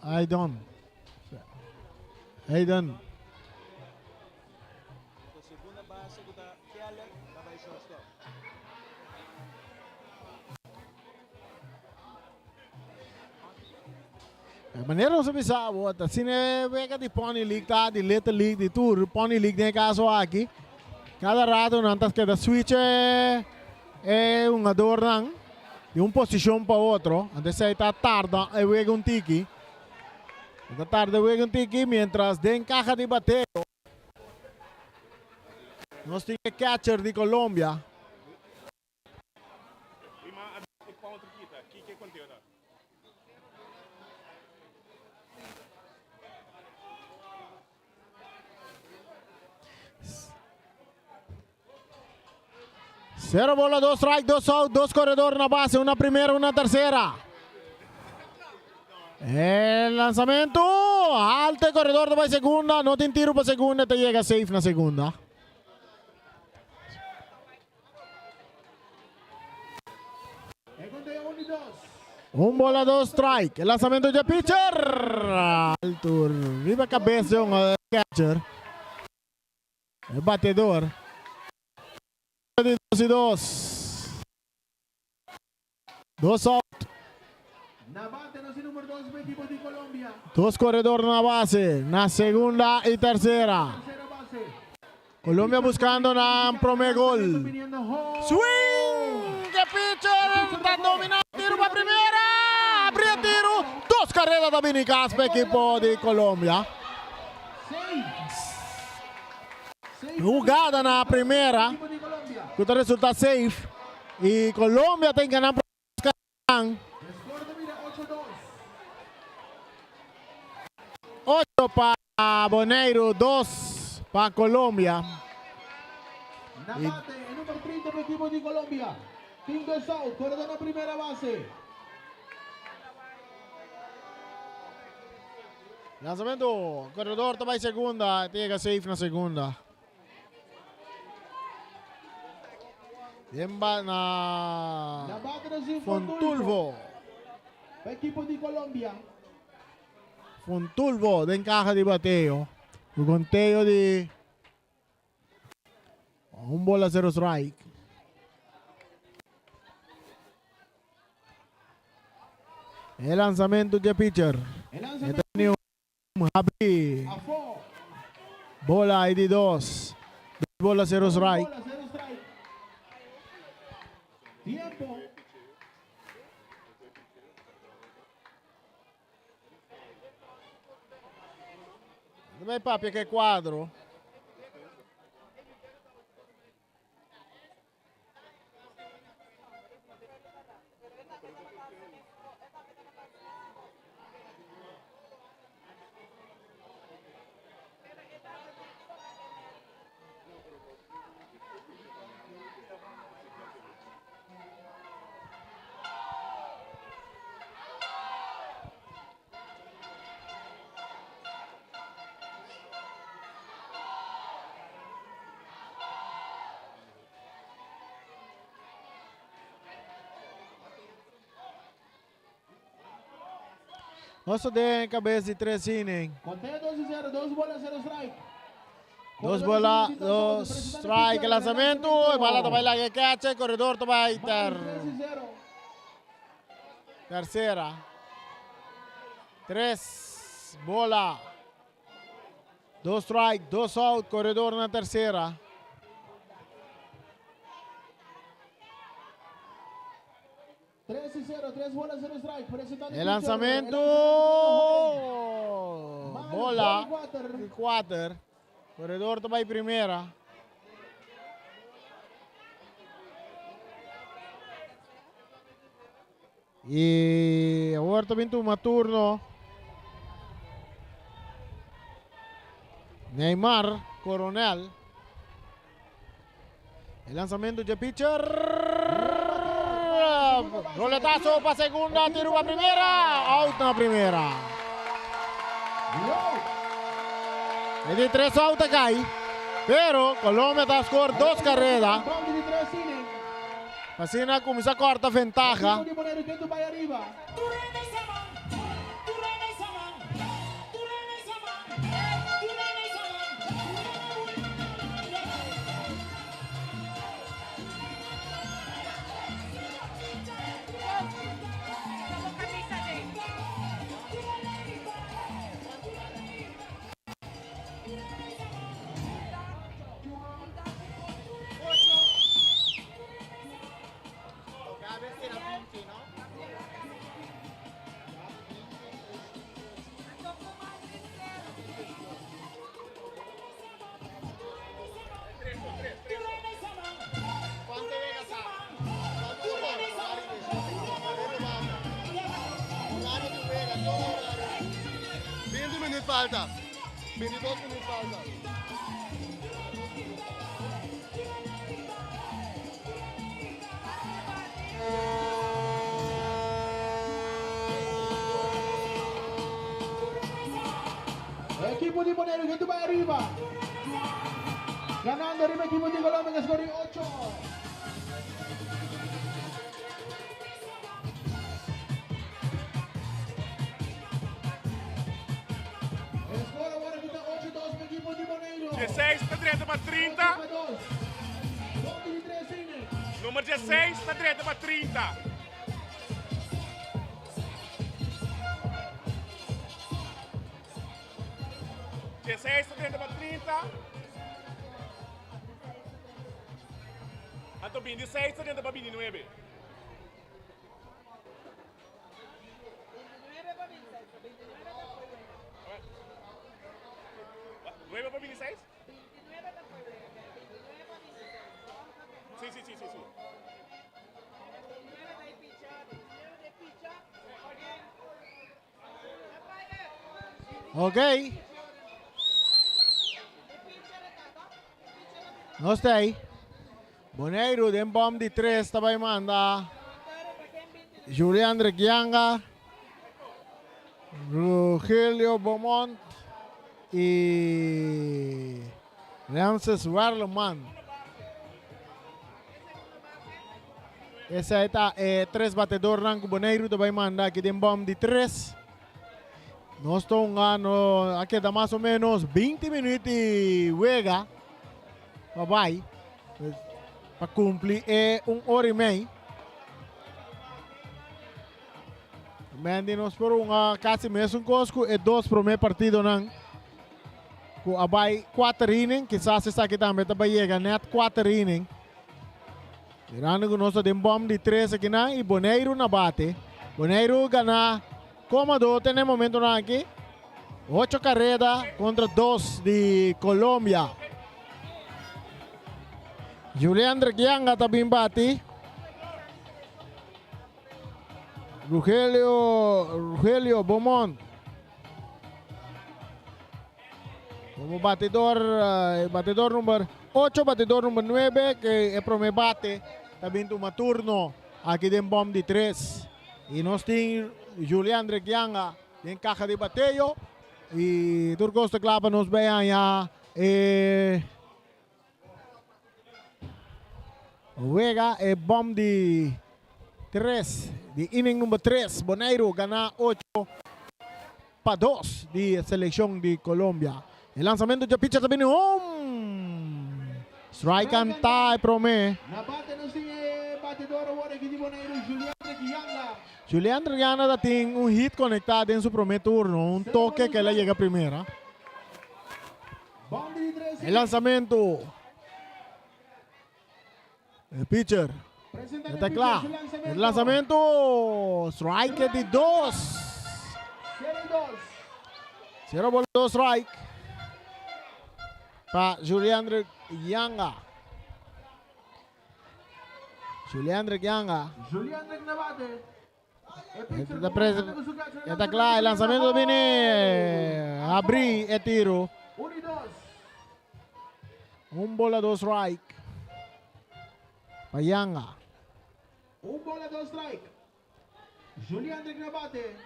Aydon. Aydon. E manera nos a bisa bo, ta asina e wega di Pony League ta, di Little League, di tur Pony League den e caso aki. Cada rato nan ta keda switch e e hungadornan di un posicion pa otro. Anto esei ta tarda e wega un tiki. E ta tarda e wega un tiki mientras den caha di bateo nos tin e catcher di Colombia. Cero bola, dos strike, dos out, dos corredor na base, una primera, una tercera. El lanzamento, alto el corredor va segunda, no tin tiro pa segunda, te llega safe na segunda. Un bola dos strike. E lanzamento dje pitcher. Alto riba cabeza di un catcher. E batedor. Di 2 y 2. Dos out. Na bate nos number 2 pa ekipo di Colombia. Dos corredor na base. Na segunda y tercera. Colombia buscando nan prome gol. Swing! E pitcher ta domina tiro pa primera. Abri e tiro. Dos carrera ta bini cas pa ekipo di Colombia. Hugada na primera cu ta resulta safe. Y Colombia ta gana 8 pa Boneiru, 2 pa Colombia. Na bate, e number 30 pa ekipo di Colombia. Tin dos out, koredor na primera base. Lanzamento, koredor ta bai segunda, ta yega safe na segunda. Den ba na Na bate nos tin Fontulvo. Pa ekipo di Colombia. Fontulvo den caja di bateo. Cu conteo di un bola cero strike. E lanzamento di pitcher. E teni un habri. Bola y di dos. Dos bola cero strike. Bola, cero strike. Tiempo. Dove papia che quadro? Nos ta den cabes di tres inning. Conteo 2 y 0, 2 bola, 0 strike. Dos bola, dos strike, lanzamento, e bala ta bai laga e catcher, corredor ta bai ter tercera. Tres bola, dos strike, dos out, corredor na tercera. 3 y 0, 3 bola, 0 strike. Presentando E lanzamento, bola, di cuater, corredor ta bai primera. Y awor ta bin tuma turno Neymar Coronel. E lanzamento dje pitcher. Roletazo pa segunda, tiro pa primera. Out na primera. E di tres out a cai. Pero Colombia ta score dos carrera. Asina cuminsa corta ventaha. Binti minuut falta. 22 minuut falta. Equipo di Boneiru, gente bai ariba. Ganando ariba equipo di Colombia, que score 8. 16 ta drenta pa 30. Nummer 16 ta drenta pa 30. 16 ta drenta pa 30. Anto 26 ta drenta pa 29. 9 pa 26? Sí, sí, sí, sí, sí. Ok. Nos ta ei. Boneiru den bom di tres ta bai manda Julian Regianga, Rogelio Beaumont y Ramses Werleman. Esei ta e tres batedornan ku Boneiru ta bai manda aki den bòm di tres. Nos ta hunga no a keda mas o menos 20 minuut di wega pa bai pa kumpli e un ora i mei. Mendi nos por hunga kasi mesun kos ku e dos promé partidonan ku a bai kuater inning. Kisas esaki tambe ta bai yega nèt kuater inning. Mirando ku nos ta den bòm di tres akinan i Boneiru na bate. Boneiru gana kómodo te na e momentonan aki. Ocho kareda kontra dos di Colombia. Juliandre Gianga ta bin bati. Rogelio Rogelio Beaumont. Como batidor, eh, batidor number 8, batidor number 9, que e prome bate, también tuma turno aquí den bom di 3. Y nos tin Julián Requianga den caja de bateo. Y tur cosa kla pa nos bij aña eh, wega e bom di 3, di inning number 3. Boneiru gana 8-2 di seleccion di Colombia. E lansamento di pitcher tambe home. Strike canta e prome. Na bate nos tin e batidor awor aki di Boneiru, Julian Requianga. Julian Requianga tin un hit conecta den su prome turno, un toque cu el a yega primera. E lansamento. E pitcher. Está cla. E lansamento. Strike di dos. 0 bola 2 strike. Pa Julian Yanga. Julian Yanga. Julian na bate. Está cla. E lansamento bini habri e tiro. 1 y 2. 1 bola 2 strike. Pa Yanga. 1 bola 2 strike. Julian na bate.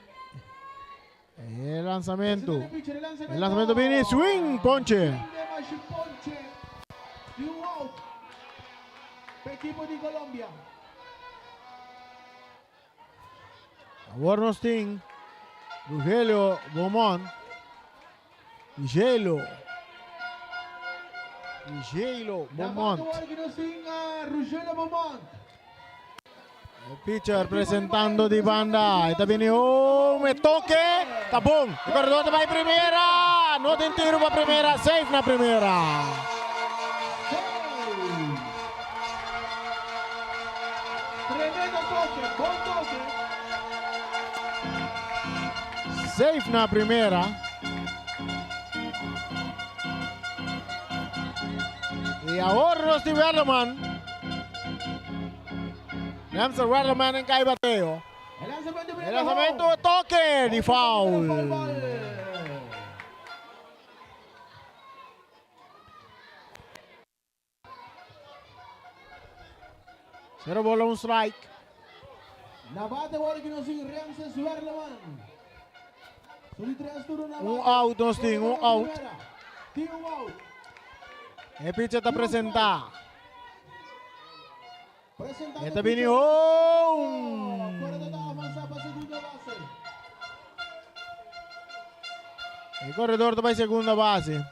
E lansamento. E lansamento bini swing ponche. Ponche. Un out. Ekipo di Colombia. Awor nos tin Rogelio Beaumont. Gelo. Gelo Beaumont. Rogelio Beaumont. Pitcher presentando di banda. Esta viene un toque. Ta bon. E coredor ta primera. No tin tiro pa primera. Safe na primera. Tremendo toque. Bon toque. Safe na primera. Y awor Rusty Werleman. Ramsey Werleman den cay bateo. E lansamento toque di foul. 0 bola 1 strike. Na bate awor cu nos tin Ramses Werleman. Un out nos tin, un out. Tin un out. E pitcher ta presenta. Esta bini home. E coredor ta bay segunda base.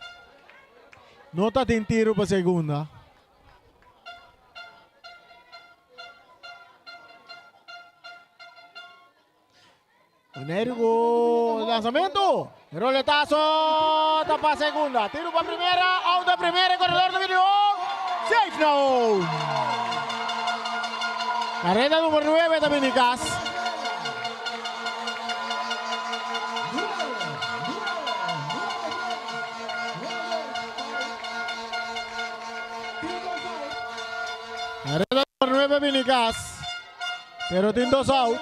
No ta tin tiro pa segunda. Boneiru ku lanzamento. Roletazo ta pa segunda. Tiro pa primera. Out de primera. Corredor ta bini home. Safe na home. Carrera numero 9 ta bini kas. Carrera numero 9 bini kas. Pero tin dos out.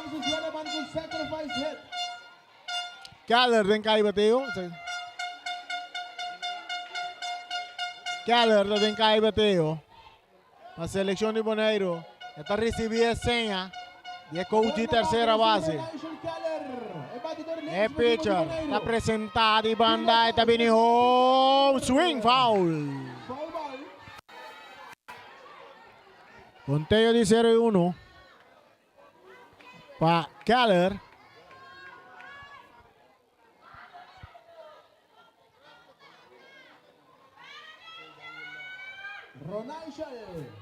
Keller den kai bateo. Keller ta den kai bateo. Pa seleccion di Boneiru. E ta ricibi e seña di e coach di tercera base. E pitcher ta presenta di banda e ta bini home. Swing foul. Conteo di 0 y 1 pa Keller. Ronaichel.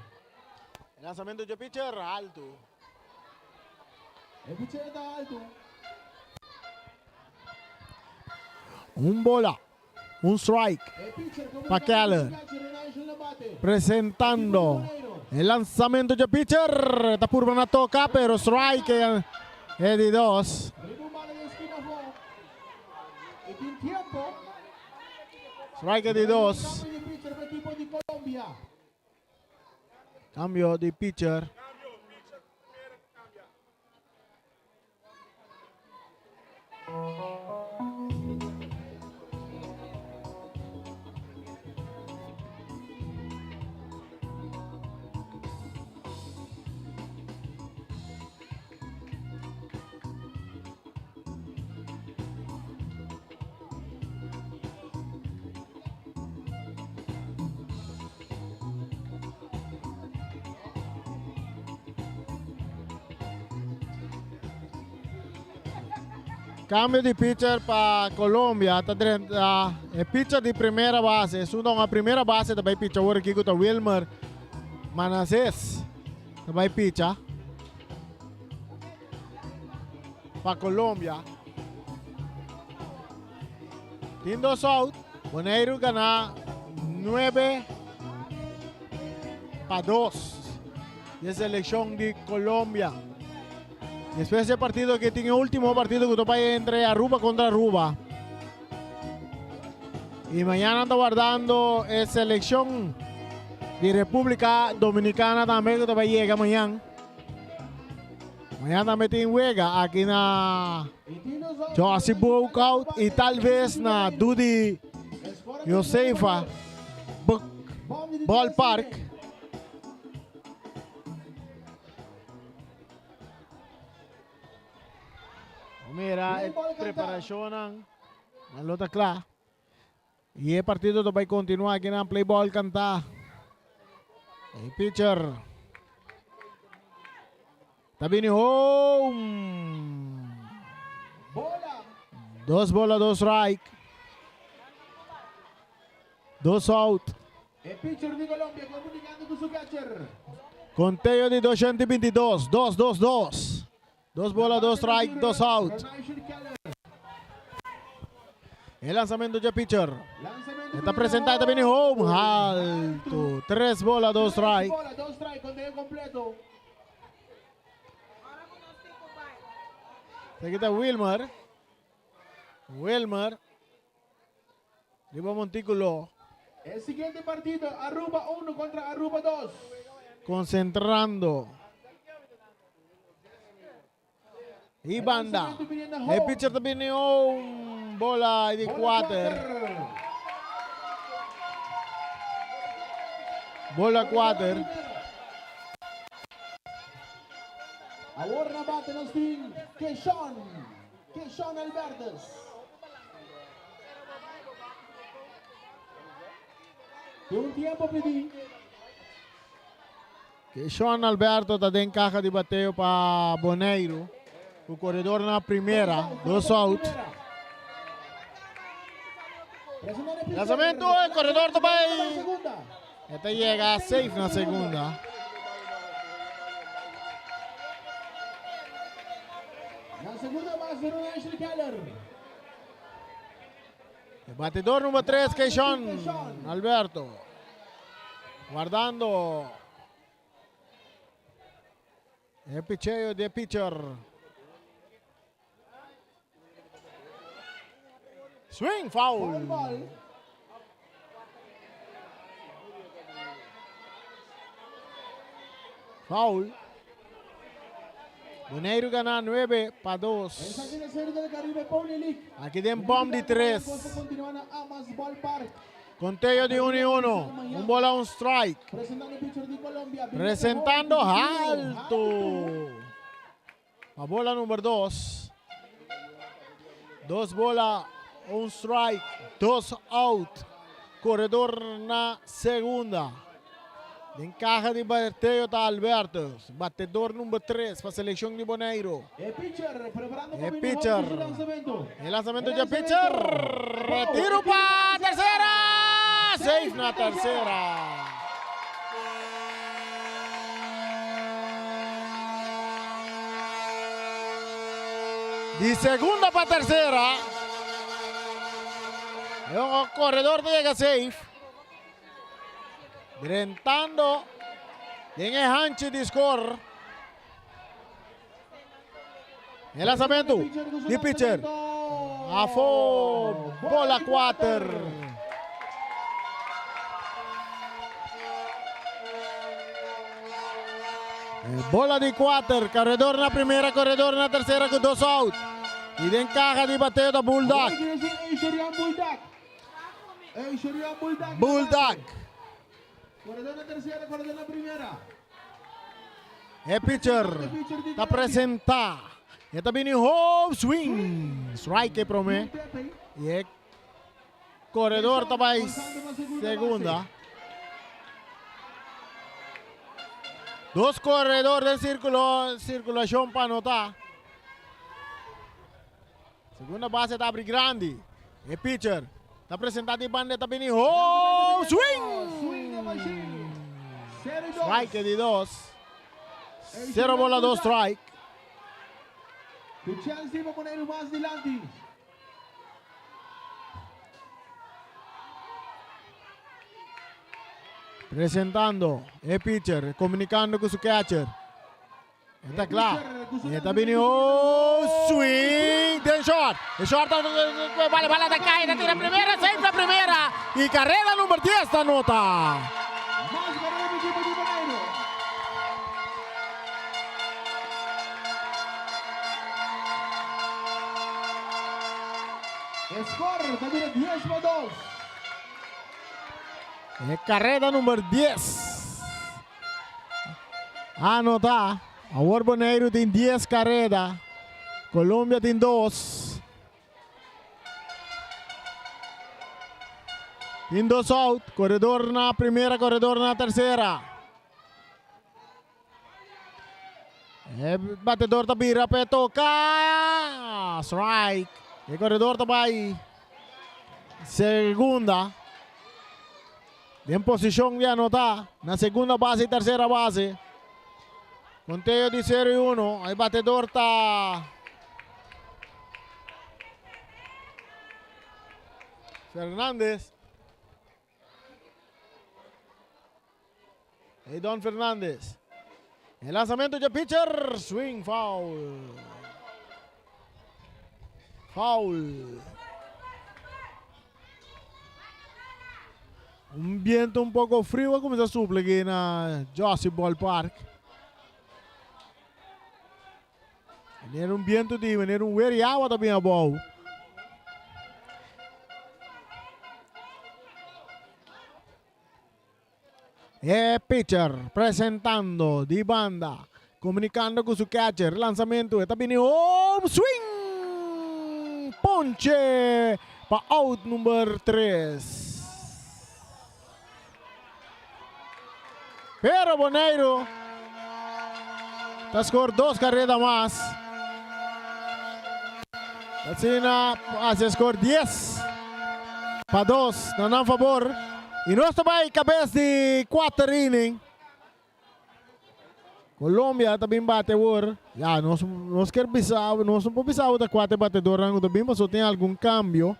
El lanzamiento de pitcher alto. E pitcher ta alto. Un bola. Un strike pa Keller. Presentando el lanzamiento de pitcher. Ta purba na toca, pero strike e di dos. Strike di dos. Cambio di pitcher. Cambio di pitcher pa Colombia. Ta drenta e pitcher di primera base. Esun ta un primera base ta bay pitcha awor aki ku ta Wilmer Manases. Ta bay pitcha pa Colombia. Tin dos out. Boneiru gana 9 pa 2 di seleccion di Colombia. Despues di partido que tin e ultimo partido cu ta bay entre Aruba contra Aruba. Y mañana ta guardando e seleccion di Republica Dominicana tambe cu ta bay yega mañana. Mañana tambe tin wega aki na Josie Boekhoudt y tal vez na Dudi Josefa Ballpark. Mira e preparacionnan. Nan lo ta cla. Y e partido ta bay continua aki nan play ball canta. E pitcher ta bini home. Dos bola, dos strike. Dos out. E pitcher di Colombia comunicando cu su catcher. Conteo di 222. 2, 2, 2. Dos bola, dos strike, dos out. E lanzamento dje pitcher. E ta presenta e ta bini home. Alto. Tres bola, dos strike. Bola, dos strike, conteo completo. Aquí ta Wilmer. Wilmer. Riba montículo. E siguiente partido, Aruba 1 contra Aruba 2. Concentrando. Y banda. E pitcher ta bini un bola di cuater. Bola cuater. Awor na bate nos tin Keshon. Keshon Albertus. Tin un tiempo pidi. Keshon Alberto ta den caja di bateo pa Boneiru. Ku corredor na primera, dos out. Lanzamento, e corredor ta bay. E ta yega safe na segunda. Na segunda base, Ashley Keller. E batidor number 3, Keishon Alberto. Guardando e picheo di e pitcher. Swing, foul. Foul. Boneiru gana 9 pa 2. Aki den bom di 3. Conteo di 1 y 1. Un bola, un strike. Presentando alto. Pa bola number 2. Dos bola, un strike, dos out. Corredor na segunda. Den caja di bateo ta Alberto. Batedor number 3 pa seleccion di Boneiro. E pitcher preparando E pitcher. E lanzamento di pitcher. Tiro pa tercera. Safe na tercera. Di segunda pa tercera. E un corredor ta yega safe. Drentando den e hanchi di score. E lanzamento di pitcher. Afo bola 4. Bola di 4. Corredor na primera, corredor na tercera cu dos out. Y den caja di bateo ta Bulldog. Bulldog. Corredor na tercera, corredor na primera. E pitcher ta presenta. E ta bini home swing. Strike e prome. Y e corredor ta bay segunda. Dos corredor den circulo, circulacion pa anota. Segunda base ta abri grandi. E pitcher ta presenta di banda ta bini home swing. Strike di dos. Cero bola dos strike. Ku chance pa Boneiru mas dilanti. Presentando e pitcher, comunicando cu su catcher. E ta kla. E ta bini oh swing den short. E short ta bala bala ta kai ta tira primera safe na primera y carrera number 10 ta nota. Mas carrera pa equipo di Boneiru. E score ta bira 10 pa 2. E carrera number 10. Anota, awor Boneiru tin dies kareda, Colombia tin dos. Tin dos out, koredor na primera, koredor na tersera. E batedor ta bira pa e toka. Strike. E koredor ta bai segunda. Den posishon di anotá na segunda base i tersera base. Konteo di sero i uno. E batedor ta Fernandez. Edon Fernandez. E lanzamento dje pitcher. Swing foul. Foul. Un biento un poco frio a cuminsa supla aki na Jossie Ballpark. Wanneer un biento di, wanneer un weer y awa ta bin abou. E pitcher presentando di banda, comunicando cu su catcher, lanzamento, e ta bini home swing! Ponche pa out number 3. Pero Boneiru ta score dos carrera mas. Asina haci score 10. Pa dos na nan fabor. Y nos ta bay cabes di cuater inning. Colombia ta bin bate awor. Ya, nos, nos kier bisa, nos no por bisa awor ta cuater batedornan cu ta bin pasobra tin algun cambio.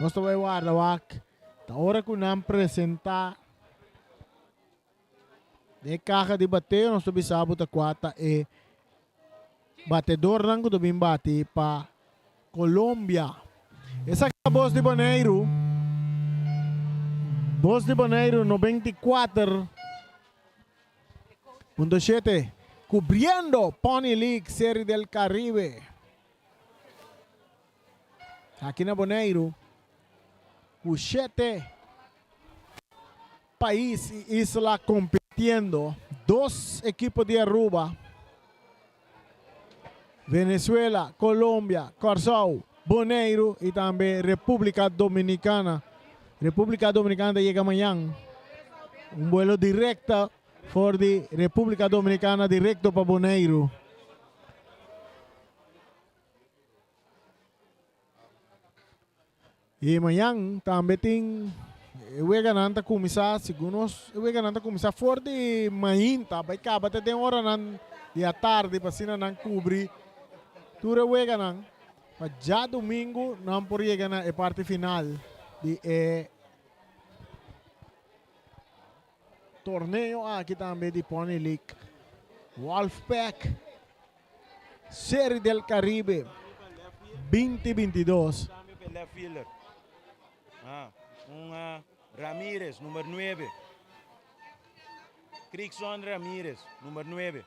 Nos ta bay warda wak. Ta ora cu nan presenta den e caha di bateo nos ta bisa bo ta cua ta e batedornan cu ta bin bati pa Colombia. Esaki ta Bos di Boneiru. Bos di Boneiru 94.7 cubriendo Pony League Serie del Caribe. Aki na Boneiru cu shete pais y isla compitiendo. Dos ekipo di Aruba, Venezuela, Colombia, Corsou, Boneiru y tambe Republica Dominicana. Republica Dominicana ta yega mañan. Un vuelo directo for di Republica Dominicana directo pa Boneiru. Y mañan tambe tin e weganan ta cuminsa, segun nos e weganan ta cuminsa for di mainta bay caba te den oranan di atardi pa asina nan cubri tur e weganan pa djadomingo nan por yega na e parti final di e torneo aki tambe di Pony League Wolfpack. Serie del Caribe 2022. Cambio pa e left fielder. Ah, un uh, Ramirez, number 9. Crixon Ramirez, number 9.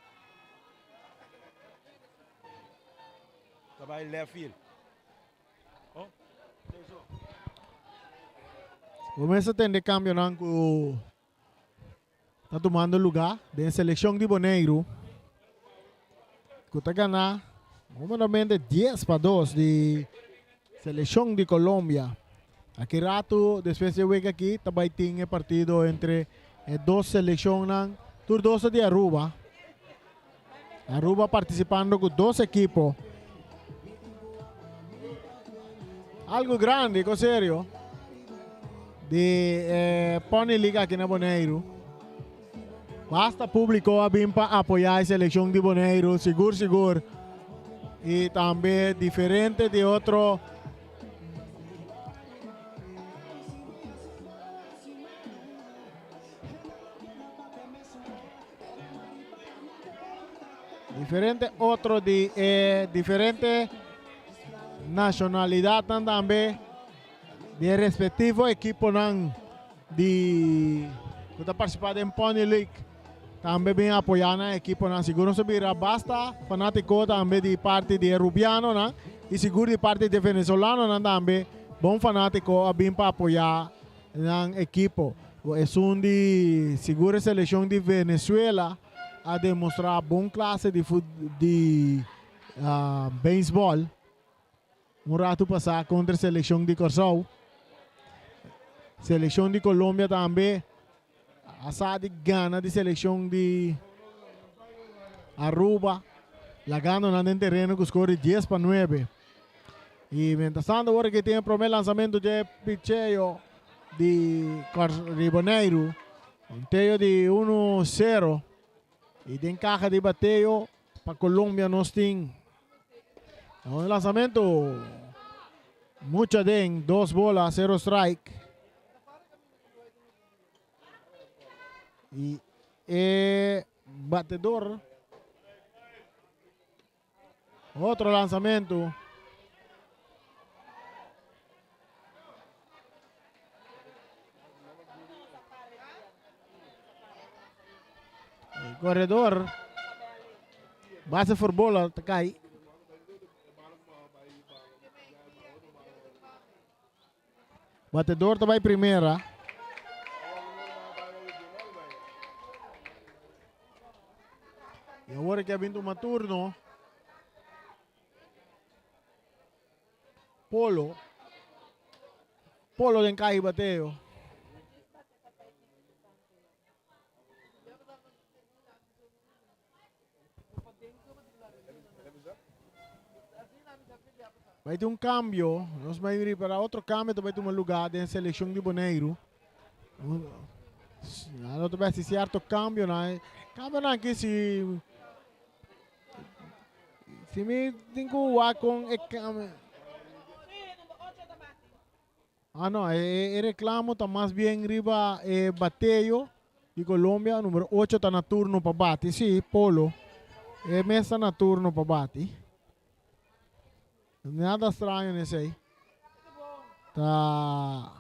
Ta bai left field. Oh, Comienza tende cambionan cu ta tumando luga den seleccion di Boneiru cu ta gana numeramente 10-2 di seleccion di Colombia. Aki rato despues di e wega aki ta bay tin e partido entre e dos seleccionnan, tur dos ta di Aruba. Aruba participando cu dos ekipo. Algo grandi, con serio. Di eh, Pony League aki na Boneiru. Basta publico a bin pa apoya e seleccion di Boneiru, sigur sigur. Y tambe diferente di otro Diferente otro di e diferente nacionalidadnan tambe di e respectivo equiponan di cu ta participa den Pony League tambe bin apoya nan equiponan. Sigur nos a bira basta fanatico tambe di parti di e Rubianonan y sigur di parti di e Venezolanonan tambe bon fanatico a bin pa apoya nan ekipo. Esun di sigur e selekshon di Venezuela a demostrá bon klase di di beisbòl un ratu pasá kontra e selekshon di Kòrsou. Selekshon di Colombia tambe a sa di gana di selekshon di Aruba lagando nan den tereno ku skor di 10-9. Y mientras tanto ora que tin e prome lanzamento dje picheo di di Boneiru. Conteo di 1-0. Y den caja di bateo pa Colombia nos tin un lanzamento mucho aden, dos bola, cero strike. Y e batedor Otro lanzamento. El corredor. Base por bola, ta cai. Batedor ta bai primera. Y awor que a bin tuma turno. Polo. Polo den caja y bateo. Bai tin un kambio. Nos bai ripara otro kambio ta bai tuma lugá den selekshon di Boneiru. Nan ta bai hasi sierto kambionan. Kambionan aki si si mi tin ku wak kon e kambio. Ah no, e reclamo ta mas bien riba e bateo di Colombia. Numero 8 ta na turno pa bati. Sí, Polo. E mes ta na turno pa bati. Nada straño en esey. Ta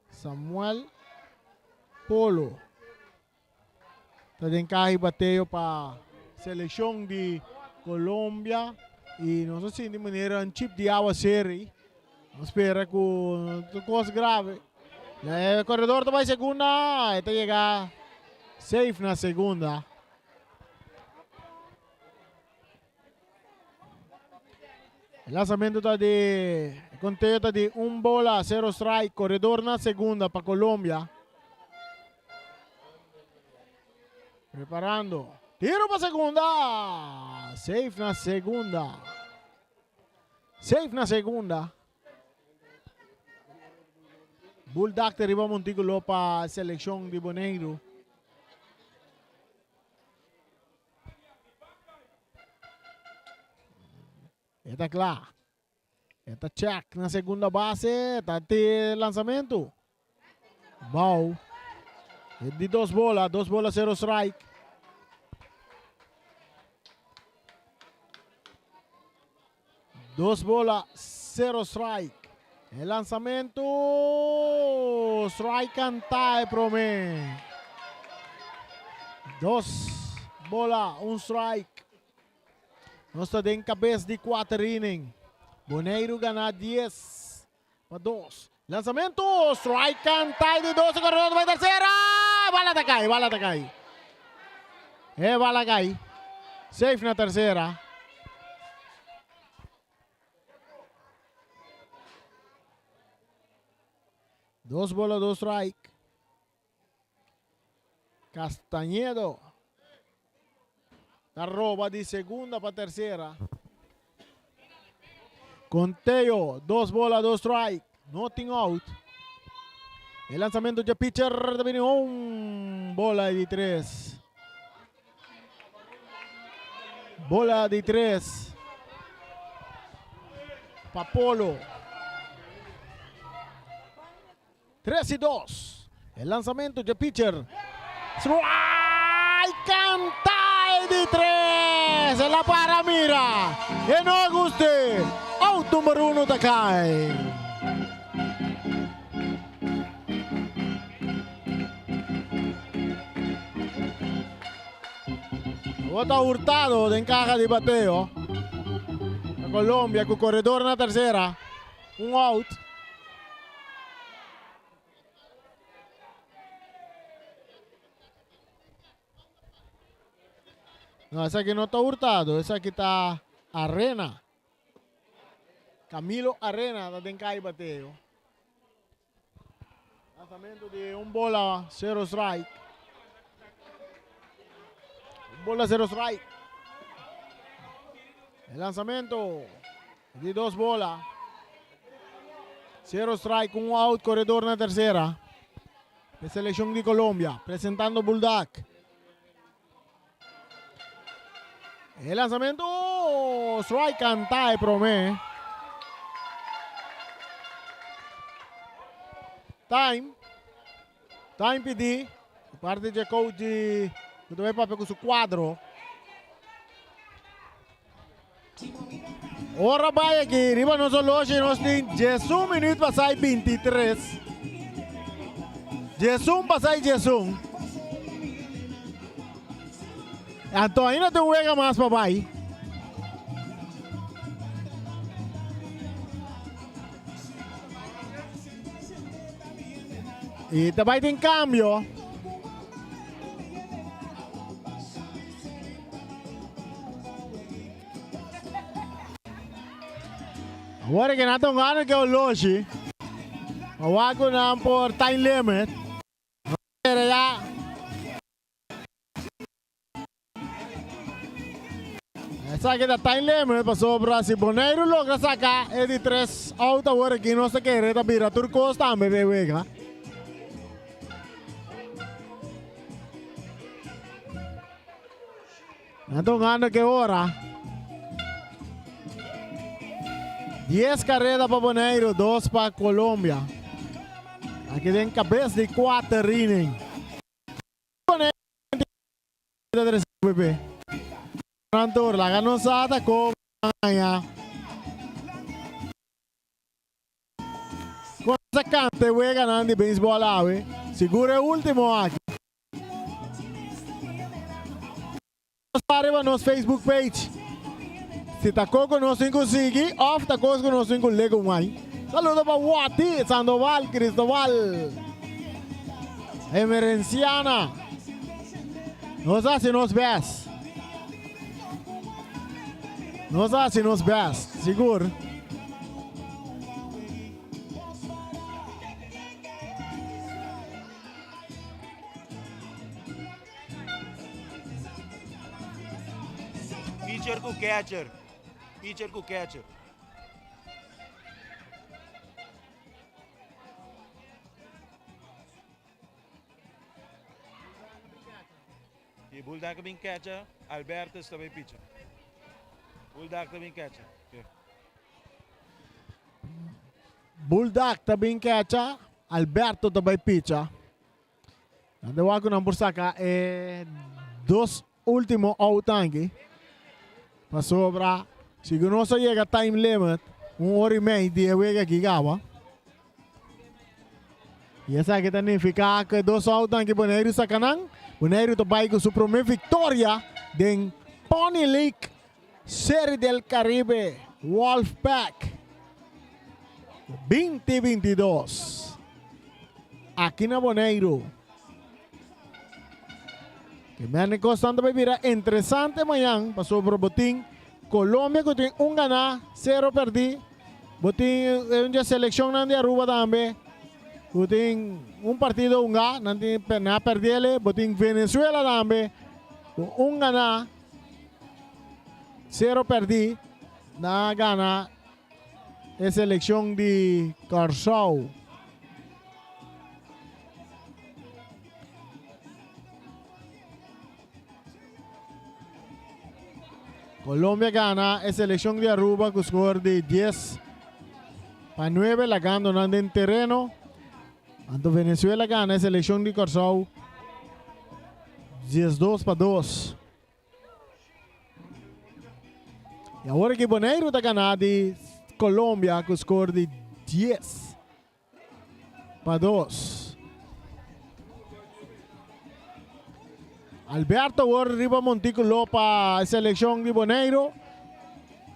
Samuel Polo. Ta den caha y bateo pa seleccion di Colombia. Y nos a sinti manera un chip di awa seri. Nos spera cu no cos grave. E corredor ta bay segunda. E ta yega safe na segunda. E lanzamento ta di e conteo ta di un bola, cero strike, corredor na segunda pa Colombia. Preparando. Tiro pa segunda. Safe na segunda. Safe na segunda. Bulldog ta riba montículo pa seleccion di Boneiru. E ta kla. E ta check na segunda base. Ta te lanzamento. Bou. E di dos bola. Dos bola, cero strike. Dos bola, cero strike. E lanzamento. Strike canta e prome. Dos bola, un strike. Nos ta den cabes di cuater inning. Boneiru gana 10 pa 2. Lanzamento, strike canta e di dos, corredor bai tercera. Bala ta cai, bala ta cai. E bala cai. Safe na tercera. Dos bola, dos strike. Castañedo ta roba di segunda pa tercera. Conteo, dos bola, dos strike. No tin out. E lanzamento dje pitcher ta bini un bola di tres. Bola di tres. Pa Polo. Tres y dos. E lanzamento dje pitcher. Strike canta e di tres. El a para mira. E no a guste. Out number uno ta kai. Bota Hurtado den caja di bateo. Colombia cu corredor na tercera. Un out. No, esaki no ta Hurtado, esaki ta Arena. Camilo Arena ta den kai bateo. Lanzamento di un bola, cero strike. Un bola, cero strike. El lanzamento di dos bola. Cero strike, un out, corredor na tercera. De selección di Colombia, presentando Bulldog. E lanzamento, strike canta e prome. Time. Time pidi. Parte di coach di ku papia ku su cuadro. Ora bai aki riba nos horloge nos tin 11 minuut pasai 23. 11 pasai 11. Anto ainda tin un wega mas pa bai. Y ta bai tin cambio. Awor ke nan ta hungando ke oloshi. Awor ku nan por time limit. Pero ya. Esaki ta time limit pasobra si Boneiru logra saka e di tres out awor aki nos ta kere ta bira tur kos tambe den wega. Nan ta hungando ke ora. Dies kareda pa Boneiru, dos pa Colombia. Aki den kabes di kuater inning. Tur laga nos sa ta kon haña. Kon sa kanta e weganan di beisbòl awe, sigur e último aki. Nos sa riba nos Facebook page si ta kos ku nos tin ku sigui òf ta kos ku nos tin ku legumai. Saludo pa Wati, Sandoval, Cristobal, Emerenciana. Nos a hasi nos best. Nos a hasi nos best, sigur. Pitcher ku catcher. Pitcher ku catcher. E Bulldog a bin catcher, Albertus ta bay pitcher. Bulldog ta bin catcher. Yeah. Bulldog ta bin catcher, Alberto ta bay pitcher. Nan ta wak ku nan por saka e dos último out tanki. Pasobra si ku nos a yega time limit, un ora i mei di e wega aki kaba. I esaki ta nifiká ku e dos out tanki Boneiru saka nan, Boneiru ta bai ku su promé viktoria den Pony League Serie del Caribe Wolfpack 2022 aki na Boneiru. Ke merne kosnan ta bai bira interesante mañan pasobra bo tin Colombia ku tin un ganá, sero pèrdí. Bo tin e un dje selekshonnan di Aruba tambe ku tin un partido hungá, nan tin nan a pèrdí. Bo tin Venezuela tambe ku un ganá. Sero pèrdí nan a gana e selekshon di Kòrsou. Colombia gana e selekshon di Aruba ku skor di 10-9 lagando nan den tereno. Anto Venezuela gana e selekshon di Kòrsou 12-2. Y awor aki Boneiru ta gana di Colombia cu score di 10-2. Alberto awor riba monticulo pa e seleccion di Boneiru.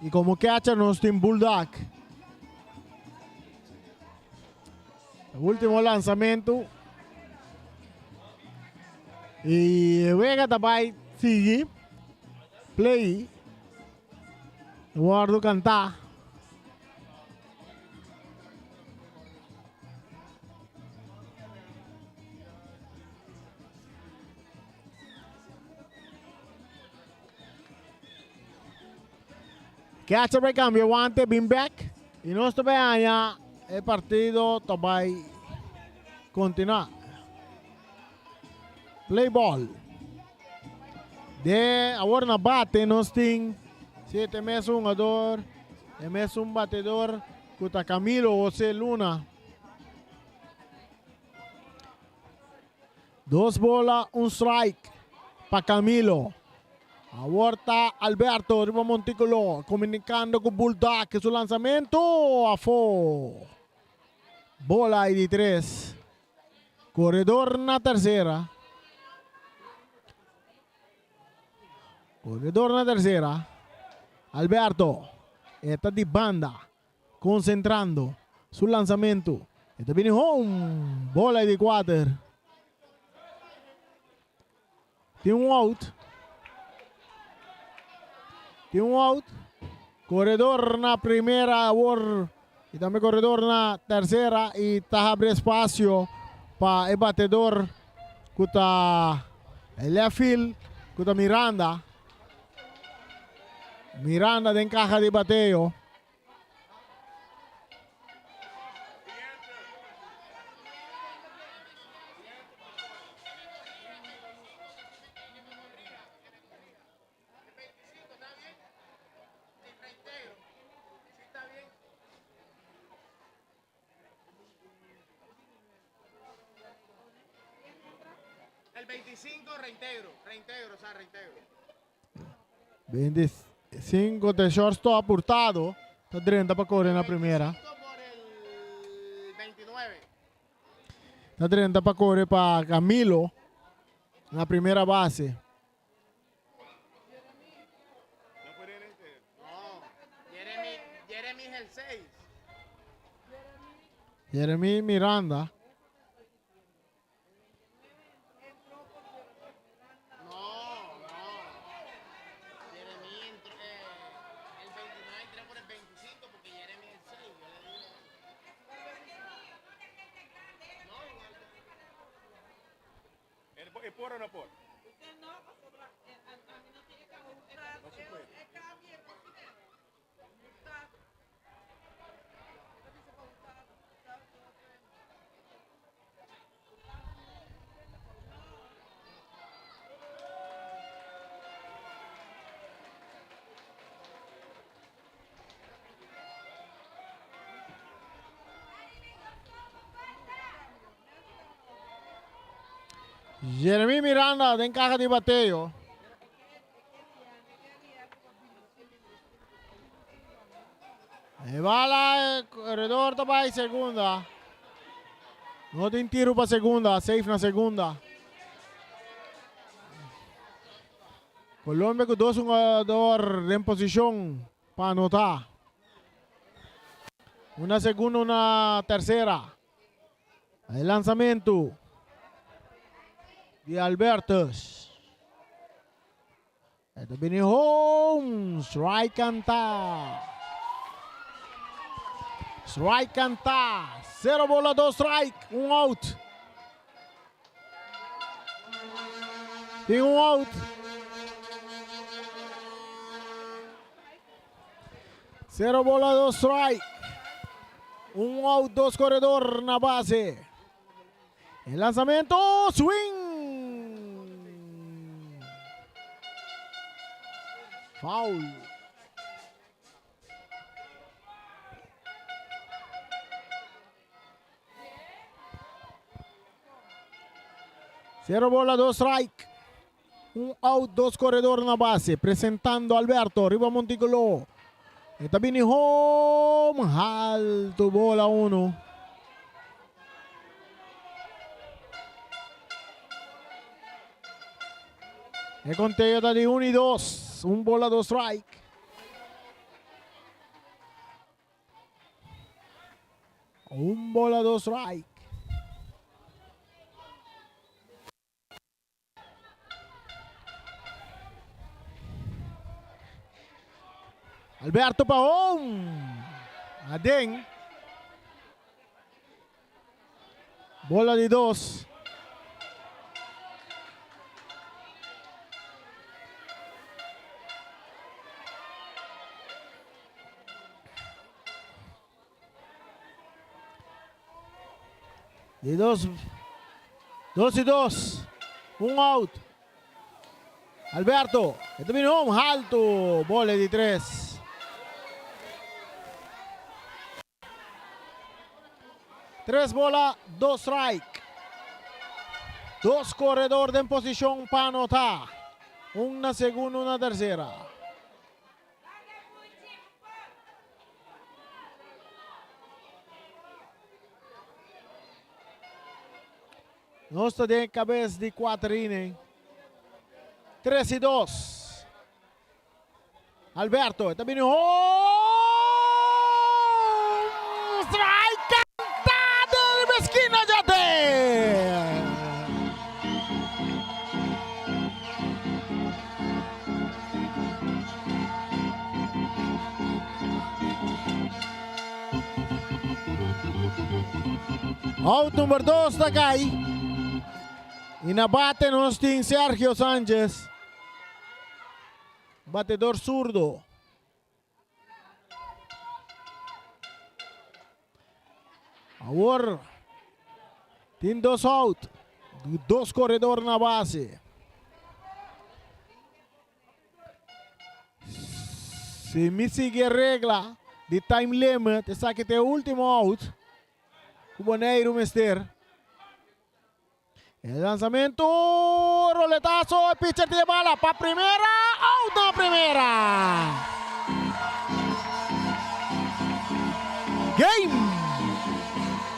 Y como catcher nos tin Bulldog. Ultimo lanzamento. Y wega ta bay sigui. Play. Wordo canta. Catcher bay cambia guante, bin back. Y nos ta bay haña e partido ta bay continua. Play ball. De awor na bate nos tin si te mes un jugador, e mes un batedor cu ta Camilo Jose Luna. Dos bola, un strike pa Camilo. Awor ta Alberto riba monticulo comunicando cu Bulldog su lanzamento afo. Bola y di tres. Corredor na tercera. Corredor na tercera. Alberto. Eta di banda. Concentrando su lanzamento. E ta bini home. Bola di kuater. Tin un out. Tin un out. Corredor na primera awor. Y tambe corredor na tercera. Y ta habri espacio pa e batedor ku ta left field ku ta Miranda. Miranda den kaha di bateo. El 25 reintegro, reintegro, o sea, reintegro. 25 de shortstop Hurtado. Ta drenta pa kore na primera. Ta drenta pa kore pa Camilo na primera base. Jeremy es el 6. Jeremy Miranda. No, no. Jeremy entró, el 29 entró por el 25 porque Jeremy es el 6. Yo le dije. No, igual. ¿E por o no por? Jeremy Miranda den caja di bateo. E bala, corredor ta bai segunda. No tin tiro pa segunda, safe na segunda. Colombia cu dos jugador den posicion pa anota. Una segunda, una tercera. E lanzamento di Albertus. E ta bini home. Strike canta. Strike canta. Cero bola, dos strike. Un out. Tin un out. Cero bola, dos strike. Un out, dos corredor na base. El lanzamento, swing. Foul. Cero bola, dos strike. Un out, dos corredor na base. Presentando Alberto, riba Montículo. Esta bini home. Alto bola uno. E conteo ta di 1 y 2. Un bola, dos strike. Un bola, dos strike. Alberto Paon. Aden. Bola di dos. Di dos. Dos y dos. Un out. Alberto. E ta bini home. Halto. Bola di tres. Tres bola, dos strike. Dos corredor den posicion pa anota. Un na segundo, un na tercera. Nos ta den cabes di cuater inning. Tres y dos. Alberto, ta bini home! Strike cantado riba esquina djate! Out number 2 ta cai. Y na bate nos tin Sergio Sanchez. Batedor zurdo. Awor tin dos out, dos koredor na base. Si mi sigui e regla di time limit, esaki ta e ultimo out ku Boneiru mester. E lanzamento, roletazo, e pitcher tin e bala pa primera, out na primera. Game!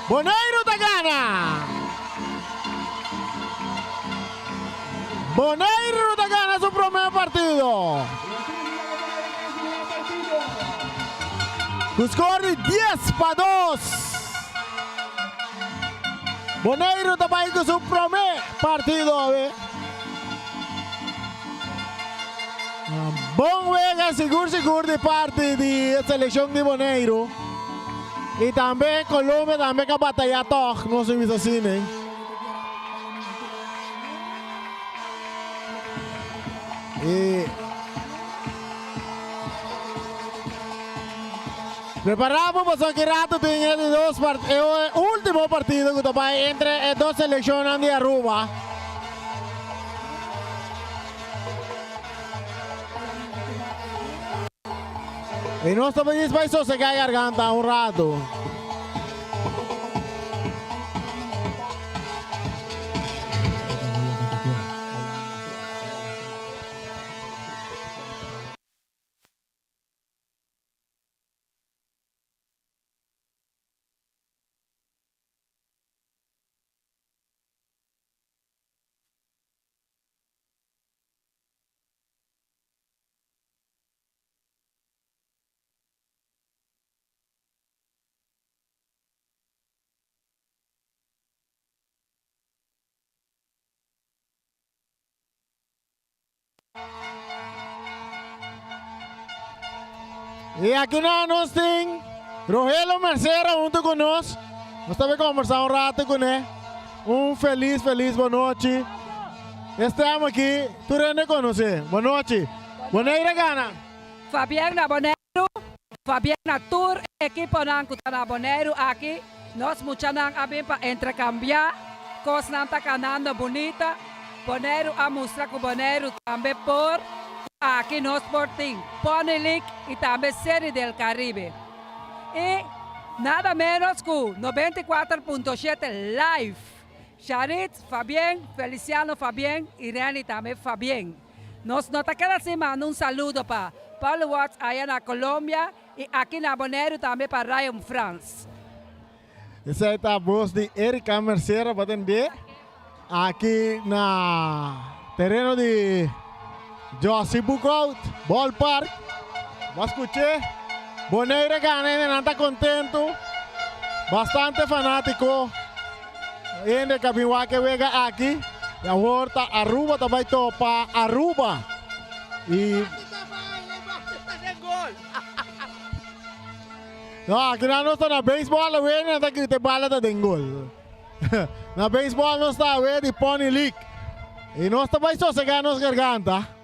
Boneiru ta gana! Boneiru ta gana su prome partido. Ku skor di dies pa dos. Boneiru ta bai ku su prome partido awe. Bon wega sigur sigur di parti di e selekshon di Boneiru. I tambe Colombia tambe ka bataya tòg, nos a bisa asina. I Prepará bo pasobra ki rato tin e di dos part e ultimo partido ku ta bai entre e dos selekshonnan di Aruba. I nos ta feliz bai sosegá e garganta un rato. Y aki na nos tin Rogelio Mercera hunto cu nos. Nos ta bay conversa un rato cune. Un feliz, feliz bonochi. Estamos aki, tur hende conoce. Bonochi. Bonaire gana. Fabian na Boneiru, Fabian na tur ekiponan ku ta na Boneiru aki, nos muchanan a bin pa entrecambiá, kosnan ta kanando bunita, Boneiru a mustra ku Boneiru tambe por, aki nos por tin Pony League i tambe Serie del Caribe. I nada menos ku 94.7 live! Sharit, Fabien, Feliciano Fabien i Renny tambe Fabien. Nos no ta keda sin manda un saludo pa Paul Watts aya na Colombia i aki na Boneiru tambe pa Ryan Frans. Esei ta bos di Erika Mercera pa tende aki na tereno di Jossy Boekhoudt Ballpark. Bo a skuch'é? Bonaire gana hende nan ta kontentu. Bastante fanátiko hende ka bin wak e wega aki. I awor ta Aruba ta bai topa Aruba. I No, aki nan nos ta na beisbòl awe nan ta grita e bala ta den gol. Na beisbòl nos ta awe di Pony League. I nos ta bai sosegá nos garganta.